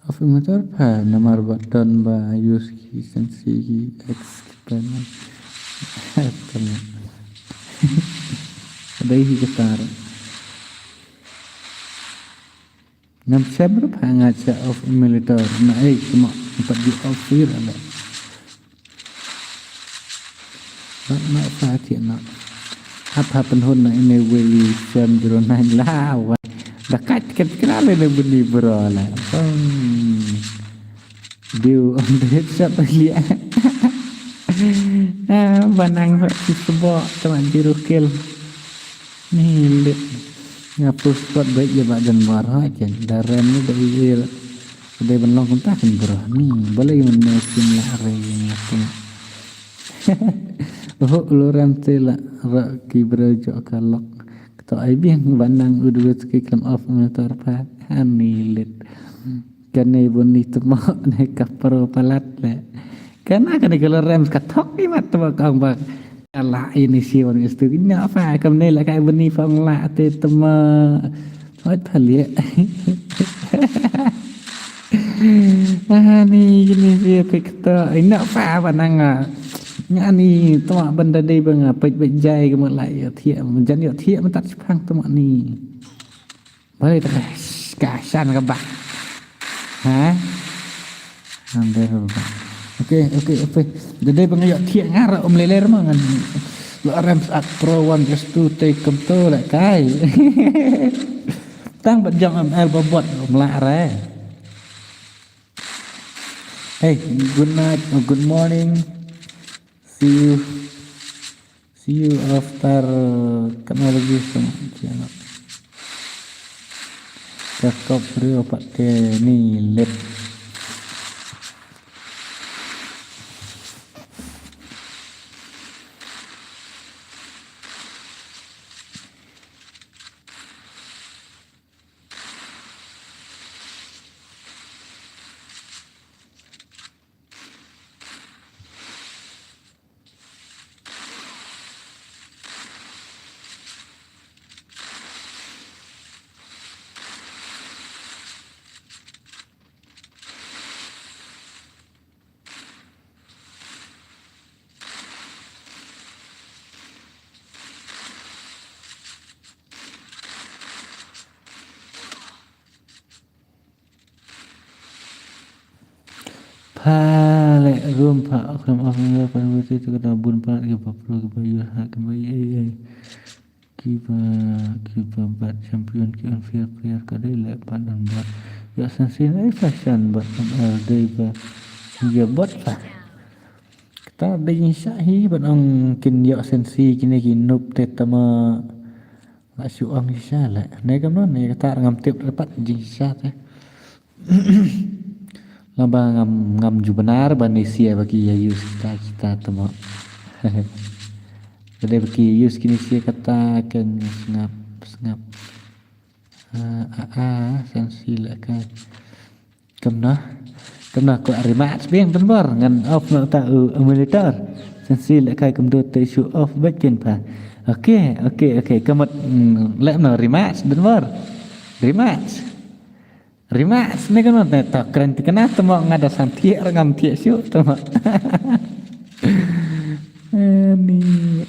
Of emitter pa namar ba don ba use ki sensi ki X ki pen. Dei hi katar. Ngam shem ruh pa nga cha of emitter na ei kma pat di off ir ala. Nok nok sa thiah nok. Hap hap pynhun na ine wei fem zero nine la wai. Da kat kat kena le ne buni bro la. Hmm. Diu on the headshot liah. Ah, banang hot si sebo tama zero kill. Ni lit. Nga post spot baik je ba jan mar ha ken. Daram ni da ijil. Dei ban long kumta kan bro. Ni balei mynne kin la re ïa nga pun. Oh, Lorem te la ra ki bro jo ka lok. Kto ai biang banang u dua ki khlem off emitter pa. Ani lit. Kane bun ni tmo ne ka pro palat le. Kana kane ka Lorem ka thok ni mat tmo ka ong ba. Ala ini si wan istu nya fa kam ne la kai bani fa ong la te tmo. Oi thalia. Ani ini si pik to ina fa banang. Nga ni tmo banda dei ba nga pek pek jai ka ma la ïa thiah jan ïa thiah ma tat chipang tmo ni. Balik ka ka san ka ba. Ha? Ambil ka ba. Okey, okey, okey. Jadi pengayok thiah ngar um leler ma ngan. Lorem sak pro one just two te kumto leh kai. Tang bad jong M L ba bot mlah re. Hey, good night or good morning. See you. See you after, uh, technology. Ka kop rio pat ke ni lip. Pha leh room pha, ok, lam of member pha, member tu ka da bun pha, ki ba pro, ki ba use ha, ki ba ai ai. Ki ba, ki ba bat champion, ki unfair player ka dei leh pat don bot. Ïoh sensi ai pha shan bot M L dei ba. Ïa bot pha. Kata dei sha hi bot ong kin ïoh sensi kine ki noob te tama. La shu ong shisha leh. Ne kam non ne kata ngam tip dapat jingshisha te. Laba ngam, ngam ju bynnar ba ne sia ba ki ïa use kita, kita tama. Ka dei ba ki ïa use kine sia kata kan sngap, sngap. Ah, ah, ah, sensi leh kai. Kumno? Kumno ko rematch biang don bor ngan off noh ta u emulator. Sensi leh kai kumto te shu off bad kin pha. Okay, okay, okay. Ka mut, mm, leh no rematch don bor. Rematch. Rematch ne kumno te to kren te kena te mo nga da san thiah ra ngam thiah shu te mo. Ani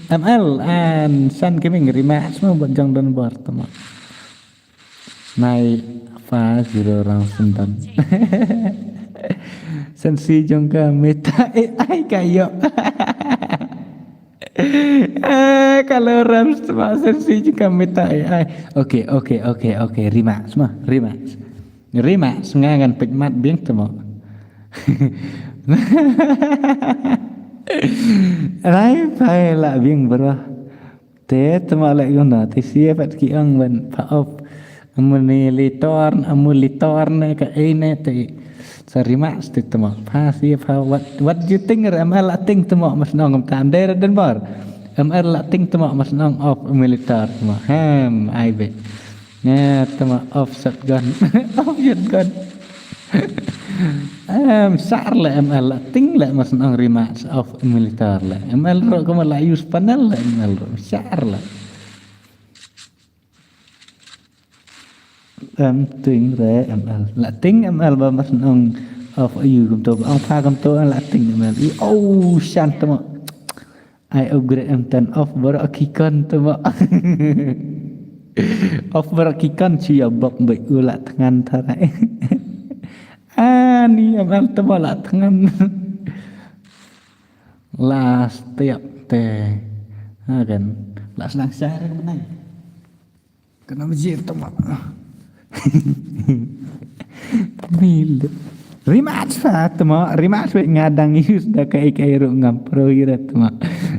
M L and Sun Gaming rematch mo bad jong don bor te mo. Nai fa zero rang sendan. Sensi jong ka meta A I ka ïoh. Eh, kalau ram sma sensi jong ka meta A I. Okay, okay, okay, okay. Rematch ma, rematch. Rematch nga ngan peit mat biang te mo. Rai pai la biang bro. Te tama leh kumno te sia pat ki ong ban pha off emulator, emulator ne ka ei ne te sa rematch te tama pha sia pha what, what do you think? M L la ting tama mas nong tam dei ra don bor. M L la ting tama mas nong off emulator tama hem ai be. Nga tama off shotgun. Off shotgun. Em, sar le M L la ting le mas nong rematch off emulator le. M L ro ko la use panel le M L ro sar le. Em ting re M L. La ting M L ba mas nong off ayu kumto. Ong pha kumto la ting M L. I oh shan tama. Ai upgrade em tan off baroh ki kon tama. Off baroh ki kon shu ïa bok bad u la thngan tharai. Ani em em tama la thngan. La step te. Ha kan. La sdang share menai. Kena mejir tama. Mil. Rematch fa tama, rematch wei ngadang use da kai kai ru ngam pro ira tama.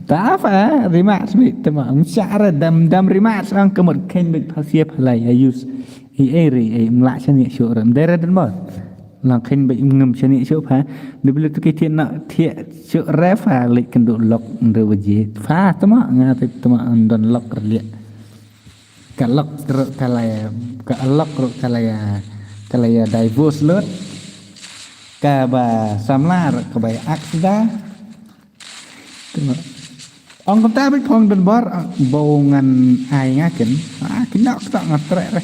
Ta fa rematch wei tama. Mshara dam dam rematch ang kemur ken bit phasia phalai ya use. I ei ri ei mla shani shu ram dera dan bor. Lang ken bit ngam shani shu pha. Debele tu ki tiak na tiak shu refa lik kendu lok ndu waji. Fa tama ngate tama don lok relia. Ka lok ru ka la ïa, ka lok ru ka la ïa, ka la ïa divorce lut. Kaba samla ru kaba ïa ak sda. Ong kumta bit phong don bor, ah, bau ngan ai nga kin. Ah, kin nok tok nga trek re.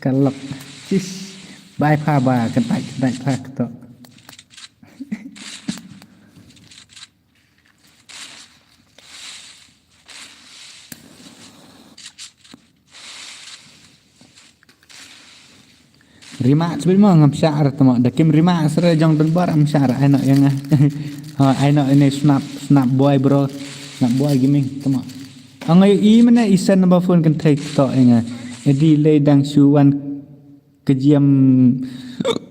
Ka lok. Sis. Bai pha ba, kyntait, kyntait pha tok. Rematch bit mo ngam shah re tama. Da kim rematch re jong don bor am shah re ai no ïa nga. Ha, ai no ine snap, snap boy bro. Nak buai gaming tama. Ang ayo i mana isan number phone kan thai to nga. Edi lei dang shu wan kejiam,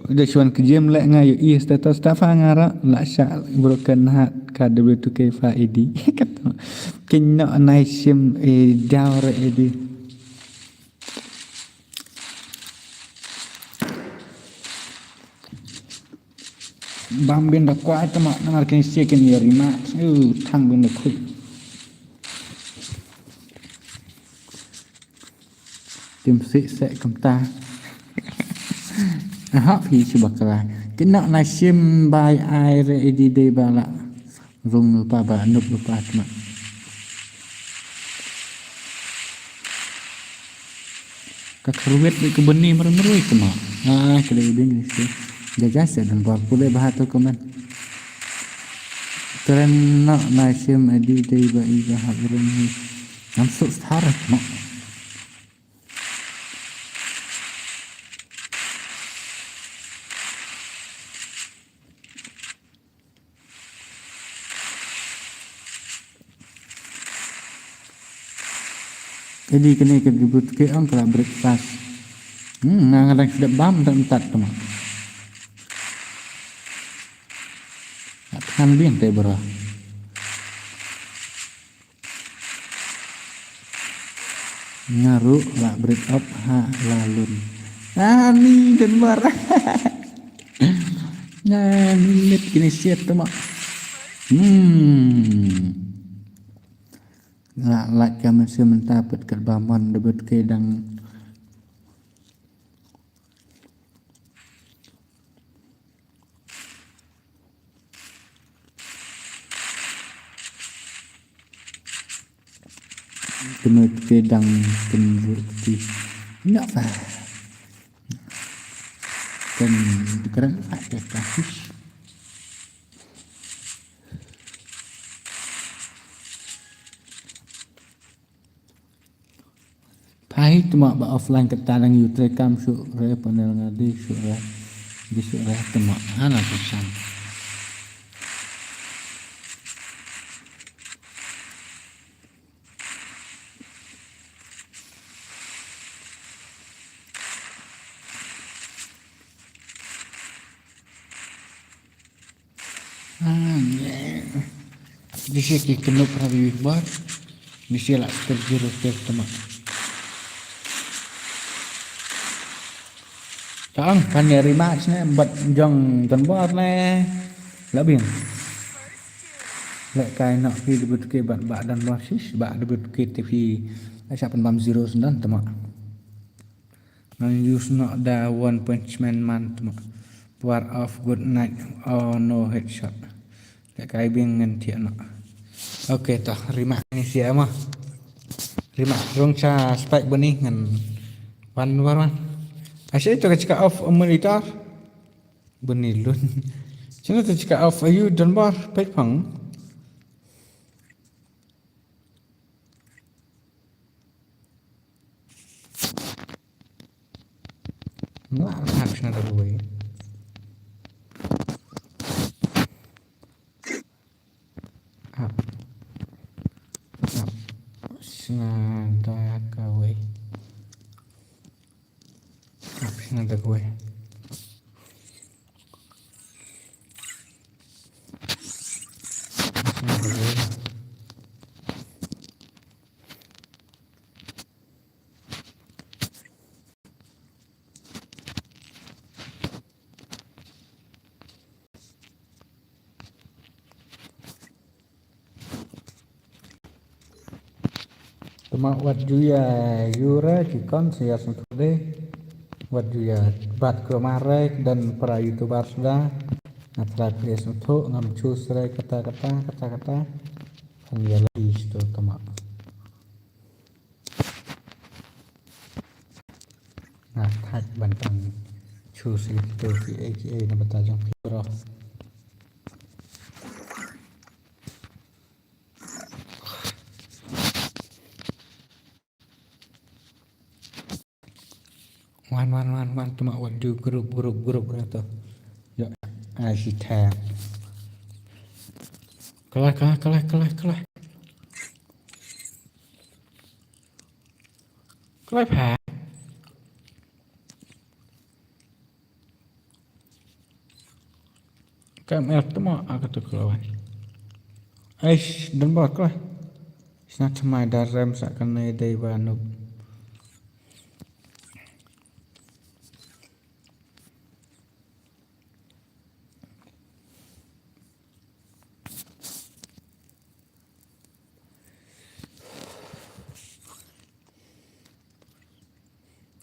da shu wan kejiam le nga ayo i status ta fa nga ra la sha broken heart ka W two K fa edi. Kat. Kin no nai sim e daw re edi. Bam bin da kwai tama namar kin sia kin yari ma. U thang bin da khui. Tim si se kumta. Aha phi si bakra. Kin no nai sim bai ai re edi dei bala. Rung lupa ba nup lupa tma. Ka kharwet ka bani mar mar tma. Ah, kale bing ni si. Jaja se dan ba pule ba tu komen. Keren no nai sim edi dei ba i ba ha rung ni. Nam su star tma. Edi kane ka debut ke ong kala breakfast. Hmm, nga ngadang sedap bam tak entat tu mak. Nak tangan biang te bro. Nga ruh la break up ha la lun. Ani dan mar. Ani net kini siat tu mak. Hmm. La la kamen si menta pet kat bamon debut ke dang. Kena kedang kena ti. Nak apa? Kan keren ada kasus. Phai tma ba offline kata dang yu tre kam shu re panel nga di shu re di shu re tma hana kusan. Disi ki knup rabi bor. Disi la ter juru ter tama. Tang kan ya rematch ne bat jong Don Bor ne. Labing. Lek kai nak pi debut ke bat bat Don Bor sis bat debut ke te pi. Ai sa pen bam zero sendan tama. Ngan use noh da One Punch Man man tma. Power of good night. Oh no headshot. Ka kai bing ngan thiah noh. Okay to rimak ni sia ma. Rimak rung cha spike bani ngan wan war wan. Asyik to ka chika off monitor. Bani lun. Chino to chika off ayu Don Bor pek pang. Not an option of the way. Up. Up. Snada kaway. Up snada kaway. Snada kaway. Tuma wat ju ya yura ki kon siya sentode. Wat ju ya bat kemare dan para YouTuber sudah. Ngatrak dia sentuk ngam chus rai kata kata kata kata. Kan ya lagi situ tuma. Nga thait ban pang choose ïa kito ki A K A na bynta jong phi bro. Wan wan wan wan tuma wan ju group group group ra to. Yo ai si thang. Kalah kalah kalah kalah kalah. Kloi pha. Kam er tmo a ka tu kloi. Aish, don bor kloi. Sna tmai da rem sa ka nei dei ba nup.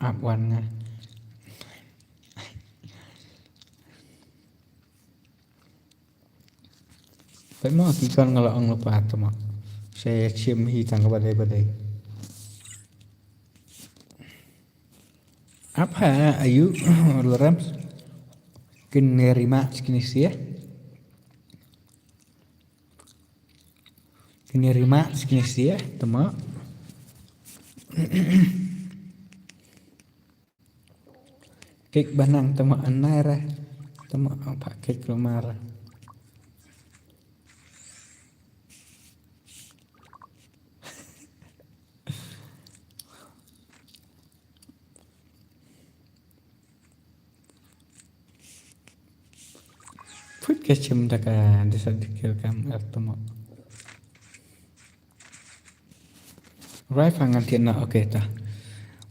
Ap wan nga. Peit mo ki kon nga la ong lypa tmo. Sa ïa shim hi tang ka ba dei ba dei. Ap ha ayu lorem. Kine ri mats kine sia. Kine ri mats kine sia tmo. Kek banang tmo anai ra. Tmo apa kek lemar. Put ka chim da ka disa dikir kam er tmo. Rai fangan tiena, okay ta.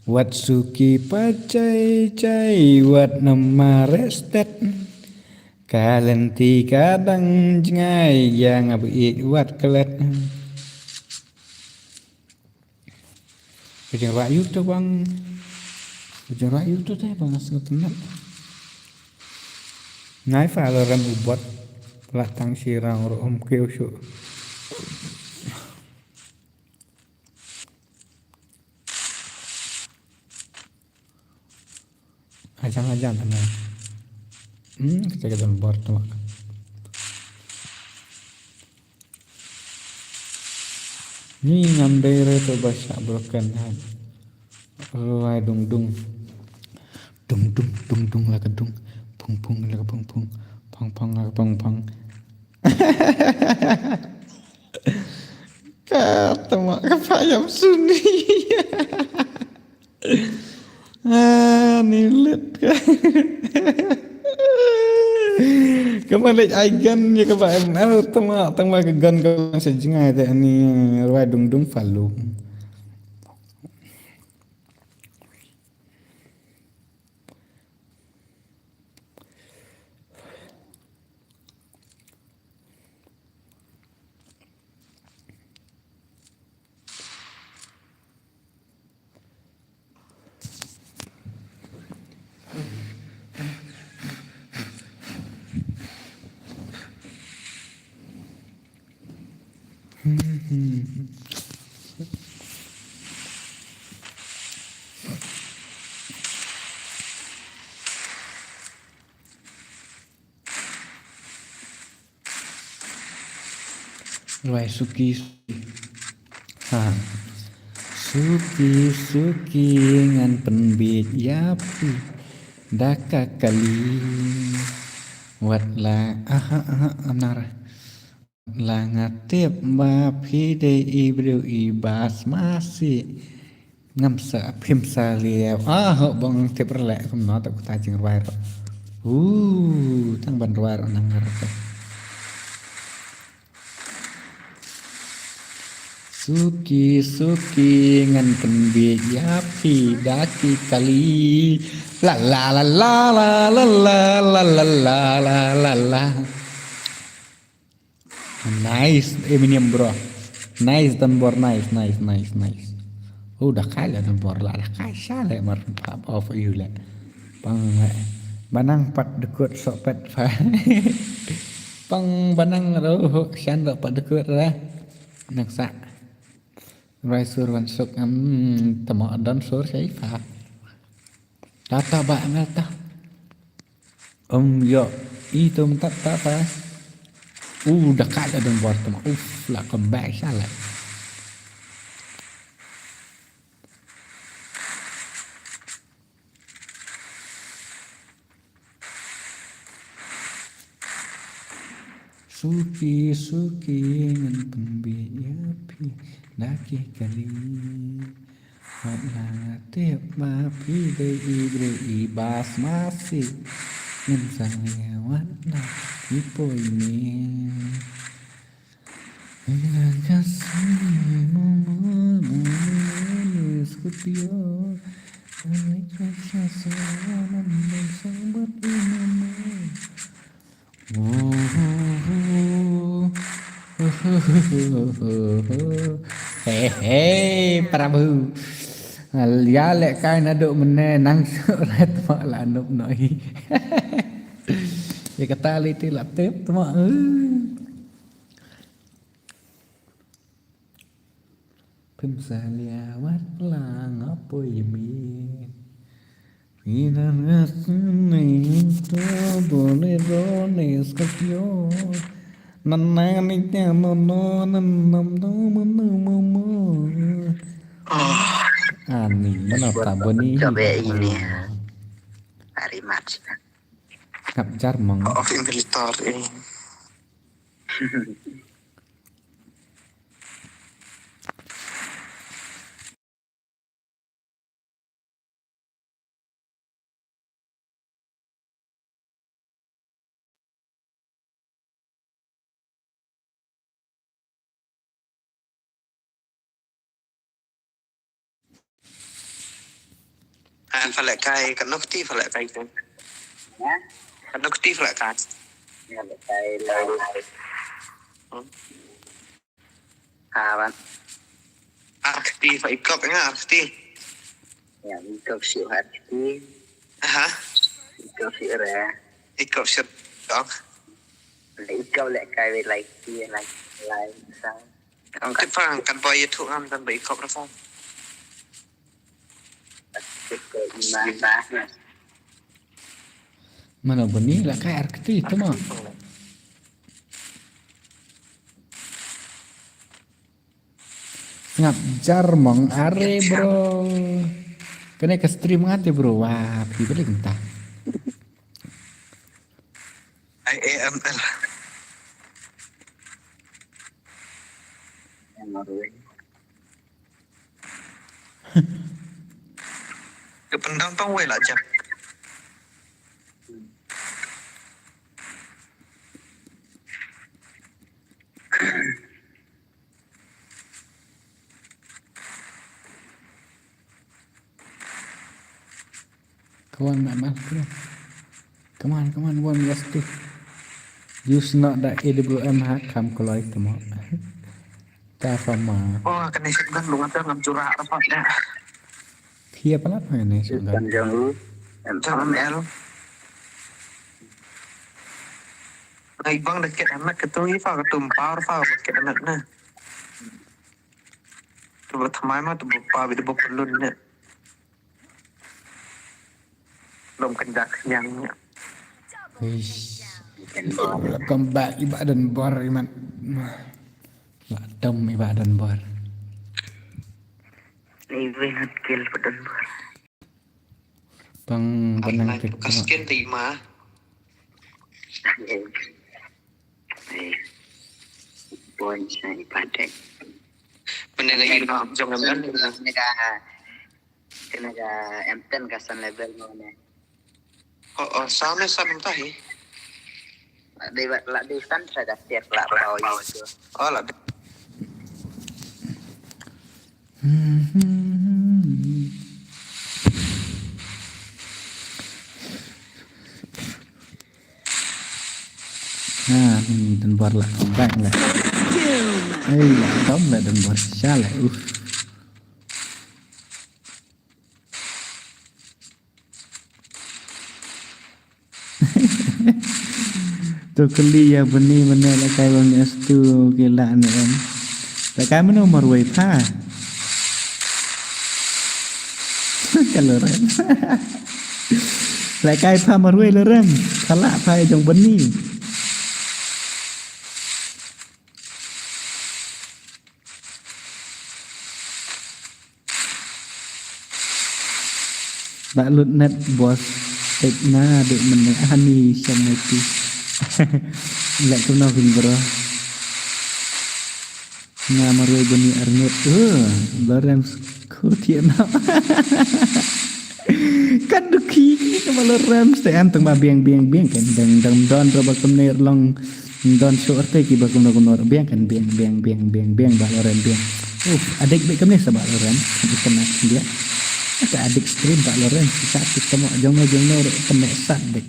Wat suki pa chai chai wat namar restet. Ka lenti ka dang jngai ïa nga beit wat klet. Ka jingrah yu tu bang. Ka jingrah yu tu te bang as ngat ngat. Nai fa lo ram u bot. La tang shi rang ro um keu shu. Ajan ajan ana. Hmm, kita kita bor tu. Ni ngam dei re tu ba shah broken heart. Ruai dung dung. Dung dung dung dung la ka dung. Pung pung la ka pung pung. Pong pong la ka pong pong. Ka tama ka payam suni. Ah, ni lit ka. Ka ma leit ai gan ïa ka ba em. Ah, tama tama ka gan ka sa jngai te ani ruai dung dung falum. Ruai suki. Ha. Suki, suki ngan pynbit ïa phi da ka kali. Wat la, aha, aha, anar. La nga tip ba phi dei i briew i ba sma si. Ngam sa phim sa liau. Ah, ho bang tip rlek kumno ta kuta jingrwai ro. Uh, tang ban rwai ro nang ngar ta. Suki, suki, ngan pynbit ïa phi da ki kali. La, la, la. Nice, Eminem, bro. Nice, Don Bor, nice, nice, nice, nice. Oh, da kai la Don Bor la, da kai sha le mar pap off you le. Pang le. Banang pat dekut sok pet pa. Pang banang ro, shan ro pat dekut ra. Nak sa. Rai sur wan suk, em, tamo Don sur sai pa. Tata ba ngal ta. Om yo, i tu mynta ta pa. U da ka da Don Bor tama. Uf, la comeback sha la. Suki, suki, ngan pynbit ïa phi da ki kali. Wat la nga tip ba phi dei i briew i bas masi. Ngin sa leh wat la i poi me. Ina kasi mama mama Scorpio. Ai kasa sa man man sa bat i mama. Hey hey Prabhu. Ïa lehkai naduh mynne nang shu ret ma la nup noi. Ïa kata lei te la tip tma. Pynsalia wat la nga poi ïa me. Phi nan nga sngewthuh Bolero ne Scorpio. Nan nan ni te no no nan nam do mano mama. Ani mana ta boni. Coba ini. Hari March. Kap jar mong. Of imperator eh. An fa lehkai, katno kti fa lehkai tu. Ha? Katno kti fa lehkai. Nga lehkai lai. Hmm. Ha ban. Ar kti fa ikop nga ar kti. Ya ikop si ar kti. Aha. Ikop si re. Ikop si dok. Ikop lehkai lai kti lai lai sa. Kan ba YouTube am dan ba ikop ra fa. Mana bani lehkai ar kti tu ma. Ngap jar mong are bro. Kane ka stream ngate bro. Wah, phi balik entah. I A M L. Ka pendang tong wei la jap. Come on, man, man, come on. Come on, come on, one, yes, two. Use not the A W M ha, kam koloi temo. Ta fa ma. Oh, kane shotgun lu ngata ngam jura apa ya. Thia pala pa kane shotgun. Kan jong u. Jong M L. Ngai bang da kit anak ketu i fa ketu power fa kit anak na. Tu ba thamai ma tu ba pa bi tu ba pelun ne. Lom kendak yang ne. Ish. Welcome back i Bah Donbor i man. Lah dom i Bah Donbor. Ni we ngat kill Bah Donbor. Pang benang tik kaskin ti ma. Boy sa ipatek. Benang i jong em kan. Kena ka M ten ka san level mo ne. Oh, oh, sa me sa me tahi. Dei ba la dei san sa ka tiak la pau yu. Oh, la. Ha, ni Donbor la bang la. Ei, la dom la Donbor sha la. Uf. To kali ya bani mana la kai bang S two ki la ne em. La kai mano marwei pha. Kalau rem. La kai pha marwei la rem. Kala pha jong bani. Ba lut net boss. Tek na dek mene ani shamati. Lek tu na vin bro. Nga marwei bani arnget. Uh, Lawrence Lut thiah noh. Ka dukhi kaba Lawrence te, em, tang ba biang biang biang kan dang dang don ruh ba kumne long. Don shuh te kiba kumno kumno ruh biang kan biang biang biang biang biang ba Lawrence biang. Uf, adik bad kumne sa ba Lawrence. Ka adik stream ba Lawrence sa tu tamo jong no jong no ruh kane sat dik.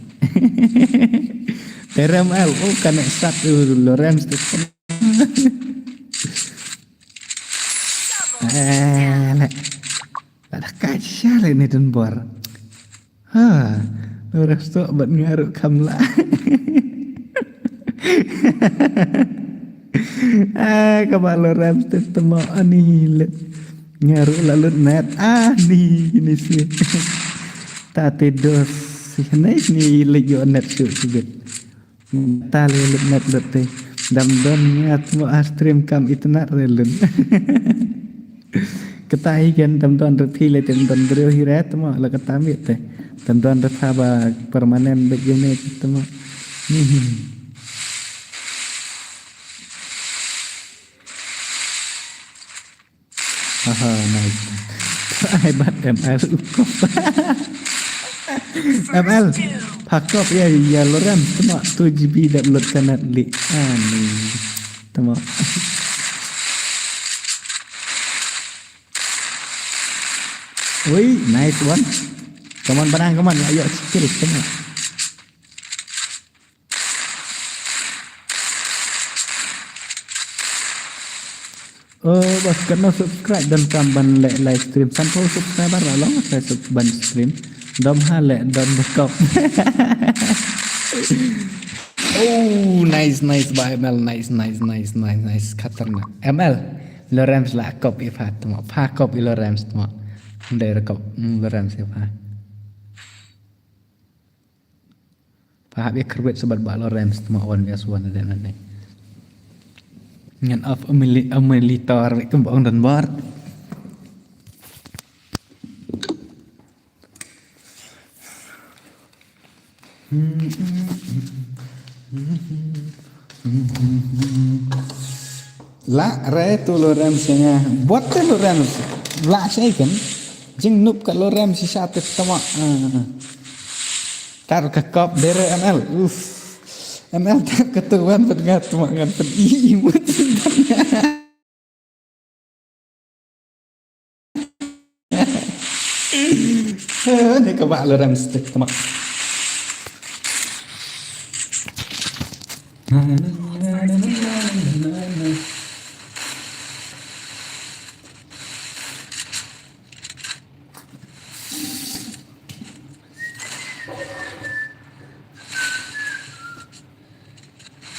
Terem al, oh, kane sat tu Lawrence tu. Eh, leh. Lada ka sha leh ni dun bor. Ha, Lawrence to bad nga ruh kham lah. Ah, kaba Lawrence te tamo ani lut. Nga ruh la lut net ani ini si. Ta te dos si ne ni leh yo net shu sibit. Ta le lut net lut te. Dam don nga tmo a stream kam itynnat re lun. Kata hi kan dam don re phi le tem don briew hi re tmo la kata mi te. Dam don re pha ba permanent bad jene tmo. Hmm. Aha, nice. Ai bat M L u kop. M L. Pakop ya ya Lawrence tama two G B download kanat li. Ani. Tama. Ui, nice one. Come on, Banang, come on. Ayo, skill, tama. Oh, bas, kano subscribe don kam ban leh live stream. Sanphew subscriber la long sa sub ban stream. Dom ha leh, dom bakop. Oh, nice, nice, ba M L, nice, nice, nice, nice, nice, khatarnak. M L, Lawrence la kop i pha, tama, pha kop i Lawrence, tama. Ndai ra kop, mm, Lawrence i pha. Pha hap ïa kyrwit sa bad ba Lawrence tma one versus one de nane. Ngan off a mili-, a monitor wei kum ba ong don bor. La re tu Lawrence nga. Bot te Lawrence. La shai kan. Jing nup ka Lawrence shisha te tama. Ah. Tar ka kop dere M L. Uf. M L tar ka tu wan pat nga tama ngan pat i i mut. Ni ka ba Lawrence te tama.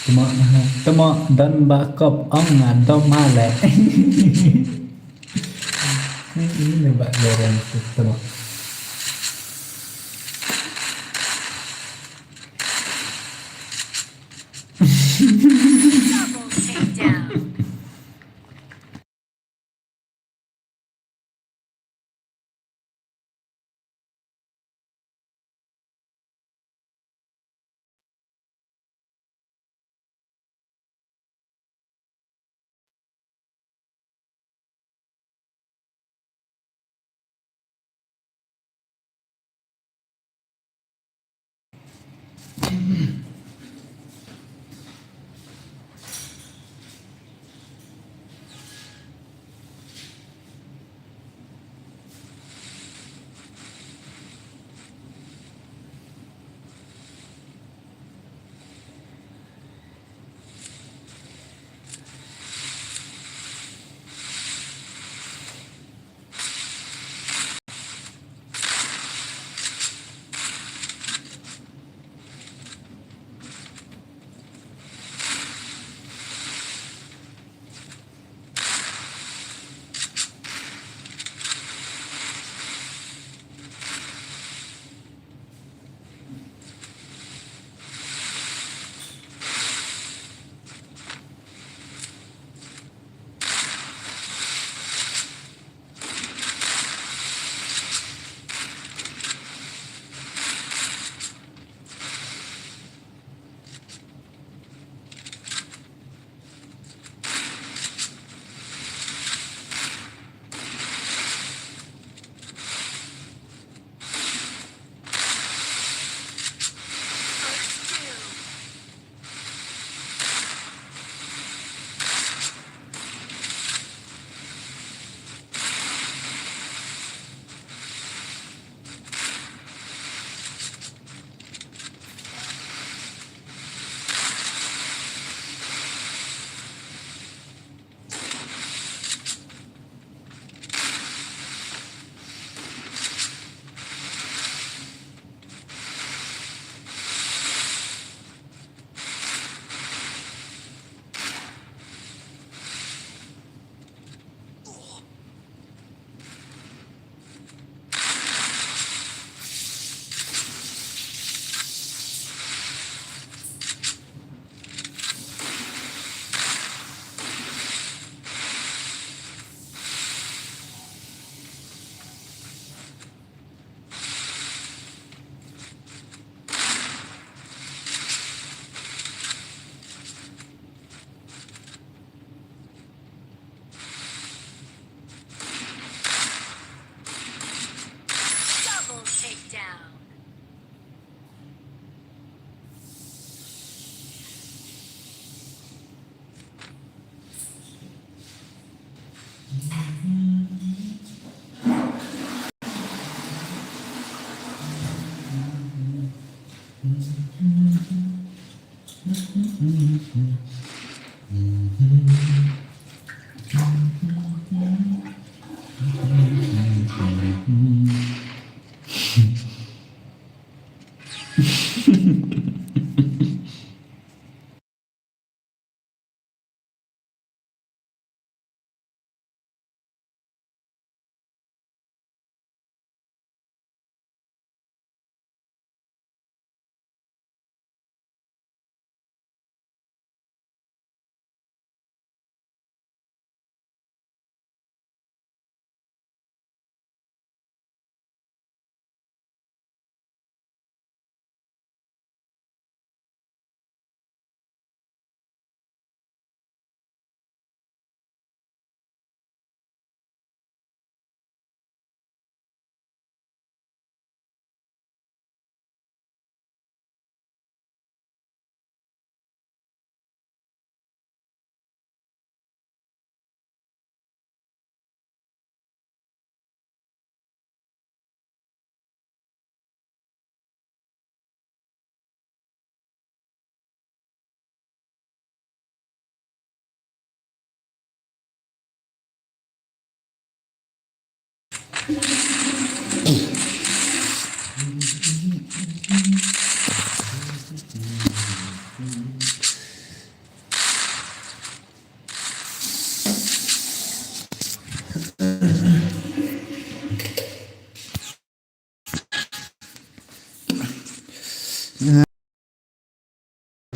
Tama, tama don ba kop ong nga dom male. Ini ba Lawrence tama. Double takedown.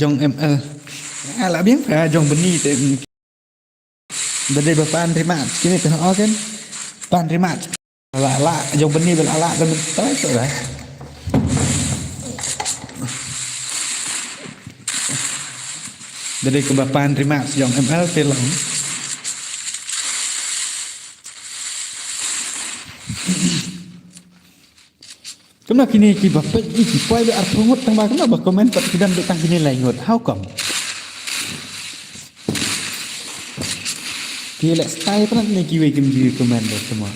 Jong M L. Ah, la biang pha jong Beni te. Ba dei ba pan ri mat kine te ho ken. Pan ri mat. La la jong Beni ba la la ba men tai to la. Ba dei ka ba pan ri mat jong M L te long. Kumno kine ki ba peit ki poi ba arphew ngut tang ba kumno ba comment pat ki don ba tang kine lai ngut. How come? Ki leh style pat ne kiwei kim ju comment ba kumno.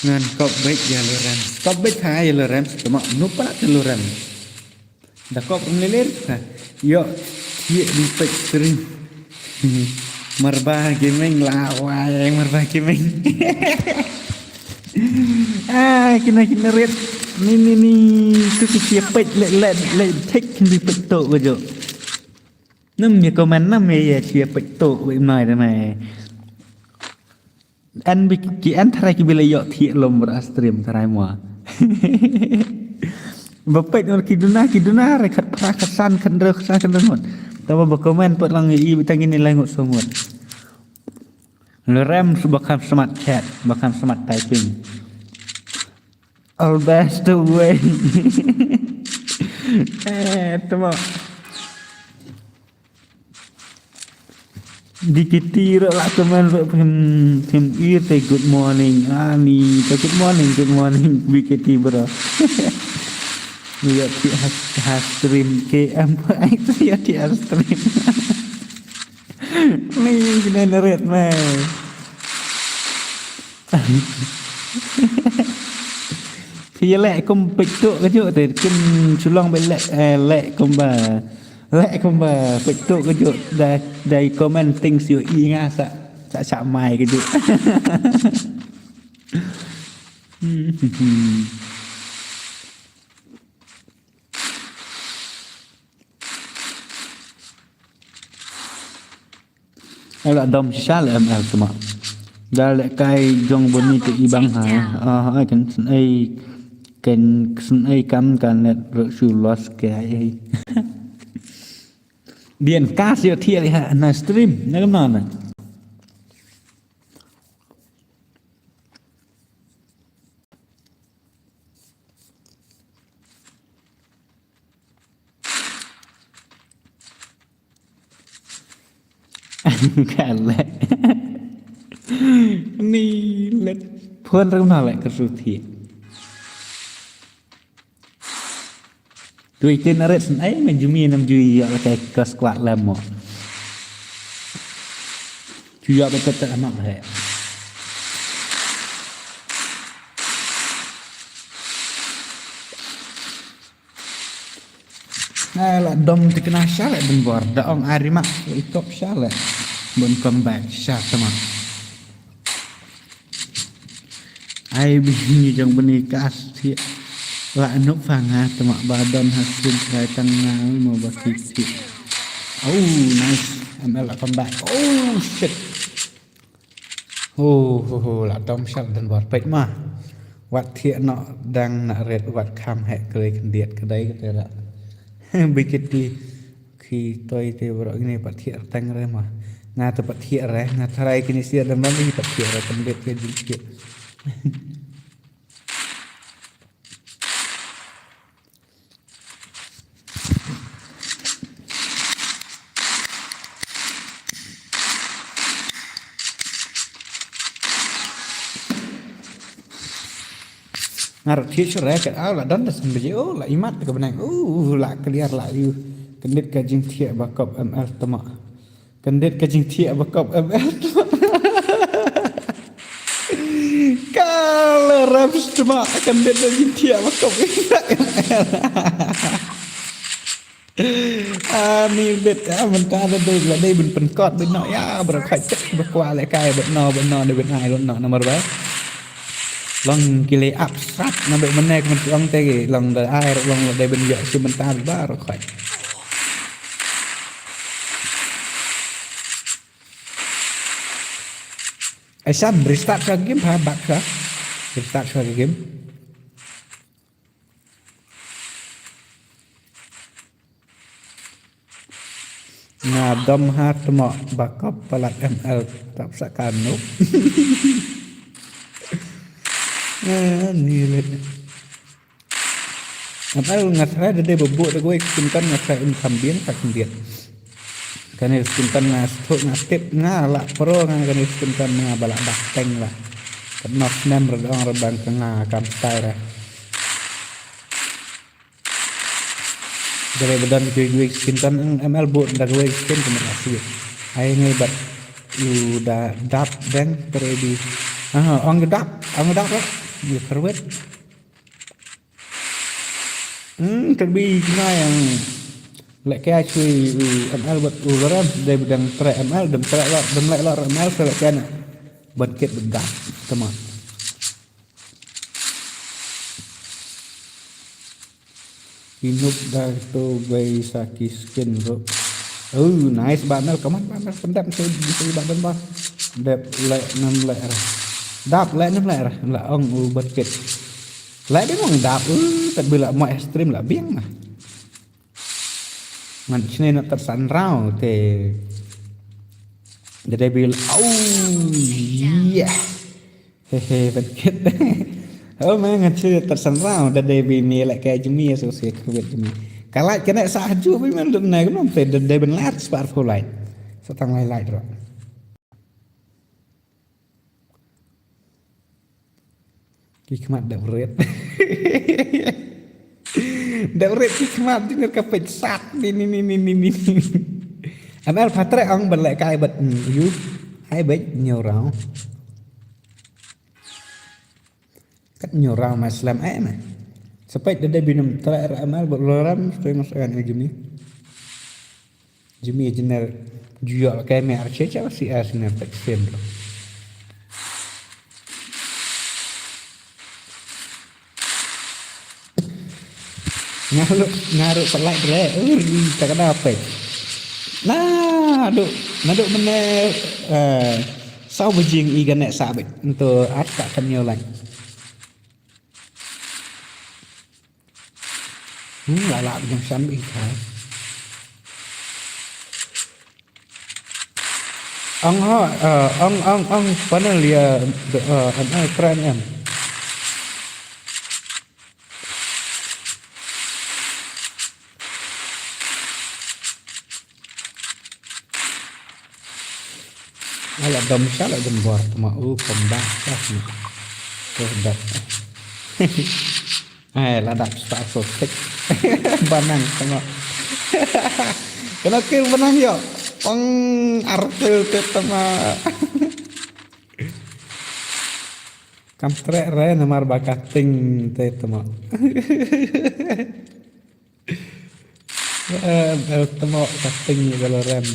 Ngan kop beit ïa Lorem. Kop beit ha ïa Lorem, tama nu palat ïa Lorem. Da kop rum leler ha. Ïoh, ïoh di peit sering. Marba Gaming la wai, Marba Gaming. Ah, kina kina red. Ni ni ni tu ki sia peit le le le tek di peit to ka jo. Nam ïa comment nam ïa ïa sia peit to wei mai da mai. An bi ki an tharai ki bi la ïoh thiah lom bra stream tharai mo. Ba peit nor ki duna ki duna re khat phra khat san khat ndreu khat san khat ndreu ngot. Taba ba comment pat lang i ba tang ini lai ngot so ngot. Lorem su ba kham smart chat ba kham smart typing. All best away. Eh, tama. Di kiti ro la teman ro phim phim ir te good morning ani te good morning good morning B K T bro. Ïa ti has has stream K M ai tu ïa ti has stream. Ni kena neret mai. Phi leh kum peit tuk ka juk te kum sulong ba leh eh leh kum ba leh kum ba peit tuk ka juk dai dai comment things ïoh i nga sa sa sa mai ka juk. Ela dom shisha le M L sma. Da le kai jong boni te ibang ha. Ah, ai kan sen ai kan sen ai kam kan net ro su los ke ai. Dien kas yo thiel ha na stream na kam na. Kale. Ni let phone rung na le ka su thi. Tui tin arit san ai men jumi nam jui ïa la kai ka squad lem mo. Ju ïa ba tet tet amat he. Ai la dom tikna sha le dun bor da ong ari mak i top sha le bun comeback sha tama. Ai bini jong bini kas ti la nuk fa nga tama ba don hasin kai tang nga mo ba ki ti. Oh nice. M L la comeback. Oh shit. Ho ho ho la dom shal dan war peit ma. Wat thiah noh dang na red wat kham heh kre khyndiat ka dei ka tera. Bikiti khi toi te bro ini pat thiah tang re ma. Nga te pat thiah re nga tharai kini sia dan ram ini pat thiah re khyndiat ke jingkit. Ngar thiah shuh re kat aw la don da san baje oh la imat ka benang uh la clear la yu. Kendit ka jingthiah ba kop M L tama. Kendit ka jingthiah ba kop M L tama. Kala rap tama kendit ka jingthiah ba kop M L. Ani bet ah mynta da dei la dei bin pynkot bin no ya bro khai chet ba kwa le kai bet no bet no dei bin ai lon no namar ba. Long ki le ap sat na bet menek men long te ki long da ai long la dei bin ya si mynta ba ro khai. Ai san restart ka game ha bak ka. Restart ka game. Nga dom ha tmo ba kop palat M L tap sa kanu. Ni le. M L nga try da dei ba buh da kawei ka skin kan nga try in kam biang ka khyndiat. Kane ka skin kan nga sthok nga tip nga la pro nga kane ka skin kan nga ba la dak teng la. Kat nok snem ra dong ra bang ka nga kam style ra. Da dei ba don kawei kawei ka skin kan M L buh da kawei ka skin kan nga sih. Ai ngai bat u da dap deng ready. Aha, ong dap, ong dap ra. Ni perwet. Hmm, terbi kena yang lek kaya chui M L buat u laram dei bedang tre M L dem tre lo dem lek lo M L selek kena buat kit bedak tema. Inuk dah tu bai saki skin tu. Oh, nice banner. Come on, banner. Pendap tu bisa banner bah. Dep lek enam lek. Dap lek enam lek. La ong u buat kit. Lah dei mong dap uh tat bila mai stream lah biang lah. Ngan chne na tat san rau te. Dei bil au yeah. Hehe ban kit. Oh man ngan chne tat san rau da dei bi ni lek kai jemi so se kwet jemi. Kalai kena sa haju bi man dum na gnom te dei ban lat spar ko lai. Sa tang lai lai ro. Ki khmat da ret. Da ret ki khmat jingir ka pet sat ni ni ni ni ni ni. Amel patre ang ban lek kai bat yu. Hai bet nyorau. Kat nyorau ma slam ai ma. Sepet da dei binum tre ra amel bat loram seng seng jumi. Jimmy jener juyok kai me arche cha si as ne pek sem. Ngaru ngaru pelai dre ur di takada pek. Nah, duk naduk mene eh sau bejing i gane sabit. Ento at tak kan nyolai. Hmm, la la jong sam i khai. Ang ha, eh, ang ang ang panel ya eh M L kren em. Ala dom sha la dom bor tama u pemba sah ni. Ko dak. Ai, la dap star so thick. Banang tama. Kena kill banang yo. Pang arpil te tama. Kam trek re namar ba ka ting te tama. Eh, eh, tama ka ting ni kalau rem.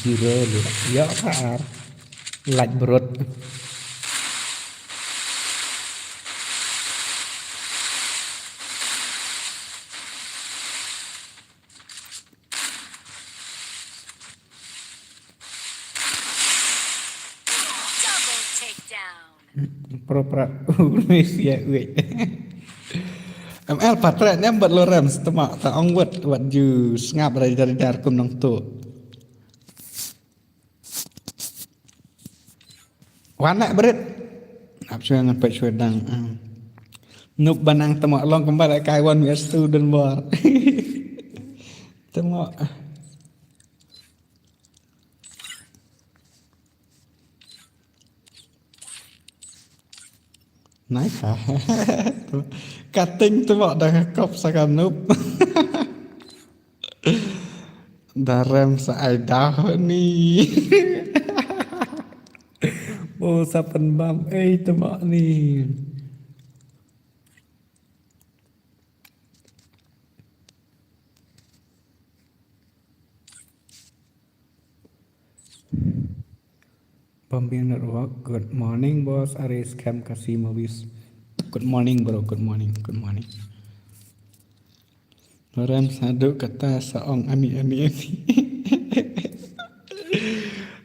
Zero lu. Ya, ar. Light brot. Double takedown. Pro pra Indonesia wei. M L patre nem bat lorem setema ta ong wet wat ju sngap dari dari dar kum nong tu. Wan nak berit. Nap shuwa ngan pek shuwa dang. Ah. Nup banang temo long kembal kai wan mi student bor. Temo. Nice ha. Cutting temo dah kop saka nup. Darem sa ai dah ni. Oh, sa pynbam ei temo ni. Bombing Network, good morning boss, Aris Camp Kasi Movies. Good morning bro, good morning, good morning. Lorem sadu kata sa ong ani ani ani.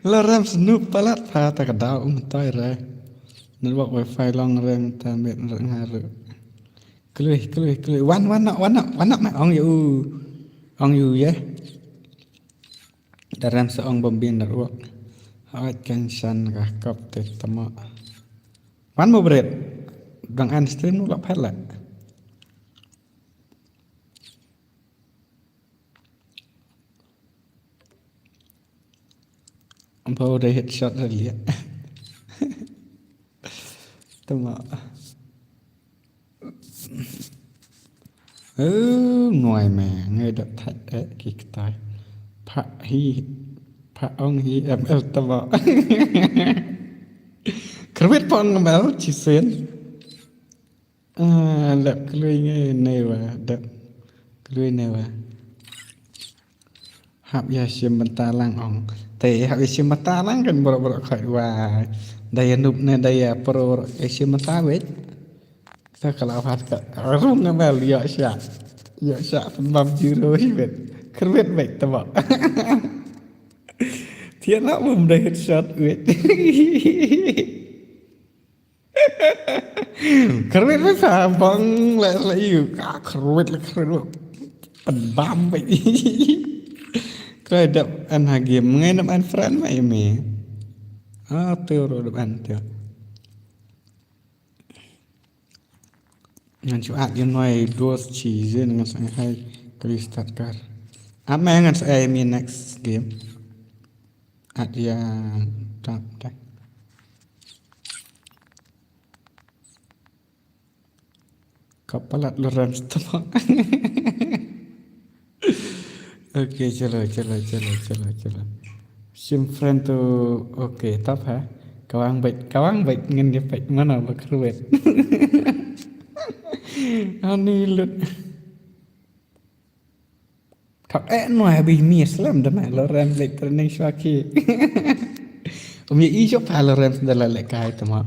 Lorem snu palat pha ta ka dau um toi re. Network wifi long rem ta met ngaru. Klui klui klui wan wan nak wan nak wan nak ma ong yu. Ong yu ye. Darem sa ong bombing network. Hawat kan san ka kop te tama. Wan mo bret. Dang an stream nu lak phet lak. Ba u dei headshot da liah. Tama. Eh, ngai me, ngai da thait eh ki ktai. Pha hi, pha ong hi M L tama. Kyrwit pha ong M L, chisen. Ah, lep klui nge ne wa, dep klui ne wa. Hap ya shim bynta lang ong. Te hap ya shim bynta lang kan borok borok khoi wa. Da ya nup ne da ya pro borok ya shim bynta wet. Sa kalau hat ka rung ngamel ya sha. Ya sha pynbam jiro hi wet. Kyrwet wet tebak. Tiada pun dah headshot wet. Kyrwit wei sa bang le le yu ka kyrwit le kyrwit wei. Pynbam wei. Kyrwit dap an ha game ngai nam an friend mai me. Ah, teo ro dap an teo. Ngan shu at ïa noi dos chi zin ngan sa hai kali start kar. At ma ngan sa ai mi next game. At ïa tap dak. Ka palat lo rem stomach. Ok, chalo, chalo, chalo, chalo, chalo. Shim friend to, ok, tap ha. Kawang bait, kawang bait ngan ïa pait mana ba kyrwet. Ani lut. Thak eh no ha bi mi slem da ma lo rem lek training shwa ki. Um ye i shop ha lo rem da la lek kai tama.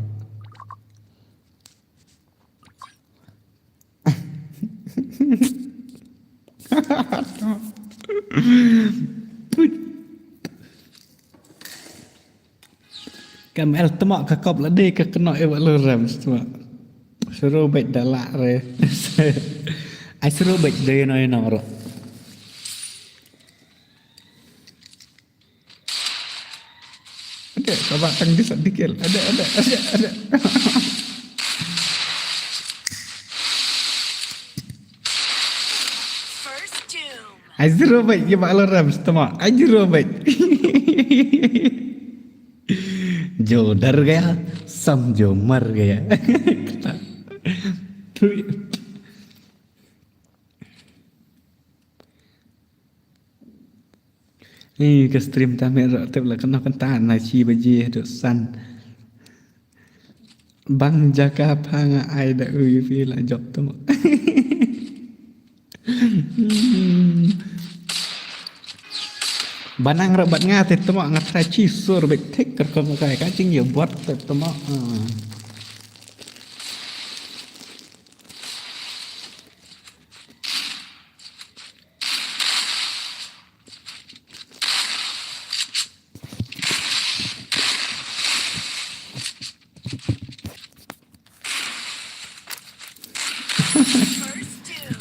Kam el tama ka kop la de ka kno e wa lo rem tama. Suru bait da la re. Ai suru bait de no no ro. Ada, ka ba tang di sa dikil. Ada, ada, ada, ada. Ai zero bad ïa ba lorem stoma. Ai zero bad. Jo dar gaya, sam jo mar gaya. Kata. Tui. Ni ka stream ta me ro tep la kena kenta na chi baje do san. Bang jaka pha nga ai da u yu phi la jop tu mo. Banang ro bat nga te tu mo nga tra chi sur bet thik ker ko mo kai ka ching yo bot te tu mo. Ah.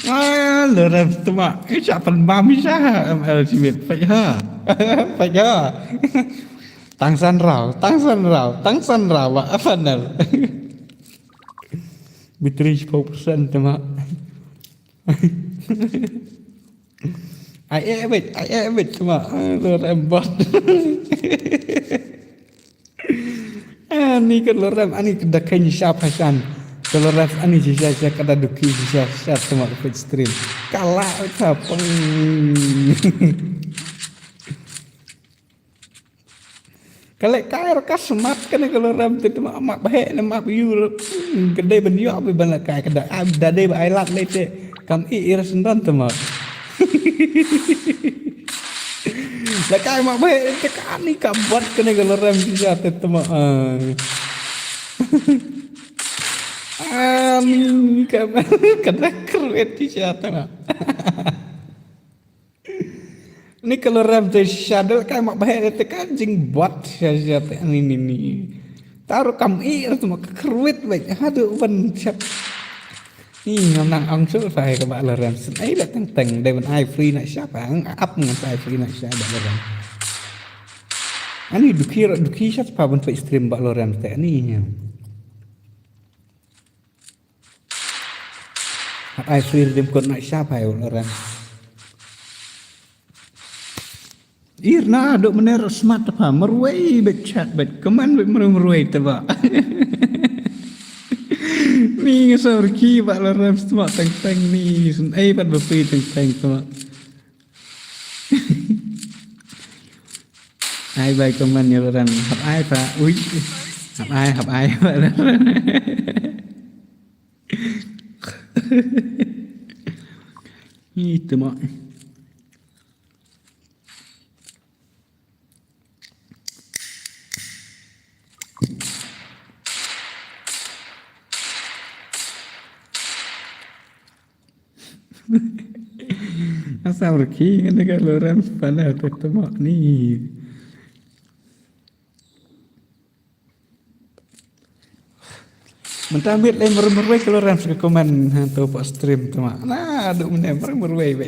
Ah, lorem stoma. Isha pan bam isha M L Smith. Pajha. Pajha. Tang san rau, tang san rau, tang san rau ba panel. Battery four percent stoma. Ai eh bet, ai eh bet stoma. Ah, lorem bot. Ani ka lorem ani ka da khen sha phasan. Ka lorem ani sha sha sha ka da duki sha sha sha stoma ka page stream. Kala ka pang. Kale kai ro ka smat kane ka lorem te stoma ma bahe ne ma yur. Ka dei ban yo abi ban la kai ka da ab da dei ba ai lak le te. Kam i ira sendon stoma. La kai ma bahe te ka ani ka bat kane ka lorem sha sha te stoma. Ah. Ani ka ka da kruet sha sha stoma. Ni ka lorem te sha dal kai ma bahe te ka jing bot sha sha te ni ni ni. Taru kam i rat ma ka kruit bai hadu ban chap. Ni ngam nang ang su sai ka ba lorem sen ai la teng teng dei ban ai free na sha pa ang ap ngan ai free na sha ba lorem. Ani duki rat duki sha pa ban pa stream ba lorem te ni. Hap ai free redeem code na sha phai u lorem. Ir na dok mener smat ta pha marwei bet chat bet keman bet marwei marwei ta ba. Ni nga sa rki ba lorem stma teng teng ni sun ai bat ba free teng teng stma. Ai bai keman ïa lorem hap ai pa ui. Hap ai hap ai ba lorem. Ito mo. Asa berki ngene ka lorem sepanel tetemok ni. Mynta miet lei merwei merwei ka lorem sa ka komen ha tu pa stream tu ma. Na duk mene merwei merwei be.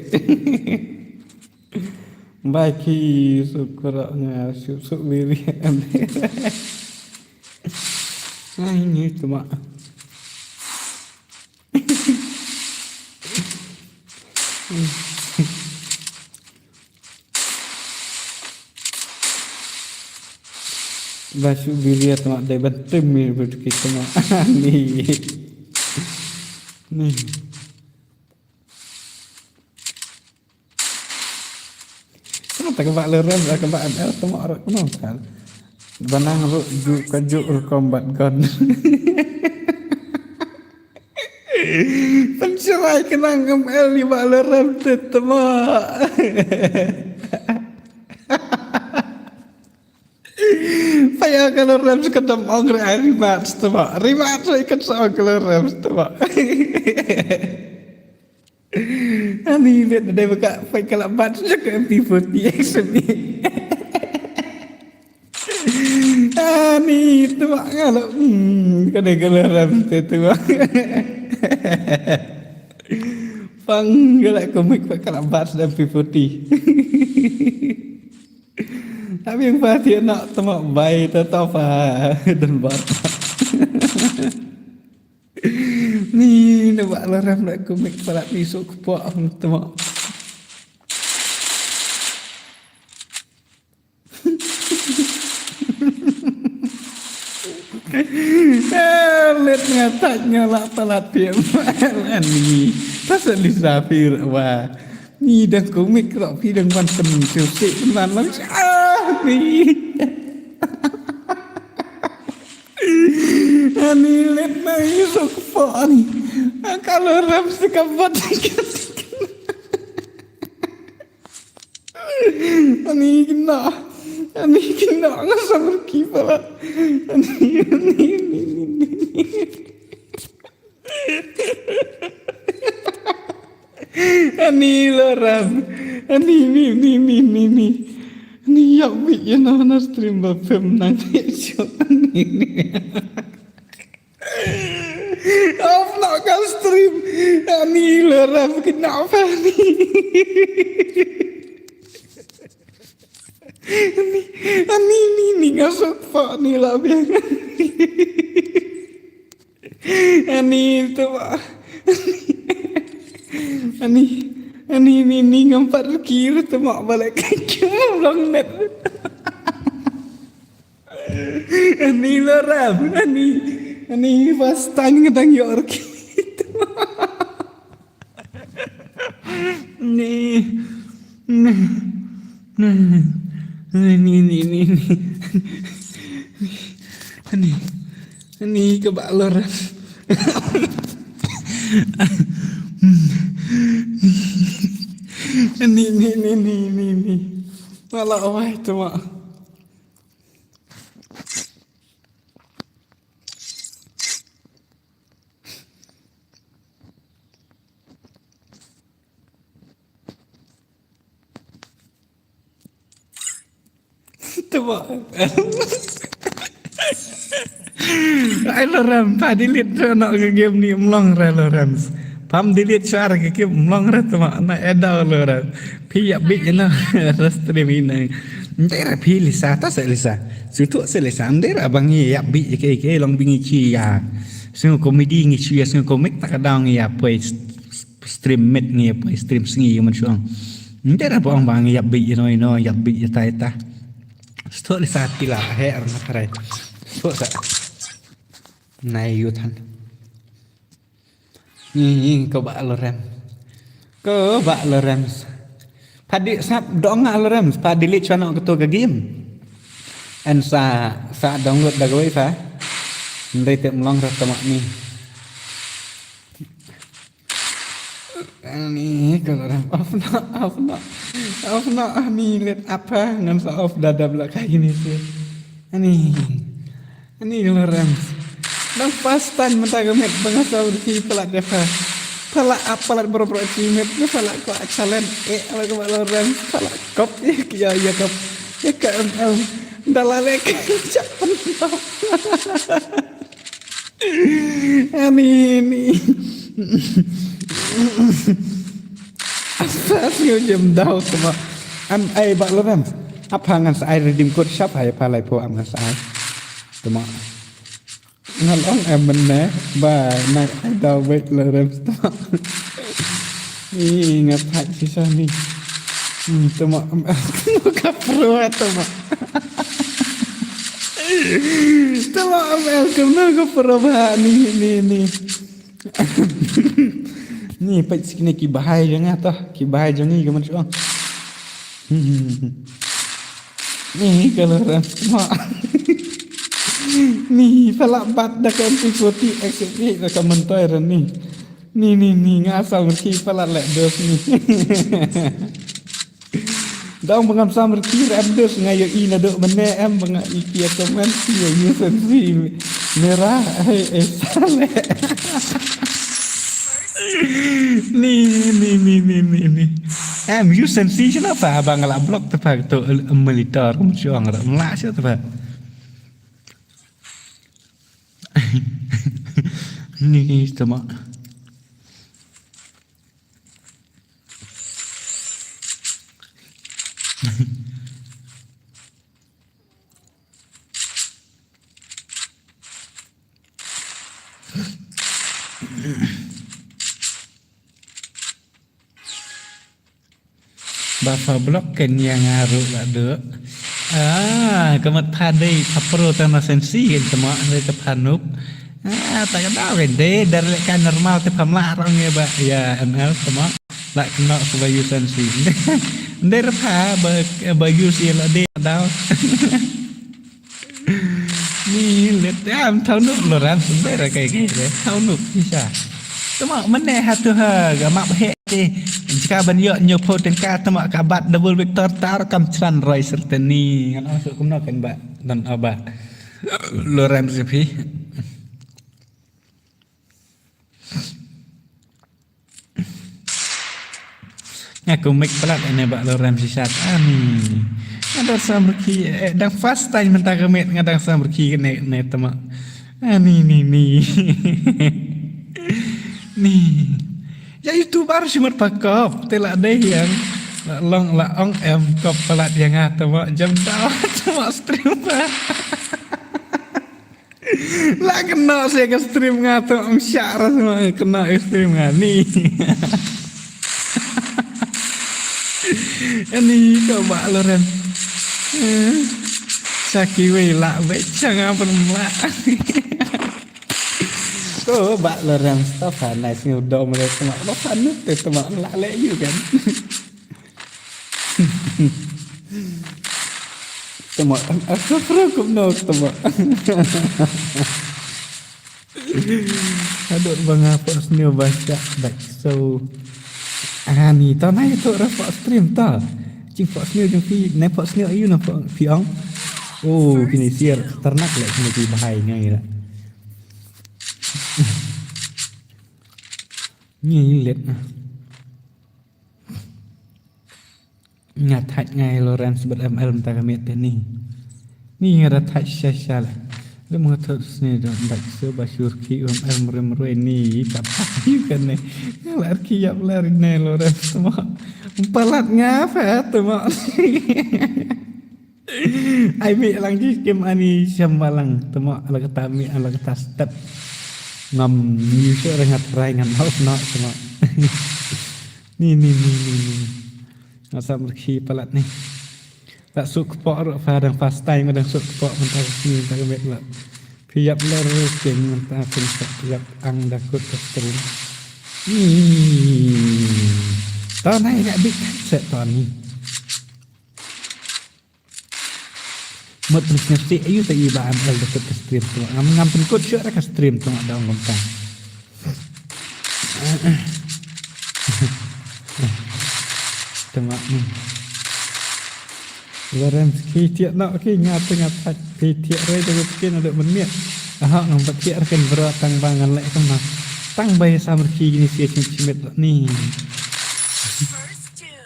Bai ki suk kara nga suk suk liri. Ai ni tu ma. Ba shu biria tma dei ban tim mi bud ki tma. Ni. Ni. Tma ta ka ba lorem ka ba M L tma ro no kan. Banang ro ju ka ju ro combat gun. Pynshrai kynang M L ïa ba lorem te tma. Paya ka lorem ka dam ong re ai rematch tma. Rematch re kan sa ong ka lorem tma. Ani bet dei baka pai ka la bat sha ka M P forty X M E. Ani tu ba ngalo. Hmm, ka dei ka lorem te tu ba. Pang ka la komik pa ka la bat da P forty. Abi yang pati nak tama bai ta ta pa dan bat. Ni na ba lorem da komik pa la ni sok pa tama. Eh, let nga thait nga la palat phi. Ani. Ta sa Lisa phi wa. Ni dang kumik ro phi dang wan tem sel si nan lang. Ah, ni. Ani let na i sok fo ani. Ka lo ram si ka bot. Ani kina. Ani kina nga sabar ki pala. Ani, ani, ani, ani. Ani lo ram. Ani ni, ni, ni, ni, ni. Ani yak bi ïa na na stream ba pem nang te chok. Ani ni. Off na ka stream. Ani lo ram kina pa ni. Ani, ani ni, ni nga sok pa ni la biang. Ani tu ba. Ani, ani ni, ni ngam pat kir tu ma balik. Long net. Ani lo ram, ani, ani first time nga dang ïoh rki. Ni, ni, ni, ni, ni, ni, ni, ni, ni, ni, ka ba lo ram. Ni, ni, ni, ni, ni, ni. Wala wai tu ma. Tebak. Ai lo ram, pa delete tu na ka game ni mlong re lo ram. Pam delete suara ka game mlong re tu ma na edau lo ram. Phi ïa bit ïa na restream ina. Ndera phi Lisa, ta se Lisa. Sutuk se Lisa, ndera bang ïa bit ïa ke ke long bing ïa chi ïa. Sngew komedi ngi chi ïa, sngew komik ta ka daw ngi ïa poi stream met ngi ïa poi stream sngi ïa man shuang. Ndera bang bang ïa bit ïa no ïa no ïa bit ïa ta ïa ta. Sutuk Lisa phi la he ar na tharai. Sutuk sa. Nai yu than. Ni, ni, ko ba lo rem. Ko ba lo rem. Padi sap dong nga lo rem. Padi lit chwa no ketu ka game. En sa, sa download da gawai sa. Ndai te mlong rata mak ni. Ani ko lo rem. Off no, off no. Off no, ani let apa ngan sa off dadap la kai ni si. Ani. Ani lo rem. Nang first time mynta ka met ba nga saw riki palat deh pa. Palat ap palat bro bro ki met nga palat ko challenge eh ala ko lo rem palat kop ya ya ya kop ya ka em em dalale ka chak pen. Ani ni. Asas ngew jem daw tuma. Am ai ba lo rem. Apa ngan sa ai redeem code shop hai pa lai po am ngan sa ai. Tuma. Nga long em mynne ba na ai daw beit la rem stop. Ni nga thait shisha ni. Hmm, tama em ka pro tama. Tama em ka pro ba ni ni ni. Ni peit sik ni ki bahai jong nga to, ki bahai jong ngi ka man shuang. Ni ka lo ran ma. Ni pala bat da ka M P forty X F da ka mentoi ran ni. Ni ni ni nga asal ki pala lek dos ni. Dang bangam sam rki ram dus nga yo i na dok mene em banga i kia temen ki yo yu sen si mera ai eh sale. Ni ni ni ni ni ni. Em yu sen si sila pa bang la blok te pa to melitar kum chuang ra mla sila te pa. Ni tama. Ba fa blok ken ïa nga ruh la duk. Ah, ka mat pha dei pha pro tang na sensi kan tama dei ta pha nup. Ah, ta ka daw kan dei dar leh ka normal te pha mlah rong ya ba ya M L tama. La kena ka ba yu sensi. Dei ra pha ba ba yu si la dei daw. Ni let ya am thau nup Loran sendai ra kai kai re thau nup ni sa. Tama mane ha tu ha ga map he te. Jika ban yok nyo po tengka tama ka bat double victor tar kam chran roi serteni. Ngan ong su kumno kan ba dan aba. Loran sepi. Nga kumik pelat ene ba Loran sisat. Ani. Nga dang sam reki eh, dang first time menta kemit nga dang sam reki kene ne tama. Ani ni ni. Ni. Ya YouTuber simat pakop tela deh yang la long la ong em kop pelat yang nga tama jam daw tama stream ba. La kena saya ke stream nga tu ong syak rasa kena ke stream nga ni. Ani kau bak Loren. Saki wei la baik sangat pun la. Kau bak Loren stop ha nice ni udah mulai semak. Lo sanut tu semak la lek you kan. Tama, aku perlu kup no tama. Aduh bang apa sini baca baik so. Ah ni tau nai tu ra pak stream tau. Cing pak sini jeng pi, nai pak sini ayu na pak piang. Oh kini siar ternak lek kini pi bahai ngai la. Ni let. Nga thait ngai Lawrence bad M L mynta ka miet te ni. Ni nga da thait sha sha la. Lem nga thot sne da dak se ba shur ki M L mre mre ni ka pa ki ka ne. Nga lar ki yap lar ne Lawrence tama. Palat nga fa tama. Ai mi lang ji kim ani sham balang tama la kata mi la kata step. Ngam ni sha rengat rai ngan hau na tama. Ni ni ni ni ni. Nga sam rkhi palat ni. Tak suk kepok ruk fa dang first time dang suk kepok mentang sini tak kemit lah. Piap ler king mentang pun piap ang dakut ke stream. Ni. Tau nai nak big set tau ni. Mut pun sngap si ayu ta i ba am el dakut ke stream tu. Ngam ngam pun kut syuk ka stream tu dang ngam tang. Tengok ni. Loren ki tiak nak ki ngat tengah tak ki tiak rei tu ki nak duk menit. Aha ngam pat tiak rekan berat tang bang ngan lek kena. Tang bai samar ki gini sia chimit chimit ni.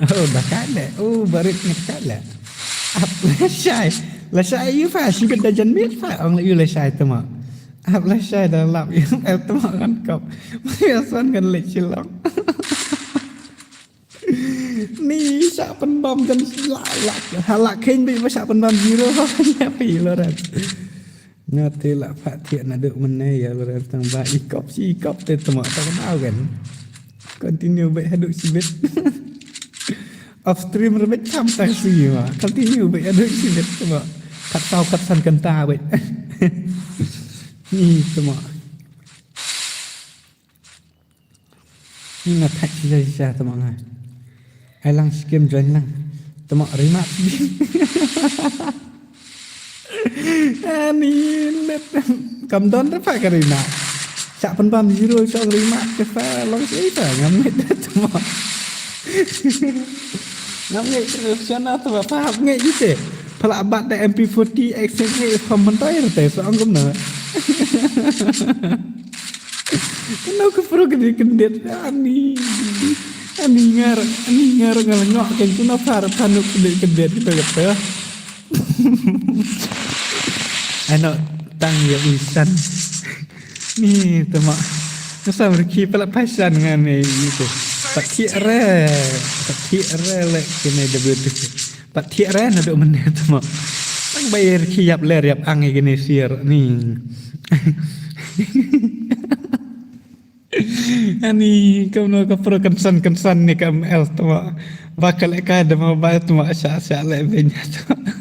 Oh dah kale. Oh barit ngat kale. Ap lashai. Lashai you fa shibit da jan mit fa ong la you lashai tama. Ap lashai da lap you el tama kan kop. Biasan kan lek shilong. Ni sha pen bom jan la la hala khen bi sha pen bom zero. Ya pi Loren. Nga te la pha thiah na duk mene ya Loren tang ba ikop si ikop te tama tang ba kan. Continue bai haduk sibit. Off stream rebet kam tang si ma. Continue bai haduk sibit tama. Kat tau kat san kenta bai. Ni tama. Ni nga thak shisha shisha tama nga. Ai lang skim join lang. Tama rimat skim. Ani let. Kam don da fa ka rimat. Sak pen bam zero song rimat ke fa long si ta ngam ngai da tama. Ngam ngai da sana tama fa hap ngai ite. Pala bat da M P forty X M A fa mentai rete song gum na. Kano ka pro ka dei ka det ani. Ani ngar ani ngar ngal ngok kan kuna par panu ka dei ka det kita kata. Ano tang ya uisan. Ni tama. Nasa merki pala paisan ngan ni itu. Pati re. Pati re lek kini W T. Pat thiah re na duk mynne tama. Tang ba ir ki yap ler yap ang ïa kine siar ni. Ani kumno ka pro kynsan kynsan ni ka M L tama. Ba ka leh ka dama ba tama sha sha leh benya tama.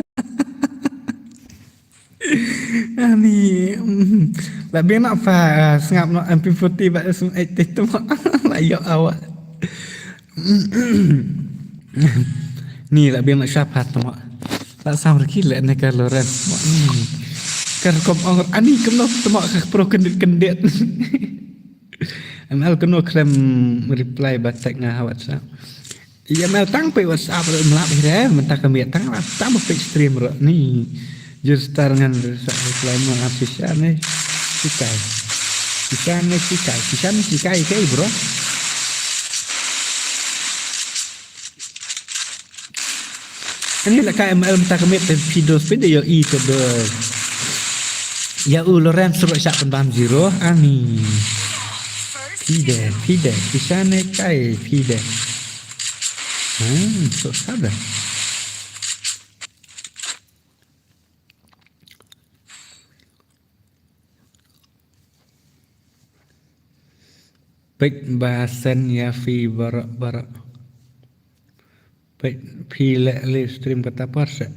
Ani, mm, la biang na pha, ah, sngap noh M P forty ba sum ai te tu ma. La ïoh awak. Ni la biang na sha pha tu ma. La sam riki le ne ka Lawrence ma. Hmm. Ka rukom ong ani kumno tu ma ka pro kendit kendit. M L kano khlem reply ba tag nga ha WhatsApp. Ïa mel tang peit WhatsApp ruh mlap hi re, mynta ka miet tang, tang ba peit stream ruh ni. Jur star ngan sa reply mo a pisa ne sikai. Pisa ne sikai, pisa ne sikai kai bro. Ani la ka M L mynta ka miet te phi dos phi de ïohi te dos. Ïa u Lawrence ruh shah pynbam zero ani. Phi de, phi de, pisa ne kai phi de. Hmm, so sada. Peit ba send ïa phi baroh baroh. Peit phi leh live stream kata por seh.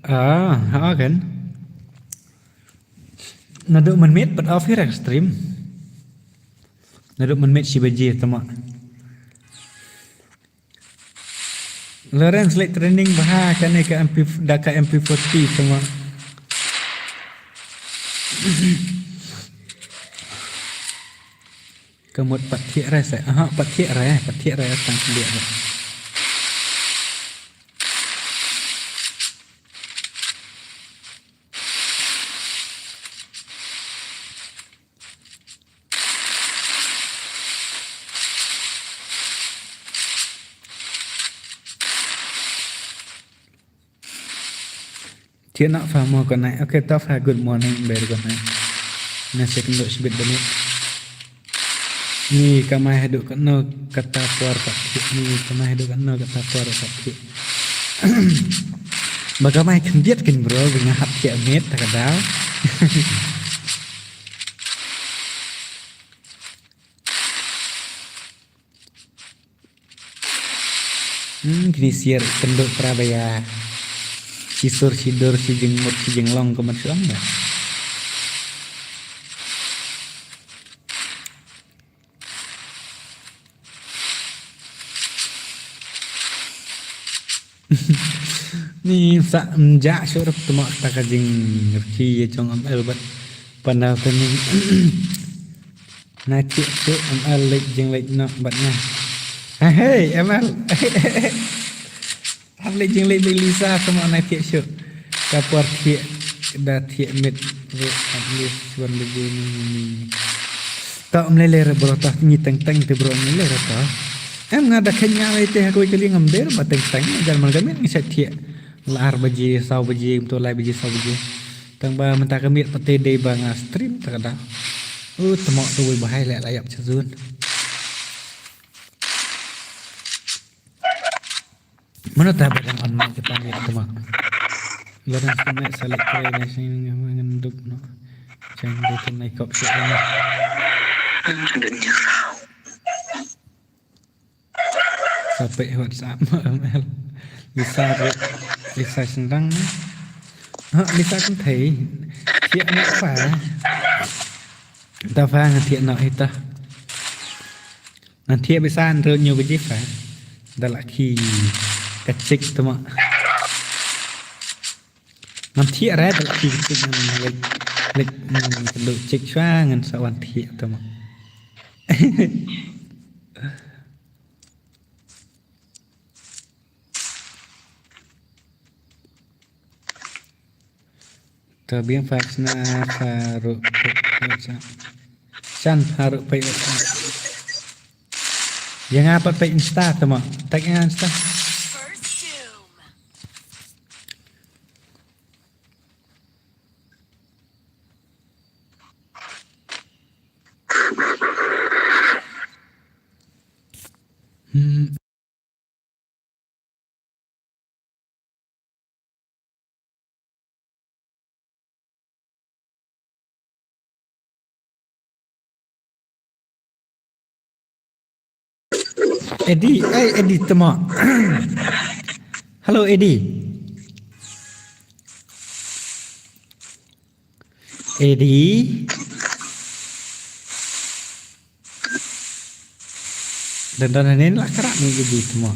Ah, ha kan. Naduh mynmiet pat off hi ra ka stream. Naduh mynmiet shi baje tama. Lawrence leh training bha kane ka M P, da ka M P forty tama. Ka mut pat thiah re seh. Aha, pat thiah re, pat thiah re tang khyndiat re. Thiah noh pha mo ka nai. Okay, to pha good morning, very good night. Na se kynduh shibit ba nit. Ni kamai haduh katno kata por pat thiah. Ni kamai haduh katno kata por pat thiah. Ba kamai khyndiat kin bro, ba nga hap thiah miet ta ka daw. Hmm, kini siar kynduh pra ba ïa. Shisur shidur shi jingmut shi jinglong ka mat shuang ba. Ni sa mja shuh ruh tama ta ka jingrkhie ïa jong M L bad panel tani. Na thiah shuh M L leit jingleit noh bad nga. Hey, hey, M L. Hap leit jingleit bad Lisa tama na thiah shuh. Ka por thiah da thiah miet ruh at least wan baje ni ni. Ta um lele re bro ta ngi teng teng te bro ngi lele ta. Em nga da khen nga lei te ha kawei ka liang ngam dei ba teng teng jan man ka miet ngi sa thiah. La ar baje saw baje kumto lai baje saw baje. Tang ba mynta ka miet pat te dei ba nga stream ta ka da. U tama tu wei bahai leh la ïap chazun. Mano ta ba dang on mic ka ta miet tama. La dang sa miet sa leh kre ne sing ngan duk no. Chang dei tu nai kop shuh ne. Sa peit WhatsApp ma M L. Lisa ruh. Lisa sendang ne. Ha, Lisa kan thei. Thiah na pha. Ta pha ngan thiah na ita. Ngan thiah bisa hynriew hynñiew baje pha. Da la khie ka chik tama. Ngan thiah re da la khie ka chik ngan leit leit ngan kynduh chik shuwa ngan sa wan thiah tama. Ta biang pha chna pha ruh peit WhatsApp. Chan pha ruh peit WhatsApp. Ïa nga pat peit Insta tama. Tag ïa nga Insta. Hmm. Eddie, eh, Eddie tama. Hello, Eddie. Edi. Dan dan ne la krak ni edi tmo.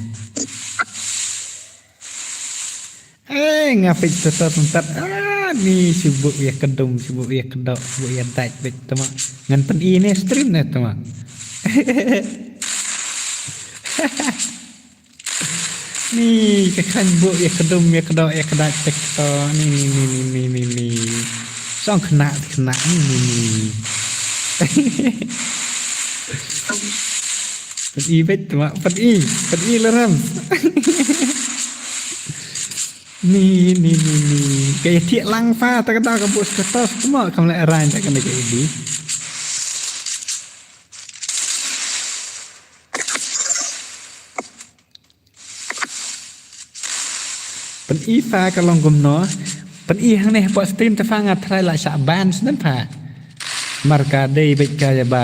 Eh, nga peit tutor temtat. Ah, ni sibuk ïa kedum, sibuk ïa kedok, sibuk ïa dait peit tmo. Ngan pyn-i ne stream ne tmo. Ni ka khlaiñ buk ïa kedum ïa kedok ïa kedait tek to. Ni ni ni ni ni ni ni. Song kena kena ni ni ni. Pyn-i beit tmo, pyn-i, pyn-i larem. Ni ni ni ni. Ka ïa thiah lang pha ta ka daw ka buk status tmo kam leh rain ta ka ne ka edi. Pyn-i pha ka long kumno. Pyn-i hangne hapoh stream te pha nga tharai la shah ban shen pha. Mar ka dei beit ka ïa ba.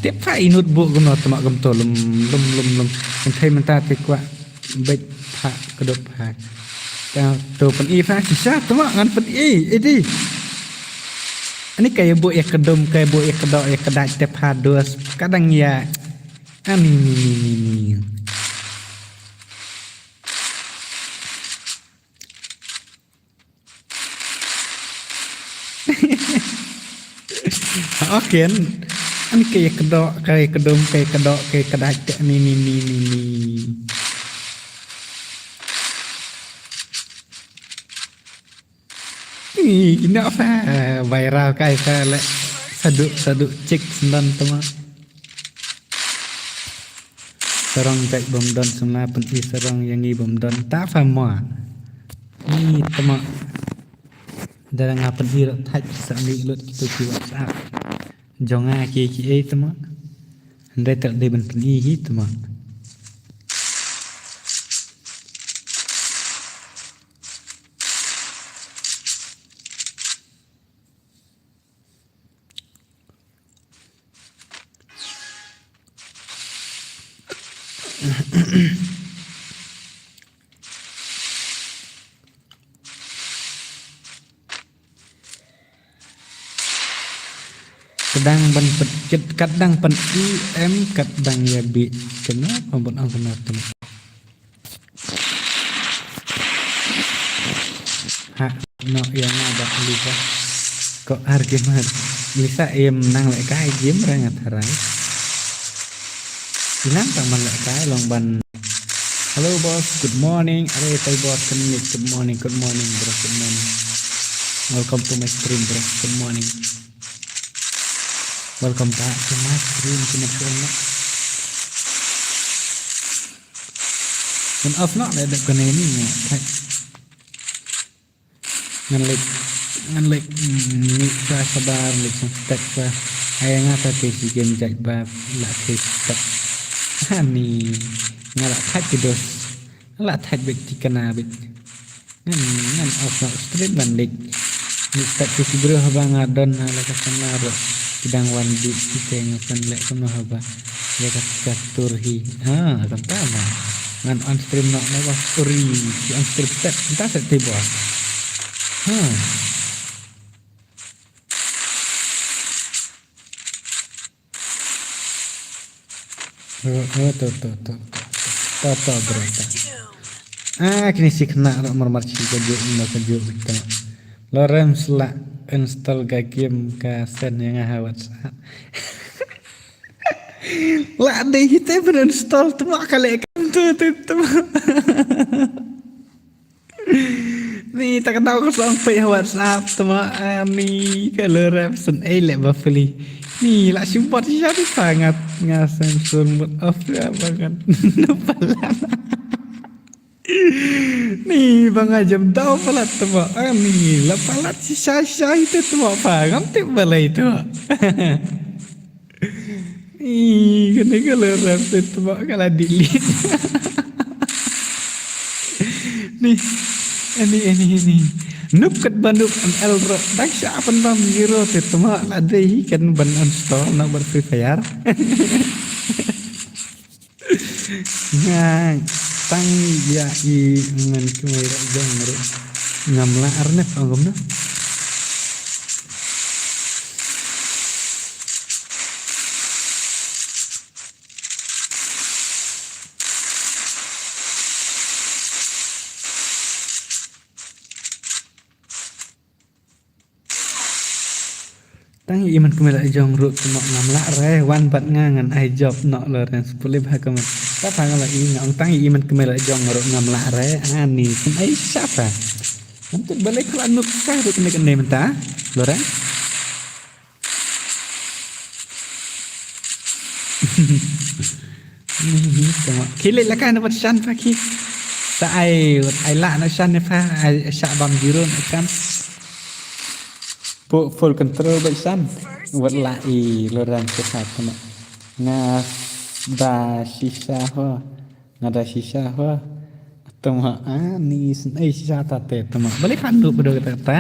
Tip pha i notebook kumno tmo kumto lum lum lum lum. Mynta mynta te kwah beit pha ka dok pha. Ka to pyn-i pha shisha tmo ngan pyn-i. Edi. Ani ka ïa buk ïa kedum ka ïa buk ïa kedok ïa kedait te pha dos. Ka dang ïa. Ani ni ni ni ni. Okay, an, an kei kedok, kei kedum, kei kedok, kei kedait, kei ni, ni, ni, ni, ni. Ih, ina fa, viral kai fa le. Sadu, sadu, cik, sendan, tuma. Sarong jait bym don sngewbha pyn-i sarong ïa ngi bym don ta fa mo. Ni tama. Dara nga pyn-i rot thait sa ngi lut kitu ki WhatsApp. Jong nga ki ki ei tama. Hynrei tak dei ban pyn-i hi tama. Kadang ban pet, kat, kadang pyn-i em, kadang ïa bi. Kena, pamban ang kena tu. Ha, no, ïa nga ba Lisa. Ko ar gamer. Lisa em nang leh kai game ra nga tharai. Ilang ta man leh kai long ban. Hello boss, good morning. Are tai boss kan ni good morning, good morning bro, good morning. Welcome to my stream bro, good morning. Welcome back to my stream, kena kena. Ngan off noh leh dep kane ni, ngan leh, ngan leh, mm, ni sa sabar, leh sa tek sa. Ai nga ta te si game jait ba, la te tek. Ani, nga la thait ki dos. La thait bit ki kena bit. Ngan, ngan off noh stream ban leh. Ni start ki bro haba nga don ha la ka sana ro. Ki dang wan bit ki te nga san leh kumno haba. Ïa ka, ka tur hi. Ha, kan ta ma. Ngan on stream noh na ba uri. Ki on stream set. Nta set ti ba. Ha. Oh, oh, to, to, to, to. To, to, bro, to. Ah, kini si kena ro mar mar si ka juk, mar ka juk, to. Lorem sla install ka game ka sen ïa nga ha WhatsApp. La dei hi te ban install tuma ka leh kam tu, tu, tu. Ni ta ka daw ka song peit ha WhatsApp tuma, ah, ni ka lorem sen ei leh ba peli. Ni la simbot sha di pa ngat nga sen sur mut off ya ba ngat. Palat. Ni ba nga jam daw palat tuma, ah, ni la palat shisha shisha ite tuma pa ngam tip balei tuma. Ih, kane ka la rap te tbok ka la delete. Ni, ani, ani, ani. Nup kat ba nup M L ro. Dak sha pan bam zero te tbok la dei hi kan ban uninstall na bar Free Fire. Nga tang ïa i ngan kumai ra jong ro. Ngam la arnep angum na. Tang i man kmie la jong ruh tymok ngam lah re, wan bad nga ngan ai job noh Lawrence pule ba ka man. Ta pha nga la i nga ong tang i man kmie la jong ruh ngam lah re, ani kum ai sha pha. Ngam tip balei pha la nuk sha ruh kane kane mynta, Lawrence. Tymok. Ki leh la ka na wat shan pha ki. Sa ai, wat ai la na shan ne pha, ai sha bam jiro na shan. Pu full control ba shan. Wat la i Lawrence ke pha tymok. Nga da shisha ho. Nga da shisha ho. Tymok ani shisha ta te tymok. Balei pha nuk ba do ta ta.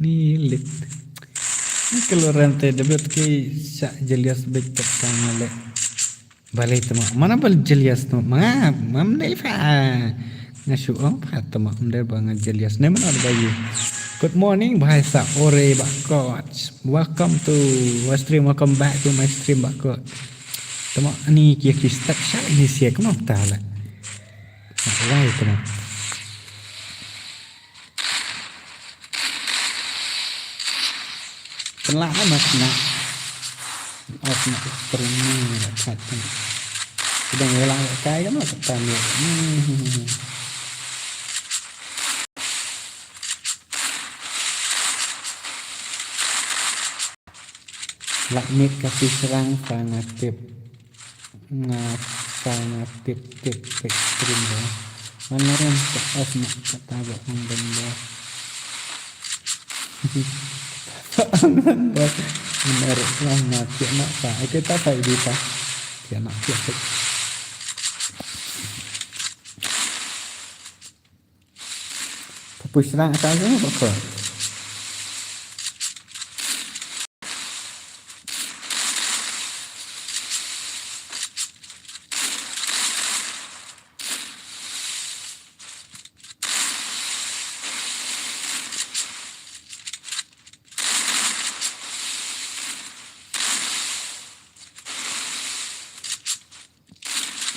Ni lit. Ni ka Lawrence te debut ki sa jealous big kat sama le. Balei tymok. Mana bal jealous tymok. Ma, mam dei pha. Nga shu ong pha tymok. Mam dei ba nga jealous. Ne mana ba yu. Good morning, bhai sa ore ba coach. Welcome to my stream. Welcome back to my stream ba coach. Tymok ani ki ki start sha ini sia kumno ta la. Wai tymok. Pynlah mas na. Off na stream ni la khat kan. Sedang wala kai kan la kata ni. Lak mit ka ti serang sa nga tip. Nga sa nga tip tip tip stream ba. Mana ren ka off na kata ba ong ben ba. Ba ong ben ba. Mana ren lah na tiak nak pa. Oke ta pa idi pa. Tiak nak tiak tip. Pha poi shrang ata jong pha ko.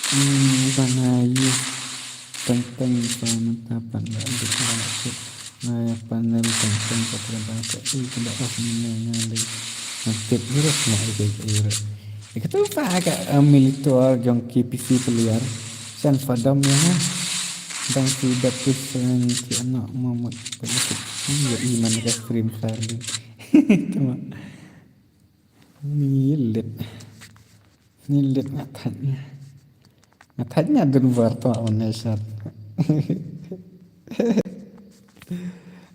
Hmm, ba nga ïa teng teng ba mynta pat la dik la suk. Nga ïa panel teng teng ka teng teng ka i ka da off ni nga nga li. Nga tip hirap nga i ka i hirap. I ka tu pa ka, eh, militor jong ki P C player. San fadam ïa nga. Dang si da push nga ki anak mamut pa i ka. Ïa i man ka stream sar li. Tama. Ni lit. Ni lit nga thait nga. Nga thait nga dun bar to wan ne shat.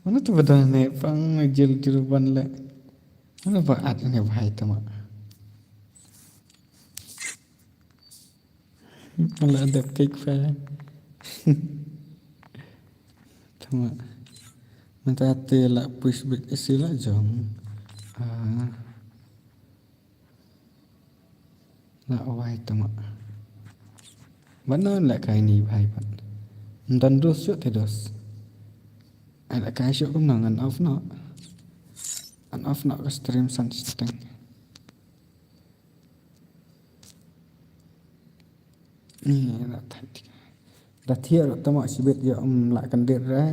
Mana tu bada ne pang jil jil ban le. Mana ba at ne bhai tama. Ala dep kek fa. Tama. Mynta te la push back isi la jong. Ah. La wai tama. Ba non la kai ni bhai pat. Ndan dos shu te dos. Ai la kai shu kumno ngan off no. Ngan off no ka stream san setting. Ni la thait. Da thiah ruh tama sibit ïa um la kan dir re.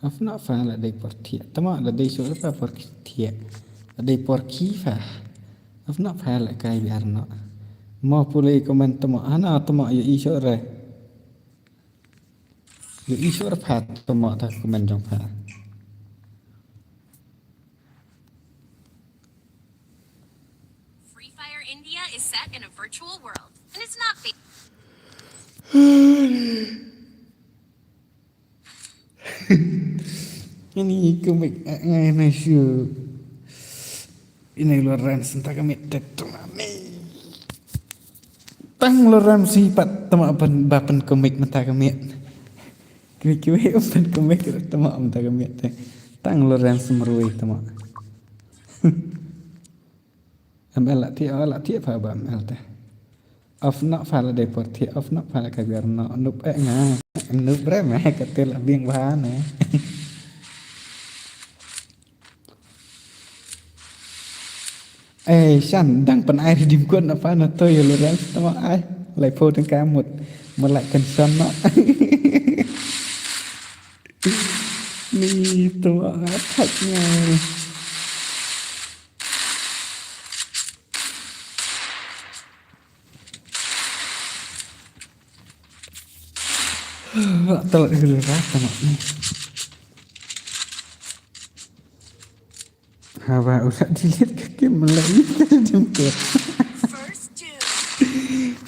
Afna fa la dei por thiah. Tama la dei shu fa por thiah. La dei por ki fa. Afna fa la kai biar no. Mo pule comment tama. Hana tama ïa i shu re. Ïa i shu re pha tama ta comment jong pha. Free Fire India is set in a virtual world, and it's not ba- Ini komik, eh, ngai na shu. Ini Lawrence mynta ka miet te tama ni. Tang Lawrence hi pat tama ban ba pynkomik mynta ka miet. Kiwi kiwi pynkomik tama mynta ka miet te. Tang Lawrence mrui tama. M L la thiah, oh, la thiah pha ba M L te. Off no pha la dei por thiah, off no pha la ka biar no, nup eh nga. Nup re me ka te la biang bha ne. Eh, shan, dang pyn-ai redeem code na pa na to ïa Lawrence tama ai. Lai phew tyngka mut. Mut lai kan shan na. Ni tama ai thak ngai. Wah, telat gila rata mak ni. Haba u la delete ka game, la ïa ka redeem code.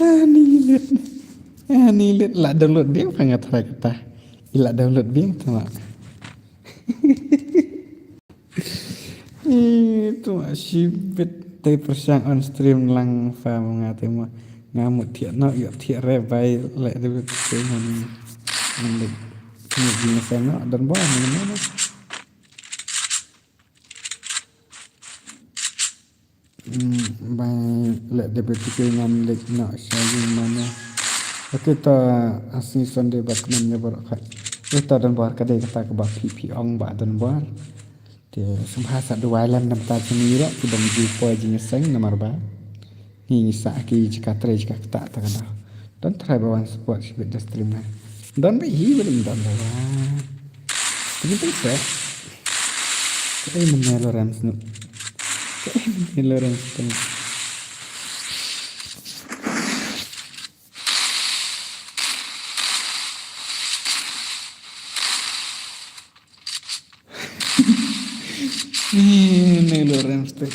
Ani lit. Ani lit, la download biang pa nga try kata. I la download biang tama. Ih, tu ma shibit te pyrshang on stream lang fa ma nga te ma. Nga mut thiah noh, ïoh thiah re bai leh debut te ngan, ngan leh. Ngan leh sa noh, don bor, ngan leh. Hmm, bai leh debut te ngan leh noh sha ïing mane. Ok, to, ah, sngi Sunday ba kmen ïa baroh khat. Eh, to, don bor ka dei kata kaba phi phi ong ba don bor. Te sngewbha sa duwai lem namar ta jingïaroh ki bym ju poi jingïaseng namar ba ngi ngi sah ki jaka trei jaka ktah ta ka daw. Don trai ba wan support shibit da stream na. Don ba hi ba ding don ba wan. Stream pun seh. Kaei mynne Lawrence nu. Kaei mynne Lawrence tu. Ni, ni Lawrence te.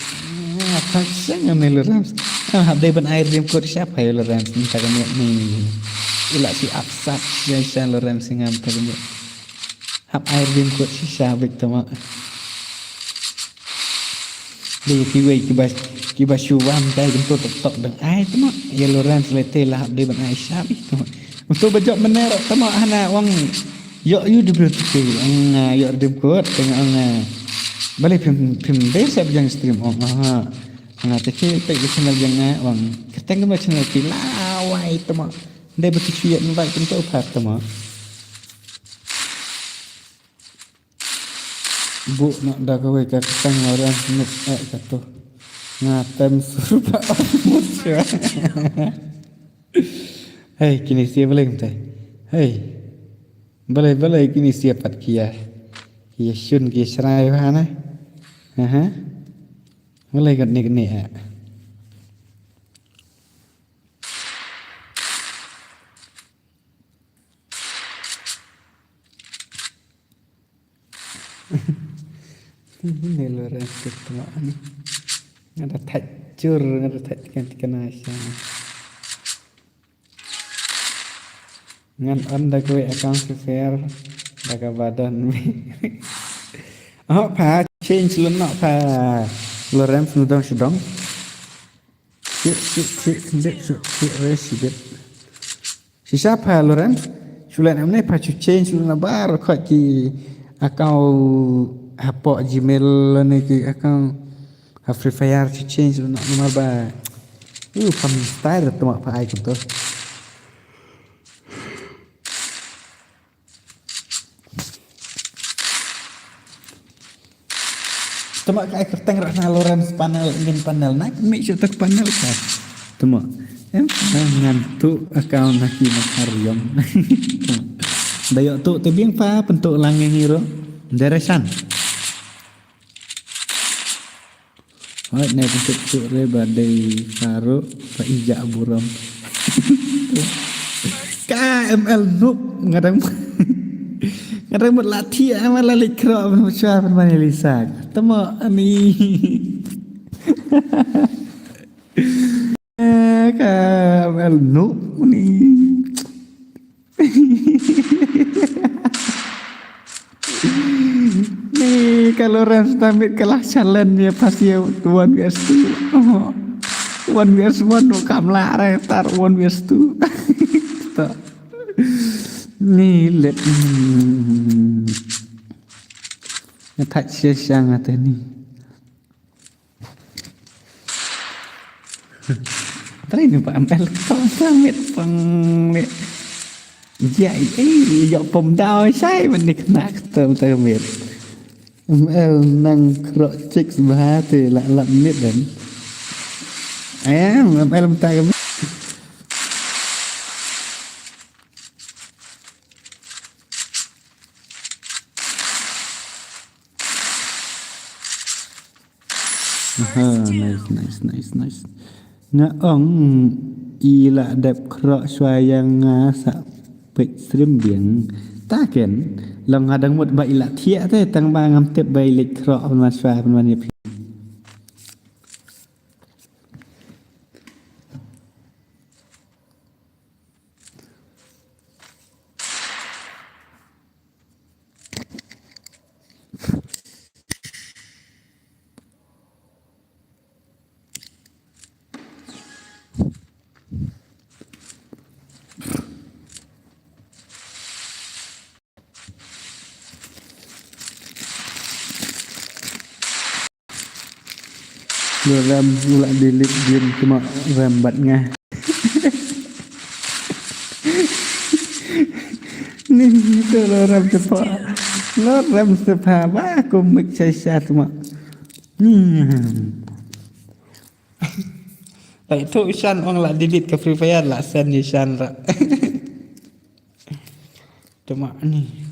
Ah, tak seng ni Lawrence. Ah, hap dei ban ai redeem code sha pha ïa Lawrence ni tak ni ni. Ila si apsat sha sha Lawrence ngam tak ni. Hap ai redeem code shisha bik tama. Dei kiwei kiba, kiba shu wan dei kyntu tok tok dang ai tama. Ïa Lawrence leh te la hap dei ban ai sha bik tama. Uto ba jop mynne ruh tama hana wang. Ïoh U W T P, ong, ah, ïoh redeem code, teng ong, ah, balei phim, phim dei sa ba jang stream, ong, ah, ah, te ki, te ki channel jang, ah, ong, kyrteng ka channel ki lawai tama. Dei ba ki shu ïa invite kyntu pat tama. Bu na da kawei ka kyrteng Lawrence Smith, eh, katu. Nga tem sur ba mut shuwa. Hei, kine sia balei kumta. Hei. Balei, balei kine sia pat ki ïa. Ki ïa shun ki ïa shrai bha na. Aha. Balei kat nik nik, eh. Ni Lawrence te tama ni. Nga da thait jur, nga da thait tikan tikan ai sha. Ngan on da kawei account Free Fire da kaba don mi. Oh, pha change lun noh pha Lawrence nu dong shu dong. Chik, chik, chik, khyndiat, chik, chik, re, shibit. Shisha pha Lawrence, shu len amne pha shu change lun na baroh khoit ki account hapoh Gmail lane ki account ha Free Fire shu change lun na namar ba. Uh, pha mynstyle tama pha ai kumto. Tama ka ai kyrteng ruh na Lawrence panel, ngin panel na, mih shu tak panel ka. Tama. Em, ngan tu account na ki na Kariom. Da ïoh tu te biang pa, pyntu lang ngi ruh. Direction. Hooid, ne pyntuh tuh re ba dei faru ba ija burom. Ka M L noob ngadang ngadang mut la thiah ama la leit khroh ban mut shwa ban mane lisa. Tama ani. Ka M L noob ni. Ni ka Lawrence Tamit ka la challenge ïa phasia one versus two. Oh. One versus one no kam lah re tar one versus two. Ta. Ni let. Hmm. Nga thait sia sia nga te ni. Trai ni pa M L ko Tamit pang ni. Jai eh yok pom dau sai ban ni kena ketem Tamit. M L nang krok chicks bha te la lap mit dan. Em, em, em, ta ka. Aha, nice, nice, nice, nice. Nga ong i la dep khroh shuwa ïa nga sa peit stream biang. Ta ken, long nga dang mut ba i la thiah te, tang ba ngam tip ba i leit khroh pynban shuwa pynban ïa phi. Lorem, u la delete game, cuma rem bad nga. Ni tu Lorem sepa. Lorem sepa ba komik sha sha cuma. Hmm. Lai tu Ishan ong la delete ka Free Fire, la send Ishan ra. Cuma ni.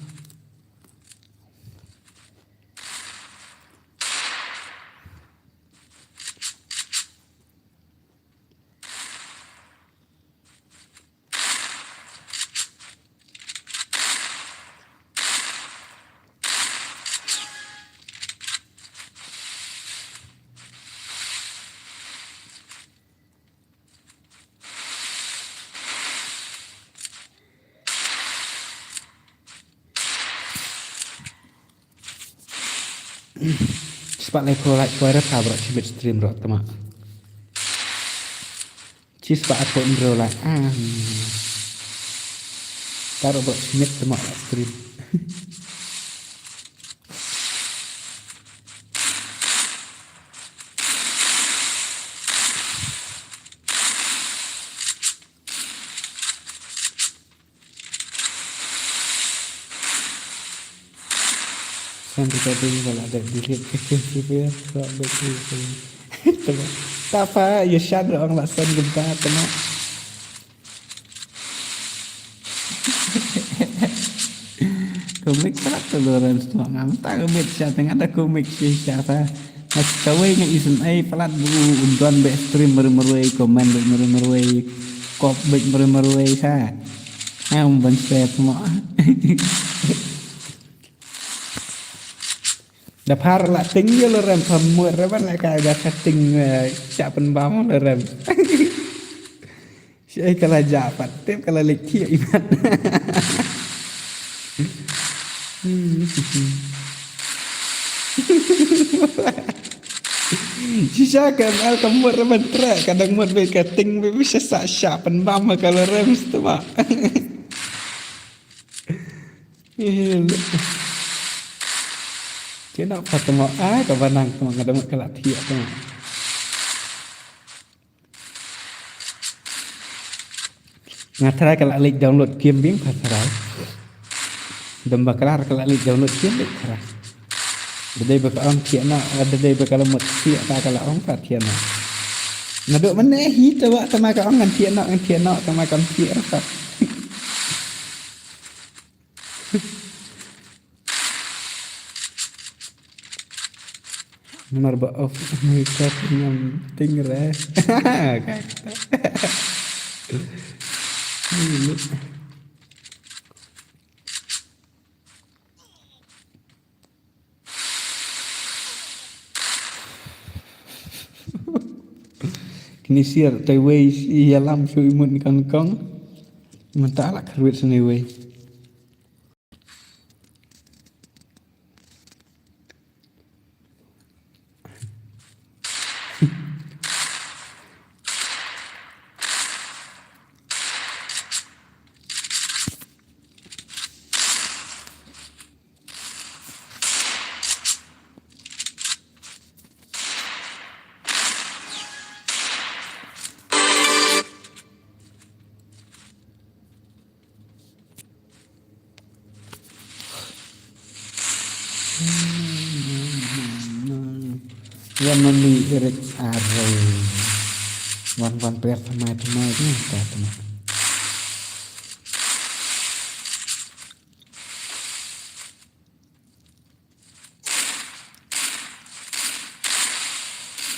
Spah lai phew like, poi ra ta bro, shi bit stream bro, tama. Shi spah phew bro like. Ah. Taro bro, shi bit tama stream. Send recording ba la dep delete ka K C P R, ba dep delete. Tama. Ta pa, ïa shan ruh ong la send kumta, tama. Komik palat tu Lawrence tu, ngam ta komik sha tengah da komik shisha ta. Mas kawei nga isynei palat bu u don bad stream marwei marwei, comment bad marwei marwei, kop bad marwei marwei sa. Ngam ban share mo. Da phar la ting ïa Lorem, pha mut re ban la ka da ka ting, eh, sha pynbam Lorem. Shi ai ka la jah pat, tip ka la leit thiah i mat. Shisha ka M L ka mut re ban treh, ka dang mut bad ka ting bad shisha sha pynbam ha ka Lorem tu ba. Ki nok pat tama, ai ka ba nang tama, ka dang mut ka la thiah tama. Nga tharai ka la leit download game biang, pha tharai. Dam ba klar ka la leit download game biang, tharai. Da dei ba ka ong thiah noh, da dei ba ka la mut thiah ta ka la ong, pha thiah noh. Naduh mynne hi tama, tama ka ong ngan thiah noh, ngan thiah noh, tama kam thiah pat. Namar ba off record ngam ting re. Kine siar tai wei ïalam shu imut kangkong. Mynta la kyrwit sini wei. Wan mami irik arung. Wan wan per thymmai thymmai ne ta thymmai.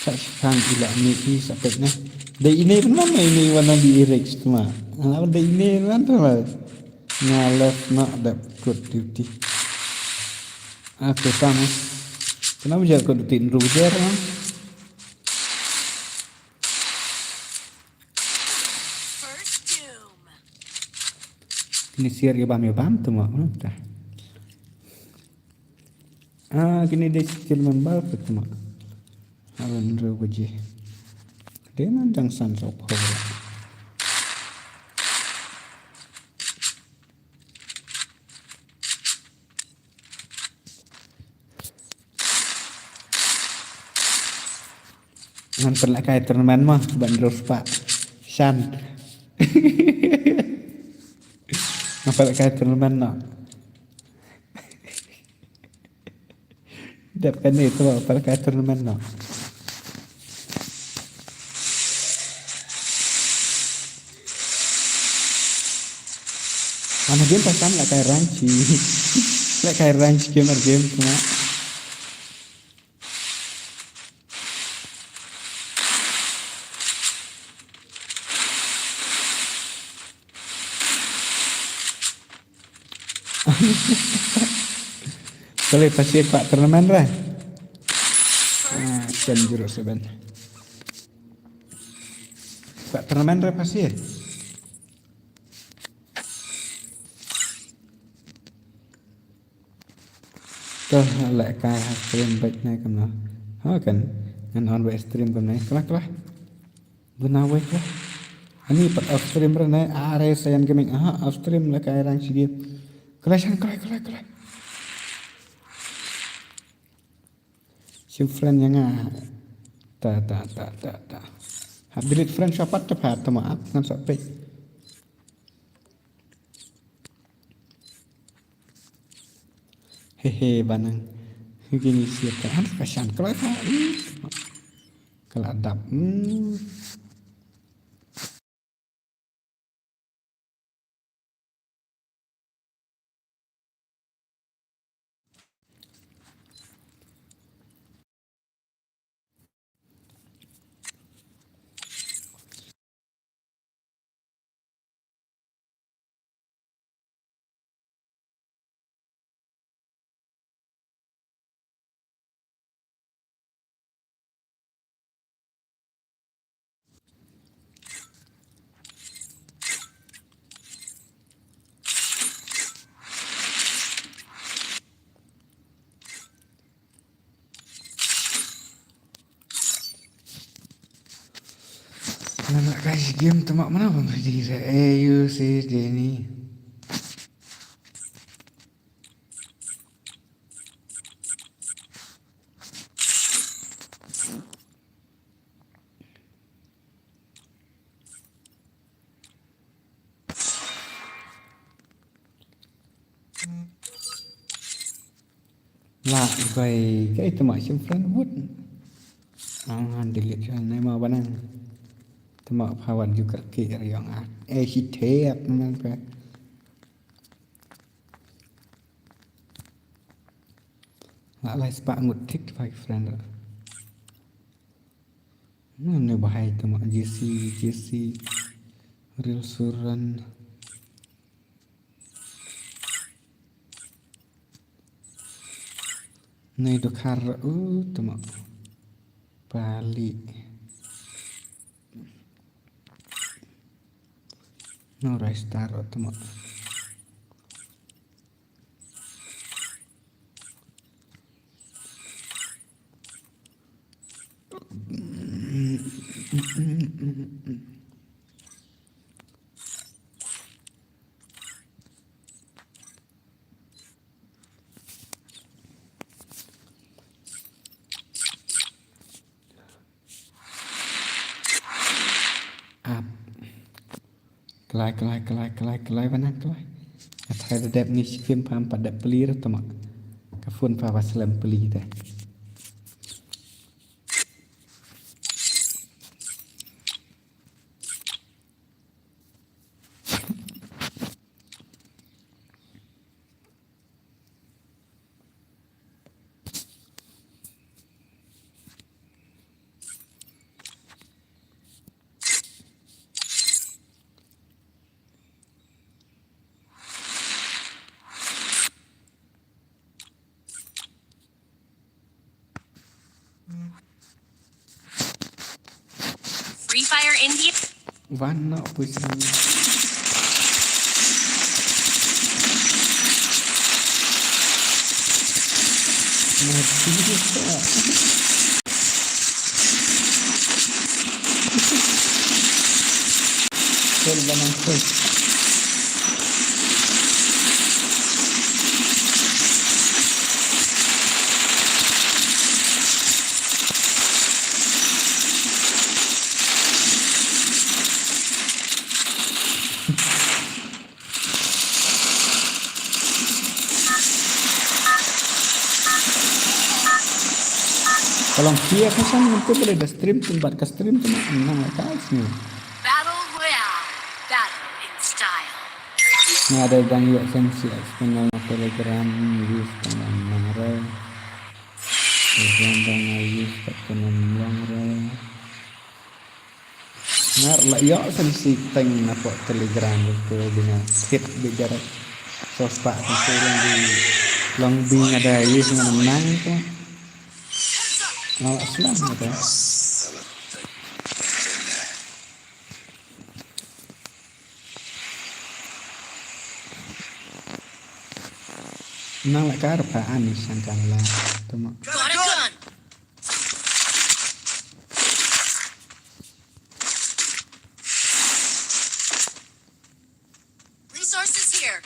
Sa shan ila ni i sa pek ne. Dei ine pun man ine wan di i Rex thymmai. Ala dei ine wan thymmai. Nga left na dep kut duty. Aku tama. Kenapa jadi kut duty nru jer man? Kini siar ya bam ya bam tu mak. Hmm, tah. Ah, kini dei skill member ke tu mak. Awan ru baje. Dia nan jang san sok hor. Ngan pynlehkai tournament mo ban rus pa. Shan. Ngan pynlehkai tournament no. Dep kane tu pynlehkai tournament no. Mana game pasan lehkai rank shi. Lehkai rank shi gamer game kuma. Kale pasi pa tournament re. Ah, ten zero seven. Pa tournament re pasi. Toh lehkai ha stream bad ne kumno. Ha kan. Ngan on wei stream kumno. Kala kala. Buna wei kala. Ani pat off stream re ne are sayan gaming. Aha off stream lehkai rang sigi. Kala shan kala kala kala. Sim friend yang ah. Ta ta ta ta ta. Hap delete friend siapa tu pat tu maaf ngan sa pek. Hehe banang. Gini siapa? Ada kasan kalau tak. Kalau adap. Hmm. Nana guys game temak mana bang ready re eh you si Denny. La kai kai temak sim friend wood. Ang han delete sha nai ma banang. Temak pawat juga ki riang ah. Eh si tep nang pe. Lah lai spah ngut tik pai friend. Ngan ne bahai temak J C J C Real Suran. Nei dokhar u temak pali. No rai star temak. Ap. Klai klai klai klai klai banang klai. Athai da dep ni skim pam pa dep plir tama. Ka phone pa ba slem plir deh. Free Fire India. Wan no push ram. Mati kita. Kol banang kol. Ka long phi ka san mynta ba leh da stream tun bad ka stream tun nang la ka sni. Battle Royale. Battle in style. Nga dei dang ïoh sen si external na Telegram use tang nang re. Telegram dang use tak ka nang long re. Ngar la ïoh sen si teng na pok Telegram tu dina kit bigar. So spa tu si long bi long bi nga da use nga nang tu. Nga la slam nga tu. Nang la kar pa ani sangkan la. Tuma. Got a gun. Resources here.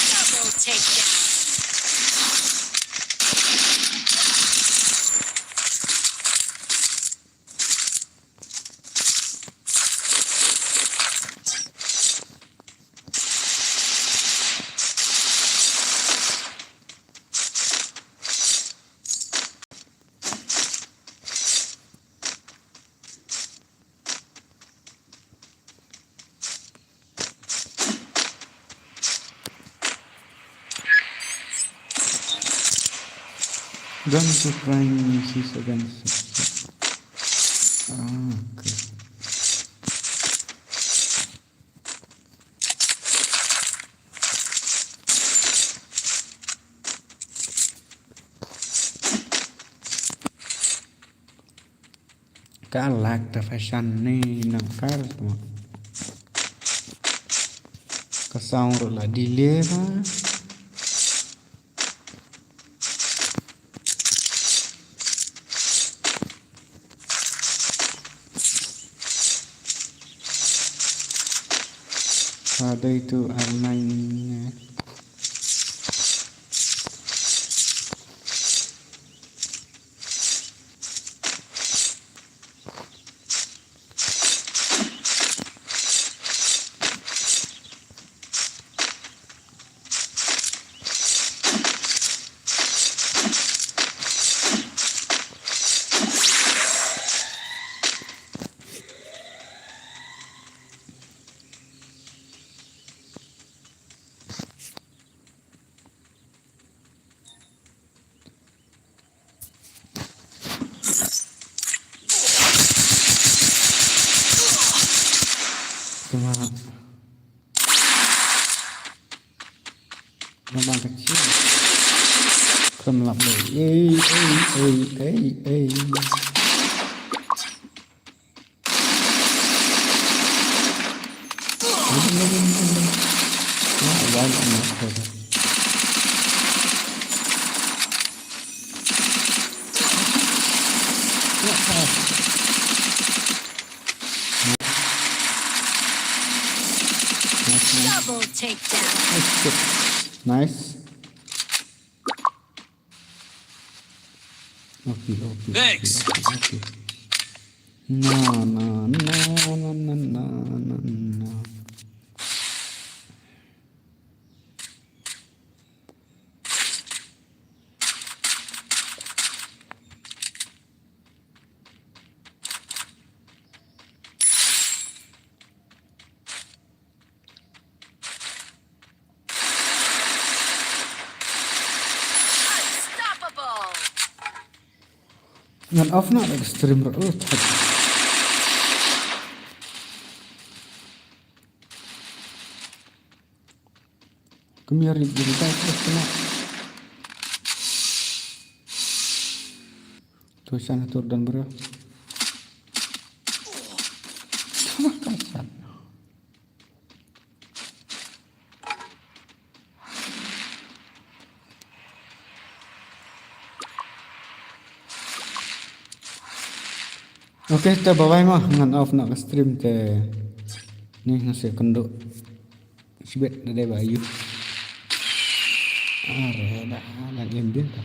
Double takedown. Gun to prime misses against. Ah, okay. Ka lag da fashion ni nang kar tu. Ka sound ruh la delay ba. Ka dei tu ar nine. Tuma. Nang bang kecil. Kem lap deh. Ei, ei, ei, ei, ei. Double takedown. Nice. Okay, okay, okay, okay. No, no, no. Ngan off noh ka stream ruh. Oh, thot. Kumne ri ri ri ri. Tu sana tur dan bro. Ok, te bye bye mo, ngan off noh ka stream te. Ni nga sa kynduh. Shibit da dei ba ïoh. Are da, da em din ta.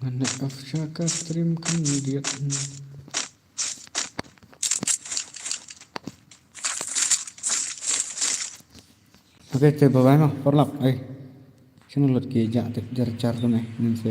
Ngan off sha ka stream kan diat. Ok, te bye bye mo, paralok. Ai. Sino lot ki ja te jar jar kane. Ngin sa